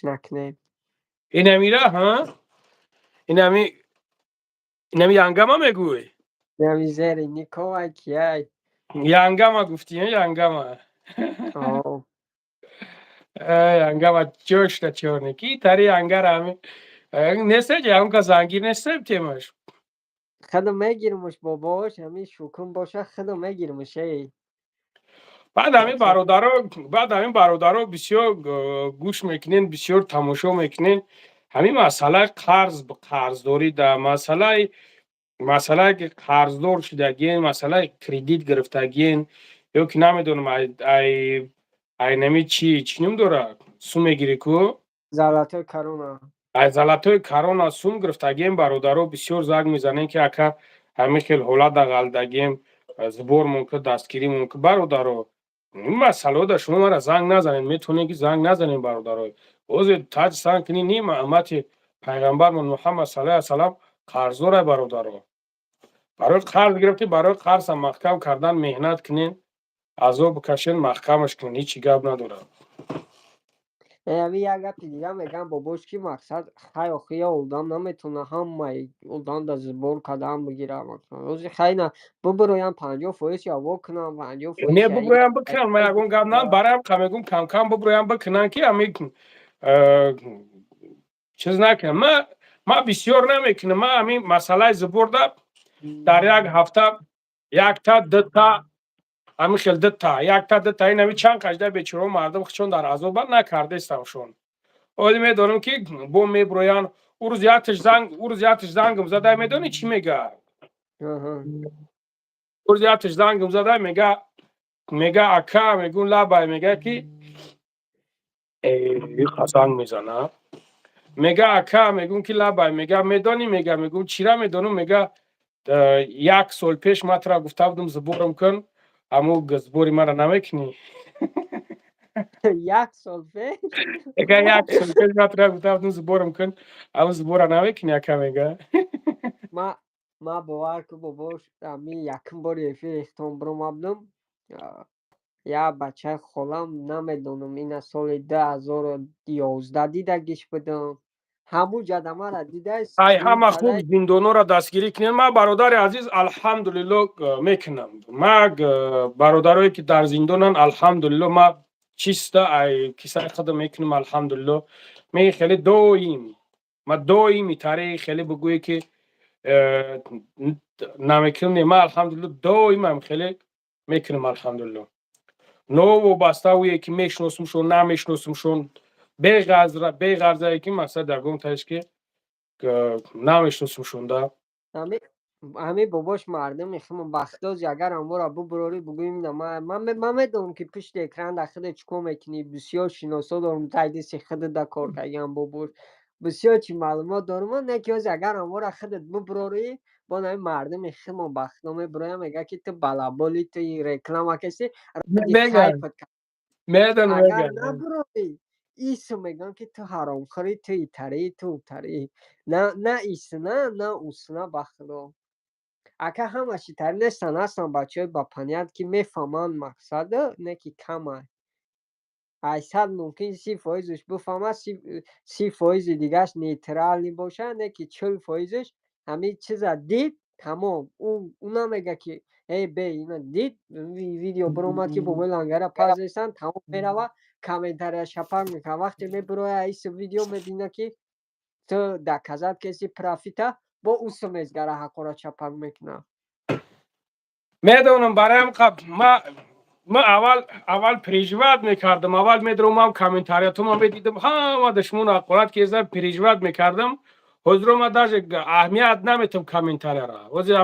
Накунем. Инамира ҳа, инами янгама мегӯй? Инами зери Николай кияй? Янгама гуфтӣ, янгама. Янгама чошта чёрный ки тари янгара ами несте, ягон зангир несте темаш. Худо мегирмуш, бобош, ҳамин шукум боша, худо мегирмуш, эй. Баъд ҳамин бародаро, баъд ҳамин бародаро бисёр гӯш мекунен, бисёр тамошо мекунен. Ҳамин масъалаи қарз, қарздорӣ да масъалае ки қарздор шудагиен, масъалаи кредит гирифтагиен ё ки намедонам, ай нами чи чӣ ном дорад, сум мегирӣ ку? Золотой корона. Ай золотой корона сум гирифтагиен, бародаро, бисёр занг мезанем, ки ака, ҳамин хел ҳолат дағалдагием, сбор мумкин, дастгирӣ мумкин. Бародаро, ин масъалаҳо шумо мара занг назанед, метавонед ки занг назанед, бародаро. Ҳозир таҷ санг кунӣ, нима уммати пайғамбармон Муҳаммад саллаллоҳу алайҳи васаллам қарздора, бародаро. Барои қарз гирифтӣ, барои қарза маҳкам кардан меҳнат кунед, азоб бикашед, маҳкамаш кунед, ҳечи гап надорад. Ҳамин як гапи дига мегӯям, бобош, ки мақсад, хай, охи я одам наметавона ҳамаи одамда сбор кардан бигира. Ҳозир хай на бубироям, 50% яво кунам, 50%. Не, бубироям, бикунам, ман ягон гап на бароям, ка мегӯм, камкам бубироям, бикунам, ки ҳамин чиз накунам. Ман бисёр намекунам. Ман ҳамин масъалаи сбор да дар як ҳафта якта, дута, ҳамин хел, дута, якта, дута. Ин ҳами чанд қажда бечорао мардум худшон дар азобанд, накардестамшон. Оли медонам, ки бо мебироянд. Ӯ рӯз якташ зангам зада, медонӣ чӣ мега? Ӯ рӯз якташ зангам зада, мега: ака, мегӯм: лабай. Мега, ки занг мезана, мега: ака, мегӯм, ки лабай. Мега: медонӣ? Мега, мегӯм: чира медонам? Мега: як сол пеш ман тура гуфта будам, сбор ам кун, аммо сбор и мара намекунӣ. Як сол пеш? Мега: як сол пеш ман тура гуфта будам, сбор ам кун, аммо сбор а намекунӣ, ака, мега. Ма бовар ку, бобош, ами якум бори эфири хитон биромадам, як бачаи холам, намедонам, ина соли 2011 дидагиш будам, ҳамун ҷада мара дида. Ай ҳама хуб зиндонора дастгирӣ кунед. Ман, бародари азиз, алҳамдулилло, мекунам. Ман бародарое ки дар зиндонанд, алҳамдулилло, ман чиста ай кисаи худам мекунам, алҳамдулилло. Ме хеле доим Ма доими тари хеле бугӯе ки намекунам, не, ма алҳамдулилло доимам хеле мекунам, алҳамдулилло. Новобаста ӯе ки мешиносумшон, намешиносумшон, беғарзае ки мақсад ягон таиш ки намешиносумшон да. Ҳамин бобош мардуми химо бахтози, агар амвора бубурорӣ, бугӯем, ман медонам, ки пушти экран дар худат чӣ кор мекунӣ. Бисёр шиносо дорам, тайдиси худат да кор кардиам, бобош, бисёр чи маълумот дорам. Не ки ҳози агар амвора худат бубурорӣ, бо ҳамин мардуми химо бахто мебуроям, мега ки ту балаболи, ту реклама каси. Агар набурорӣ, исм мегӯям, ки ту ҳаромхӯрӣ, ту итарӣ, ту утарӣ, на исна, на усна. Ба худо, ака, ҳамаш итарӣ нестанд, ҳастанд бачаҳои ба понять, ки мефаҳманд мақсада, не ки камай. Ай 100 мумкин 30%-ш бифаҳмад, 30%-и дигараш нейтральный бошад, не ки 40%-ш ҳамин чиза дид, тамом. Ӯ намега ки эй бе ина дид, видео биромад, ки бобои лангара пазестанд, тамом, мерава, комментария шапак мекунад. Вақте мебироя исм видео мебина, ки ту доказать кеси профита, бо усу мезгара, ҳақорат чапак мекунад. Медонам, бароям ма аввал переживать мекардам. Аввал медромам, комментариятума медидам, ҳама душмон ҳақорат кезда, переживать мекардам. Ҳозиро ма даже аҳамият наметам комментарияра. Ҳозир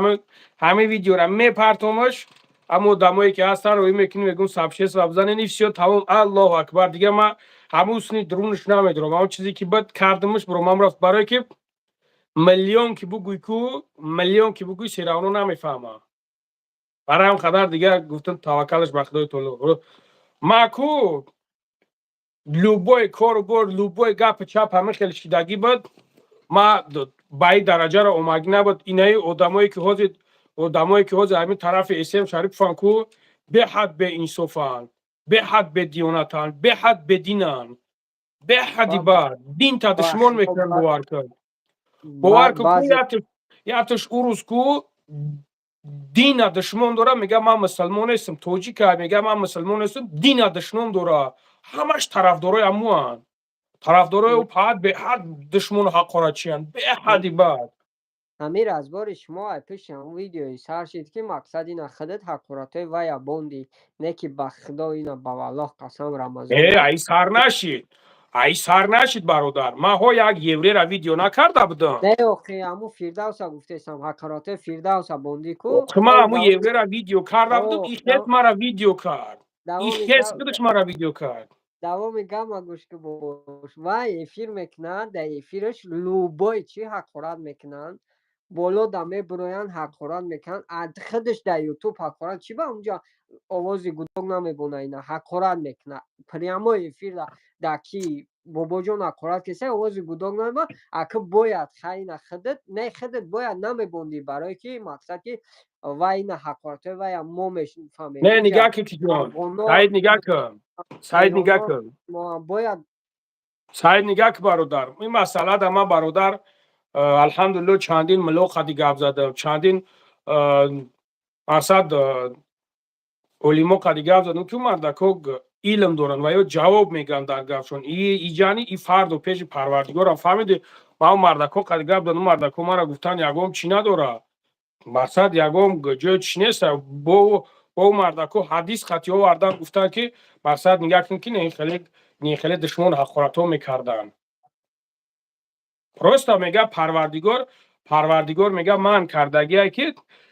ҳамин видеора мепартомаш, ҳама одамое ки ҳастан, рӯӣ мекунӣ, мегӯм, сообщество бизанед, и всё, тамом, аллоҳу акбар. Дига ма ҳамусни дурунаш намедорам. Ҳамон чизе ки бад кардамаш, биромам рафт, барое ки миллион ки бугӯй ку, миллион ки бугӯй, всё равно намефаҳмам. Барои ҳам қадар дига гуфтам, таваккалаш ба Худои таоло. Ма ку любой кору бор, любой гапи чап, ҳама хеле шидагӣ буд, ма ба ин дараҷаро омагӣ набуд. Инаи одамое ки ҳозир ҳамин тарафи эсем Шарипфан ку, беҳад беинсофанд, беҳад бедиёнатанд, беҳад бединанд, беҳади бад динта душмон мекунанд. Бовар кун, бовар кун, яташ урус ку дина душмон дора, мега ман мусалмон нестам, тоҷика, мега ман мусалмон нестам, дина душмон дора. Ҳамаш тарафдорои амуанд, тарафдорои ӯ фақат беҳад душмону ҳақоратчиянд, беҳади бад. Ҳамин разбори шумо ай пишти ҳамон видеои сар шид, ки мақсад ина худат ҳақоратҳои вая бонди, не ки ба худо, ина ба валлоҳ қасам, Рамазон. Э, ай сар нашид, ай сар нашид, бародар. Ман ҳо як еврера видео накарда будам. Не, охи, ҳамун Фирдавса гуфтесам, ҳақоратҳои Фирдавса бонди ку. Ман ҳамун еврера видео карда будам, ихес мара видео кард, ихес худаш мара видео кард. Давоми гапма гӯш ки бош. Вай эфир мекунанд, дар эфираш любой чи ҳақорат мекунанд, боло да мебуроянд, ҳақорат мекунанд, худаш дар Ютуб ҳақорат. Чӣ ба унҷа овози гудок намебона? Ина ҳақорат мекунад прямой эфир да ки бобоҷон ҳақорат кеса, овози гудок намебона. Ака, бояд хайна худат не, худат бояд намебондӣ, барое ки мақсад ки вай ина ҳақоратҳои вая мо мефаҳмем. Не, нигаҳ ки ҷон Саид, нигаҳ кун, Саид, нигаҳ кун. Бояд. Саид, нигаҳ ки, бародар, ин масъала да ман, бародар, алҳамдулилло, чандин мулло қади гап задам, чандин мақсад олимо қади гап задам, ки мардако илм доранд ва ё ҷавоб мегӯянд дар гапшон. Иҷани и фарду пеши Парвардигорам, фаҳмиди? Ман мардако қади гап задам, мардако мара гуфтанд, ягон чӣ надора, мақсад ягон ҷои чӣ нест. Бо мардако ҳадис хати овардан, гуфтанд, ки мақсад нигаҳ кун, ки не хеле душмон ҳақоратҳо мекарданд. Просто мега Парвардигор мега, ман кардагие, ки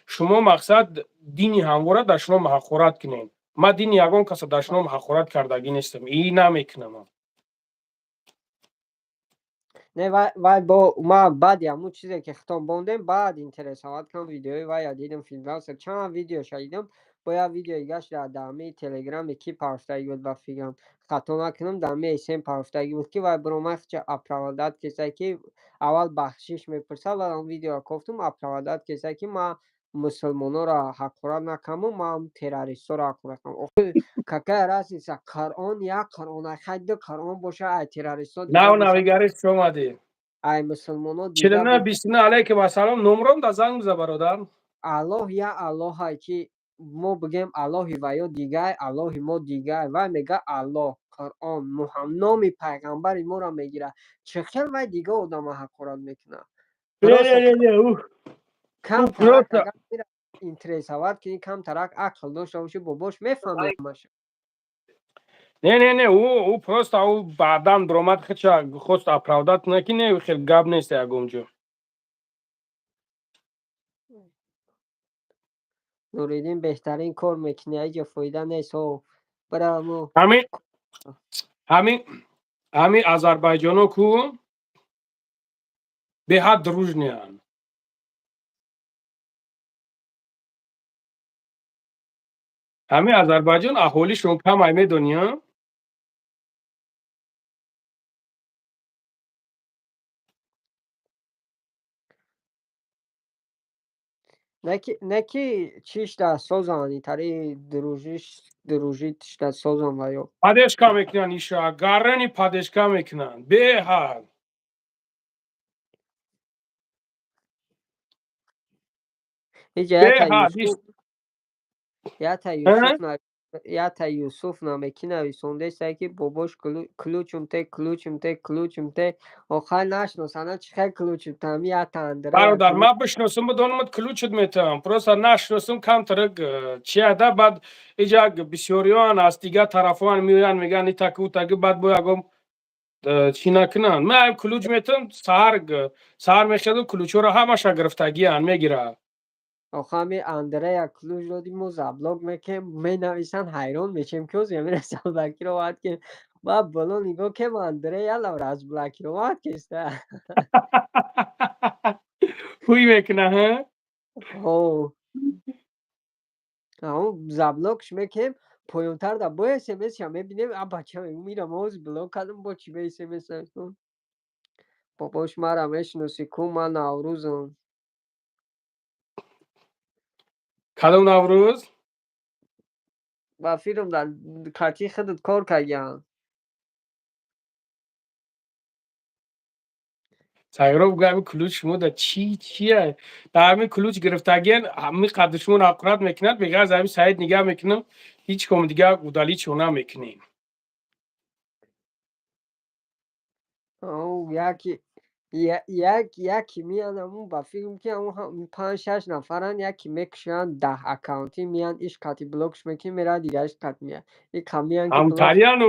шумо мақсад дини ҳамвора дар шумо ҳақорат кунед. Ман дини ягон каса дар шумо ҳақорат кардагӣ нестам и намекунам. Не, вай бо ма баъди ҳамун чизе ки хитоб бондем, баъд интересовать кардам, видеои вая дидам, Фирдавса чанд видеоша дидам. Бо як видеои гашт дар ҳамаи телеграме ки парфтагӣ буд, ба фикрам, хато накунам, дар ҳамаи эсем парфтагӣ буд, ки вай биромад, оправдать кесае, ки аввал бахшиш мепурсад, баъд он видеоро кофтум, оправдать кесае, ки ман мусулмононро ҳақорат накардаму ман террористҳоро ҳақорат кардам. Охи, какая разница? Қуръон як Қуръон, ай хай ду Қуръон боша, ай террористҳо Нав навигариш, чӣ омадӣ? Ай мусулмоно. 49 29, алайкум ассалом, номром да занг биза, бародар. Аллоҳ як Аллоҳае, ки мо бигӯем Аллоҳи ваё дигай, Аллоҳи мо дигай. Вай мега Аллоҳ. Қуръон, номи пайғамбари моро мегирад. Чӣ хел вай дига одама ҳақорат мекунад? Камтарак интересовать ки камтарак ақл дошта боши, бобош мефаҳми ҳамаша. Не, не, не, ӯ просто ӯ баъдан биромад, хича хост оправдать кунад, ки не, хел гап нест ягон ҷо. Нуриддин, беҳтарин кор мекунӣ, аиҷа фоида нест, ҳо бирамо. Ҳамин озарбойҷоно ку беҳад дружный анд. Ҳамин Озарбойҷон аҳолишон камай, медонӣ? Не ки чишда созан, итари дружиш, дружитшда созан ва ё Поддержка мекунанд, иша гарани поддержка мекунанд беҳад. Иҷа ята Юсуф намеки нависондесае, ки бобош ключум те, ключум те, ключум те, охай нашносана, чӣ хел ключум там ята Андрея. Бародар, ман бишносам, бидонамад, ключит метавам, просто нашносам, камтарак чияда. Баъд иҷа бисёриён аз дигар тарафҳоан меоянд, мегӯянд итаки утаки, баъд бо ягон чӣ накунанд. Ман ключ метавам, саҳар саҳар мехезам, ключҳоро ҳамаша гирифтагианд, мегирад. Охо ҳами Андрея ключ додим, мо заблок мекунем, менависанд, ҳайрон мешем, ки ҳозир ҳамира заблокировать ки. Баъд боло нигоҳ кем, Андрея разблокировать кеста. Ҳуй мекуна, ҳа? Ҳо, ҳамун заблокш мекунем, поёнтар да бо смсша мебинем, а бача мегӯм, ира мо ҳозир блок кардам, бо чӣ бе смс? Бобош, мара мешиносӣ ку, ман Наврӯзам. Кадом Наврӯз? Ба филм дар кати худат кор кардиям. Сайроб гӯ, ҳами ключ шумо да чӣ чия? Дар ҳамин ключ гирифтагиен, ҳами қадр шуморо ҳақорат мекунад, беғарз ҳами Саид нигаҳ мекунам, ҳеҷ ком дигар удалить намекунем. Яки як яки меян, ҳамун ба филм ки ҳамун панҷ шаш нафаранд, яки мекушанд, 10 аккаунтӣ меян, иш қати блокш мекунӣ, меравад, дигариш қат меяд, иқа меян ки. Ҳамтариян,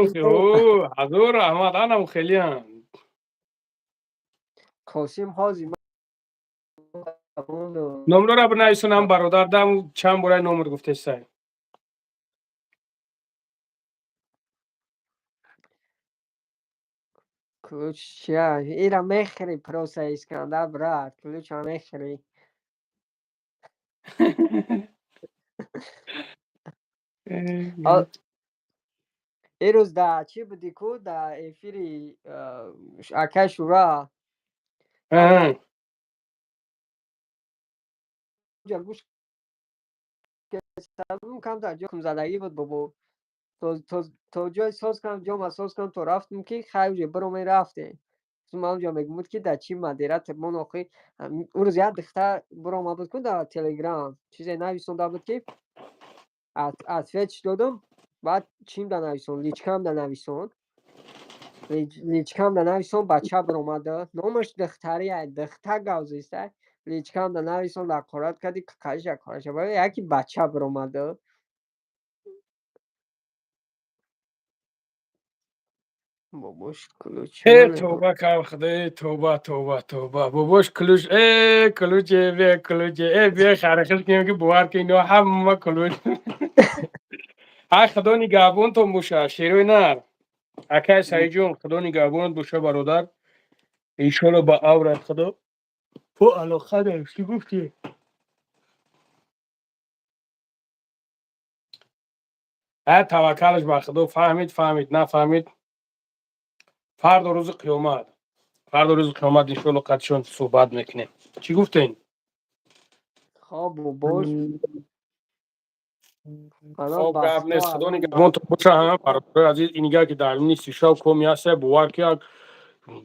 ҳазор раҳмат, анам хелиян. Қосим ҳозир. Номрора бинависонам, бародар, дам чанд бораи номр гуфтесай. Ключ чия? Ира мехӯри просто, Искандар брат, ключа мехӯри. Ирӯз да чӣ будӣ ку, да эфири акай Шура гӯш камтар ҷо задагӣ буд, бобо, то ҷои соз кардам, ҷома соз кардам, то рафтам ки хай уже биромем, рафтем. Ман онҷо мегӯмуд, ки дар чӣ модератор мон охи он рӯз як духтар биромад буд ку, дар Телеграм чизе нависонда буд, ки ответш додам. Баъд чим да нависон, личкам да нависон, личкам да нависон, бача биромада, номаш духтария, духта гавзиста, личкам да нависон, ҳақорат кардӣ, қаша қаша, яки бача биромада. Бобош ключ. Э, тавба кам, худои, тавба, тавба, тавба, бобош ключ, э ключ, бе ключ, э бе харахиш кунем, ки бовар ки ино ҳама ключ. Ай, худо нигаҳбонтон боша, шерои нар, акай Саидҷон, худо нигаҳбонат боша, бародар, иншолло ба аврат худо бо алоқа дорем. Чӣ гуфтӣ? А таваккалаш ба худо, фаҳмид, фаҳмид, нафаҳмид, фардо рӯзи қиёмат, фардо рӯзи қиёмат иншоалло қадшон суҳбат мекунем. Чӣ гуфтем? Хоб, бобош. Хоб, гап нест, худо нигаҳбонтон боша, бародарои азиз. Инига ки дар нисфи шаб коми ҳаста, бовар ки як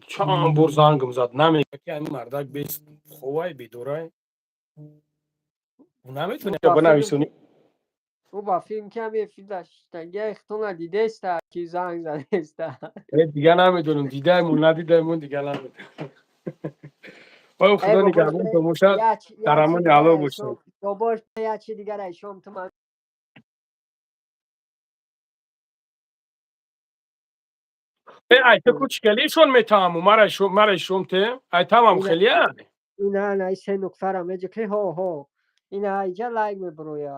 чанд бор зангм зад, намега ки ҳамин мардак бес ховай, бедорай, наметавонӣ бинависонӣ. Ӯ ба филм ки ҳами эфир даштагия хитона дидеста, ки занг задеста. Э, дига намедонам, дидаемон, надидаемон, дига намедонам. Ой, худо нигаҳбонтон бошад, дар амони Аллоҳ бошед. Бобош, як чи дигар айшом ту ман. Э, ай ту кучкалишон метаҳаму мара шом те ай тамам хелия. Ина на се нуқтара меҷи ҳо ҳо, ина иҷа лайк мебуроя.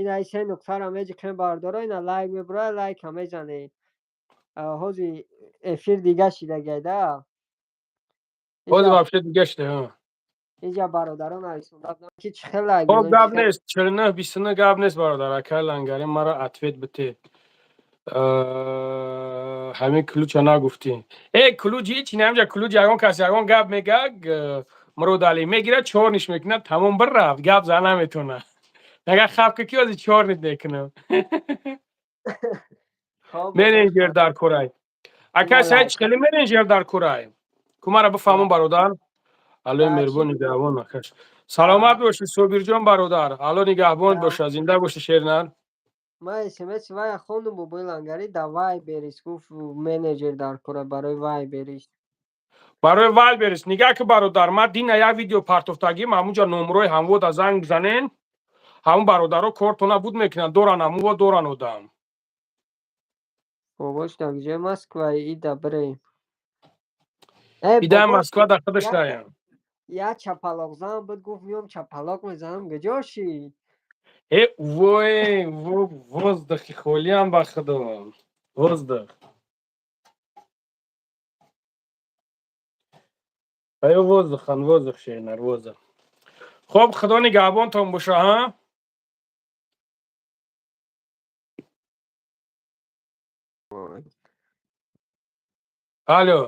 Ина се нуқтара меҷи ки бардора, ина лайк мебуроя, лайка мезане. Ҳози эфир дига шидагайда. Ҳози вообще дига шида. Иҷа бародарон нависонда ки чӣ хел лайк. Хоб, гап нест, 49 29, гап нест, бародар. Акай Лангари, мара ответ бите. Ҳамин ключа нагуфтӣ. Э, ключ ҳичи намҷа, ключ ягон кас ягон гап мега, Муродалӣ мегирад, чорниш мекунад, тамом, бирафт, гап зан наметавонад. Ага, хавка ки ози чорнит мекунам. Менеҷер дар курай. Ака Саид, чӣ хеле менеҷер дар курай? Ку мара бифаҳмон, бародар. Аллои меҳрубон нигаҳбон, акаш. Саломат бошӣ, Собирҷон бародар. Алло нигаҳбон боша, зинда бошӣ, шернар. Ман смс вая хондум, бобои Лангарӣ, да Вайберис гуфт, менеҷер дар кора барои Вайберис. Барои Вайлберис нигаҳ ки, бародар, ман дина як видео партофтагим, ҳамунҷа номрои ҳамвода занг бизанен, ҳамун бародаро кортона буд мекунанд, доран, ҳамунво доран одам. Бобош, дар куҷои Москва ида бирем? Идаи Москва да худаш даям. Як чапалоқзан буд, гуфт меом чапалоқ мезанам, куҷошӣ? Э, вой, воздухи холиам, ба худо, воздух. Аю воздухан, воздух, шернар, воздух. Хоб, худо нигаҳбонтон боша, ҳа. Алло.